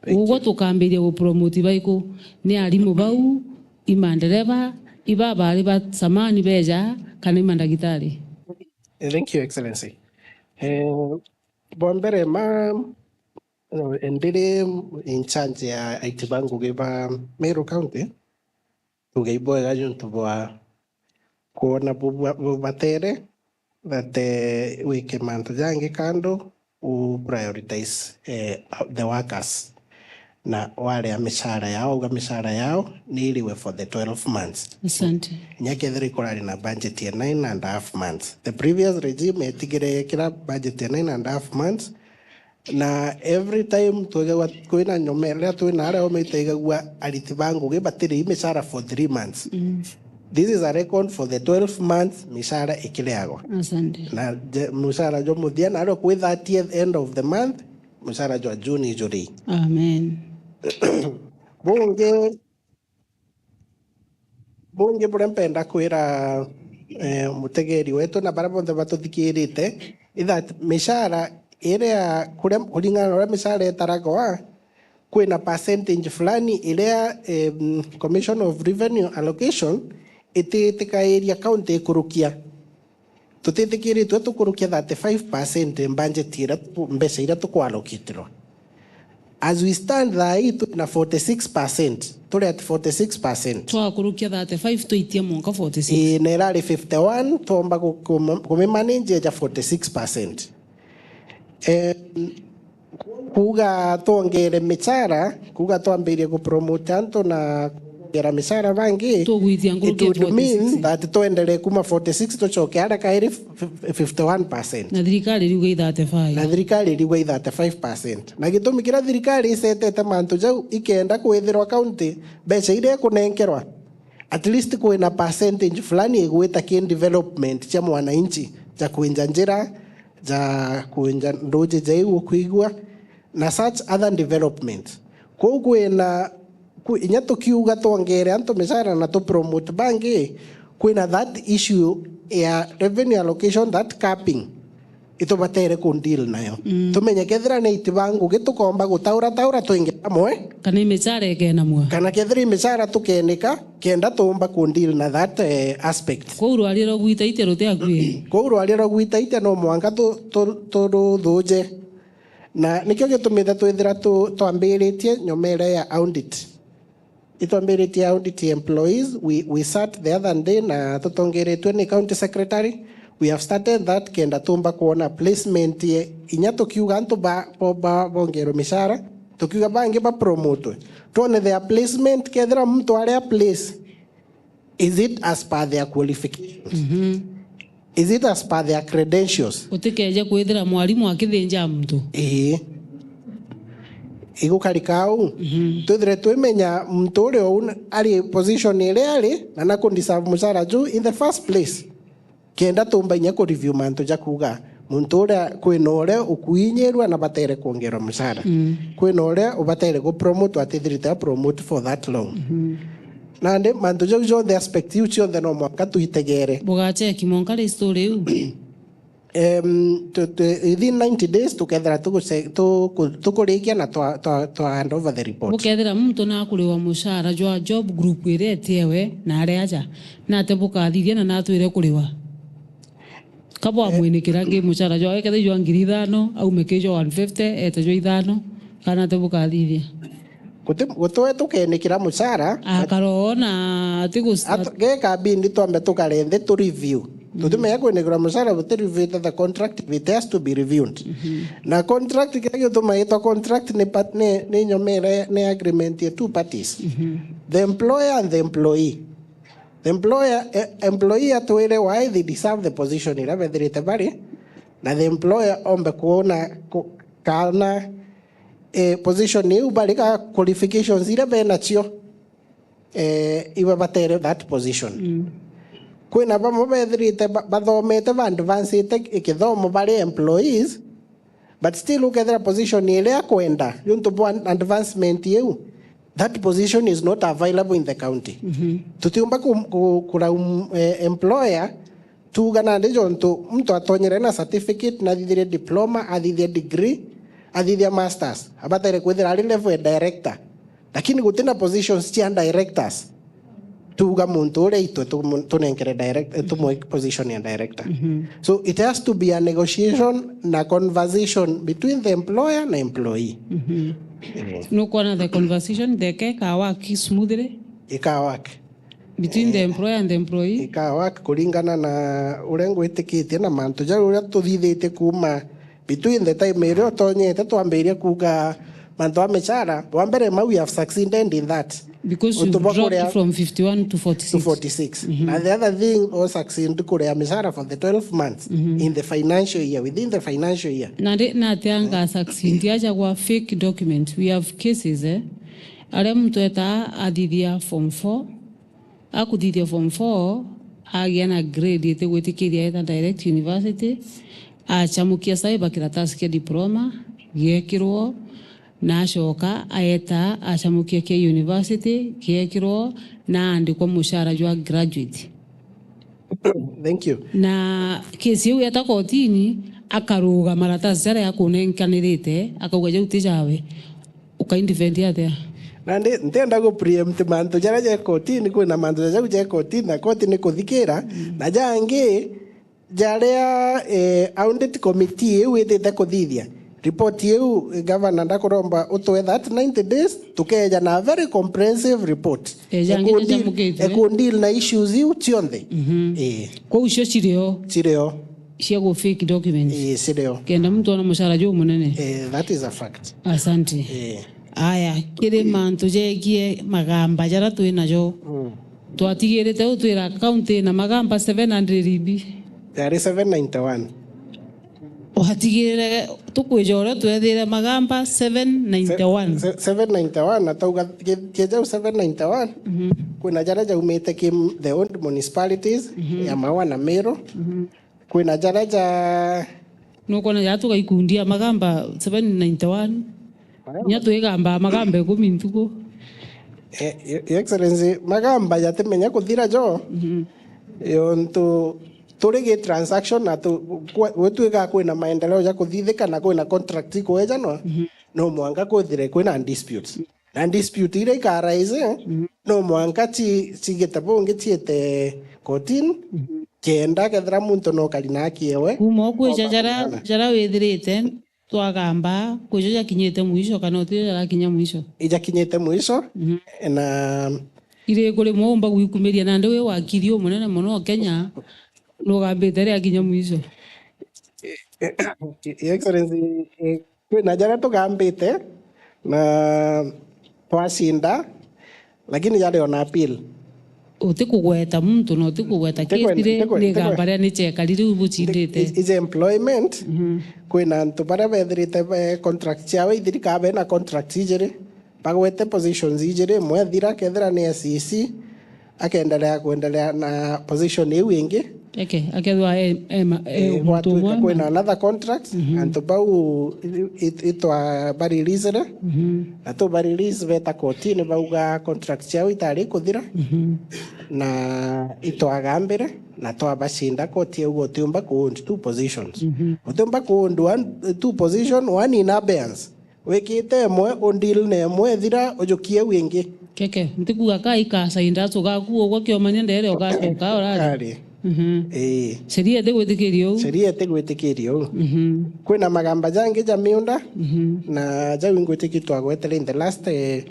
Thank you. Ugwe tukambiria gupromote baiku? Ni arimu bau, i mandereba, iba bari ba samani beja, kana i mandagitari? Eh, thank you, Excellency. Eh, bwa mbere ma, no, ndiri in charge ya aiti ba ngugi ba Meru County. Tuge ibwega niuntu bwa kwona bu-, bu-, bubatere, that, eh, wike mantu jangi kando, u prioritize, eh, the workers. Na waria micara yao, uga micara yao ni iriwe for the twelve months. Asante. Inya kethira ikurari na budget ya nine and a half months. The previous regime etigire yekira budget ya nine and a half months, na every time twigagua kwina nyomera, riria twina aria omeite igagua ariti ba ngugi batiri micara for three months. Mm. This is a record for the twelve months micara ikireagwa. Asante. Na je-, mucara jwa muthia nario kwi thirtieth end of the month, mucara jwa June ijuri. Amen. Bungi Bungi buria mpenda kwira, eh, mutegeri wetu na baria bonthe batuthikirite, is that micara iria, kuria, kuringana na uria micara itaragwa, kwina percentage fulani iria, em, Commission of Revenue Allocation ititikairia county ikurukia. Tutitikiritwe tukurukia thirty-five percent budget iria tuku-, mbeca iria tukwalokitirwa. As we stand thaa ii, turi na forty-six percent. Turi at forty-six percent. Twakurukia thirty-five, twaitia mwanka forty-six. Ii, na irari fifty-one, twomba ku-, ku-, kumimanage eja forty-six percent. Em, kuuga twongere micara, kuuga twambirie kupromote antu na kwongera micara bangi, tugwitia nkuruki ya it would mean forty-six, that twenderee kuma forty-six tucoke ara kairi fifty-one percent. Na thirikari iriuga i thirty-five. Na thirikari iriuga i thirty-five percent. Na gitumi kiria thirikari isetete mantu jau ikenda kwithirwa county mbeca iria ikunenkerwa, at least kwina percentage fulani igwita ki development cia mwananchi, ja kwinja njira, ja kwinja nduji ja iu ukwigua, na such other development. Kwou kwina, kwi-, inya tukiuga twongere antu micara na tu promote bangi, kwina that issue ya revenue allocation, that capping, itubatere ku deal nayo. Mm. Tumenye kethira ni itiba ngugi tukomba gutaura taura twinge amwe. Kana i micara ikenamua. Kana kethira i micara tukenika, kenda tuumba ku deal na that, eh, aspect. Kwou rwaria rwa gwita ite ruti akui. Kwou rwaria rwa gwita ite no mwanka tu-, tu-, turuthuje. Na nikio gitumite twithira tu-, twambiritie nyomere ya audit. Itwambiritie audit employees, we, we sat the other day na tutongeretwe ni county secretary. We have started that kenda tumba kuona placement ye, inya tukiuga antu ba, ba, ba, bongerwe mishara, tukiuga bangi ba promotwe. Tuone their placement, kethira muntu aria place, is it as per their qualifications? Mhm. Is it as per their credentials? Utikeje kwithira mwarimu akithinja muntu. Ii. Igukarika au, mhm, twithire twimenya muntu uria uu ari position iria ari, na na ku deserve mucara juu in the first place. Kenda tumba inya ku review mantu ja kuuga, muntu uria kwina uria ukuinyirua na batere kwongerwa mucara. Mm. Kwina uria ubatere gu promote atithirite a promote for that long. Mhm. Nandi mantu jau jonthe, aspect iu cionthe no mwanka tuitegere. Bugacheki mwanka ri story iu? Em, tu-, tu-, within ninety days tukethira tuguse-, tuku-, tukurikia na twa, twa, twa hand over the report. Bukethira muntu nakuriwa mucara jwa job group iria etiewe na ari aja, nate bukathithia na natwire kuriwa? Ka bwamwinikira ngi mucara jwa, ekethira jwa ngiri ithano, aume ki jwa one fifty, ete jwa ithano, kana ati bukathithia? Guti, gutiwe tukenikira mucara. Akarona ati gus-, atu-, geka bindi twambe tukare nthi tu review. Mm. Tutimenya kwinikira mucara buti review, the contract, it has to be reviewed. Mhm. Na contract, kiria gituma itwa contract ni part-, ni, ni nyomere, ni agreement ya two parties. Mhm. The employer and the employee. The employer, eh, employee atwire why they deserve the position iria bethirite bari, na the employer ombe kuona ku-, kana, eh, position iu bari ka qualifications iria benacio, eh, ibabatere that position. Mm. Kwina bamwe bethirite ba-, bathomete, ba advancite i kithomo bari employees, but still ukethira position iria akwenda, niuntu bwa advancement iu, that position is not available in the county. Mhm. Tutiumba ku-, ku-, kulaum, eh, employer, tuuga nandi jontu muntu atonyere na certificate, na athithirie diploma, athithia degree, athithia masters, abatere kwithira ari level ya director. Lakini gutina positions cia directors. Tuuga muntu uria itwe tumu-, tunenkere direct-, eh, tumwe position ya director. Mhm. So it has to be a negotiation na conversation between the employer na employee. Mhm. Yes. Nukwona the conversation, the ke ka work smoothly? Ika work. Between the, eh, employer and the employee? Ika work kuringana na uria ngwitikitie na mantu jau uria tuthithitie kuuma between the time iria utonyete twambiria kuuga mantu a micara, wa mbere mau we have succeeded in that. Because untu you've bwa dropped kuria from fifty-one to forty-six. To forty-six. Mhm. Na the other thing, u succeed kuria micara for the twelve months, mhm, in the financial year, within the financial year. Na ri-, na atia nga succeed aja gwa fake document. We have cases, eh, aria muntu etaa athithia form four, akuthithia form four, agia na grade itigwitikiria eta direct university, achamukia cyber kiratasi kia diploma, giekirwo, na acoka aeta achamukia kia university, giekirwo, na aandikwa mucara jwa graduate. Thank you. Na kesi iu yeta kotini, akaruga maratasi jaria akunenkanirite, akauga jau ti jawe. Ukaindefend atia? Nandi ntienda gu preempt mantu jaria ja kotini, kwina mantu ja jau ja kotini, na koti ni kuthikira, mm, na jangi jaria, eh, audit committee iu itite kuthithia. Report iu, eh, governor ndakuromba utwe that ninety days, tukeja na a very comprehensive report. Eh, jangi eku deal, jamukitwe, eku deal na issues iu cionthe. Mhm. Eh. Kwou cio cirio? Cirio. Cia gu fake documents. Eh, cirio. Kenda muntu ona mucara juu munene. Eh, that is a fact. Asante. Eh. Aya, kiri mantu jegie magamba jaria twi najo. Mm. Twatigirite u twira county na magamba seven hundred B. Yari seven ninety-one. Watigirire tukwija uria twethire magamba seven ninety-one. Se-, se-, seven ninety-one, na tauga ki-, kieja u seven ninety-one, mhm, kwina jaria jaumite ki the old municipalities, mhm, ya Maua na Meru. Mhm. Kwina jaria ja Nukwona ja tugaikundia magamba seven ninety-one. Magamba. Nya twigamba magamba ikumi ntuku. Eh, Your Excellency, magamba jatimenya kuthira jo. Mhm. Yontu turi gi transaction na tu-, gwe-, gwituika kwina maendeleo ja kuthithika na kwina contract ikwejanwa, mhm, no mwanka kwithire kwina disputes. Na dispute iria ikarise, mhm, no mwanka ci-, cigite bungi ciite kotini, mhm, kenda kethira muntu no kari na haki ewe. Kuma o kwija jaria, jaria withirite, twagamba, kwijo jakinyite mwisho kana utio jarakinya mwisho? Ijakinyite mwisho, mhm, na iri kuri mwe umba gwikumiria nandi wi wakiri umunene mono Kenya, nugambite riakinya mwisho? Your Excellency, eh, kwina jaria tugambite na twacinda, lakini jari on appeal. Utikugweta muntu na utikugweta case ri, ntigwe-, ni gamba ria ni cheka riri u bucindite. Ije employment, mhm, kwina antu baria bethirite be contract ciao ithiri, ka bena contract ijiri, bagwete positions ijiri, imwe ethira, kethira ni S E C, akendelea kwendelea na position iu ingi. Eke, akethwa e, e, ma-, e, eh, muntu gwatuika umwe kwina na another contract, mhm, antu bau i-, i-, itwa bareleasere, mhm, na tu barelease beta kotini, bauga contract ciao itari kuthira, mhm, na itwagambire, na twabacinda koti yauga utiumba kuown two positions. Mhm. Utiumba kuown one, two position, one in abeyance. Wikite imwe, u deal na imwe ethira, ujukie iu ingi. Keke, ntikuga ka ikasainda acu gaku ugwe kiomania ndere ugacoka urari. Kari. Mhm. Ii. Sheria itigwitikiria uu. Sheria itigwitikiria uu. Mhm. Kwina magamba jangi ja miunda, mhm, na jau ingwitikia twagwetera in the last, eh,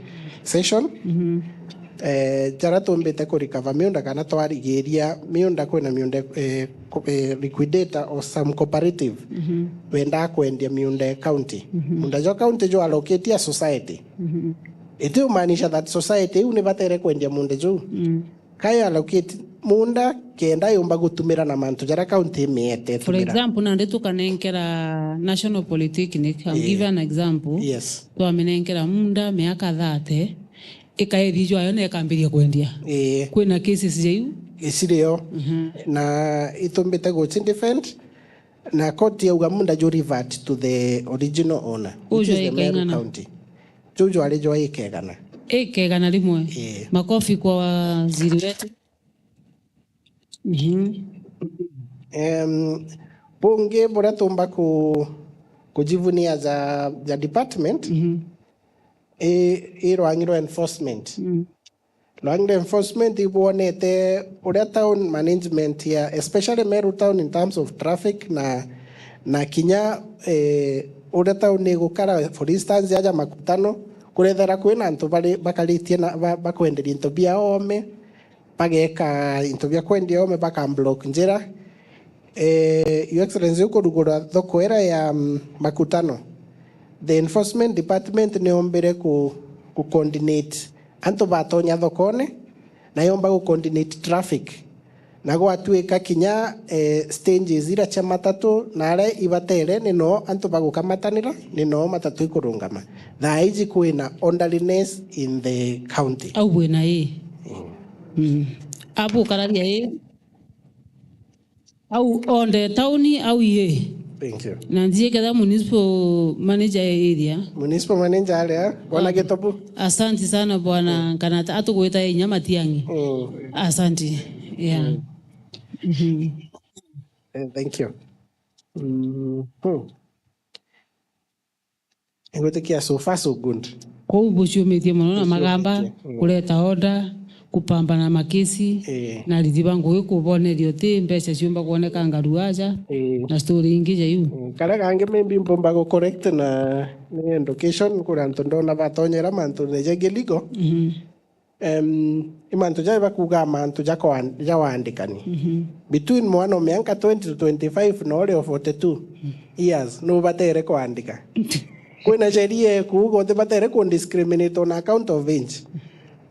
session. Mhm. Eh, jaria tumbite ku recover miunda kana twarigiria miunda, kwina miunda, eh, ku-, eh, liquidator or some cooperative, mhm, wendaa kwendia miunda ya county. Mhm. Munda jwa county jwa allocate ya society. Mhm. Itiumaanisha that society iu ni batere kwendia munda juu. Mm. Kayo allocate munda kenda yumba gutumira na mantu jaria county imiete. For example, nandi tukanenkera National Polytechnic, I'll give an example. Yes. Twamenenkera munda miaka thirty, ikaethi jwayo na ikambiria kwendia. Ii. Kwina cases ja iu? Icirio. Mhm. Na itumbite guci defend, na court yauga munda ju revert to the original owner, which is the Meru County. Ju jwari jwa ikegana. Ikegana rimwe. Ii. Makofi kwa waziri wetu. Mhm. Em, bungi buria tumba ku-, kujivunia ja, ja department, mhm, i, i rwangi rwa enforcement. Mm. Rwangi rwa enforcement ibwonete uria town management ya, especially Meru town in terms of traffic na, na kinya, eh, uria town igukara, for instance, aja Makutano, kurethera kwina antu bari, bakaritie na, ba-, bakwenderia into biao ome, bageka into bia kwendia ome, bakamblock njira. Eh, Your Excellency, ukurugura thoko ira ya, mm, Makutano, the enforcement department niombire ku, ku coordinate antu batonya thokone, na yomba gu coordinate traffic, na gwatuika kinya, eh, stages ira cia matatu na aria ibatere ni no antu bagukamatanira, ni no matatu ikurungama. Thaa iji kwina orderliness in the county. Au bwina ii. Mm. Mm. Abu ukararia ii. Au onde tauni au ii. Thank you. Na njie ketha municipal manager ya area. Municipal manager aria, bwana Gitobu. Asanti sana bwana Nkanata, atugwita inya Matiang'i. Mm. Asanti. Yeah. Mm. Mhm. Eh, thank you. Mm. Hmm. Ngwitikia so far so good. Kwou buciumitie mono na magamba, mm, kureta order, kupambana makesi, eh, na arithi ba ngugi kuboneria uti mbeca ciumba kwoneka ngaru aja, eh, na story ingi ja iu. Mm, karia kangi maybe mpumba gu correct na ni education, kuri antu ndona batonyera mantu ni ja illegal. Mhm. Em, i mantu jai bakuugaa mantu ja kwaan-, ja waandikani. Mhm. Between mwana o mianka twenty to twenty-five na uria o forty-two, mhm, years, nubatere kwaandika. Kwina sheria ikuuga utibatere ku discriminate on account of age.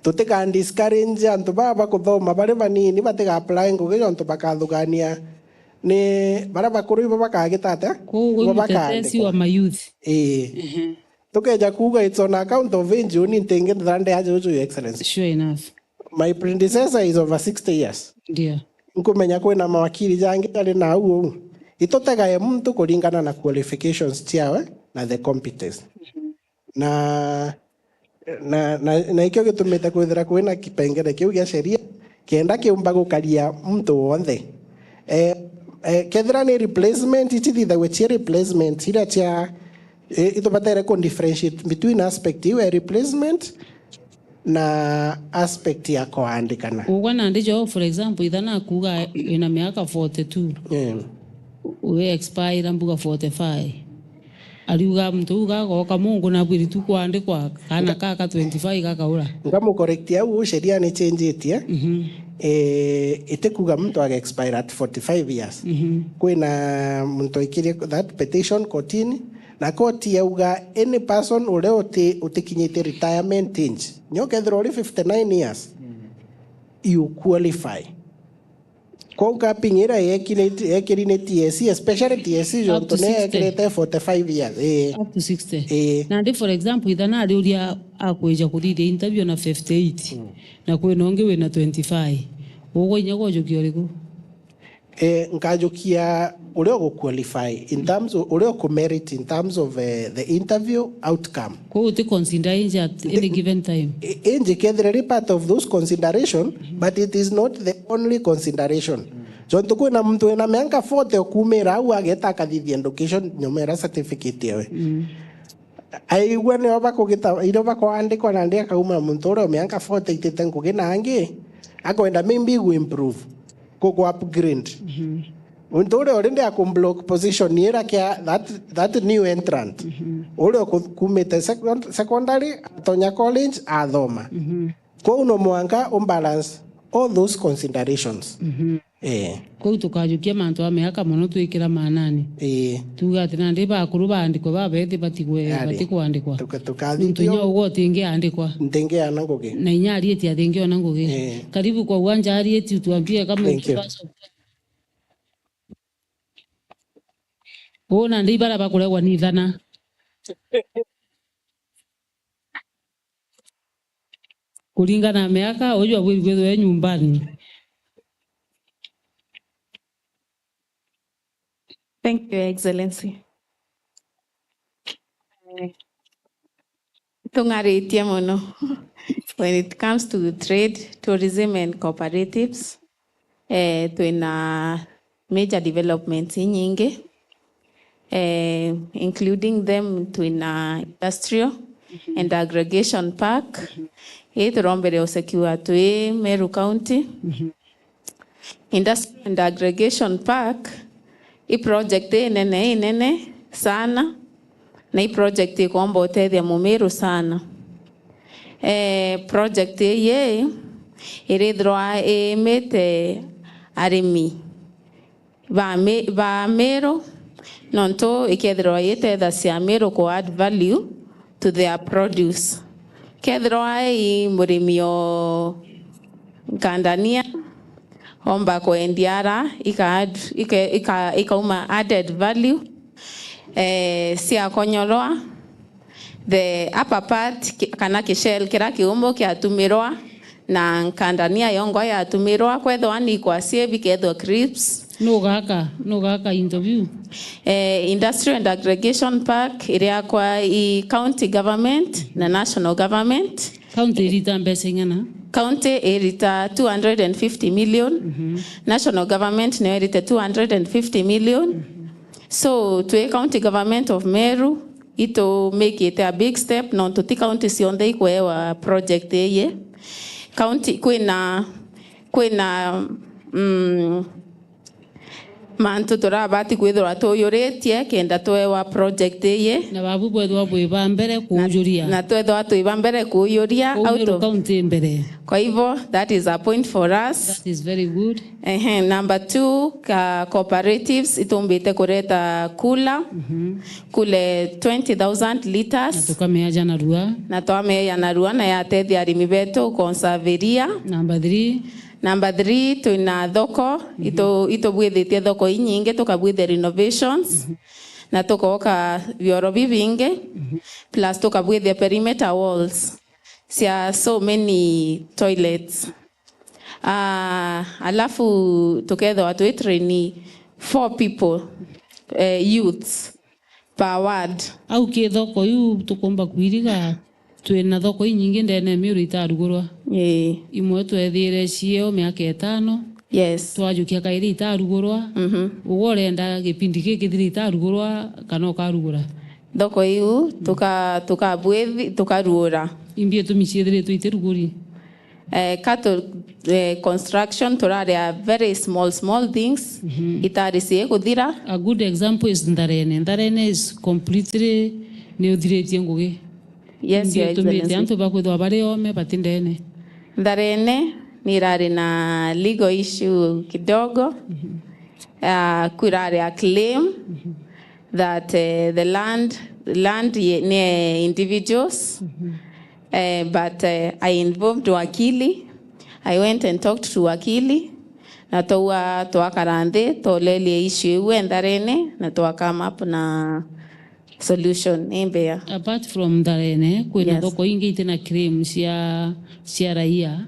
Tutika discourage antu baa bakuthoma bari banini batiga apply ngugi jontu bakathugania ni baria bakuru ibo bakagita atia? Koguo ibo mutetesi bakaandikwa. Wa mayouth. Ii. Ehe. Tukeja kuuga it's on account of age, uni ntingithira ndi aja uju, Your Excellency. Sure enough. My predecessor is over sixty years. Ndio. Nkumenya kwina mawakili jangi jari na au uu. Itutegae muntu kuringana na qualifications ciawe na the competence. Na, na, na, na ikio gitumite kwithira kwina kipengere kiu gia sheria, kenda kiumba gukaria muntu wonthe. Eh, eh, kethira ni replacement, ici thithagwe cia replacement, iria cia, eh, itubatere ku differentiate between aspect iu ya replacement na aspect ya kuandikana. Ugwe nandi jo, for example, ithana akuuga wina miaka forty-two. Eh. We expire mbuga forty-five. Ariuga muntu uu gagoka mungu nabwiri tu kwandikwa, kana kaka twenty-five gakaura. Ngamucorrect au, sheria ni changetie. Mhm. Eh, itikuga muntu aga expire at forty-five years. Mhm. Kwina muntu aikirie that petition kotini, na koti yauga any person uria uti-, utikinyite retirement age, nyo kethira uri fifty-nine years, you qualify. Kwou capping iria yekirite-, yekiri ni T S C, especially T S C jontu ni yekirite forty-five years. Ii. Up to sixty. Ii. Nandi, for example, ithana ariuria akwija kuthithia interview na fifty-eight, mm, na kwina ungi wina twenty-five. Ugwe inya gwojukia uriku? Eh, nkajukia uria ugu qualify in terms of, uria uku merit in terms of, eh, the interview outcome. Kwou uti consider age at any given time? I-, inji kethira ri part of those consideration, but it is not the only consideration. Jontu kwina muntu wina miaka forty ukumira au ageta akathithia education nyuma ira certificate ewe. Mm. Aigua nio bakugita, irio bakwandikwa nandi akauma muntu uria miaka forty aitite ngugi na angi, akwenda maybe gu improve, ku, ku upgrade. Mhm. Muntu uria already aku block position ira kia that, that new entrant. Mhm. Uria uku-, kumite second-, secondary, atonya college, athoma. Mhm. Kwou no mwanka umbalance all those considerations. Mhm. Eh. Kwou tukajukia mantu a miaka mono twikira maanani. Eh. Tuuga ati nandi bakuru baandikwe babethi batigwe, yari, batikwandikwa. Tuka-, tukathithio. Nontu inya ugwe utingiandikwa. Ntingiana ngugi. Na inya arieti atingiona ngugi. Eh. Karibu kwa uwanja arieti, utuambie kama. Thank you. Uu nandi ibaria bakuregwa ni ithana. Kuringana na miaka, uju abwiri kwithirwa e nyumbani. Thank you, Your Excellency. Eh, tung'aritie mono when it comes to trade, tourism and cooperatives. Eh, twina major developments inyingi, eh, including them twina industrial, mhm, and aggregation park. Mhm. Ii turombere usekiwa twi Meru County. Mhm. Industrial and aggregation park i project inene, inene sana. Na i project ikomba utethia Mumiru sana. Eh, project ii irithirwa iimite arimi ba Mi-, ba Miru, nontu ikethirwa itethacia Miru ku add value to their produce. Kethirwa i murimi o nkandania, omba kwendia ara, ika add, ike-, ika-, ikauma added value. Eh, cia konyorwa, the upper part, ki-, kana kishell kira kiumu kiatumirwa, na nkandania yongwa yatumirwa, kwethwa ni kwa sievi, kethwa crisps. Nugaka, nugaka interview? Eh, Industrial and Aggregation Park iriakwa i county government na national government. County irita mbeca ing'ana? County irita two hundred and fifty million. Mhm. National government niyo irite two hundred and fifty million. Mhm. So, twi county government of Meru, itu make it a big step, nontu ti county cionthe ikwewa project iyi. County, kwina, kwina, mm, Mantu turabati kwithirwa tuyuritie kenda twewa project iyi. Na babu bwethwa bwi ba mbere kuujuria. Na twethwa twi ba mbere kuujuria. Kuu out Meru of County mbere. Kwa hivyo, that is a point for us. That is very good. Ehe, number two, ka cooperatives itumbite kureta kula, kule twenty thousand liters. Na tukameaja narua. Na twameeja narua, na yatethia arimi betu conserve iria. Number three. Number three, twina thoko, itu-, itubwithitie thoko inyingi, tukabwithia renovations, na tukoka bioro bibingi, plus tukabwithia perimeter walls cia so many toilets. Ah, alafu tukethirwa twi train four people, eh, youths per ward. Au ki thoko iu tukumba kwiriga, twina thoko inyingi ndene ya Meru itarugurwa. Ii. Imwe twethire cieo miaka itano. Yes. Twajukia kairi itarugurwa. Mhm. Ugwe urenda gipindi giki kithire itarugurwa kana ukarugura? Thoko iu tuka-, tukabwithi-, tukaruura. Imbi itumi ciithiritwe itiruguri? Eh, cattle, eh, construction, turari a very small, small things, itari cie kuthira. A good example is Ntharene. Ntharene is completely ni uthiritie ngugi. Yes, Your Excellency. Ndio itumite antu bakwithwa bari ome bati ndene. Ntharene ni irari na legal issue kidogo. Ah, kwirari a claim that, eh, the land, land ye-, ni individuals. Eh, but, eh, I involved wakili. I went and talked to wakili. Na twaua twakara nthi, twolerie issue iu e Ntharene, na twa come up na solution imbea. Apart from Ntharene, kwina Yes. thoko ingi itina claim cia, cia raia.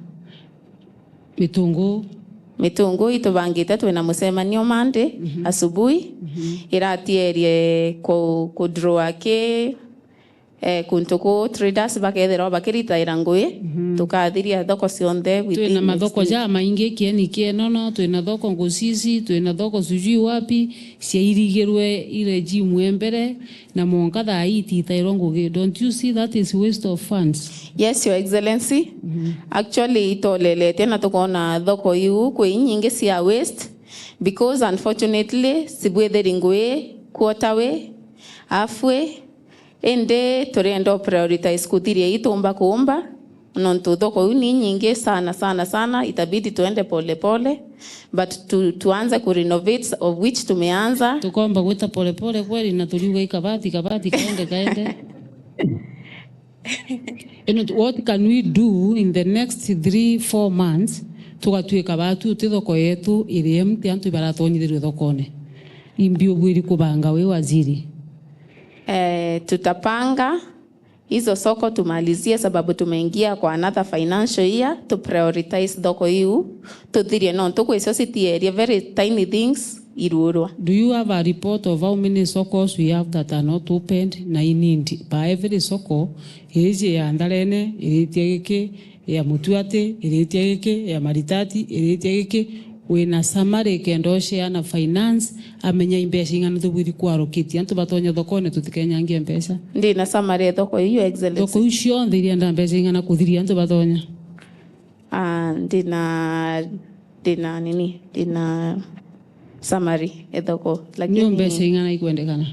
Mitungu. Mitungu itubangite, twina mucemanio Monday asubuhi. Iratierie ku, ku draw ki, eh, kuntu ku traders bakethirwa bakiritaira ngui, tukathiria thoko cionthe within Twina mathoko next week. Jamaingi, Kieni, Kienono, twina thoko Ngusisi, twina thoko sijui wapi, ciairigirwe i regime e mbere, na mwanka thaa ii ititairwa ngugi. Don't you see that is waste of funds? Yes, Your Excellency. Actually, itoleletie na tukona thoko iu kwi inyingi cia waste, because unfortunately, cibwithiri ngui quarter way, halfway, indi turienda u prioritize kuthiria itumba kuumba, nontu thoko iu ni nyingi sana, sana, sana, itabidi tuende pole pole, but tu-, tuanze ku renovate, of which tumeanza. Tukomba gwita pole pole kweli, na turiuga i kabati, kabati, kaende, kaende. Ino, what can we do in the next three, four months, tugatuika batu uti thoko yetu iri empty, antu ibaratonyithirwe thokone? Imbi ubwiri kubanga wi waziri? Eh, tutapanga hizo soko tumalizie, sababu tumeingia kwa another financial year, to prioritize thoko iu, tuthirie nontu kwi cio citierie very tiny things iruurwa. Do you have a report of how many sokos we have that are not opened na in need? By every soko, iji ya Ntharene, iritie giki, ya Mutuati, iritie giki, ya Maritati, iritie giki, wina summary kenda ushare na finance, amenya i mbeca ing'ana tubwiri kuarokitie antu batonya thokone tutikenyangie mbeca. Ndina summary ya thoko iu, Your Excellency. Thoko iu cionthe irienda mbeca ing'ana kuthiria antu batonya? Ah, ndina, ndina nini? Ndina summary ya thoko, lakini ni mbeca ing'ana ikwendekana?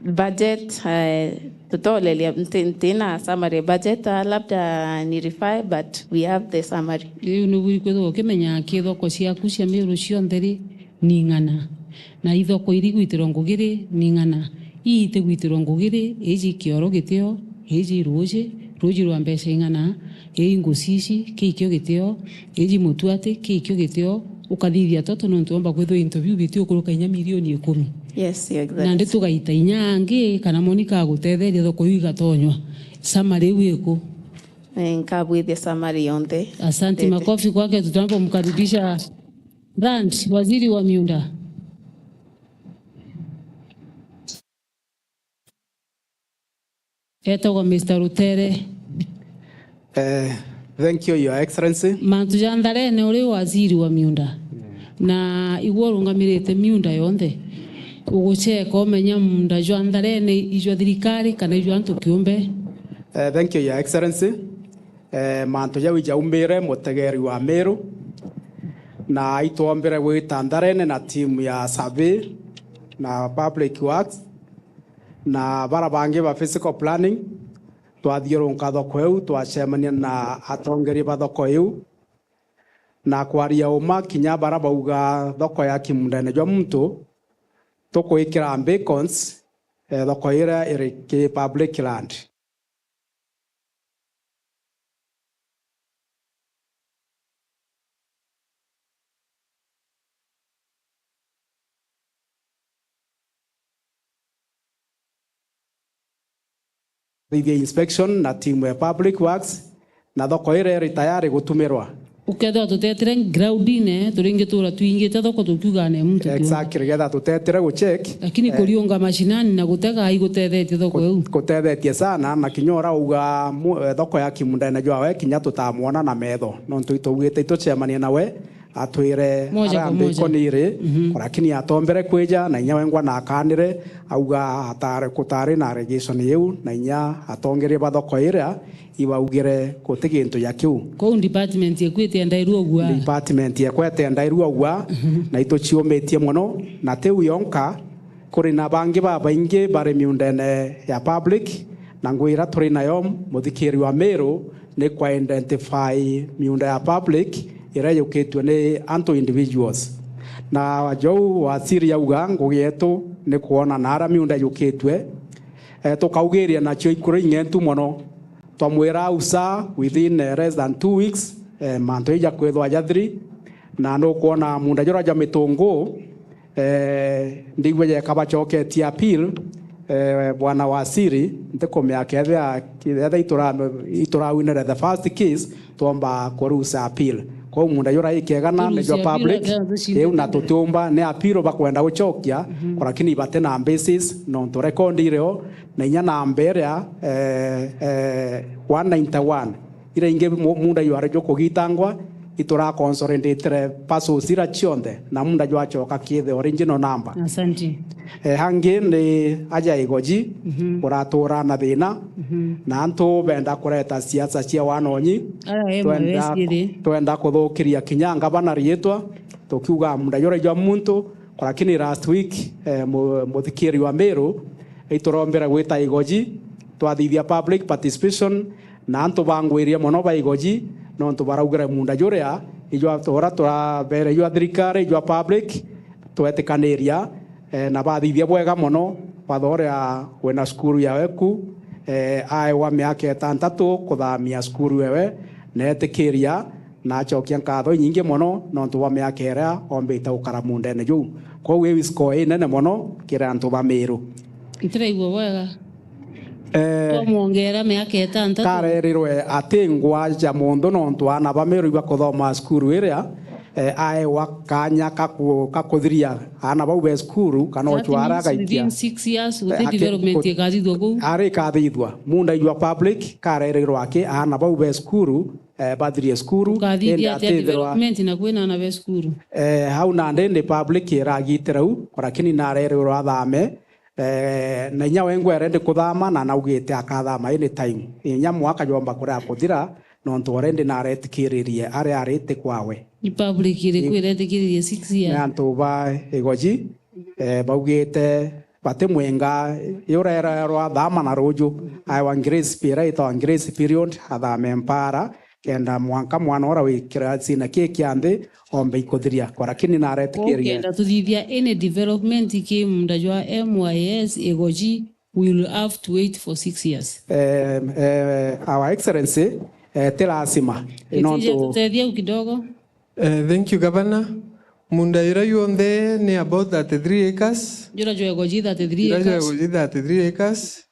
Budget, eh, tutoleria, nti-, ntina summary budget, ah, labda ni refer, but we have the summary. Riu ni buri kwithirwa ukimenya ki thoko ciaku cia Meru cionthe ri ni ing'ana, na ithoko iri gwitirwa ngugi ri ni ing'ana, ii itigwitirwa ngugi ri, iji kioro gitio, iji ruuji, ruuji rwa mbeca ing'ana, ii Ngusisi, ki ikio gitio, iji Mutuati, ki ikio gitio, ukathithia toto nontu womba kwithirwa into biu biti ukuruka inya milioni ikumi. Yes, Your Excellency. Nandi tugaita inya angi, kana Monica agutetheria thoko iu igatonywa. Summary iu iku? Eh, nkabwithia summary yonthe. Asante, ndete. Makofi kwake, tutambo mkaribisha Grant, waziri wa miunda. Etagwa Mister Rutere. Eh, thank you, Your Excellency. Mantu ja Ntharene uri waziri wa miunda. Na igwe urungamirite miunda yonthe. Ugucheka umenya munda jwa Ntharene ijwa thirikari kana ijwa antu kiumbe? Eh, thank you, Your Excellency. Eh, mantu jau ijaumire mutegeri wa Meru. Na itwombire gwita Ntharene na timu ya survey na public works na bara bangi ba physical planning. Twathiurunka thoko iu, twacemania na atongeria ba thoko iu, na kwaria uma kinya bara bauga thoko ya kimundene jwa muntu, tukwikira beacons, eh, thoko iria iri ki public land. Thithia inspection na timu ya public works, na thoko iria iri tayari gutumirwa. Ukethirwa tutetire groundine, turingitura twingite thoko tukiuga ni muntu kiumbe. Exactly, getha tutetire gu check. Lakini eh, kuriunga mashinani na gutega igutethetie thoko iu. Gutethetie sana, na kinya ura uga mu-, eh, thoko ya kimundene jwawe kinya tutamwona na metho. Nontu itugite itucemanie nawe, atwire moja kwa moja. Aria nthikoni iri, mhm, lakini atombere kwija, na inya wengwa na akanire, auga atari, kutari na allegation iu, na inya atongeria ba thoko iria ibaugire guti gintu ja kiu. Kou department yeku itiendairua ugua? Department yekwa itiendairua ugua, mhm, na ituciumitie mono, na tiu yonka, kuri na bangi babaingi bari miundene ya public, na ngwira turi nayo muthikiri wa Miru, ni kwa identify miunda ya public iria yukitue ni antu individuals. Na jou waziri auga ngugi yetu ni kwona na aria miunda yukitue, eh, tukaugiria nacio ikuria ing'entu mono. Twamwira ausa within, eh, less than two weeks, eh, mantu ija kwithwa jathiri, na nukwona munda jura jwa mitungu, Eh, ndigua jeka bacoketie appeal, eh, bwana waziri, ntikumea kethia, kethia itura-, iturawinire the first case, twomba kurusa appeal. Kwou munda jura ikegana ni jwa public, riu na tutiumba ni appeal bakwenda gucokia, mhm, lakini bati na basis, nontu record irio, na inya namba iria, eh, eh, one ninety-one. Iria ingi mu-, munda jwari jukugitangwa, itura consolidate parcels ira cionthe, na munda jwacoka ki the original number. Asante. Eh, hangi ni aja igoji, mhm, uratura na thina, mhm, na antu benda kureta siasa cia wanonyi. Twenda, twenda kuthukiria kinya ngavana riitwa, tukiuga munda jura jwa muntu, lakini last week, eh, mu-, muthikiri wa Miru, iturombera gwita igoji, twathithia public participation, na antu bangwirie mono ba igoji, nontu baraugire munda juria, ijwa tura turabere jwa thirikari, jwa public, twetikaniria, eh, na bathithia bwega mono, father uria wina cukuru yawe ku, eh, aewa miaka itantatu kuthamia cukuru ewe, na etikiria, na acokia nkatho inyingi mono, nontu bwa miaka iria ombite gukara mundene juu. Kwou iu score inene mono kiri antu ba Miru. Ntiraigua bwega. Eh, twamwongera miaka itantatu. Karerirwe ati ngwa ja mundu nontu aana ba Miru ibakuthoma cukuru iria, eh, aewa kanya ka ku-, ka kuthiria aana bau be cukuru, kana ochwara agaikia. Within six years, eh, guti aki-, development ikathithwa kuu. Ari ikathithwa. Munda ijwa public, karerirwe aki aana bau be cukuru, eh, bathirie cukuru, indi atia atithirwa development na kwina aana be cukuru? Eh, hau nandi ni public iragitira u, lakini narerirwe athame, eh, na inya wengwa erendi kuthama na naugite akathama anytime. Inya mwaka jomba kuria kuthira, nontu already naretikiririe aria ariti kwawe. Ni public iriku iretikiririe six years? Ni antu ba igoji, eh, baugite bati mwenga, yurererwa thama na ruju, aewa grace period, itawa grace period, athame mpara, kenda mwanka mwana ura wi kirasina ki kia nthi ombe ikuthiria kwa, lakini naretikiria. Kenda tuthithia any development ki munda jwa M Y S igoji, we will have to wait for six years. Eh, eh, Our Excellency, eh, ti lazima. Itija nontu tutethia u kidogo. Eh, thank you, Governor. Munda ira yonthe ni about thirty-three acres. Jura jwa igoji thirty-three acres. Jura jwa igoji thirty-three acres.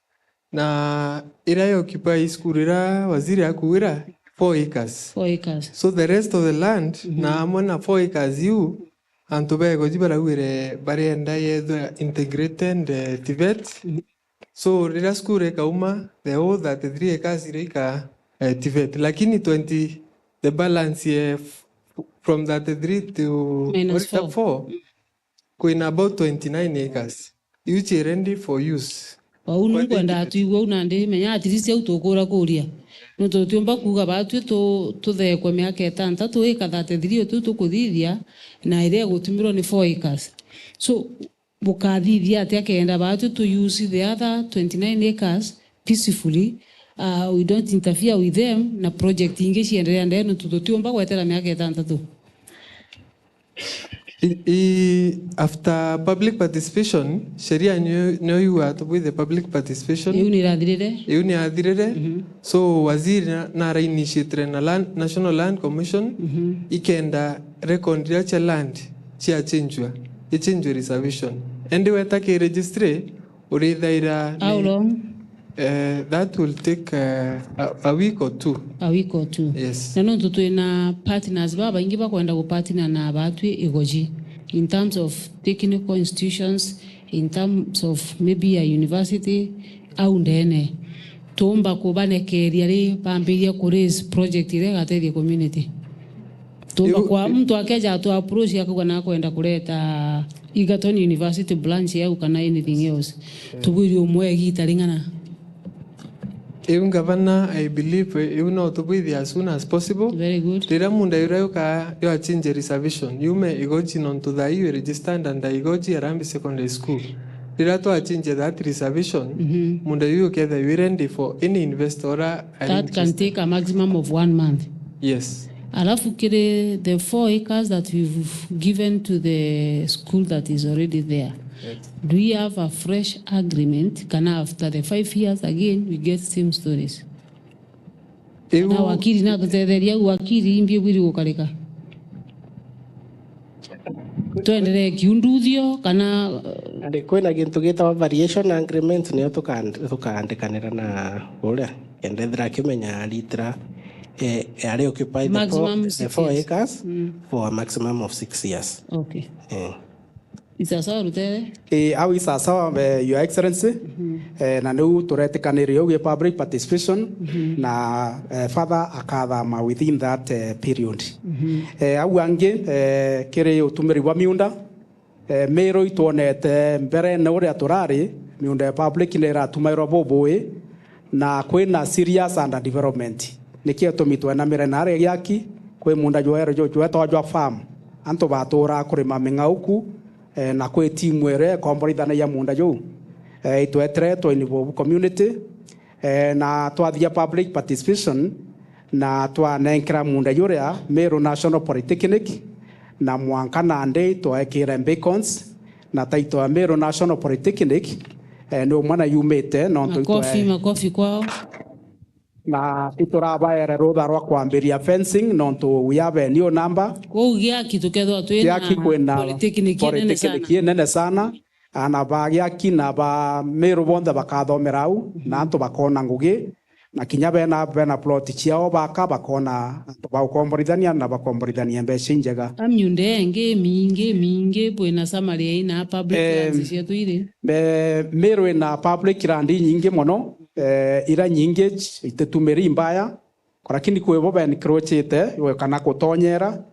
Na ira ya occupy school ira waziri akuwira, four acres. Four acres. So the rest of the land, mhm, na amwe na four acres iu, antu ba igoji baraugire barienda yethwe integrated, eh, TVET. Mhm. So, riria cukuru ikauma, the whole thirty-three acres iraika, eh, TVET. Lakini twenty, the balance, eh, f-, from thirty-three to minus four, four, kwina about twenty-nine acres. Iu ci ready for use. Au nu nkwenda twigua u nandi, menya at least au tukura kuria. Nontu tutiumba kuuga baatwi tu-, tuthekwe miaka itantatu, ika thirty-three utu tukuthithia, na iria igutumirwa ni four acres. So, bukathithia atia kenda baatwi tu use the other twenty-nine acres peacefully, uh, we don't interfere with them, na project ingi ciendelea ndee, nontu tutiumba gwetera miaka itantatu? I, i, after public participation, sheria niyo, niyo yuga tubwithe public participation. Iu ni irathirire? Iu ni yathirire. Mhm. So, waziri na, narainitiatire na land, National Land Commission, mhm, ikenda record iria cia land ciachinjua, ichinjue reservation. Endi weta ki registry, urithaira ni. How long? Eh, that will take, eh, a, a week or two. A week or two. Yes. Na nontu twina partners babaingi bakwenda gupartner na baatwi igoji in terms of technical institutions, in terms of maybe a university, au ndene. Tuumba kubanekeria ri bambiria ku raise project iria igatethia community. Tuumba Iu- kwa muntu akeja atu approach akauga nakwenda kureta Egerton University branch yau kana anything else. Tubwiri umwe igita ring'ana. Iu ngavana, I believe, iu no tubwithie as soon as possible. Very good. Riria munda yuria yuka yo achinje reservation, yume igoji nontu thaa iu registered under igoji Harambee Secondary School. Riria twachinje that reservation, mhm, munda yu ukethia yu ready for any investor ura ari interested. That can take a maximum of one month. Yes. Alafu kiri the four acres that we've given to the school that is already there, yes, do we have a fresh agreement? Kana after the five years again, we get same stories? Iu- Na wakiri natutetheria au wakiri imbi bwiri gukarika. Twenderee kiunduthio kana, uh, Andi kwina gintu gitagwa variation agreement, niyo tukand-, tukaandikanira na uria, kenda ethira akimenya aritira, eh, ari occupy the four, maximum the six four years. Acres, mm, for a maximum of six years. Okay. Eh. Isasawa rutere? Eh, au isasawa, eh, Your Excellency. Mhm. Eh, na niu turetikaniria ugie public participation, mhm, na, eh, father akathama within that, eh, period. Mhm. Eh, au angi, eh, kiri utumiri bwa miunda, eh, miru itwonete mbere na uria turari, miunda ya public ni iratumairwa bubui, na kwina serious underdevelopment. Nikio gitumi twenamire na aria giaki, kwi munda jwerwe ju-, jwetagwa jwa farm. Antu baturaa kurima ming'auku, eh, na kwi timu iria ikomborithanagia munda juu. Eh, itwetire twa involve community, eh, na twathia public participation, na twanenkera munda juria Meru National Polytechnic, na mwanka nandi twaekire beacons, na title ya Meru National Polytechnic, eh, ni umwe na yumite, nontu itwe- Makofi, makofi kwao. Na iturabaere rutha rwa kwambiria fencing, nontu we have a new number. Kwou giaki tukethwa twina Giaki kwina polytechnic inene sana. Polytechnic inene sana. Ana ba giaki na ba Meru bonthe bakathomera au, mhm, na antu bakona ngugi, na kinya bena, bena plot ciao baka, bakona antu ba gukomborithania na bakomborithania mbeca injega. A miunda ingi mingi, mingi, bwina summary ina public, em, lands cietu iri? Be-, Meru ina public land inyingi mono, eh, ira nyingi ititumiri imbaya, lakini kwi bo bencroachite, kana kutonyera.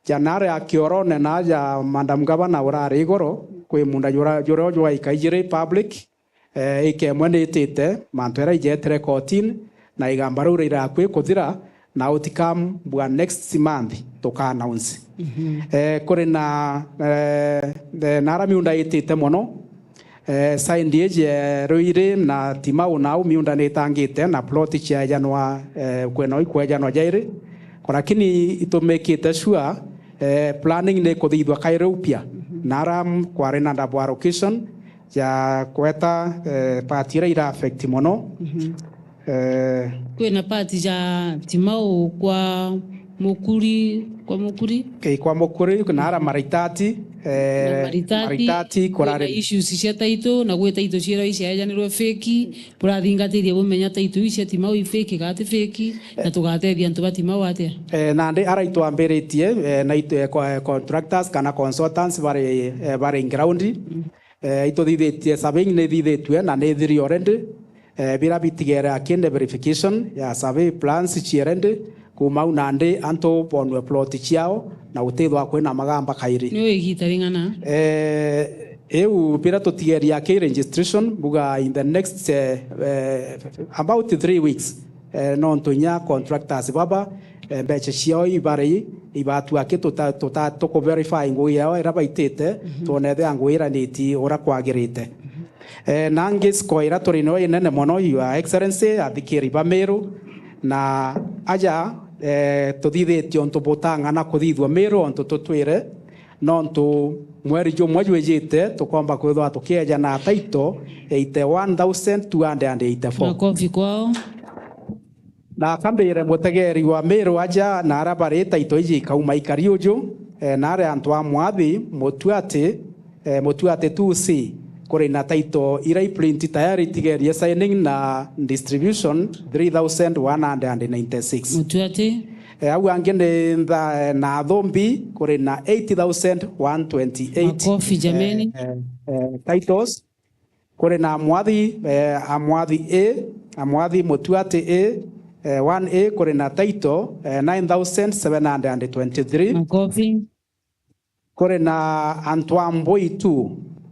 Janare akiorone na aja Madam Governor urari igoro, kwi munda jura, jura jwaikaijire public, eh, ikemwe nitite, mantu era ijetire kotini, na igamba riu riri akui kuthira, na outcome bwa next month tuka announce. Mhm. Eh, kuri na, eh, eh, nara miunda itite mono, eh, side iji ya Ruiri na Timau nau miunda nitangite na plot ciaejanwa, eh, kwena ikwejanwa jairi. Lakini itumikite sure, eh, planning ni kuthithwa kairi upya. Mhm. Nara kwari na double allocation ya kweta, eh, part iria ira affect mono. Mhm. Eh, kwina part ja Timau kwa Mukuri, kwa Mukuri? Eh, kwa Mukuri, na ara Maritati, eh, na Maritati, Maritati, kwina kurari issues cia title, na gwi title ciera iciaejanirwe fake, burathingatirie bumenya title iu cia Timau i fake kana ti fake, na tugatethia antu ba Timau atia? Eh, nandi ara itwambiritie, eh, na itu, eh, kwa, eh, contractors kana consultants bari, eh, bari in ground. Mm. Eh, ituthithitie, surveying ni ithithitue na ni ithiri already. Eh, bira bitigere akinde verification ya survey plans ciende, kuma au nandi antu bonwe plot ciao na gutithwa kwina magamba kairi. Ni igita ring'ana? Eh, Iu bira tutigeria ki registration, mbuga in the next, eh, eh, about three weeks, eh, nontu inya contractors baba, eh, mbeca ciao ibari, ibatua ki tuta-, tuta-, tuku verify ngugi yao ira baitite, mhm, twone ethia ngugi iraniti ura kwagirite. Mhm. Eh, na ngi score ira turi nayo inene mono, Your Excellency, athikiri ba Meru, na aja, eh, tuthithitie untu butang'ana kuthithua Meru, untu tutwire, nontu mweri jumwe jwijite, tukomba kwithwa tukieja na title eighty one thousand two hundred and eighty four. Makofi kwao. Na kambire mutegeri wa Meru aja na ara bari title iji ikauma ikari uju, eh, na ari antu a Mwathi, Mutuati, eh, Mutuati two C, kuri na title ira i print tayari itigerie signing na distribution three thousand one hundred and ninety six. Mutuati. Eh, au angi ni ntha-, eh, na Athumbi, kuri na eight thousand one twenty eight. Makofi jameni. Eh, eh, eh, titles. Kuri na Amwathi, eh, Amwathi A, Amwathi Mutuati A, eh, one A, kuri na title, eh, nine thousand seven hundred and twenty-three. Makofi. Kuri na antu a Mbui tu,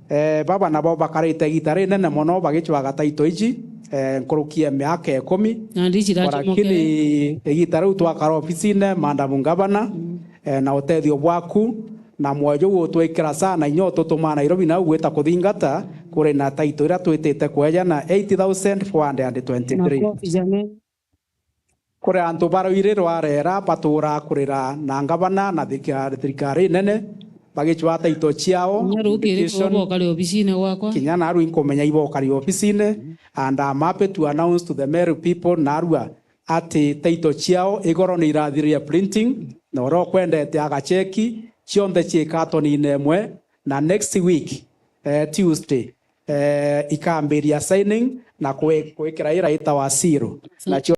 eh, baba nabo bakarite igita rinene mono bagicwaga title iji, eh, nkuruki ya miaka ikumi. Na ndiji Kwa lakini igita riu twakara ofisine, Madam Governor, mm, eh, na utethio bwaku, na mwoyo juu utwikira sana, inya ututuma Nairobi nau gwita kuthingata, kuri na title iria twitite kweja na eight thousand four hundred and twenty-three. Makofi jameni. Kuri antu barwiri rwarera baturaa kurira na ngavana na thirika-, thirikari nene, bagicwaa title ciao, kinya rukiri application, bokari obisine gwakwa, kinya naru inkumenya ibokari obisine, and I'm happy to announce to the Meru people narua ati title ciao igoro ni irathirire printing, na uria ukwendete agacheki, cionthe ciikatonine imwe, na next week, eh, Tuesday, eh, ikambiria signing na kwi-, kwikira ira itawa seal. Nacio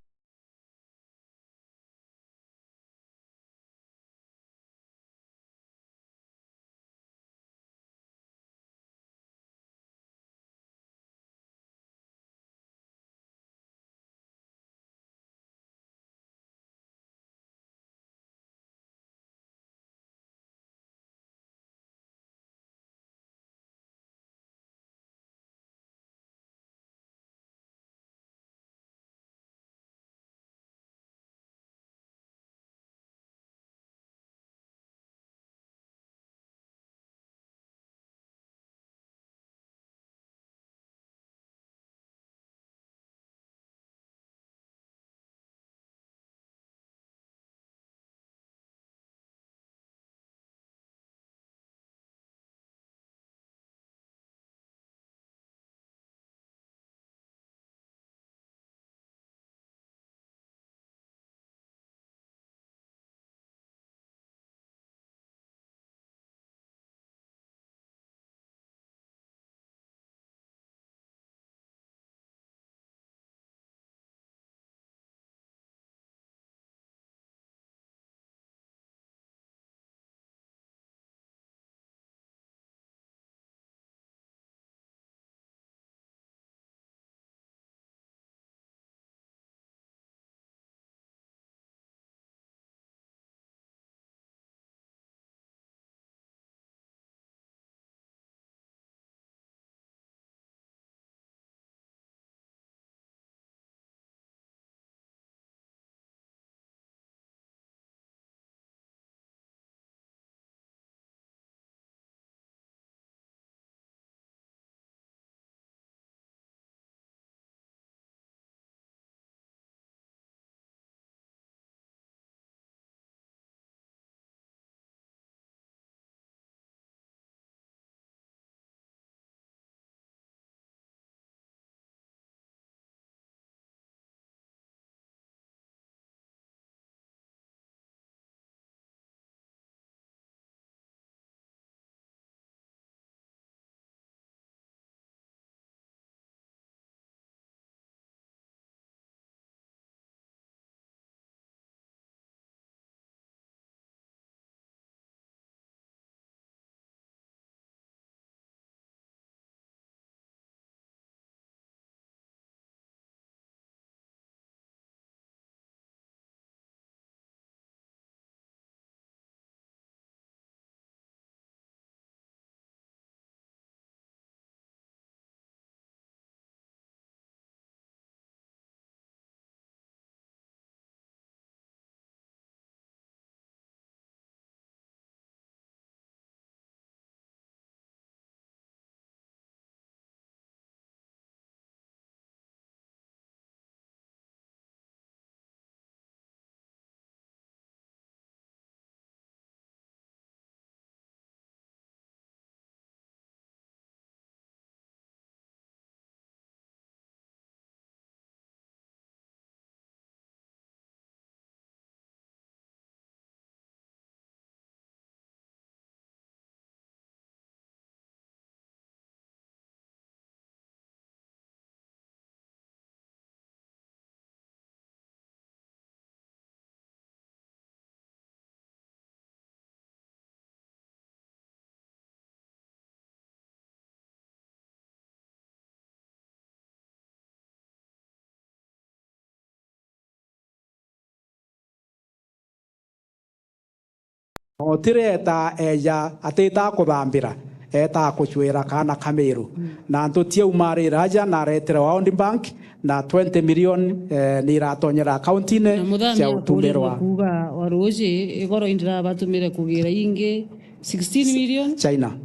Otireta eja atita kuthambira, eta kucwira kaana ka Miru. Na ntuti aumarira aja na aretire World Bank na twenty million, eh, ni iratonyera akaunti-ini Na Muthami cia akurirwe utumirwa kuuga wa ruuji, igoro indirabatumire kugira ingi sixteen million? China.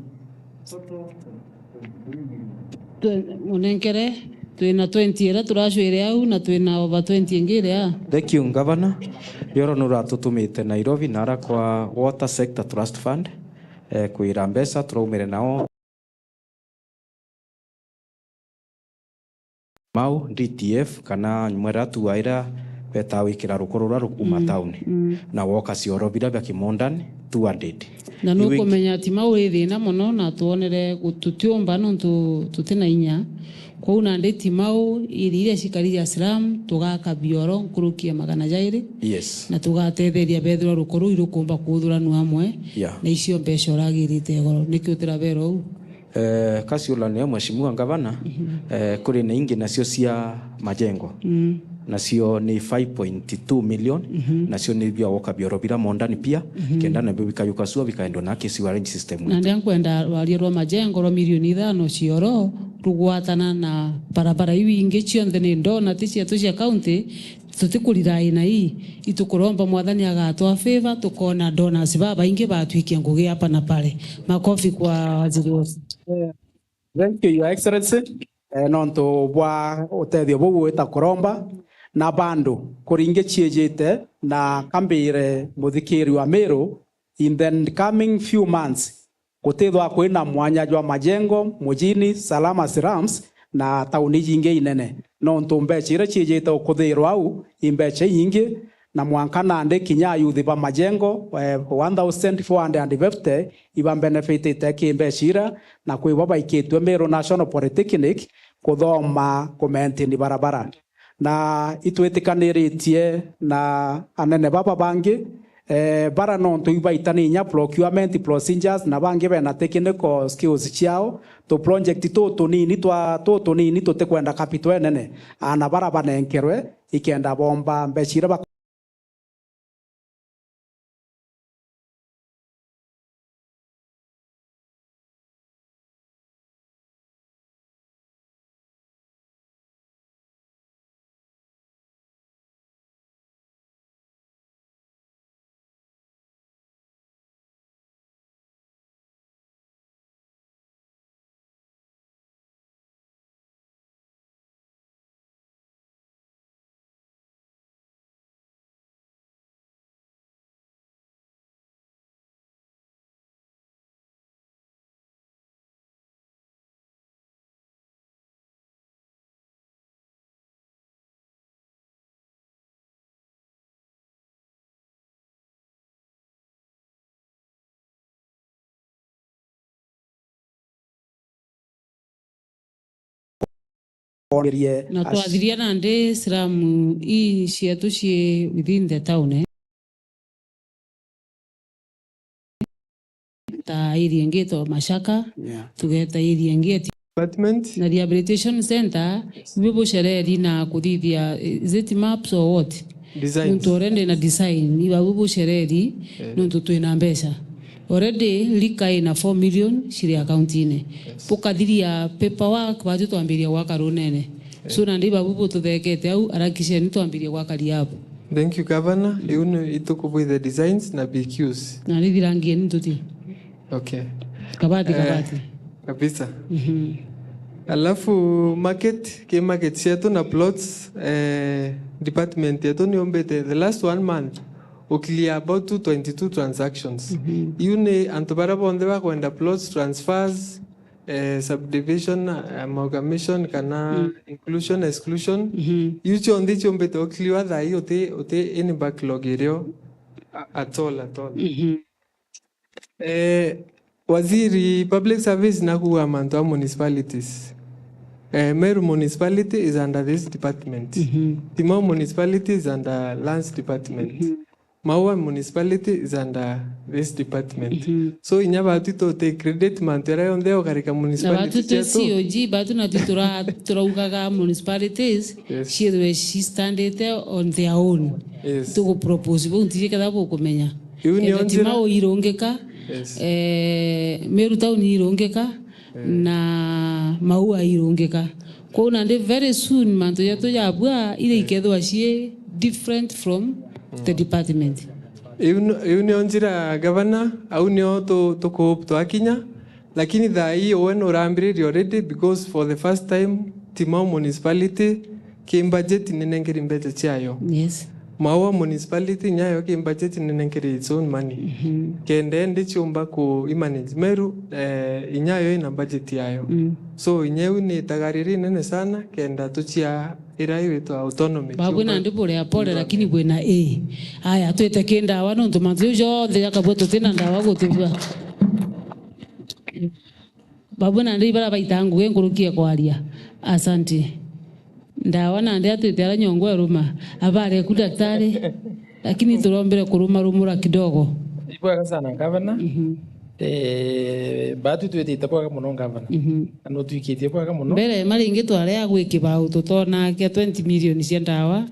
Twe-, munenkere, twina twenty iria turacwire au na twina over twenty ingi iria. Thank you, Governor. Yoro nuratutumite Nairobi nara kwa Water Sector Trust Fund, eh, kwira mbeca turaumire nao. Mau, D T F, kana nyuma iria tua iria betaa wikira rukoro ruria rukuma Mm, tauni. mm. Na woka cioro biria bia kimondani, two hundred. Na Iwiki- nukumenya ati mau wi thina mono, na twonere gu-, tutiumba nontu tutina inya. Kwou nandi ti mau, iri iria cikari cia slum, tugaka bioro nkuruki ya magana jairi. Yes. Na tugatetheria bethirwa rukoro irukumba kuuthuranua amwe. Yeah. Na icio mbeca uragirite igoro. Niki utirabera uu? Eh, ka ciuranio, Mheshimiwa Ngavana, eh, kuri na ingi nacio cia majengo. Mm. Nacio ni five point two million, nacio ni bia woka bioro bira mondani pia, kenda nabio bikayuka sua bikaendwa na kisiwa range system. Na ndia nkwenda rwaria rwa majengo rwa milioni ithano cioro rugwatana na barabara iu ingi cionthe ni ndona ti cietu cia county, Tutikurira aina ii, itukuromba Mwathani agatwa favor, tukona donors babaingi batwikia ngugi hapa na pale. Makofi kwa waziri wetu. Eh, thank you, Your Excellency. Eh, nontu bwa utethio buu wita kuromba, na bandu kuringi ciijite na kambire muthikiri wa Miru, in the coming few months, gutithwa kwina mwanya jwa majengo mujini, salama slums, na tauni jingi inene, nontu mbeca iria ciijite ukuthirwa au i mbeca inyingi, na mwanka nandi kinya ayuthi ba majengo, eh, one thousand four hundred and fifty iba benefitite ki mbeca iria, na kwi bo baikitwe Miru National Polytechnic kuthoma kumaintain barabara. Na itwitikaniritie na anene baba bangi, eh, bara nontu ibaita ni inya procurement procedures, na bangi bena technical skills ciao, tu project tutunini twa, tutunini tutikwenda capital enene, ana bara banenkerwe ikenda bomba mbeca iria bak- Na twathiria nandi slum ii cietu cii within the town, eh? Ta area ingi to Mashaka, yeah, tugeta area ingi eti- Department. Na rehabilitation center, ibu bucereri na kuthithia, is it maps or what? Designs. Nontu already na design, ibabu bucereri, eh, nontu twina mbeca. Already lika ina four million ciri account-ini. Yes. Bukathiria paperwork, batu twambiria gwaka runene. So, nandi babu bututhekete au, arakisheni twambirie gwaka riabu. Thank you, Governor. Iu ni itukubwithe designs na B Qs. Na rithirangieni ntuti. Okay. Kabati, eh, kabati. Kabisa. Mhm. Alafu market, ki market cietu na plots, eh, department yetu ni yumbite the last one month u clear about two twenty-two transactions. Mhm. Iu ni antu baria bonthe bakwenda plots, transfers, eh, subdivision, amalgamation, kana, mm, inclusion, exclusion. Mhm. Iu cionthe ciumbite u clear thaa ii, uti, uti any backlog irio a-, at all, at all. Mhm. Eh, waziri, public service nakuga mantu a municipalities. Eh, Meru municipality is under this department. Mhm. Timau municipality is under lands department. Mhm. Maua municipality is under this department. Mhm. So, inya batu tuti credit mantu yaria yonthe ukarika. Na municipality batu twi cietu. C O G, batu na twi tura-, turaugaga municipalities, yes, ciithirwe ci standite on their own. Yes. Tugu propose bau ntiji ketha bukumenya. Iu nio Kenda njira. Timau irungika, Yes. eh, Meru Town irungika, na Maua irungika. Kwou nandi very soon mantu jetu jabua, iria ikethirwa cii different from the department. Iu n-, iu nio njira, Gavana, au nio tu-, tuku-, twakinya. Lakini thaa ii uwe nurambiririe already, because for the first time Timau Municipality ki budget ninenkeri mbeca ciayo. Yes. Maua Municipality nyayo ki budget ninenkeri its own money. Kenda indi ciumba ku imanage. Meru, eh, inyayo ina budget yayo. So inya iu ni itagariri nene sana kenda tucia ira iwitwa autonomy. Babu ciumba nandi buria pole, lakini bwina ii. Aya, twite ki ndawa nontu mantu jau jonthe jakabua tutina ndawa gutibua. Babu nandi ibara baita ngugi nkuruki ya kwaria. Asante. Ndawa nandi atwite ara nyongo eruma. Abare ku daktari. Lakini turombere kuruma rumura kidogo. Ibwega sana, Gavana. Eh, batu twitite bwega muno, Gavana. Na nutwikitie bwega muno. Mbere maringi twarea gwi kibau tutona kia twenty million cia ndawa.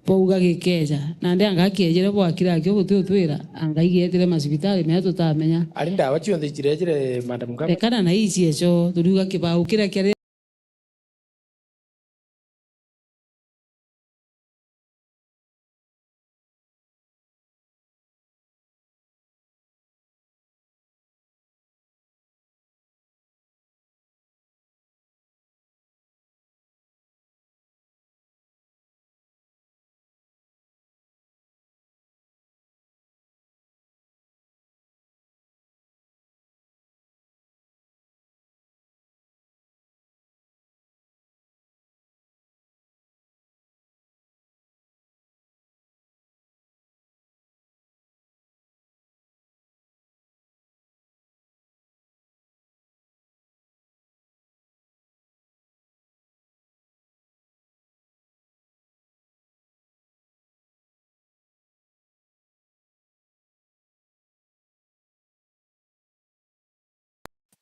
Bauga gikeja, nandi anga kiejire bwakira akio guti utwira, anga igietire macibitari mea tutamenya. Ari ndawa cionthe cirejire, Madam Governor? Rekana na ii cieco, turiuga kibau kiria kiari.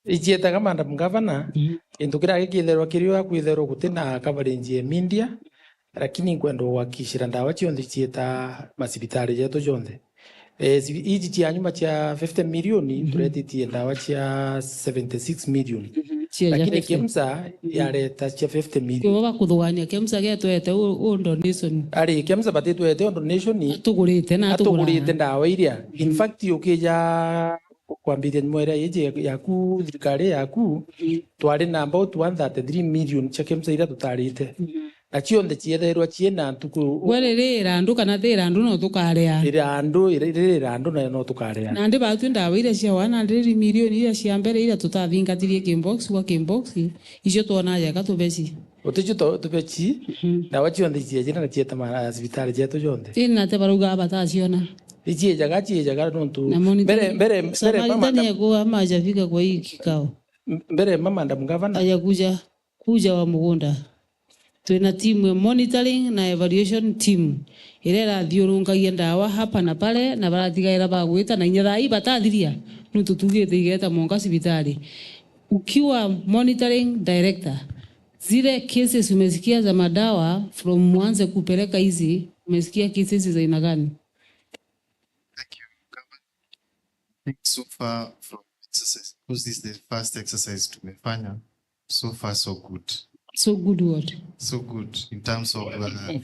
Icietaga, Madam Governor, gintu kiria gikitherwa kiri o akwitherwa guti na coverage ya media, lakini nkwenda kuhakikishira ndawa cionthe icieta macibitari jetu jonthe. Eh, ci-, iji cia nyuma cia fifty million, turetitie ndawa cia seventy six million. Lakini KEMSA yareta cia fifty million. Kiugo bakuthugania, KEMSA getwete u, u donation. Ari, KEMSA batitwete u donation. Atugurite na atugurite ndawa iria. In fact, ukija kwambiria nyuma iria iji yaku, thirikari yaku, twari na about one thirty three million cia KEMSA iria tutarite. Na cionthe ciethairwa ciina ntuku. Gwe riri irandu kana ti irandu no tukaria? Irandu, iri, riri irandu nayo no tukaria. Nandi batwi ndawa iria cia one hundred million iria cia mbere iria tutathingatirie kimbox gwa kimbox, icio twona jeka tubeci. Uticio tu-, tubeci, ndawa cionthe ciejire na cieta ma-, cibitari jetu jonthe. Ina te barauga bataciona. Iciejaga, ciejaga nontu. Na mbere, mbere, mbere mama Samaritani akuga majafika kwa hii kikao. Mbere mama, Madam Governor. Ajakuja. Kuja wa mugunda. Twina timu ya monitoring na evaluation team iria irathiurunkagia ndawa hapa na pale, na baratigaira bagwita na inya thaa ii batathiria, nontu tugite igeta monka cibitari. Ukiwa monitoring director, zile cases umesikia za madawa from mwanze kupeleka hizi, umesikia cases za aina gani? Thank you, Governor. I think so far from exercise, because this is the first exercise tumefanya, so far so good. So good what? So good in terms of, uh,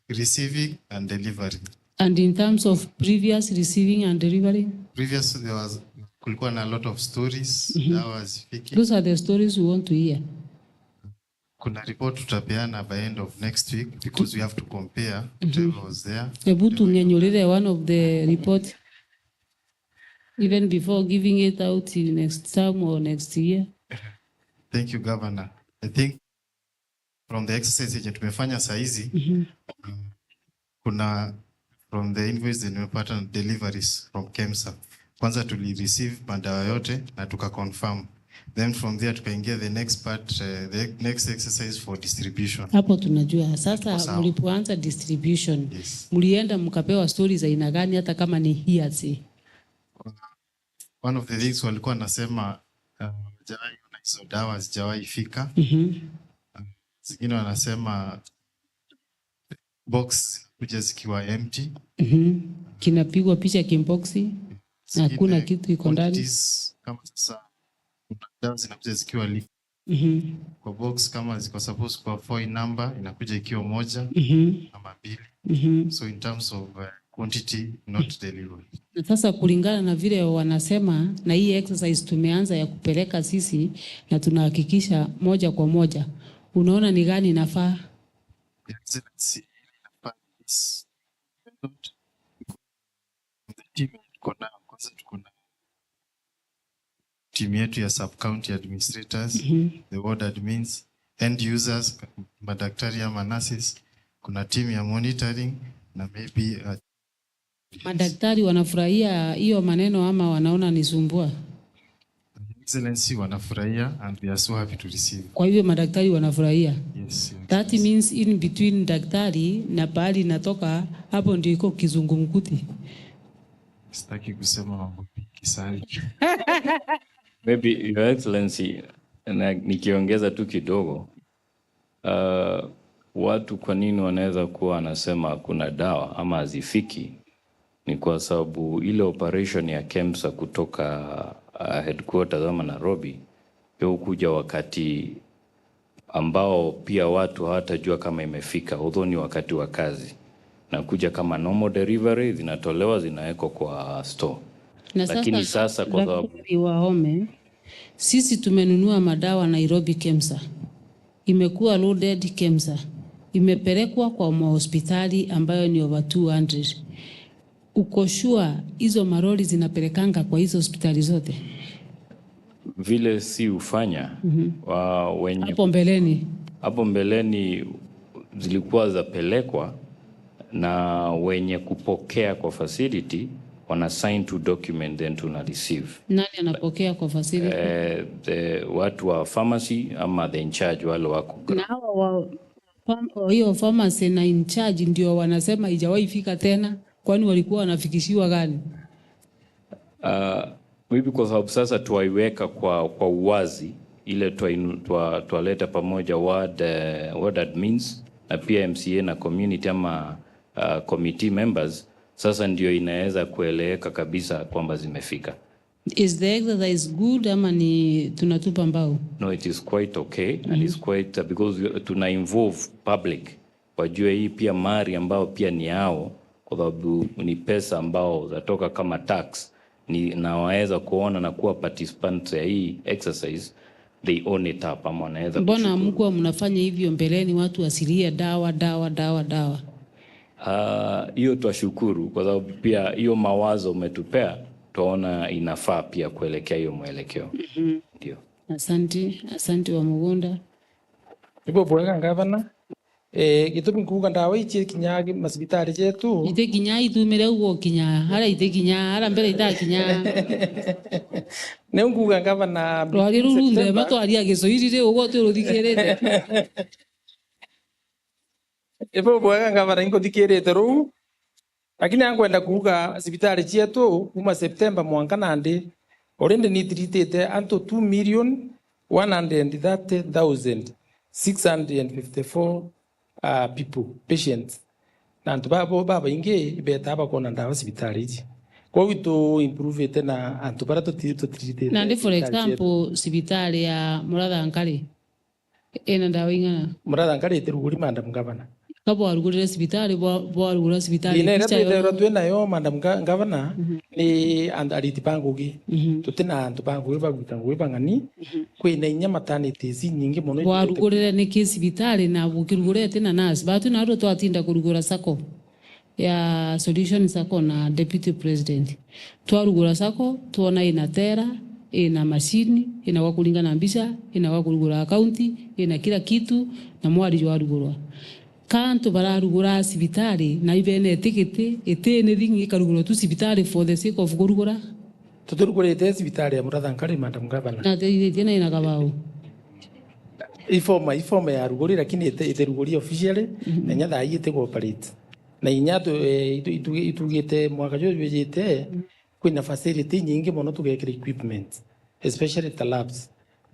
receiving and delivering. And in terms of previous receiving and delivering? Previous there was, kulikuwa na a lot of stories, dawa hazifiki. Those are the stories we want to hear. Kuna report tutapeana by end of next week because we have to compare whatever was there. Ebu tung'enyurire one of the report even before giving it out in next term or next year. Thank you, Governor. I think from the exercise yenye tumefanya saa hizi, kuna from the invoice zenye nimepata na deliveries from KEMSA. Kwanza tuli receive madawa yote na tuka confirm. Then from there tukaingia the next part, eh, the next exercise for distribution. Hapo tunajua. Sasa mlipoanza distribution, mlienda mkapewa stories za aina gani hata kama ni hearsay? One of the things walikuwa wanasema, uh, hawajawahi ona hizo dawa, hazijawahi fika. Zingine wanasema box zinakuja zikiwa empty. Mhm. Kinapigwa picha kimboksi, hakuna kitu iko ndani. Kama sasa kuna dawa zinakuja zikiwa li- Mhm. Kwa box kama ziko supposed kuwa four in number, inakuja ikiwa moja Mhm. ama mbili. Mhm. So in terms of uh, quantity, not delivery. Na sasa kulingana na vile wanasema na hii exercise tumeanza ya kupeleka sisi na tunahakikisha moja kwa moja, unaona ni gani inafaa? Excellency, inafaa is not the team tuko nayo. Kwanza tuko na timu yetu ya sub county administrators, Mhm. the ward admins, end users, madaktari ama nurses, kuna timu ya monitoring na maybe uh, Madaktari wanafurahia hiyo maneno ama wanaona ni sumbua? Excellency wanafurahia and we are so happy to receive. Kwa hivyo madaktari wanafurahia. Yes, Your That Excellency. Means in between daktari na pahali natoka, hapo ndio iko kizungumkuti. Sitaki kusema mambo mingi sana. Maybe, Your Excellency, na nikiongeza tu kidogo, uh, watu kwa nini wanaweza kuwa wanasema hakuna dawa ama hazifiki? Ni kwa sababu ile operation ya KEMSA kutoka uh, headquarters ama Nairobi, hiyo hukuja wakati ambao pia watu hawatajua kama imefika, although ni wakati wa kazi. Nakuja kama normal delivery, zinatolewa, zinawekwa kwa store. Na Lakini sasa kwa sababu daktari Wahome, sisi tumenunua madawa Nairobi KEMSA, imekuwa loaded KEMSA, imepelekwa kwa mahospitali ambayo ni over two hundred. Uko sure hizo malori zinapelekanga kwa hizo hospitali zote? Vile si hufanya, wa wenye Hapo mbeleni. hapo mbeleni zilikuwa zapelekwa na wenye kupokea kwa facility wana sign to document, then tuna receive. Nani anapokea kwa facility? Eh, the, watu wa pharmacy ama the in charge wale wako Na hawa wa fam- hiyo pharmacy na in charge ndio wanasema ijawahi fika tena, kwani walikuwa wanafikishiwa gani? Uh, maybe kwa sababu sasa twaiweka kwa, kwa uwazi ile twainu- twa- twaleta pamoja ward, eh, ward admins na pia M C A na community ama uh, committee members, sasa ndio inaweza kueleweka kabisa kwamba zimefika. Is the exercise good ama ni tunatupa mbao? No, it is quite okay and it's quite uh, because we- tuna involve public wajue hii pia mali ambao pia ni yao, kwa sababu ni pesa ambao zatoka kama tax ni, na waweza kuona na kuwa participants ya hii exercise, they own it up ama wanaweza Mbona kushukuru. Mkuwa mnafanya hivyo mbeleni, watu wasilie dawa dawa dawa dawa? Ah, hiyo twashukuru kwa sababu pia hiyo mawazo umetupea, twaona inafaa pia kuelekea hiyo mwelekeo. Ndio. Asante, asante wa Mugunda. Ibo bwega ngavana. Eh, gitumi nkuuga ndawa ici ikinyaga macibitari jetu. Itikinyaa itumire uguo kinyaa, ara itikinyaa, ara mbere itakinyaa. Niu nkuuga ngavana. Rwari ruru nthema twaria Gicwahili ri uguo twi ruthikirite. Ibo bwega ngavana inkuthikirite ruu. Lakini ankwenda kuuga cibitari cietu kuma September mwanka nandi, already nitiritite antu two million one hundred thirty thousand six hundred fifty-four uh, people, patients. Na antu babo babaingi ibetaa bakona ndawa cibitari iji. Kwou itu improvite na antu baria tuti- tutiritite. Nandi for example cibitari ya Muratha Nkari ina ndawa ing'ana? Muratha Nkari itiruguri, Madam Governor. Ka bwarugurire cibitari, bwa- bwarugura cibitari Thina iria picha yo- twithairwa twinayo, Madam Ga- Governor, ni and- ariti ba ngugi. Tutina antu ba ngugi bagwita ngugi bang'ani. Kwina inya maternity nyingi mono. Bwarugurire niki cibitari na bukirugurire tina nurse? Batu narua twatinda kurugura sacco ya Solution Sacco na Deputy President. Twarugura sacco, twona ina tera, ina mashini, ina gwa kuringana mbica, ina gwa kurugura akaunti, ina kila kitu, na mwari jwarugurwa. Ka antu bararugura cibitari, na ibene itigiti, iti anything ikarugurwa tu cibitari for the sake of kurugura? Tutirugurite cibitari ya Muratha Nkari, Madam Governor. Na teithitie na ina kabau. Ifoma, ifoma ya ruguri, lakini ite- itiruguri officially, na inya thaa ii itigu operate. Na inya tu- eh, itu- itu- itugite mwaka juju jwijite, kwina facility nyingi mono tugekira equipment, especially ta labs.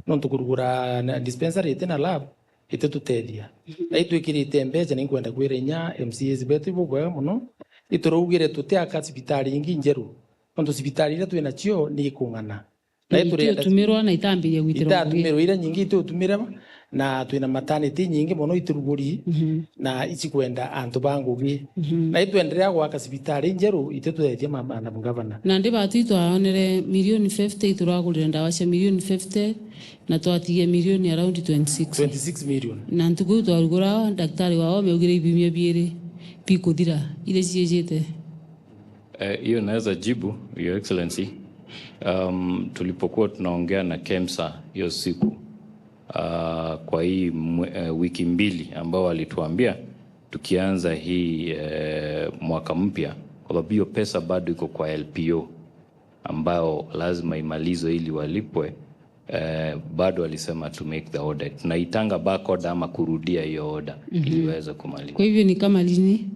Nontu kurugura na dispensary iti na lab, ititutethia. Na itwikirite mbeca, ni nkwenda kwira inya M C As betu ibubwega mono, ituraugire tutiaka cibitari ingi njeru, nontu cibitari iria twina cio ni ikung'ana. Na iturienda itumirwa na itambiria gwitirwa ngugi. Itatumirwa iria nyingi itutumire, na twina maternity nyingi mono ituruguri, na icikwenda antu ba ngugi. Na itwenderea gwaka cibitari njeru, ititutethia ma-, madam governor. Nandi batu itwaonere milioni fifty, ituragurire ndawa cia milioni fifty, na twatigia milioni around twenty-six. Twenty-six million. Na ntuku iu twarugura, daktari wao ameugire ibimio biiri bikuthira, iria ciijite. Eh, hiyo naweza jibu, Your Excellency. Um, tulipokuwa tunaongea na KEMSA hiyo siku, ah, kwa hii mwe-, eh, wiki mbili ambao walituambia tukianza hii, eh, mwaka mpya, kwa sababu hiyo pesa bado iko kwa L P O ambao lazima imalizwe ili walipwe, eh, bado walisema to make the order. Tunaitanga back order ama kurudia hiyo order ili iweze kumalizwa. Kwa hivyo ni kama lini?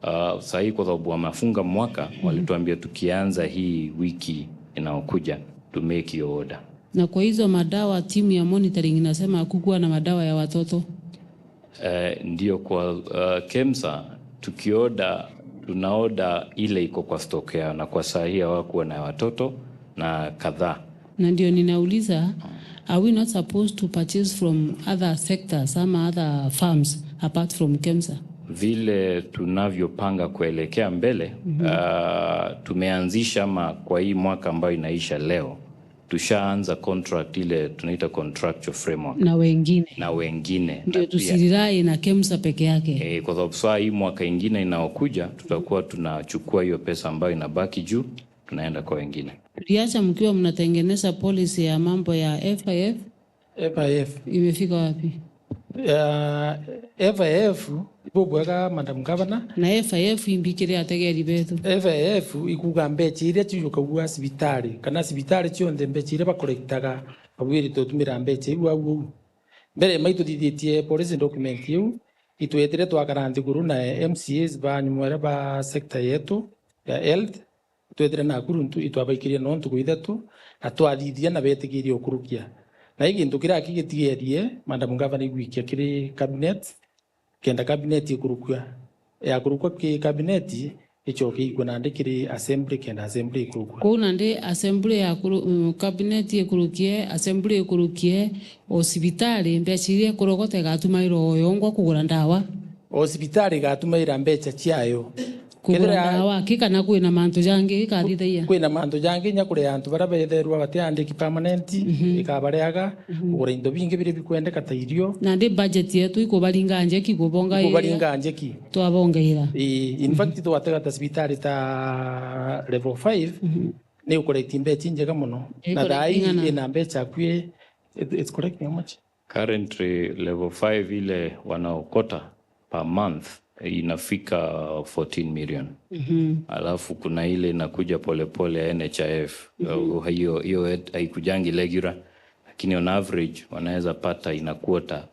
Ah, sahii kwa sababu wamefunga mwaka, walituambia tukianza hii wiki inayokuja to make hiyo order. Na kwa hizo madawa, timu ya monitoring inasema hakukuwa na madawa ya watoto. Eh, ndio kwa, eh, KEMSA, tukioda, tunaoda ile iko kwa stock yao, na kwa saa hii hawakuwa na watoto na kadhaa. Na ndio ninauliza, are we not supposed to purchase from other sectors ama other firms apart from KEMSA? Vile tunavyopanga kuelekea mbele, ah, tumeanzisha ama kwa hii mwaka ambayo inaisha leo, tushaanza contract ile tunaita contractual framework. Na wengine. Na wengine. Ndio, na pia tusirely na KEMSA peke yake. Eh, kwa sababu saa hii mwaka ingine inaokuja, tutakuwa tunachukua hiyo pesa ambayo inabaki juu, tunaenda kwa wengine. Tuliacha mkiwa mnatengeneza policy ya mambo ya F I F. F I F. Imefika wapi? Ah, F I F, ibubwega, Madam Governor. Na F I F imbikire ategeri betu. F I F ikuga mbecha iria ciujukagua cibitari, kana cibitari cionthe mbecha iria bakorektaga, babwiri tutumira mbecha iu au au. Mbere mai tuthithitie policy document iu, itwetire twakara nthiguru na M C As ba nyumwere ba sector yetu ya health, twetire Nakuru ntu itwabaikirie no ntuku ithatu, na twathithia na betikirie ukurukia. Na i gintu kiria kigitigerie, Madam Governor, igwikia kiri cabinet, kenda cabinet ikurukua. Yakurukua ki cabinet, icoke ikue nandi kiri assembly, kenda assembly ikurukua. Kuu nandi assembly ya kuru-, mm, cabinet ikurukie, assembly ikurukie, o cibitari, mbeca iria ikurogota igatumairwa o yongwa kugura ndawa. O cibitari igatumaira mbeca ciayo. Kugura ndawa ki kana kwina mantu jangi ikathithagia? Kwina mantu jangi nya kuria antu baria betherwa batiandiki permanent, ikabareaga, kugura into bingi biria bikwendeka ta irio. Nandi budget yetu ikubaringa njeki, kubongaira. Ikubaringa njeki. Twabongaira. Ii, in fact, twatega ta cibitari ta level five, ni ukoreti mbeca injega mono. Na thaa ii ina mbeca akui, it, it's collecting how much? Currently, level five ile wanaokota per month inafika fourteen million. Alafu kuna ile inakuja polepole ya N H I F. Uh, hiyo, hiyo et-, haikujangi regular, lakini on average wanaweza pata in a quarter,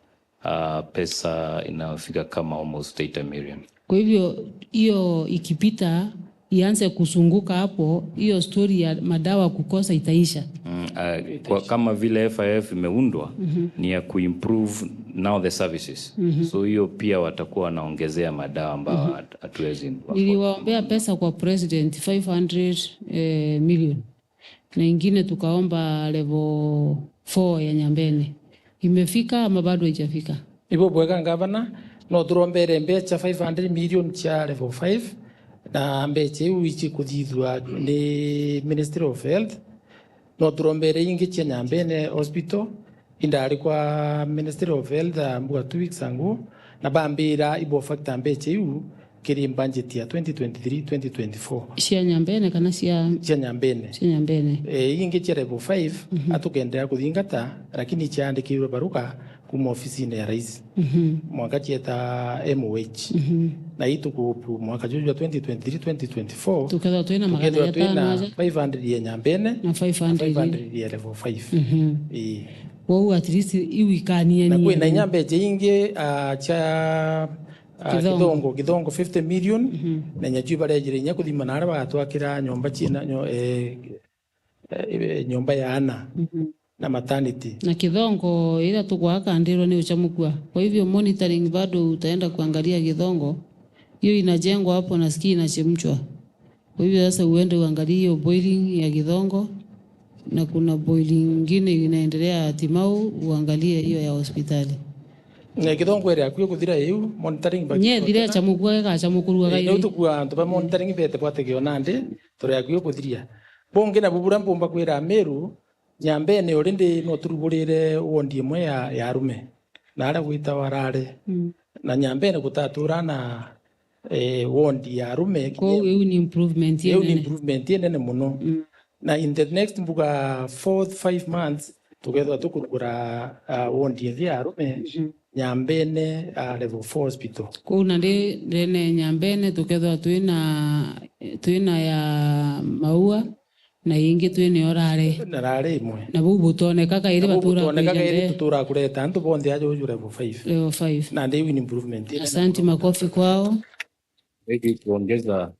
uh, pesa inafika kama almost eighty million. Kwa hivyo, hiyo ikipita, ianze kusunguka hapo, hiyo story ya madawa kukosa itaisha. Mm, uh, kwa, kama vile F I F imeundwa, ni ya kuimprove now the services. So hiyo pia watakuwa wanaongezea madawa ambayo hat-, hatuwezi afford. Niliwaombea pesa kwa president, five hundred, eh, million. Na ingine tukaomba level four ya Nyambene. Imefika ama bado haijafika? Ibo bwega, Ngavana, no turombere mbeca five hundred million cia level five, na mbeca iu icikuthithua ni Ministry of Health. No turombere ingi cia Nyambene Hospital, indari kwa Ministry of Health, ah, mbuga two weeks ago, na bambira ibo factor mbeca iu kiri budget ya twenty twenty-three, twenty twenty-four. Cia Nyambene kana cia? Cia Nyambene. Cia Nyambene. Eh, ingi cia level five, atukenderea kuthingata, lakini ciandikirwe baruga kuma ofisine ya rais. Mwanka cieta M O H. Na ituku mwaka juju jwa twenty twenty-three, twenty twenty-four, tukethirwa twina magana atano aja, five hundred ya Nyambene, na five hundred ya level five. Ii. Kwou at least iu ikaniania. Na kwina inya mbeca ingi, ah, cia, ah, Kithongo. Kithongo, Kithongo fifty million, na inya ciu barejire inya kuthima na aria bagatwakira nyomba ciina, nyo-, eh, eh, nyomba ya ana. na maternity. Na Kithongo ira tugwaka ndirwa ni uchamukua. Kwa hivyo monitoring bado utaenda kuangalia Kithongo. Hiyo inajengwa hapo, nasikia inachemshwa. Kwa hivyo sasa uende uangalie hiyo boiling ya Kithongo, na kuna boiling ingine inaendelea Timau, uangalie hiyo ya hospitali. Na Kithongo iri akui kuthira iu, monitoring ba- Nye thire achamukua, igachamukuru Eh, agairi. Niu tukua antu ba monitoring bete bwategeo nandi, turi akui kuthiria. Bungi na bubura mbumba kwira Meru, Nyambene already no turuburire wondi imwe ya, ya arume. Na aria gwitawa Rare. Mm. Na Nyambene gutatura na eh, wondi ya arume. Kwou iu ni improvement iu ni inene. Improvement inene muno. Mm. Na in the next mbuga four, five months, tukethwa tukurugura uh, wondi ingi ya arume, mhm, Nyambene uh, level four hospital. Kwou nandi ndene Nyambene tukethwa twina, twina ya Maua, na ingi twinayo Rare. Na Rare imwe. Na bau butoneka kairi. Na bau batura butoneka kairi, kuiga nde- tutura kureta antu bonthe aja uju level five. Level five. Na ndio ni improvement. Asanti, makofi kwao. Ili kuongeza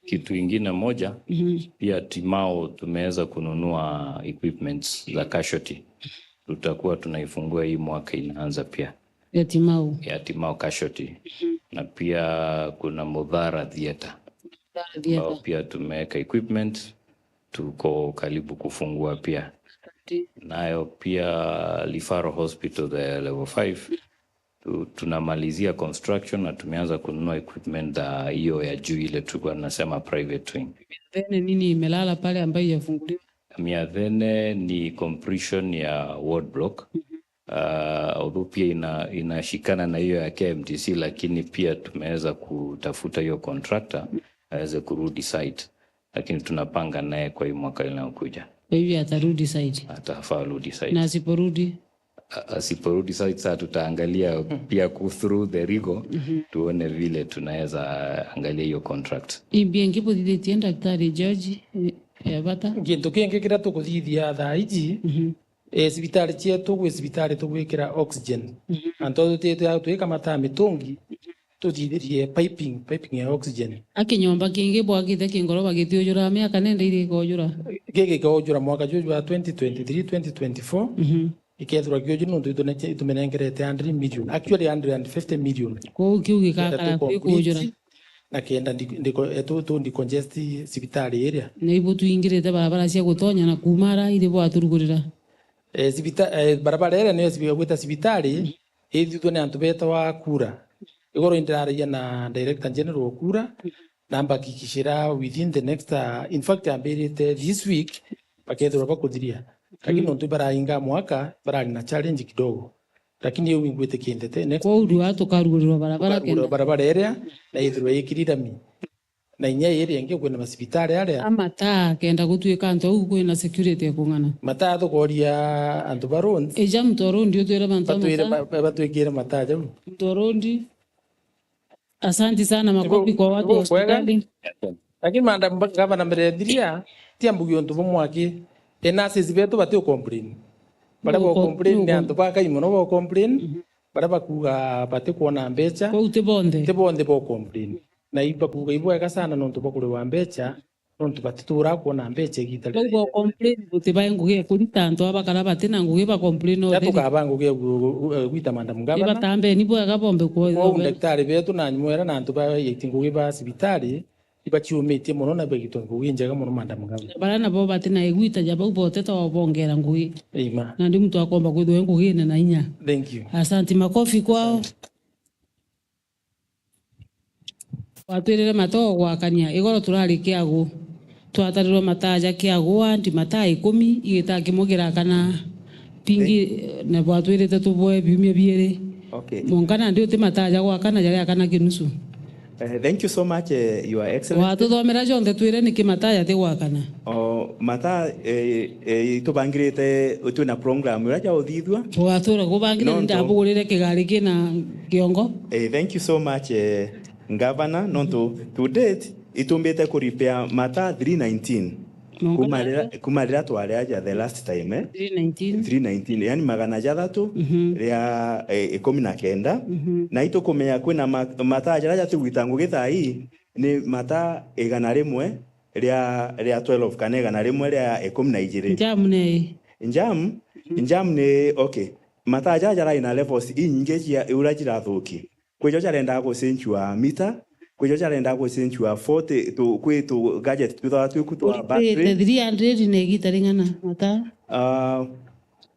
kitu ingine moja, mhm, pia Timau tumeweza kununua equipments za casualty. Tutakuwa tunaifungua hii mwaka inaanza pia. Ya Timau. Ya Timau casualty. Mhm. Na pia kuna Mudhara Theatre. Mudhara Theatre. Ambao pia tumeweka equipment. Tuko karibu kufungua pia. Asante. Nayo pia Referral Hospital, the level five, tu-, tunamalizia construction na tumeanza kununua equipment za hiyo ya juu ile tulikuwa tunasema private wing. Miathene nini imelala pale ambayo haijafunguliwa? Miathene ni completion ya ward block. Mhm. Uh, although pia ina-, inashikana na hiyo ya K M T C, lakini pia tumeweza kutafuta hiyo contractor aweze kurudi site, lakini tunapanga naye kwa hii mwaka inayokuja. Kwa hivyo atarudi site? Atafaa rudi site. Na asiporudi? A-, asiporudi site, saa tutaangalia pia ku-, through the legal, mhm, tuone vile tunaweza angalia hiyo contract. Imbi ingi buthithitie Daktari George, eh, ya bata? Gintu kingi kiria tukuthithia thaa iji, mhm, eh, cibitari cietu, gwi cibitari tugwikira oxygen. Mhm. Antu tutiite au twika mataa mitungi, tuthithirie piping, piping ya oxygen. A kinyomba kingi bwakite ki ngoroba gitiujura, miaka nenda iri ikojura? Giki gikojura mwaka juju wa twenty twenty-three, twenty twenty-four, mhm, ikethirwa kiuju nontu itune-, itumenengerete hundred million. Actually, hundred and fifty million. Kwou kiu gikakara kwi kujura. Na kenda ndi-, ndiko-, eh, tu-, tu decongest cibitari iria. Na ibu twingirite barabara cia gutonya na kuuma ara iri bwaturugurira. Eh, cibita-, eh, barabara iria niyo cibiga gwita cibitari, ithithwa ni antu betawa Kura. Igoro indiraragia na Director General Kura, na mbakikishira within the next, uh, in fact, ambirite this week, bakethirwa bakuthiria. Lakini nontu barainga mwaka, barari na challenge kidogo. Lakini iu ingwitikiindete, next Kwou rua tukarugurirwa barabara tukarugurirwa kenda. Barabara iria, na ithirwe ikiri rami. Na inya iria ingi kwina macibitari aria. A mataa kenda gutuika antu au kwina security ikung'ana. Mataa tukoria antu ba roads. Ija muntu o road utwire bantu a batwire mataa. Ba-, ba-, batwikire mataa jau. Muntu o road. Asanti sana, makofi kwa watu wa hospitali. Lakini madam gavana mbere ya thiria, ti ambugi untu bumwe aki. E nurses betu bati complain. Baria ba complain ni antu ba kai mono ba complain. Baria bakuga bati kuona mbecha. Kwou ti bonthe. Ti bonthe ba complain. Na ibakuga ibwega sana nontu bwa kuriwa mbecha, nontu batitura kwona mbecha igita riria. Bau ba complain guti bae ngugi ya kurita antu aba kara bati na ngugi ba complain o. Tukaba ngugi ya gu-, gu-, gu-, gwita madam gavana. Ibatambeni bwega bombe kwona. Kwou ndagitari betu na mwera na antu ba iti ngugi ba cibitari, ibaciumitie mono na bagitwa ngugi njega mono madam gavana. Bara nabo bati na igwita ja bau boteta wabongera ngugi. Ima. Na ndi muntu akomba kwithwa e ngugine na inya. Thank you. Asanti, makofi kwao. Watwirire mataa o gwakania, igoro turari Kiagu. Twatarirwe mataa ja Kiagu ward, mataa ikumi, igitaa kimwe kirakana. Pingi, na bwatwirite tuboe biumia biiri. Okay. Mwanka nandi uti mataa ja gwakana jaria akana kinusu. Eh, thank you so much, eh, Your Excellency. Watuthomera jonthe twire niki mataa jati gwakana. O, mataa, eh, eh, itubangirite, twina program iria ja uthithua. Ugatura kubangire. Nontu ndabugurire kigari kina kiongo. Eh, thank you so much, eh, Governor. Nontu to date, itumbite ku repair mataa three nineteen. Kuma riria, kuma riria twari aja the last time, eh? Three nineteen. Three nineteen, yani magana jathatu, mhm, ria, eh, ikumi na kenda. Mhm. Na itukumenya kwina ma-, mataa jaria jatigwita ngugi thaa ii, ni mataa igana rimwe ria, ria twelve kana igana rimwe ria ikumi na ijiri. Njamu nei? Njamu, Jam ni, okay. Mataa jaja jarai na levels inyingi cia uria jirathuki. Kwijo jarendaga gucenjua mita, kwijo jarendaga gucenjua forty, tu, kwi tu gadget twithagwa twiku twa battery. Uripite three hundred na igita ring'ana, mataa? Uh,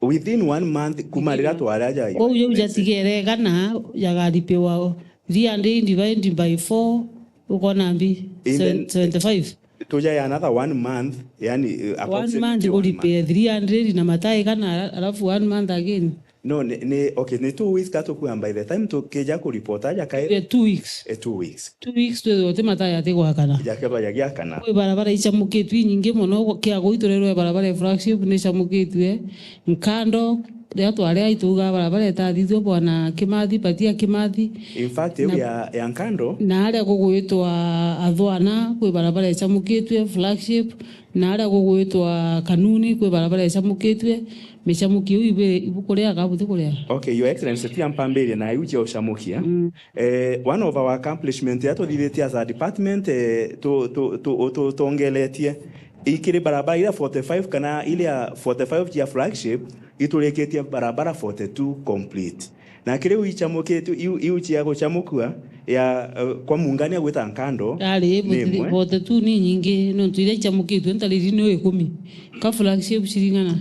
within one month, kuma riria twaria ja. Kwou jau jatigere igana, jagaripiwa three hundred divided by four, ukona mbi? In the seventy-five. Tujae another one month, yani, uh, one month, approximately one month. Uripie three hundred na mataa igana, alafu one month again. No, ni, ni, okay, ni two weeks ka tukua by the time tukija kuripota aja kairi. Eh, two weeks. Eh, two weeks. Two weeks twithirwa ti mataa jatigwakana. Jakethwa jagiakana. Kwi barabara icamukitue inyingi mono, Kiagu iturerwe barabara ya flagship ni icamukitue. Nkando, riria twari ai tuugaa barabara itathithua bwana Kimathi, Patia Kimathi. In fact, iu ya, ya Nkando. Na aria gugwitwa Athwana, kwi barabara icamukitue, flagship. Na aria gugwitwa Kanuni, kwi barabara icamukitue, micamuki iu ibu-, ibukuria ka butikuria? Okay, Your Excellency, tia mpambirie na iu cia ucamukia. Mm. Eh, one of our accomplishment iria tuthithitie as a department, eh, tu, tu, tu, tu, tuongeletie. Ikiri barabara iria forty-five kana iria forty-five cia flagship, iturikitie barabara forty-two complete. Na kiri iu icamukitue, iu, iu cia gucamukua ya, eh, kwa mungania gwita Nkando. Ari, ni imwe. Forty-two ni nyingi, nontu iria icamukitue ntariri ni ikumi. Ka flagship ciring'ana?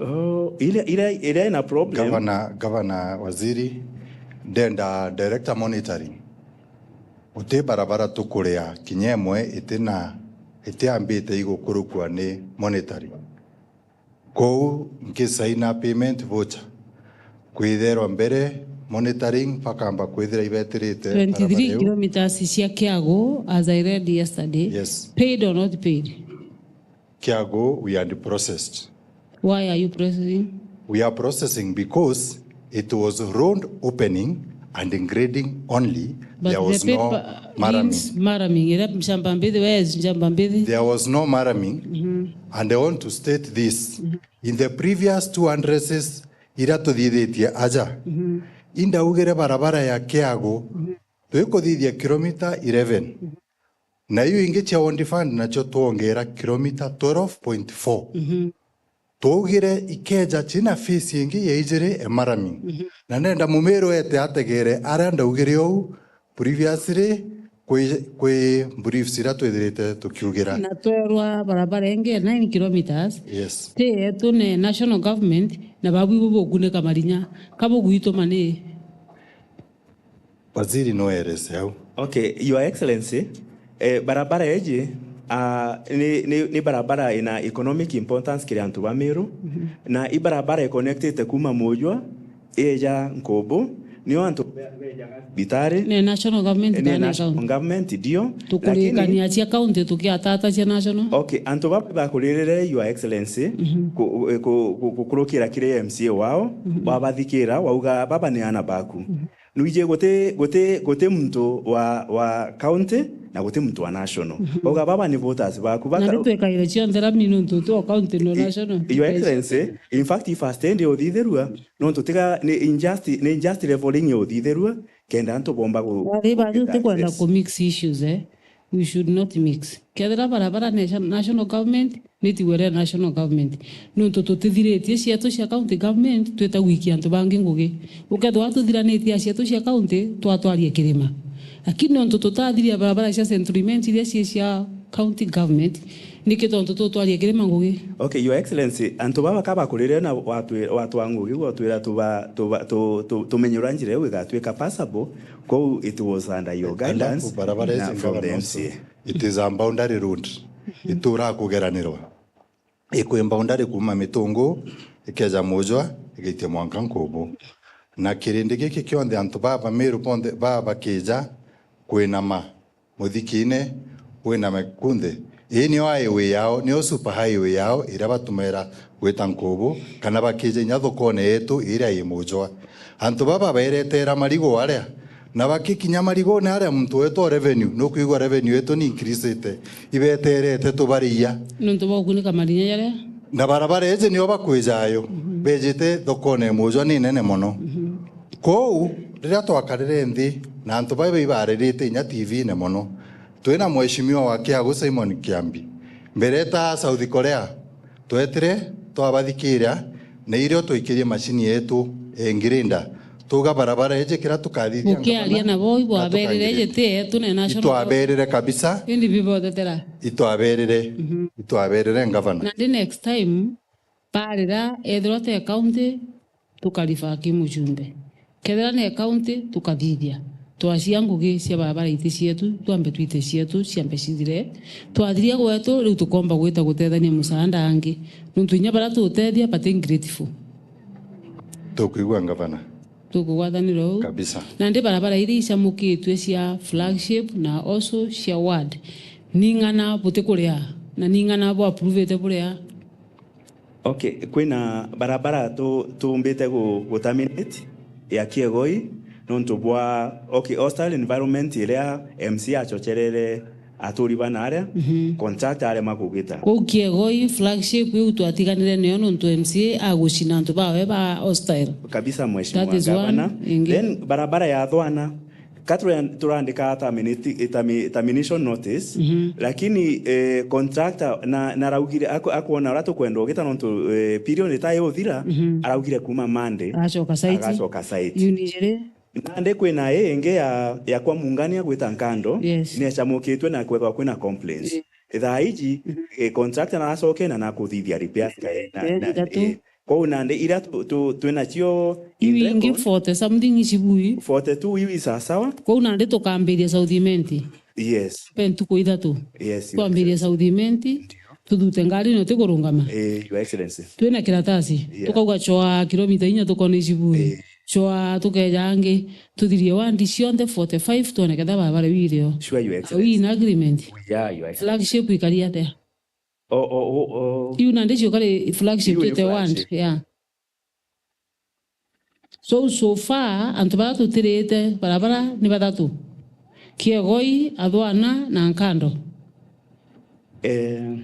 Oh, iria, iria, iria ina problem. Gavana, Gavana, Waziri, ndenda director monitoring. Guti barabara tukuria kinya imwe itina, itiambite igukurukua ni monitoring. Kou nkisaina payment voucher, kwitherwa mbere monitoring bakamba kwithira ibetirite barabara iu. Twenty-three kilometers cia Kiagu, as I read yesterday. Yes. Paid or not paid? Kiagu, we had processed. Why are you processing? We are processing because it was road opening and grading only. But there was no marraming. But the paper means marraming. Ira mshamba mbithi, where is mshamba mbithi? There was no marraming. Mm-hmm. And I want to state this. Mm-hmm. In the previous two addresses ira tuthithitie aja, mm-hmm, indaugire barabara ya Kiagu, mm-hmm, twikuthithia kilomita eleven. Mm-hmm. Na iu ingi cia Ward Fund nacio twongera kilomita twelve point four. Mhm. Twaugire ikeja cina phase ingi ya ijiri e marraming. Mhm. Na nenda Mumiru ete ategere aria ndaugire ou previously kwi, kwi briefs iria twithirite tukiugira. Na twerwa barabara ingi ya nine kilometers. Yes. Ti yetu ni national government, na babu ibu bukunika marinya. Ka bugwituma ni? Waziri no erese au. Okay, Your Excellency, eh, barabara iji, ah, ni, ni, ni barabara ina economic importance kiri antu ba Meru, mhm, na i barabara iconnectite kuma Mujwa, ieja Nkubu, nio antu be-, bejaga thibitari. Ni national government, ni kana national county? Government, ndio. Tukurikania cia county tukiatata cia national? Okay, antu baba bakuririre, Your Excellency, mhm, ku-, ku-, ku-, gukurukira kiri M C A wao, mhm, wabathikira, wauga, "Baba ni ana baku." Mhm. Nwiji guti, guti, guti muntu wa, wa county na guti muntu wa national. Mhm. Uga baba ni voters baku. Na baka-, ni twikaire cionthe rami nontu tu o county no national. Your Excellency, in fact, if a stand uthithirua, nontu tiga ni injustice, ni injustice leveling uthithirua, kenda antu bomba gu-, bathi, bathi, gu-, tikwenda, yes, ku mix issues, eh. We should not mix. Kethira barabara ni cia national government, ni tigwe ria national government. Nontu tutithiritie cietu cia county government, twita gwikia antu bangi ngugi. Ukethirwa tuthiranitie cietu cia county, twatwaria kirima. Lakini nontu tutathiria barabara cia Central Imenti iria cii cia county government, niki tontu tutwaria kirima ngugi? Okay, Your Excellency, antu baba ka bakurire na watwi-, watwa ngugi, watwira tuba-, tuba-, tu-, tu-, tumenye uria njira iu igatwika passable, kou it was under your guidance. Alafu barabara ici na from the government M C A. It is a boundary road. Itura kugeranirwa. Ikwi boundary kuma Mitungu, ikeja Mujwa, igaitia mwanka Nkubu. Na kirindi giki kionthe antu baba Meru bonthe baba bakija kwinama muthikine, winame kunthe. Ii nio highway yao, nio super highway yao iria batumaira gwita Nkubu, kana bakija inya thokone yetu iria i Mujwa. Antu baba beretera marigu aria, na bakikinya marigune aria, muntu wetu o revenue, nukwigua revenue yetu ni increasite, ibeterete tubariia. Nontu bwa gukunika marinya jaria. Na barabara iji nio bakwija ayo, mhm, bejite thokone Mujwa ni nene mono. Mhm. Kou, riria twakarire nthi, na antu baba ibaririte inya T V-ine mono, twina mheshimiwa wa Kiagu Simon Kiambi. Mbere ta South Korea, twetire, twabathikiria, Na irio twikirie macini yetu ingirenda, tuga barabara iji kira tukathithia. Ukiaria ngavana, nabo ibwaberire, na tukangiria. Iji ti yetu, ni national. Itwaberire kabisa. Indi bibotetera. Itwaberire. Mhm. Itwaberire ngavana. Nandi next time, barira, ethirwa te county, tukaribaki mujumbe. Kethira ni county, tukathithia. Twacia ngugi cia barabara iti cietu, twambe twite cietu, ciambe cithire. Twathiria gwetu, riu tukomba gwita gutethania musaanda angi. Nontu inya baria tutethia, bati grateful. Tukwigua ngavana. Tukugwatanira uu. Kabisa. Nandi barabara iria icamukitue cia flagship na also cia ward, ning'ana butikuria, na ning'ana bwapruvite buria? Okay, kwina barabara tu-, tuumbite gu-, gu terminate ya Kiegoi nontu bwa, okay, hostile environment iria M C A acocherere aturi bana aria, mhm, contractor arema kugita. Kou Kiegoi flagship iu twatiganire niyo nontu M C A agucina antu bawe ba hostile. Kabisa, Mheshimiwa Gavana. That is one. Ingi? Then barabara ya Thwana, ka tura-, turandika terminati-, termi-, termination notice, mhm, lakini, eh, contractor na, naraugire, aku-, akwona uria tukwenda ugita nontu, eh, period ita yuthira, mhm, araugire kuma Monday agacoka site. Agacoka site. Iu ni ijiri. Nandi kwina ii ingi ya, ya kwa Mungania gwita Nkando, yes, niecamukitwe na kwethwa kwina complaints. Yes. Thaa iji, mhm, eh, contractor naracoke na nakuthithia repairs kae na, eh, na, ithatu. Eh, Kwou nandi iria tu-, tu-, twinacio iu in ingi record, forty something icibui. Forty-two iu i sawasawa. Kwou nandi tukambiria South Imenti. Yes. Pe ntuku ithatu. Yes, Your Excellency. Twambirie South Imenti, ndio, tuthute ngari ino tikurungama. Eh, Your Excellency. Twina kiratasi. Yeah. Tukauga chwa kilomita inya tukona icibui. Eh. Chwa tukeja angi, tuthirie wandi cionthe forty-five twone ketha barabara iu irio. Sure, Your Excellency. Are we in agreement? We are, Your Excellency. Flagship ikari atia? O, o, o, o. Iu nandi ciukari flagship. Iu ni twite ward, flagship. Yeah. So, so far, antu baria tutirite barabara ni bathatu. Kiegoi, Athwana na Nkando. Eh,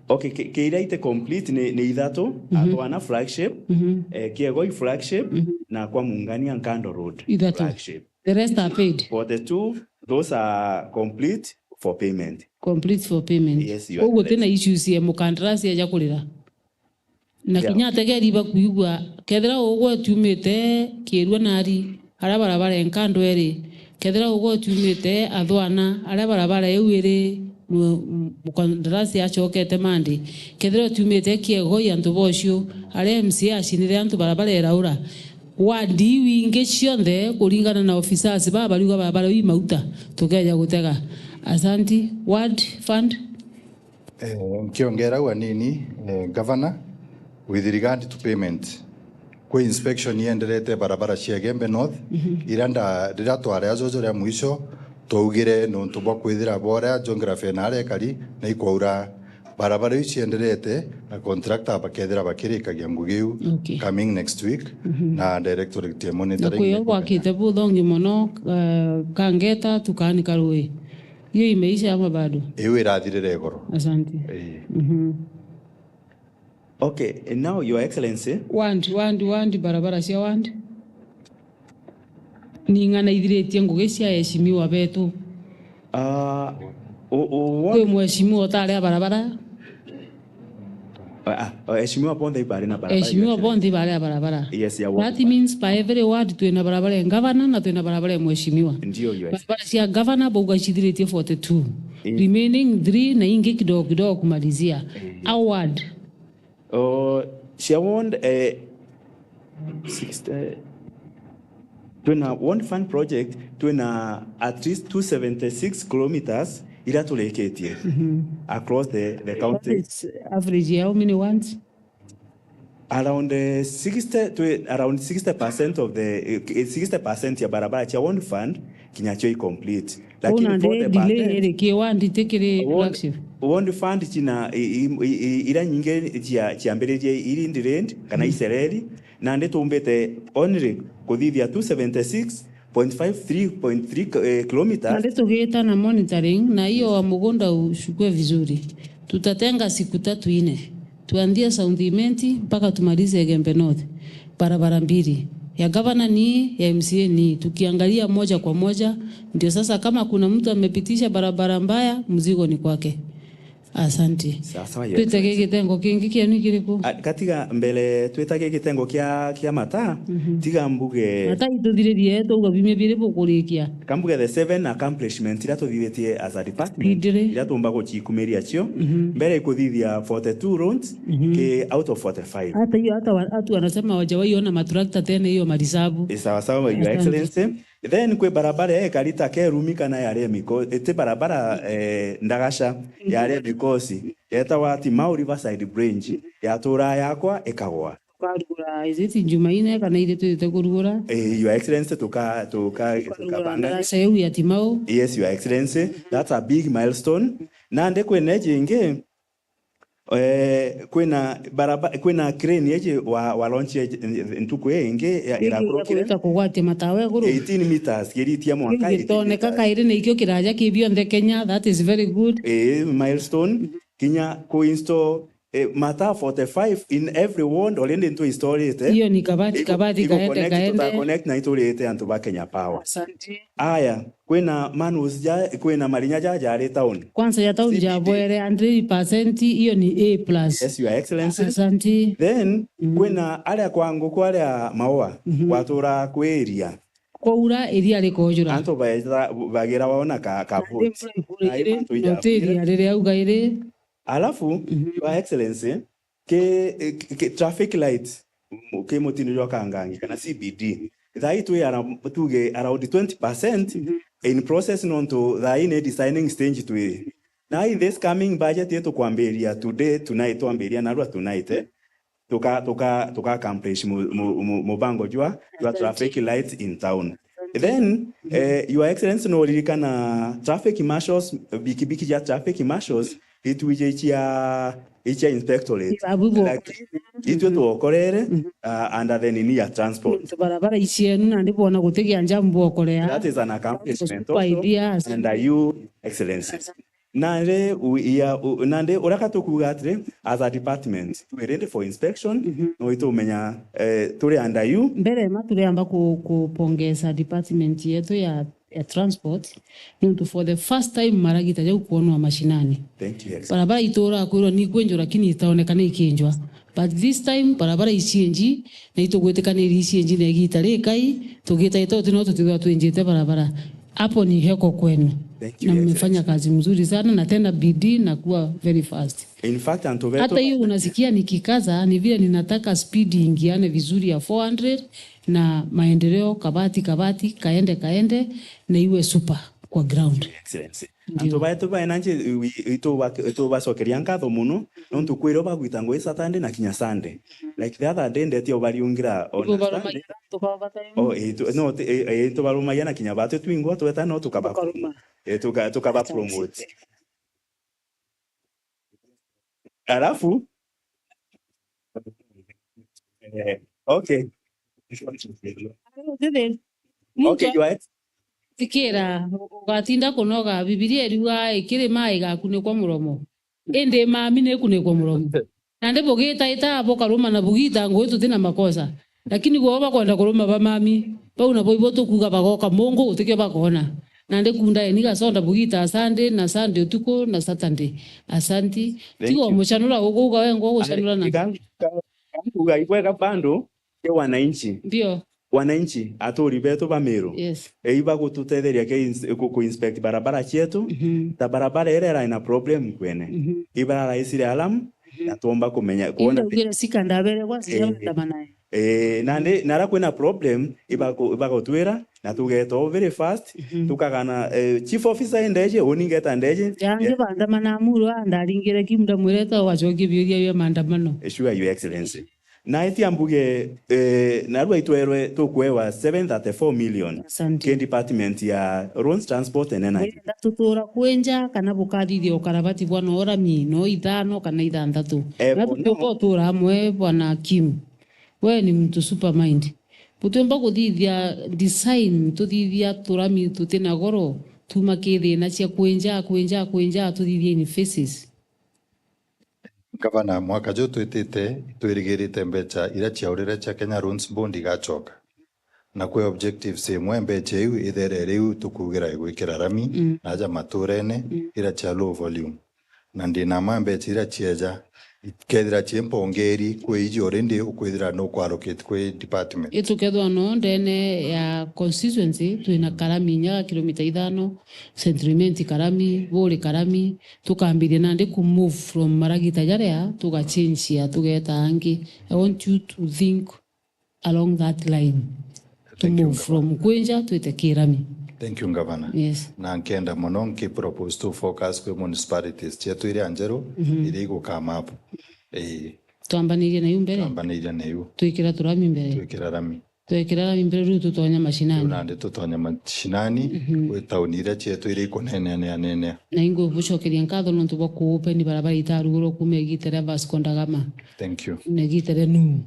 okay, ki-, kiria ite complete ni, ni ithatu, mhm, Athwana flagship, mhm, eh, Kiegoi flagship, mhm, na kwa Mungania Nkando Road, ithatu, flagship. The rest are paid. Forty-two, those are complete for payment. Complete for payment. Yes, Your Excellency. Koguo gutina issues ya mukandarasi aja kurira. Na, yeah, kinya ategeri ibakwigua, kethira ugwe utiumite Kiirua nari, aria barabara ya Nkando iri, kethira ugwe utiumite Athwana, aria barabara iu iri, mu-, mu-, mukandarasi acokete Monday, kethira utiumite Kiegoi antu bocio, aria M C A acinire antu barabara iraura, ward iu ingi cionthe, kuringana na officers baa bariuga barabara iu i mauta, tukeja gutega. Asanti. Ward fund? Eh, nkiongera u anini, eh, Governor, with regard to payment, kwi inspection ienderete barabara cia Igembe North, mhm, iria nda-, riria twari ajuju ria mwisho, twaugire nontu bwa kwithira bwa uria geography na aria ikari, na ikwaura. Barabara iu cienderete, na contractor bakethira bakirikagia ngugi iu, okay, coming next week, mhm, na directorate ya monitoring. Na kwi o gwakite buthongi mono, eh, Kangeta tukaanika rui. Hiyo imeisha ama bado? Iu irathirire igoro. Asante. Ii. Mhm. Okay, now, Your Excellency. Ward, ward, ward, barabara cia ward. Ni ng'ana ithiritie ngugi cia eheshimiwa betu? Ah, u-, u-, kwi mheshimiwa utari a barabara? Ah, ah, eheshimiwa bonthe ibari na barabara. Eheshimiwa bonthe ibari a barabara. Yes, ya ward. That means by every ward twina barabara ya governor na twina barabara ya mheshimiwa. Ndio, Your Excellency. Barabara cia governor bauga cithiritie forty-two. Mm. Remaining three na ingi kidogo kidogo kumalizia. Mm. A ward. Oh, cia ward, eh, sixty, twina ward fund project, twina at least two seventy-six kilometres iria turikitie, mhm, across the, the county. That is average ya how many wards? Around, eh, sixty, twi, around sixty percent of the, eh, sixty percent ya barabara cia ward fund kinya cio i complete. Lakini nandi forty percent delay iri ki ward ti kiri ward, flagship? Ward fund cina i, i, i, i, iria nyingi cia, ciambiririe iri delayed kana, mm, icereri, nandi tumbite only kuthithia two seventy-six point five three point three, eh, kilometres. Nandi tugiita na monitoring, na hiyo wa mugunda uchukue vizuri. Tutatenga siku tatu nne. Tuanzie South Imenti mpaka tumalize Igembe North. Barabara mbili. Ya gavana ni, ya M C A ni. Tukiangalia moja kwa moja, ndio sasa kama kuna mtu amepitisha barabara mbaya, mzigo ni kwake. Asante. Sawa sawa, Your Twitege Excellency. Gitengo kingi kienu kiriku? A, katiga mbere twitege gitengo kia, kia mataa, Mhm. tiga mbuge Mataa ituthiririe, twauga bimwe biri bukurikia. Kambuge the seven accomplishments iria tuthithitie as a department, Idire. iria tumba gucikumiria cio, Mhm. mbere ikuthithia forty-two roads, Mhm. ki out of forty-five. Hata hiyo, hata wa-, watu wanasema hawajawahi ona matrakta tena hiyo marisabu. Ii, sawa sawa, Your Asante. Excellency. Then kwi barabara ya Ekarita Kerumi kana ya Remiko, iti barabara, eh, ndagasha, ya Remikosi, yetawa Timau Riverside Bridge, yaturaa yakwa ikagwa. Tukarugura, is it Jumaine kana iri twite kurugura? Eh, Your Excellency, tuka-, tuka-, Tukarugura tukabanga. Ndarasa iu ya Timau. Yes, Your Excellency, that's a big milestone. Nandi kwina iji ingi, eh, kwina baraba-, kwina crane iji wa, wa launch iji, ntuku ii ingi ya, Iji ya irakurukire. Gwita kugwatia matawa iguru. Eighteen meters, giritia mwanka Iji gitoneka eighteen meters. Kairi na ikio kiraja ki bionthe Kenya, that is very good. Eh, milestone. Kinya ku install, eh, mataa forty-five in every ward already ntu installite. Hiyo ni kabati, Igu-, kabati, igu kaende, connect, kaende. Tuta connect na iturite antu ba Kenya Power. Asante. Aya, kwina manus ja, kwina marinya ja jari town. Kwanza ya town C B D. Jabwere hundred percent, hiyo ni A plus. Yes, Your Excellency. Asante. Then, Mhm. kwina aria kwa nguku aria maua, Mhm. gwatura kwiria. Kwaura iria rikojura. Antu baeta, bagira waona ka, ka Na boat. Nthimura Na ikurire, imantu na ijabire. Utiria riria auga iri. Alafu, Mhm. Your Excellency, ki, ki, ki traffic light, m-, ki mutino jwa Kangangi kana C B D. Thaa ii twi ara-, tuge around twenty percent Mhm. in process nontu thaa ii ni designing stage twi. Na in this coming budget yetu kwambiria today, tonight, twambiria narua tonight, eh, tuka, tuka, tuka accomplish mu-, mu-, mu-, mubango jwa, jwa traffic light in town. Then, eh, Your Excellency, no uririkana traffic marshals, bikibiki ja traffic marshals, itwije ichia, ichia inspectorate. Ibabu bo. Lakini itwe tuokorere, Mhm. uh, under the nini ya transport. Nontu barabara icienu nandi bwona gutigia njamu bwokorea. That is an accomplishment also under you, Excellency. Nandi, u-, ya, u-, nandi uria ka tukuuga atiri, as a department, we ready for inspection, Mhm. no itumenya, eh, turi under you. Mbere ma turiamba ku-, kupongeza department yetu ya, ya transport, nontu for the first time maragita jau kwonwa mashinani. Thank you, Excellency. Barabara itura kwirwa ni kwenjwa lakini itaonekana ikinjwa. But this time, barabara icienji, na itugwitikaniria icienji na igita rikai, tugita itote no tutithwa twinjite barabara. Hapo ni heko kwenu. Thank you, Na mmefanya Excellency. Kazi mzuri sana, na tena bidii na kuwa very fast. In fact, antu betu Hata hiyo unasikia nikikaza, ni vile ninataka speed ingiane vizuri ya four hundred, na maendeleo kabati kabati, kaende kaende, na iwe super kwa ground. Excellency. Ndio. Antu betu baena nji, wi-, itu ba-, itu bacokeria nkatho muno, nontu kwiro bagwita ngui Saturday na kinya Sunday. Like the other day, ndeti obariungira on Ibo a Sunday. Barumagia, tukabata. Oh, itu, no, ti, eh, eh, itu barumagia na kinya batu twingwa tweta no tukaba Tukaruma. Eh, tuka-, tukaba promote. Alafu, eh, okay. Utithe. Okay, go ahead. Tikira, ugatinda kunoga. Bibilia iriuga, ikirima igakunikwa muromo. Indi mami ni ikunikwa muromo. Nandi bugitaita bukaruma na bugita ngui tuti na makosa. Lakini gwo bakwenda kuruma ba mami, bau nabo ibo tukuuga bagoka mungu gutikio bakoona. Nandi kundaeni gaconda bugita Sunday na Sunday utuku na Saturday. Asanti. Thank you. Tiga umucanura uguuga wengwa ugucanura na Iga-, iga-, iga ibwega bando ki wananchi. Ndio. Wananchi, aturi betu ba Meru. Yes. Ei bagututetheria ki ins-, ku, ku inspect barabara cietu. Mhm. Ta barabara iria ira ina problem kwene. Mhm. Ibararaisire alarm, Mhm. na twomba kumenya, kuona Inda ugire sika ndabere kwa sija Eh. ndamanae. Eh, nandi, nara kwina problem, ibaku-, ibagutwira, na tugeta o very fast, Mhm. tukagana, eh, chief officer endeje, uni ngeta ndeje. Yangi Yeah. bandamana muru, a, ndaringire ki, ndamwireta wacokie biuria bia maandamano. Sure, Your Excellency. Na itia mbuge, eh, narua itwerwe tukwewa seven thirty-four million Asante. Ki department ya roads, transport and energy. Wenda tutura kwinja kana bukathithia ukarabati bwa no rami no ithano kana ithanthatu? Eh, Na for now tutura amwe, Bwana Kim. We ni mtu super mind. Butiumba kuthithia design, tuthithia turami tutina goro, tuma ki thina cia kwinja, kwinja, kwinja, tuthithie in phases. Gavana, mwaka juu twitite, itwirigirite mbecha iria ciaurire cia Kenya Roads Board igacoka. Na kwi objectives imwe mbecha iu ithere riu tukugira igwikira rami Mm. na aja maturene Mm. iria cia low volume. Na ndi na mbeca iria cieja, ikethira cii mpongeri, kwi iji already ukwithira nukwallocate kwi department. Itukethwa no ndene ya constituency, twina Karami inya kilomita ithano, Central Imenti Karami, Buri Karami, tukambiria nandi ku move from maragita jaria, tugachinjia, tugeta angi. I want you to think along that line. To Thank you, move Governor. From Kwinja twite Kirami. Thank you, Governor. Yes. Na nkenda mono nki propose to focus kwi municipalities cietu iria njeru, iria iguka mapu. Ii. Twambanirie na iu mbere. Twambanirie na iu. Twikira turami mbere. Twikira rami. Twekira rami mbere, riu tutonya mashinani. Riu nandi tutonya mashinani, mhm, kwi tauni iria cietu iria ikunenea nenea. Na ingubucokeria nkatho nontu bwa kuupeni barabara itarugurwa kuuma igita ria Vasco da Gama. Thank you. Na igita ria Nuhu.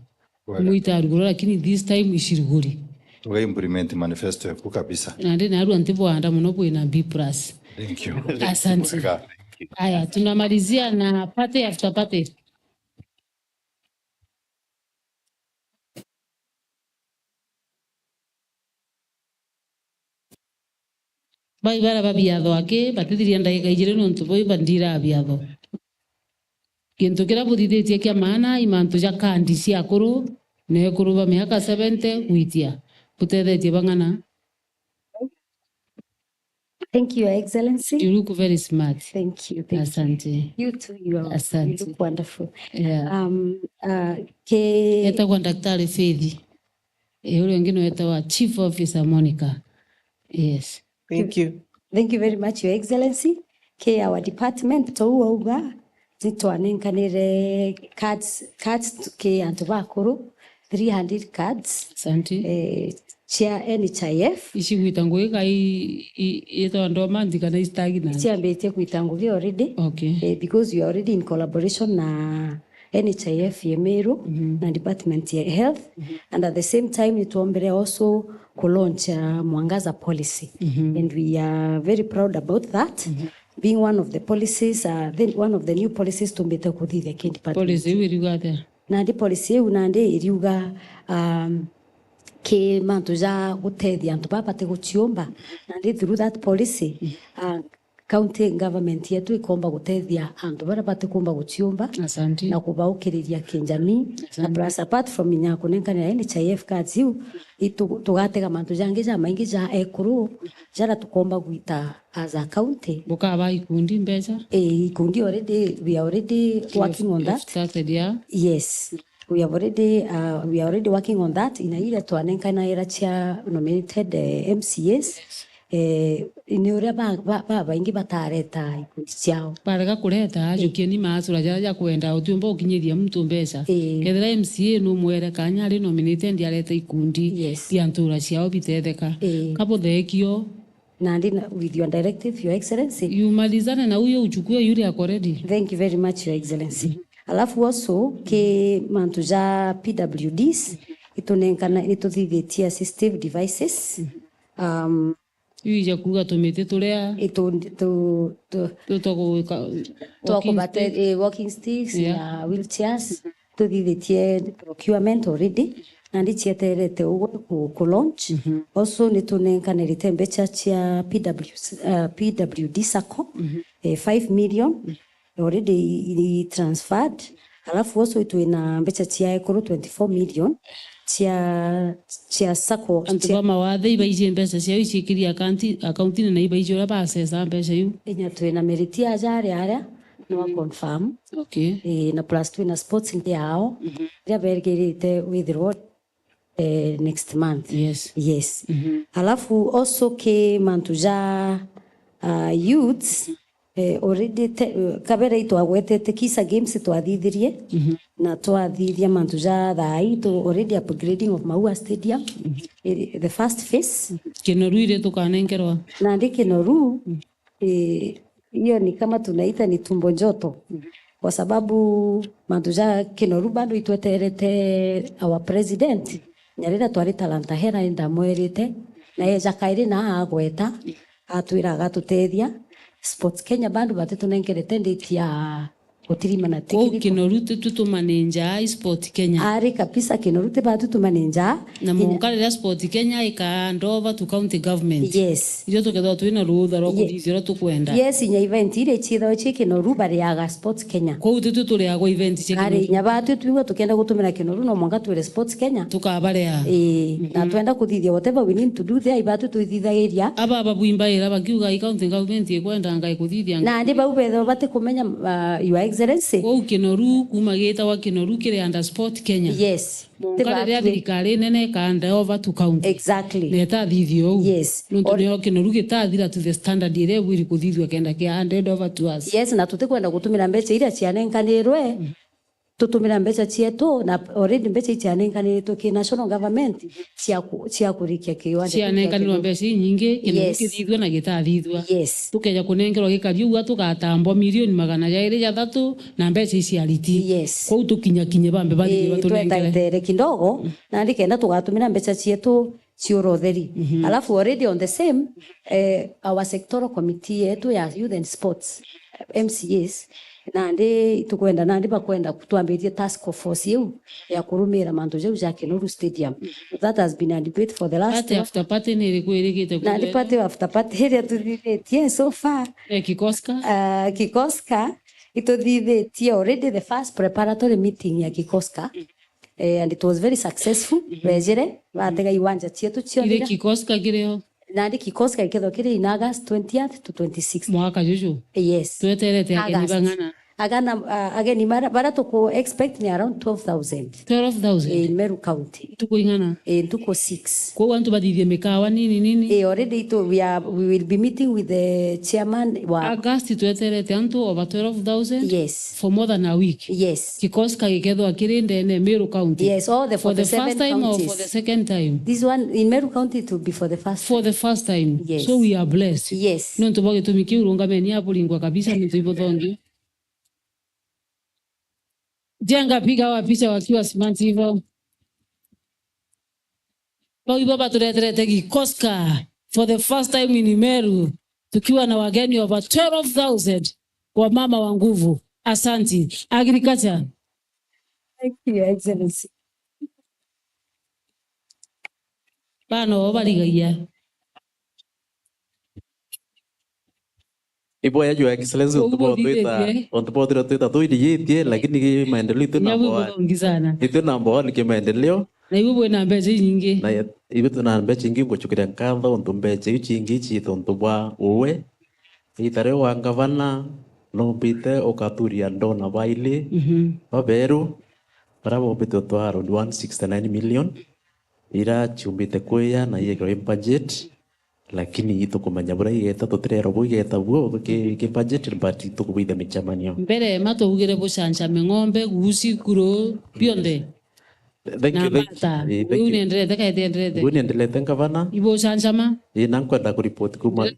Wega. Imwe itarugurwa, lakini this time iciruguri. Tuga implement manifesto yaku kabisa. Nandi narua nti bwanda mono bwina B plus. Thank you. Asante. Wega. Aya, tunamalizia na party after party. Bai bara ba biatho aki, batithiria ndagika ijiri nontu boi bandiraa biatho. Gintu kiria buthithitie kia maana i mantu ja kandi cia akuru, na ekuru ba miaka seventy gwitia. Butethetie bang'ana? Thank you, Your Excellency. You look very smart. Thank you, thank you. Asante. You too, you are, you Asante. Look wonderful. Yeah. Um, uh, ke- Etagwa Daktari Faith. Eh, uria ungi no etagwa Chief Officer Monica. Yes. Thank you. Thank you very much, Your Excellency. Ke our department, tou wauga, nitwanenkanire cards, cards ki antu bakuru, three hundred cards. Asante. Eh, cia N H I F. Ici gwita ngugi kai i-, i-, itwa dormant kana i stagnant? Ciambitie gwita ngugi already. Okay. Eh, because we are already in collaboration na N H I F ya Meru, mhm, na department ya health. Mhm. And at the same time, nitwombere also ku launch, uh, Mwangaza policy. Mhm. And we are very proud about that. Mhm. Being one of the policies, uh, the, one of the new policies tumbite kuthithia ki department. Policy iu iriuga atia? Nandi policy iu nandi iriuga, um, ki mantu ja gutethia antu baba bati guciumba. Nandi through that policy, uh, county government yetu ikomba gutethia antu baria batikumba guciumba. Asante. Na kubaukiriria kinjamii. Na asante. Plus, apart from inya kunenkanira N H I F cards iu, itu-, tugatega mantu jangi jamaingi ja ekuru, jaria tukomba gwita as a county. Bukaba ikundi mbeca? Eh, ikundi already, we are already working on that. You've started, yeah? Yes. We have already, uh, we are already working on that. Ina iria twanenkanaira cia nominated, eh, M C As. Yes. Eh, ni uria ba, ba, babaingi batareta ikundi ciao. Barega kureta, eh, ajukie ni maasura jaria ja kwenda utiumba ukinyithia muntu mbeca. Eh. Kethira M C A numwere kanya ari nominated areta ikundi, yes, cia ntura ciao bitetheka. Eh. Kabuthekio, Nandi na, with your directive, Your Excellency. Umalizane na huyo, uchukue yule ako ready. Thank you very much, Your Excellency. Alafu also, ki mantu ja P W Ds, itunenkana, nituthithitie assistive devices. Um, iu ija kuuga tumiti turia itu-, tu-, tu-, tu-, twa ku-, ka-, twa walking kubate-, stick. Eh, walking sticks, yeah, na wheelchairs. Tuthithitie procurement already, nandi cieterete ugwe ku, ku launch. Mhm. Also, nitunenkanirite mbeca cia P W C, uh, P W D sacco, mhm, eh, five million, mhm, already i, i transferred. Alafu also twina mbeca cia ekuru twenty-four million cia, cia sacco. Antu cia ba mawathe ibaijie mbeca ciao icikirie akaunti, akaunti-ini na ibaijie uria bacesa mbeca iu. Inya twina miriti aja aria, aria no, mm, confirm. Okay. Eh, na plus twina sports nki yao, mhm, iria berigirite withirwo, eh, next month. Yes. Yes. Mhm. Alafu also ki mantu ja, ah, youths, eh, already te-, eh, kabere itwagwetete Kisa Games twathithirie, mhm, na twathithia mantu ja thaa ii tu already upgrading of Maua Stadium, mhm, eh, the first phase. Kinoru iri tukanenkerwa. Nandi Kinoru, mhm. Eh, hiyo ni kama tunaita ni tumbo joto. Mhm. Kwa sababu mantu ja Kinoru bado itweterete our president. Na riria twari Talanta Hera indamwerite, na eja kairi na agweta, atwira agatutethia. Sports Kenya bado batitunenkerete date ya Gutirimana ti Kwou kiniko. Kinoru ti tu tumanenja i Sport Kenya. Ari kabisa, Kinoru ti batu tumanenja. Na Kinya- mwanka riria Sport Kenya ika hand over to county government. Yes. Ithuo tukethirwa twina ruutha rwa Ye- kuthithia uria tukwenda. Yes, inya event iria ciithagwa ci Kinoru bariaga Sport Kenya. Kwou ti tu turiagwa event cia Ari, Kinoru. Inya batu twigua tukenda gutumira Kinoru, no mwanka twire Sport Kenya. Tukabarea. Ii, na Mhm. twenda kuthithia whatever we need to do there, ibatu twithithagiria. Aba babwimbaira bakiuga i county government ikwenda ngai kuthithia. Nandi bau bethirwa batikumenya, uh, Your Excellency. Kwou Kinoru, kuma gitagwa Kinoru kiri under Sport Kenya. Yes. Mwanka riria thirikari nene ika hand over to county. Exactly. Na itathithio uu. Yes. Nontu Or- nio Kinoru gitathira to the standard iria ibwiri kuthithua kenda kia handed over to us. Yes, na tutikwenda gutumira mbeca iria cianenkanirwe. Mm. Tutumira mbeca cietu, na already mbeca icianenkanirwe ki national government cia ku-, cia kurikia kiwanja kiu kia Cianenkanirwe Kinoru. Mbeca inyingi, Kinoru Yes. kithithua na gitathithua. Yes. Tukeja kunenkerwa gikari uu, tugatambwa milioni magana jairi jathatu na mbeca iciariti. Yes. Kwou tukinyakinye bambe bathithie Ii, batunengere. Twetaetere kidogo, Mm. nandi kenda tugatumira mbeca cietu ciura utheri. Mhm. Alafu already on the same, eh, our sectoral committee yetu ya Youth and Sports, M C As, nandi itukwenda, nandi bakwenda kutwambirie task force iu ya kurumira mantu jau ja Kinoru Stadium. That has been a debate for the last Party after party ni iriku irikite Nandi kuthera? Party after party iria tuthithitie so far. Eh, Kikoska? Ah, Kikoska, ituthithitie already the first preparatory meeting ya Kikoska. Eh, and it was very successful. Mhm. Bejire, batega iwanja cietu Kiri cionthe. Kikoska kirio? Nandi Kikoska ikethwa kiri in August twentieth to twenty-sixth. Mwaka juju? Yes. Tweterete ageni August. Bang'ana? Agana, uh, ageni mara-, bara tuku expect ni around twelve thousand. Twelve thousand? Eh, in Meru County. Ntuku ing'ana? Eh, ntuku six. Kwou antu bathithie mikawa nini nini? Eh, already itu, we are, we will be meeting with the chairman wa August tweterete antu over twelve thousand? Yes. For more than a week. Yes. Kikoska gikethwa kiri ndene Meru County. Yes, all the For the forty-seven first time or counties. For the second time? This one in Meru County, it will be for the first For time. The first time. Yes. So we are blessed. Yes. Nontu bwa gitumi kiu, rungameni aburingwa kabisa, nontu ibuthongi. Jenga piga wa picha wakiwa smart hivyo. Bau ibo batureterete Gikoska for the first time in Meru, tukiwa na wageni over twelve thousand, wa mama wa nguvu. Asanti. Agriculture. Thank you, Your Excellency. Bana oo barigagia. Ibwega, Your Excellency, untu bwa twita, untu bwa twita twirigitie, lakini ki maendeleo itu number one. Itu number one ki maendeleo. Na ibu bwina mbeca inyingi. Na ya-, ibu twina mbeca ingi, ngucukiria nkatho untu mbeca iu cingi ciita untu bwa uwe. Ita riu wa ngavana, numbite ukaturia ndona baili, mhm, baberu, baria bombite utwaa around one sixty-nine million, ira ciumbite kwia na iekirwa in budget. Lakini itukumenya buria igeta, tutirerwa bu igeta buo ki, ki budget, but itukubwithia micemanio. Mbere, ma twaugire bucanjame ng'ombe, guuci, kuru, bionthe. Thank you, thank you. Na mbata. Eh, thank you. Uu nienderete, kae tienderete? Uu nienderete, ngavana. Ibucanjama? Eh, na nkwenda kuripoti kuma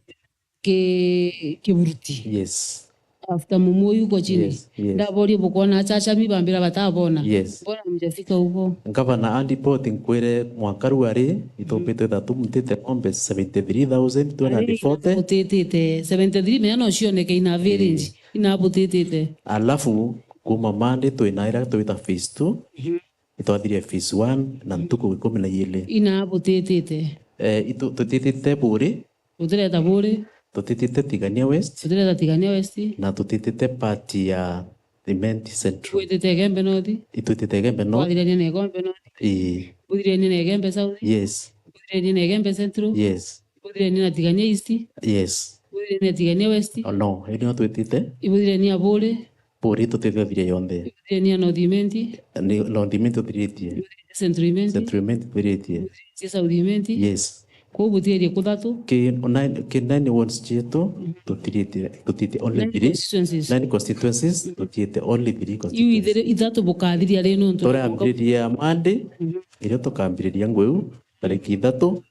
ki, kiburuti. Yes. After mumu uyu uko chini. Yes, yes. Ndaborie bukwona achachami bambira batabona. Yes. Mbona hamjafika huko? Ngavana, a report nkwire mwaka riu ari, itumbite ithatu mutite ng'ombe seventy-three thousand two hundred forty. Ari, inabutitite. Seventy-three menya no cioneke in average. Eh. Inabutitite. Alafu, kuma Monday twina ira twita phase two, mhm, itwathirie phase one na ntuku ikumi na iiri. Inabutitite. Eh, itu-, tutitite buri. Tutireta buri. Tutitite Tigania West. Tutireta Tigania West. Na tutitite part ya Imenti Central. Twitite Igembe North. Itwitite Igembe North. Twathirania na Igembe North. Ii. Buthirania na Igembe South. Yes. Buthirania na Igembe Central. Yes. Buthirania na Tigania East. Yes. Buthirania na Tigania West. Oh, no, ino twitite. Ibuthirania buri. Buri tutithiria yonthe. Ibuthirania North Imenti. Ni, North Imenti tuthiritie. Ibuthirania Central Imenti. Central Imenti tuthiritie. Ibuthirania South Imenti. Yes. Kwou butiarie kuthatu. Ki nine, ki nine wards cietu, mhm, tutiritie, tutiritie only three. Nine constituencies. Nine constituencies, mhm, tutiritie only three constituencies. Iu ithiri, ithatu bukathiria ri nontu? Turambiriria Monday, mhm, iria tukambiriria ngweu, tariki ithatu,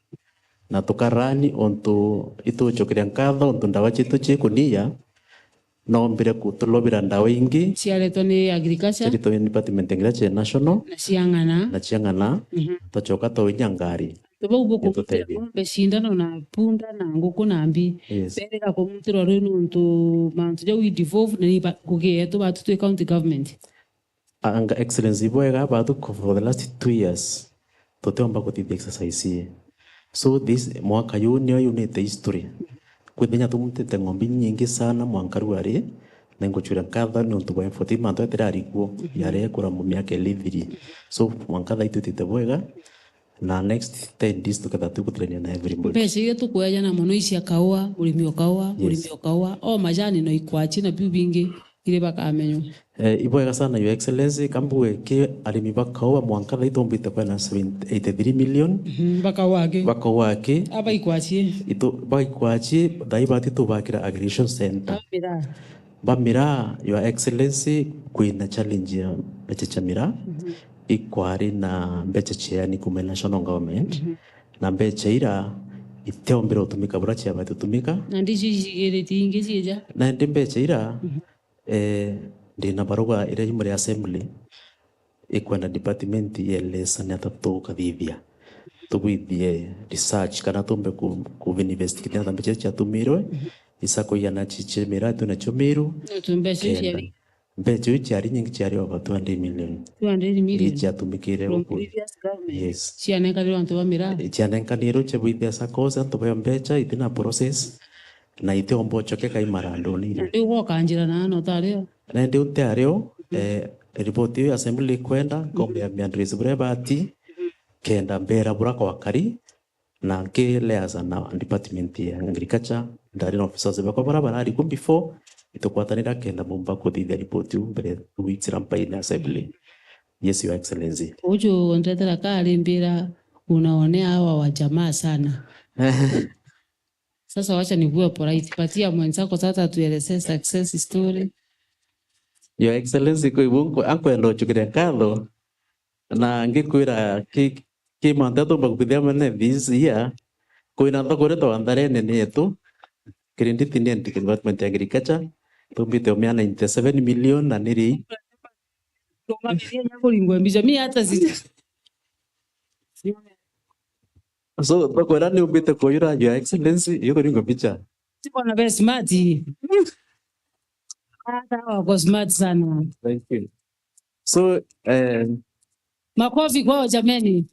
na tukarani untu itucokeria nkatho untu ndawa cietu ciikunia, noombire kutulobira ndawa ingi. Ciaretwa ni agriculture. Ciaretwa ni department ya agriculture national. Na ciang'ana. Na ciang'ana. Mhm. Twacoka twawinya ngari. Antu bau bukumutira ng'ombe, cindano na punda na nguku na mbi, yes, berega kumutirwa riu nontu mantu jau i devolve na ni ba-, ngugi yetu batu twi county government. Anga Excellency, ibwega batu ku-, for the last two years tutiomba kuthithia exercise ii. So this mwaka yu nio yunite history. Kwithinya tumutite ng'ombe nyingi sana mwanka riu ari, na inguchwira nkatho niuntu bwa effort mantu etirari kuo, mhm, yari ekura mu miaka iri ithiri. So mwanka thaa itwitite bwega, na next ten days tuketha tukuthirania na everybody. Mbeca iria tukweja na mono icia kaua, murimi o kaua, yes, murimi o kaua, o majani no ikwachi na biu bingi. Iri bakamenywa. Eh, ibwega sana, Your Excellency, kambuge ki arimi ba kaua mwanka thaa itumbite kwena seventy, eighty-three million. Mhm, ba kaua aki. Ba kaua aki. Aba ikwachi. Itu, ba ikwachi, thaa ibati tubakira aggregation center. Ba miraa. Ba miraa, Your Excellency, kwina challenge ya mbecha cha miraa. Mhm. Ikwari na mbecha chiani kuma national government. Mhm. Na mbecha ira itiombire utumika bura chiabati utumika. Na ndi cigiriti ingi cieja. Na ndi mbecha ira, mhm, eh, ndina barua iria yumire assembly ikwenda department ielesane ata tukathithia, tubwithie research kana tumbe ku, ku investigate ata mbecha iria ciatumirwe, isa kuigana chi, chi miraa twinacio Miru. No tu mbeca iu kenda ciari. Mbecha iu ciari nyingi, ciari over two hundred million. Two hundred million. Iria ciatumikire from guku previous government. Yes. Cianenkanirwe antu ba miraa. Eh, cianenkanirwe cia bwithia saccos, antu bayo mbecha, itina process. Na itiomba ucoke kai maranduni. Na riu gwoka njira na no tario. Na ndi utiario, mhm, eh, report iyo ya assembly ikwenda, mhm, ngombe ya miandrisi buria bati, mhm, kenda mbera bura kwa kari, na nkileasa na department ya agriculture, ndari na officers bakwa bara barari ku before, itukwatanira kenda mumba kuthithia report iu mbere two weeks rampa in assembly. Yes, Your Excellency. Uju ndetera kari mbira unaonea hawa wa jamaa sana. Sasa wacha nikuwe polite. Patia mwenzako sasa tuelezee success story. Your Excellency, kwa hivyo nko-, ankwenda uchukire nkatho, na ngikwira ki, ki mantu atumba kuthithia mene this year, kwina thoko iria twa ntharene ni yetu, credit ni ya development agriculture, tumbite umea ninety-seven million na niri. Ndungamiria nya kuringwa mbicha, mi hata sija. So, bakwira ni umbite kuyura, Your Excellency, iyo kuringwa mbicha. Siko na be smart. Hata wako smart sana. Thank you. So, eh, makofi kwao jameni.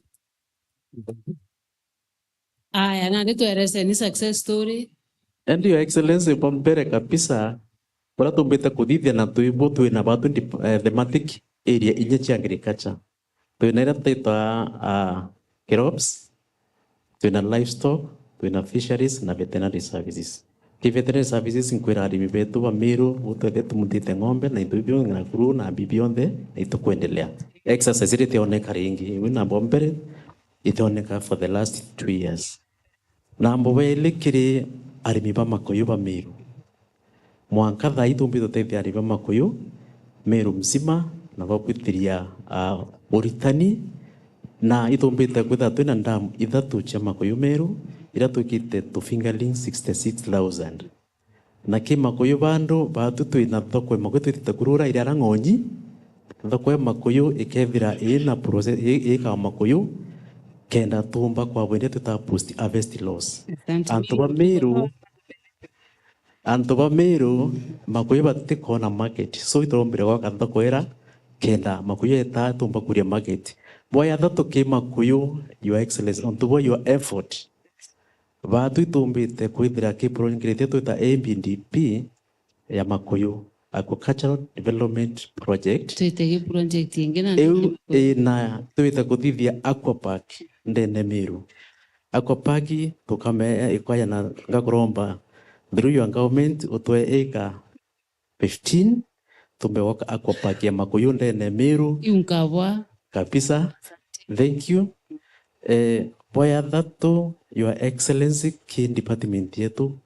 Aya, nandi tuelezeni success story. And Your Excellency, bwa mbere kabisa, buria tumbite kuthithia na twi bo twina batu ndi-, eh, thematic area inya cia agriculture. Twina iria twitaga, ah, crops, twina livestock, twina fisheries na veterinary services. Ki veterinary services nkwira arimi betu ba Miru, bu twethe tumutite ng'ombe na into bibio na kuru na mbi bionthe na itukwendelea. Exercise iria itioneka ringi, iu namba mbere itioneka for the last two years. Namba bwa ili kiri arimi ba makuyu ba Miru. Mwanka thaa ii tumbite utethia arimi ba makuyu Miru mzima na babwitiria, ah, uritani, na itumbite kwithirwa twina ndamu ithatu cia makuyu Miru, iria twikite to fingerling sixty-six thousand. Na ki makuyu bandu batu twina thoko ya makuyu twitite kurura iria ara ng'onyi, thoko ya makuyu ikethira ina process, i-, ikaa makuyu, kenda tumba kwabwendia twita post harvest loss. Asante. Antu ba Miru, antu ba Miru, makuyu batikona market. So, iturombire gwaka thoko ira, kenda makuyu eta tumba kuria market. Bwa ya thatu ki makuyu, Your Excellency, ontu bwa your effort. Batu itumbite kwithira ki pro-, ngeretie twita A B D P ya makuyu, Aquacultural Development Project. Twite ki project ingi na iu ina twite kuthithia aqua park ndene Miru. Aqua park tukame ikwaya na ngakuromba through your government utwe ika fifteen, tumbe gwaka aqua park ya makuyu ndene Miru. Iu nkabwa. Kabisa. Thank you. Eh, bwa ya thatu, Your Excellency, ki department yetu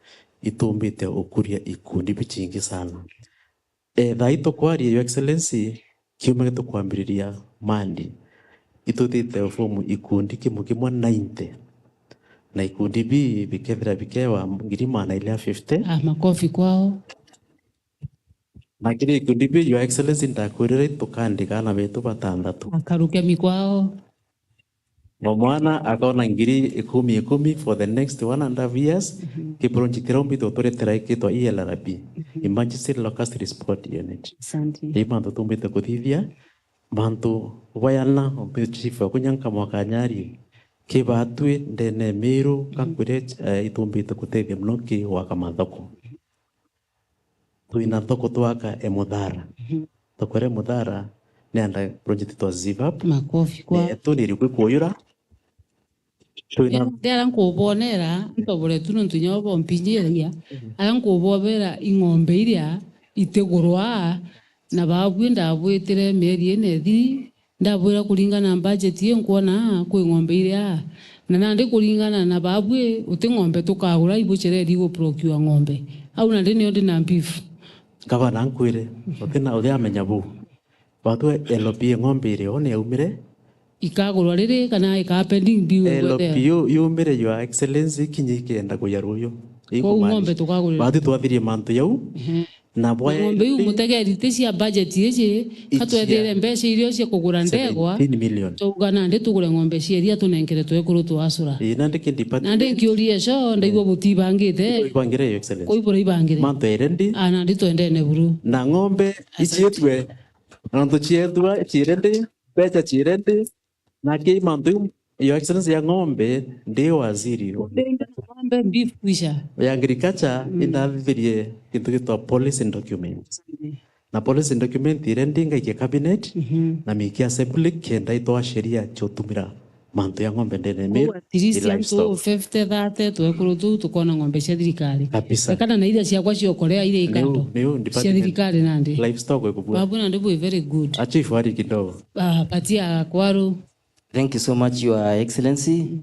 itumbite ukuria ikundi bichingi sana. Eh, thaa ii tukwaria, Your Excellency, kiumia gitukwambiriria Monday, itutite form ikundi kimwe kimwe ninety. Na ikundi bi bikethira bikewa ngiri magana ili na fifty. Ah, makofi kwao. Na kiri ikundi bi, Your Excellency, ndakwirire tukandika ana betu batanthatu. Akarukemi kwao. O mwana akona ngiri ikumi ikumi for the next one and a half years. Mhm. Ki project iria umbite uturetera ikitwa E L R P, Mhm. Emergency Locust Response Unit. Asante. Ii mantu tumbite kuthithia, mantu bwayana, chief waku nyanka mwaka nyari, ki batwi ndene Miru, Mhm. kakwire, eh, itumbite kutethia muno ki gwaka mathoko. Twina thoko twaka e Muthara. Mhm. Thoko iria e Muthara ni under project twa ZIVAP. Makofi kwa. Ni yetu ni iriku ikuyura. Twina Ndi aria nkubonera, ntobore tu nontu inya bo bompinyiria, Mhm. aria nkubobera ing'ombe iria itigurwa, na babui ndabwitire mieri ina ithiri, ndabwira kuringana na budget ii nkwona kwi ng'ombe iria, na nandi kuringana na babui uti ng'ombe tukagura ibuchereri iguprocure ng'ombe. Au nandi nio ndi na beef. Gavana nkwire, utina, utiamenya bu. Batwe L P ng'ombe iri o ni yaumire. Ikagurwa riri kana ikaa pending biu L P igwethera? Yu-, yumire, Your Excellency, ikinye ikenda kuya ruyu. Kwou ng'ombe tukagurira. Batu twathirie mantu yau. Ehe. Na Na bwa ng'ombe iu L P mutegeri ti cia budget iji, ka icia twethire mbeca irio cia kugura ndegwa, seventeen million. Twauga nandi tugure ng'ombe cia iria tunenkere twekuru twacura. Ii, nandi ki department. Nandi nkiuria icio, ndaigua butibangite. Ibangire, Your Excellency. Kwou buraibangire. Mantu ere ndi. Ah, nandi twendene buru. Na ng'ombe Asante. Icietwe. Nontu ciethua ciire ndi, mbeca ciire ndi, na ki mantu iu, Your Excellency, ya ng'ombe, ndi waziri. Ng'ombe beef kwisha. Ya agriculture, Mm. indathithirie kintu gitwa policy document. Mm. Na policy document ire ndi ngaikia cabinet, Mhm. na mikia assembly kenda itwa sheria cia utumira mantu ya ng'ombe ndene ya Meru. At least i antu livestock. Fifty, thirty, twekuru tuu tukona ng'ombe cia thirikari. Kabisa. Ekana na iria ciakwa cia ukorea iria ikando. Niu, niu, cia department thirikari nandi. Livestock ikubua. Babu nandi bwi very good. Achieve wari kidogo. Ah, patia kwaru. Thank you so much, Your Excellency.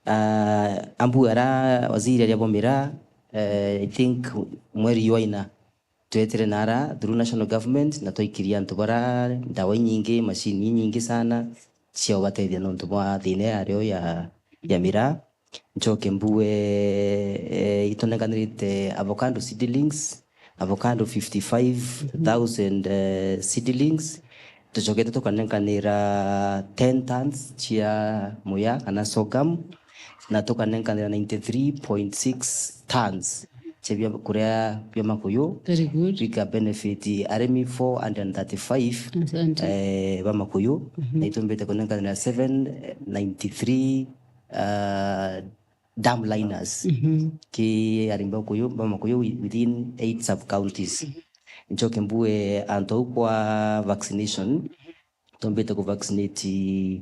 Ah, ambu ara waziri aria bomira, eh, I think mweri jwa ina, twetire nara through national government na twaikiria antu bara ndawa inyingi, machine inyingi sana cia ubatethia nontu bwa thina yario ya, ya miraa. Ncoke mbue, eh, itunenganirite avocado seedlings, avocado fifty-five thousand, eh, seedlings. Tucokete tukanenkanira ten tons cia muya kana sorghum, na tukanenkanira ninety-three point six tons cia bia kuria bia makuyu. Very good. Bika benefit arimi four hundred and thirty-five, Asante. Eh, ba makuyu. Mhm. Na itumbite kunenkanira seven ninety-three, ah, dam liners. Mhm. Ki arimi ba kuyu, ba makuyu wi-, within eight sub counties. Mhm. Ncoke mbue antu au kwa vaccination, tumbite ku vaccinate,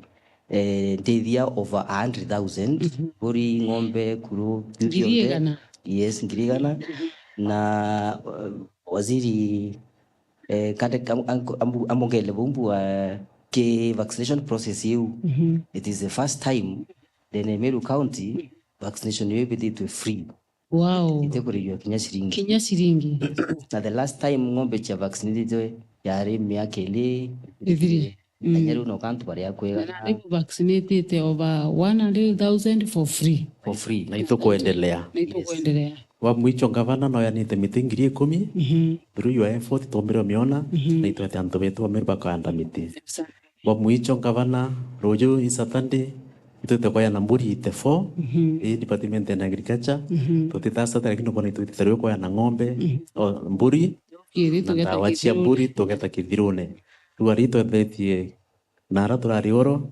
eh, ndithia over a hundred thousand. Mhm. Buri ng'ombe, kuru, biu Ngiri bionthe. Igana. Yes, ngiri igana. Mhm. Na, eh, waziri, eh, kande am-, am-, ambu-, amongele bumbu, eh, ki vaccination process iu. Mhm. It is the first time ndene Meru County vaccination iu ibithitwe free. Wow. Itikurihua kinya ciringi. Kinya ciringi. Na the last time ng'ombe cia vaccinatitwe yari miaka iri. Ithiri. Mm. Na inya riu no kantu baria kwega. Na nandi bu vaccinatite over one hundred thousand for free. For free. Na itukwendelea. Na itukwendelea. Wa mwicho ngavana no yanite miti ngiri ikumi. Mhm. Through your effort, twombire umiona, Mhm. na itwete antu betu bamwe bakahanda miti. Kabisa. Wa mwicho ngavana, ruju i Saturday, itwite kwayana mburi ite four, Mhm. i department ya agriculture, Mhm. tutita Saturday, lakini bona itwite ruju kwayana ng'ombe, Mhm. o, mburi, Kiri na tugeta ndawa cia kithirune. Mburi, tugeta kithirune. Riu ari itwethetie na ara turari oro,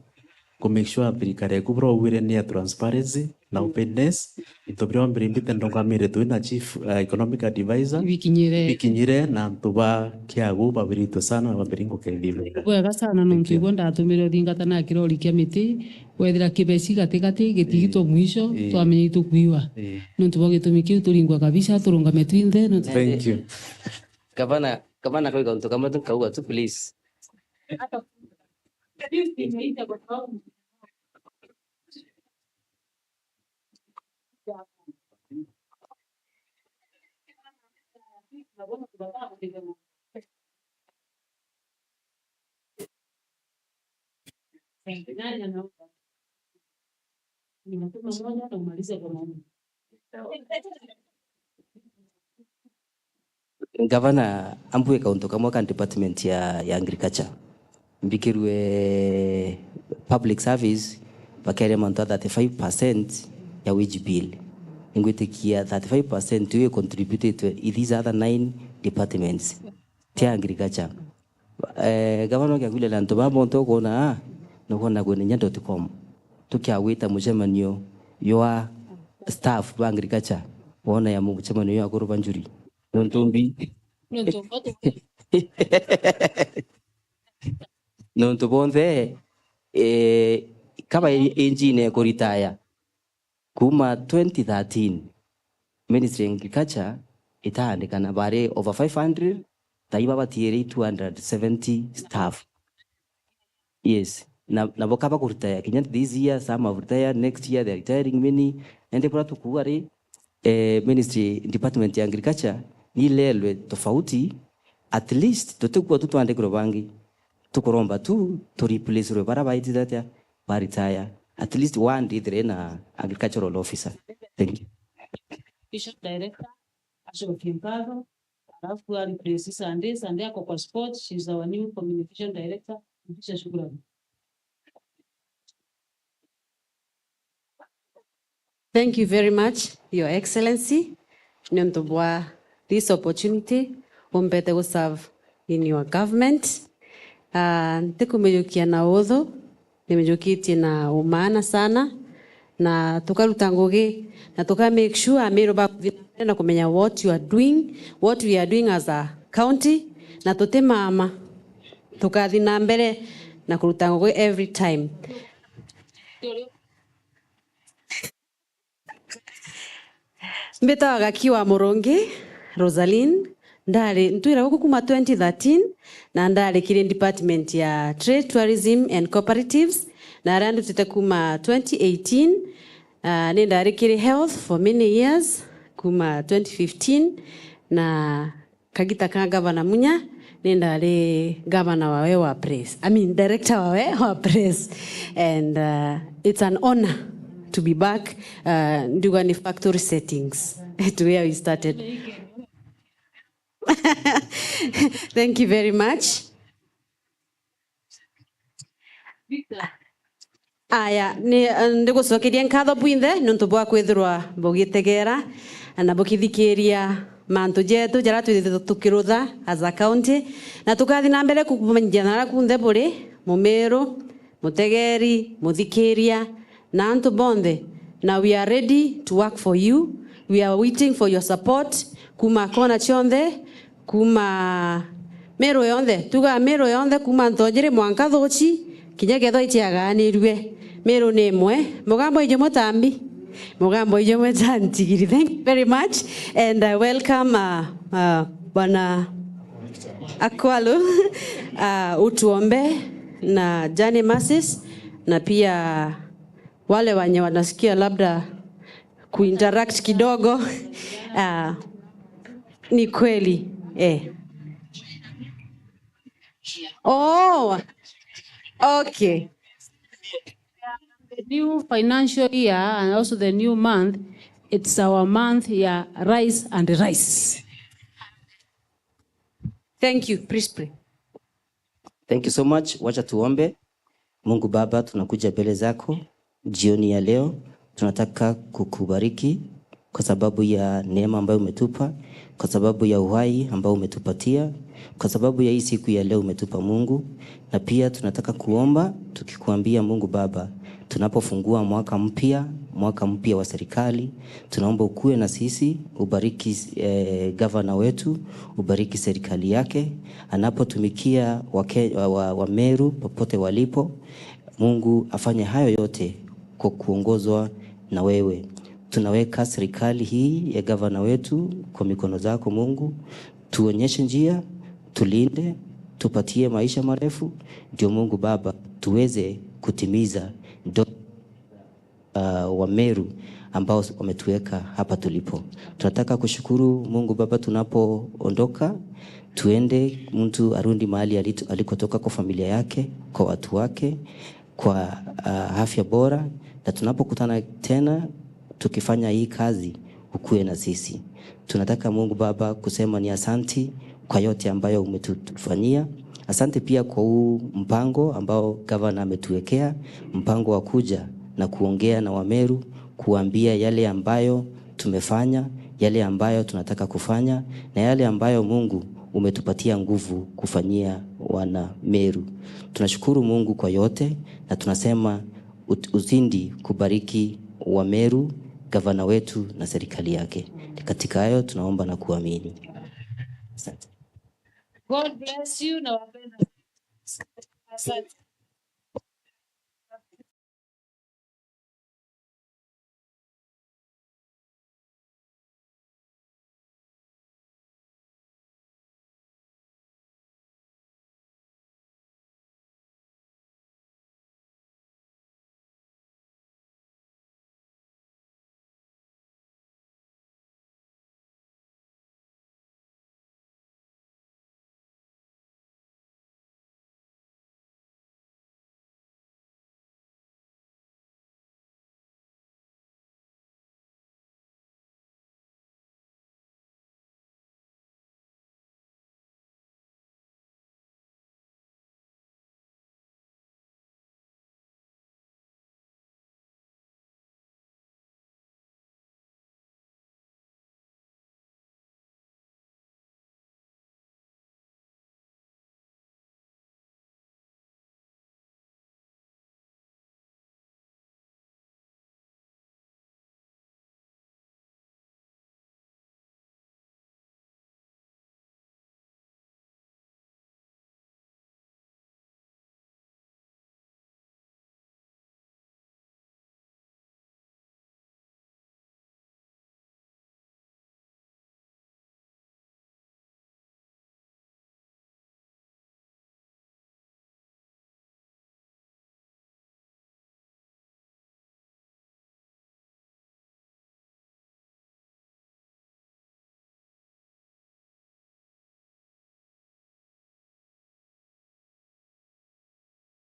ku make sure thirikari yaku bro wire ni ya transparency na openness. Into biria mbere mbite ndongamire twina chief, uh, economic advisor. Bikinyire. Bikinyire na antu ba kiagu babiritwe sana na babiri ngukeithia. Bwega sana nontu igwe ndatumire uthingata na kirori kia miti, wethira kibeci gatigati gitigitwe mwisho, ii, twamenya itukwiwa. Ii. Nontu bwa gitumi kiu turingwa kabisa, turungame twinthe, nontu Thank you. Gavana, gavana, kau kauntu kamwe tu nkauga tu, please. Gavana, ambue kauntu kamwe ka department ya, ya agriculture. Mbikirwe public service, bakeria mantu a thirty-five percent ya wage bill. Ningwitikia thirty-five percent iu icontributitwe i these other nine departments, ti agriculture. Eh, gavana ukiakuria antu baa bonthe ukwona aa, nukwona kwina inya dot com. Tukiagwita mucemanio jwa staff ba agriculture, wona ya mucemanio jwa akuru ba njuri. Nontu mbi. Nontu mbi. Nontu bonthe, eh, kaba i-, injine kuritaya. Kuuma twenty thirteen, Ministry ya Agriculture itaandikana, bari over five hundred, taiba batiiri two hundred seventy staff. Yes. Na, nabo kaba kuritaya, kinya this year, some have retired, next year they are retiring many. Ende bura tukuuga ri, eh, ministry, department ya agriculture, ni ilelwe tofauti, at least tutikua tu twandikirwe bangi. Tukuromba tu, tu replacerwe bara baitite atia, ba retire. At least one ithire na agricultural officer. Thank you. Bishop director, Ashok Kimparo, alafu a replace Sunday. Sunday ako kwa sport, she's our new communication director. Kisha shukrani. Thank you very much, Your Excellency, niuntu bwa this opportunity umpete gu serve in your government. Ah, ntikumijukia na uthu, nimijukitie na umaana sana, na tukaruta ngugi, na tuka make sure Amiru bakuthi na mbere na kumenya what you are doing, what we are doing as a county, na tutimama, tukathi na mbere na kuruta ngugi every time. Mbitawa Gaki wa Murungi, Rosaline, ndari ntwira guku kuma twenty thirteen, na ndari kiri department ya Trade, Tourism and Cooperatives, na aria ndutite kuma twenty eighteen. Ah, ni ndari kiri health for many years, kuma twenty fifteen, na kagita ka Gavana Munya, ni ndari gavana wawe wa press. I mean, director wawe wa press. And, uh, it's an honor to be back. Uh, ndiuga ni factory settings to where we started. Thank you very much. Aya, ni, ndigucokeria nkatho bwinthe niuntu bwa kwithirwa bugitegera na bukithikiria mantu jetu jaria twithitwe tukirutha as a county, na tukathi na mbere kukumenyithia naria kunthe buri, Mumiru, mutegeri, muthikiria, na antu bonthe. Na we are ready to work for you. We are waiting for your support kuma kona cionthe, kuma Meru yonthe, tuga Meru yonthe kuma Ntonjiri mwanka Thuchi, kinya kethwa iciagaanirue. Meru ni imwe. Mugambo ijumwe tambi. Mugambo ijumwe ta ntigiri. Thank you very much. And, uh, welcome, uh, uh, Bwana Akwalu, uh, Utuombe na Jane Masis, na pia wale wenye wanasikia labda kuinteract kidogo. Ah, ni kweli. Eh. Oh, okay. The new financial year and also the new month, it's our month ya rice and rice. Thank you, please pray. Thank you so much. Wacha tuombe. Mungu Baba, tunakuja mbele zako jioni ya leo. Tunataka kukubariki kwa sababu ya neema ambayo umetupa, kwa sababu ya uhai ambao umetupatia, kwa sababu ya hii siku ya leo umetupa, Mungu. Na pia tunataka kuomba tukikuambia, Mungu Baba, tunapofungua mwaka mpya, mwaka mpya wa serikali, tunaomba ukue na sisi, ubariki, eh, gavana wetu, ubariki serikali yake, anapotumikia wa Ke-, wa, wa, wa Meru popote walipo. Mungu afanye hayo yote kwa kuongozwa na wewe. Tunaweka serikali hii ya gavana wetu kwa mikono zako, Mungu. Tuonyeshe njia, tulinde, tupatie maisha marefu, ndio Mungu Baba tuweze kutimiza ndo-, uh, wa Meru ambao wametuweka hapa tulipo. Tunataka kushukuru Mungu Baba, tunapoondoka, tuende, mtu arudi mahali alitu-, alikotoka, kwa familia yake, kwa watu wake, kwa, uh, afya bora, na tunapokutana tena tukifanya hii kazi, ukue na sisi. Tunataka, Mungu Baba, kusema ni asanti kwa yote ambayo umetufanyia. Asante pia kwa huu mpango ambao gavana ametuwekea, mpango wa kuja na kuongea na Wameru, kuambia yale ambayo tumefanya, yale ambayo tunataka kufanya, na yale ambayo Mungu umetupatia nguvu kufanyia wana Meru. Tunashukuru Mungu kwa yote na tunasema ut-, uzidi kubariki Wameru, gavana wetu na serikali yake. Ni katika hayo tunaomba na kuamini. Asante. God bless you na wapenda. Asante.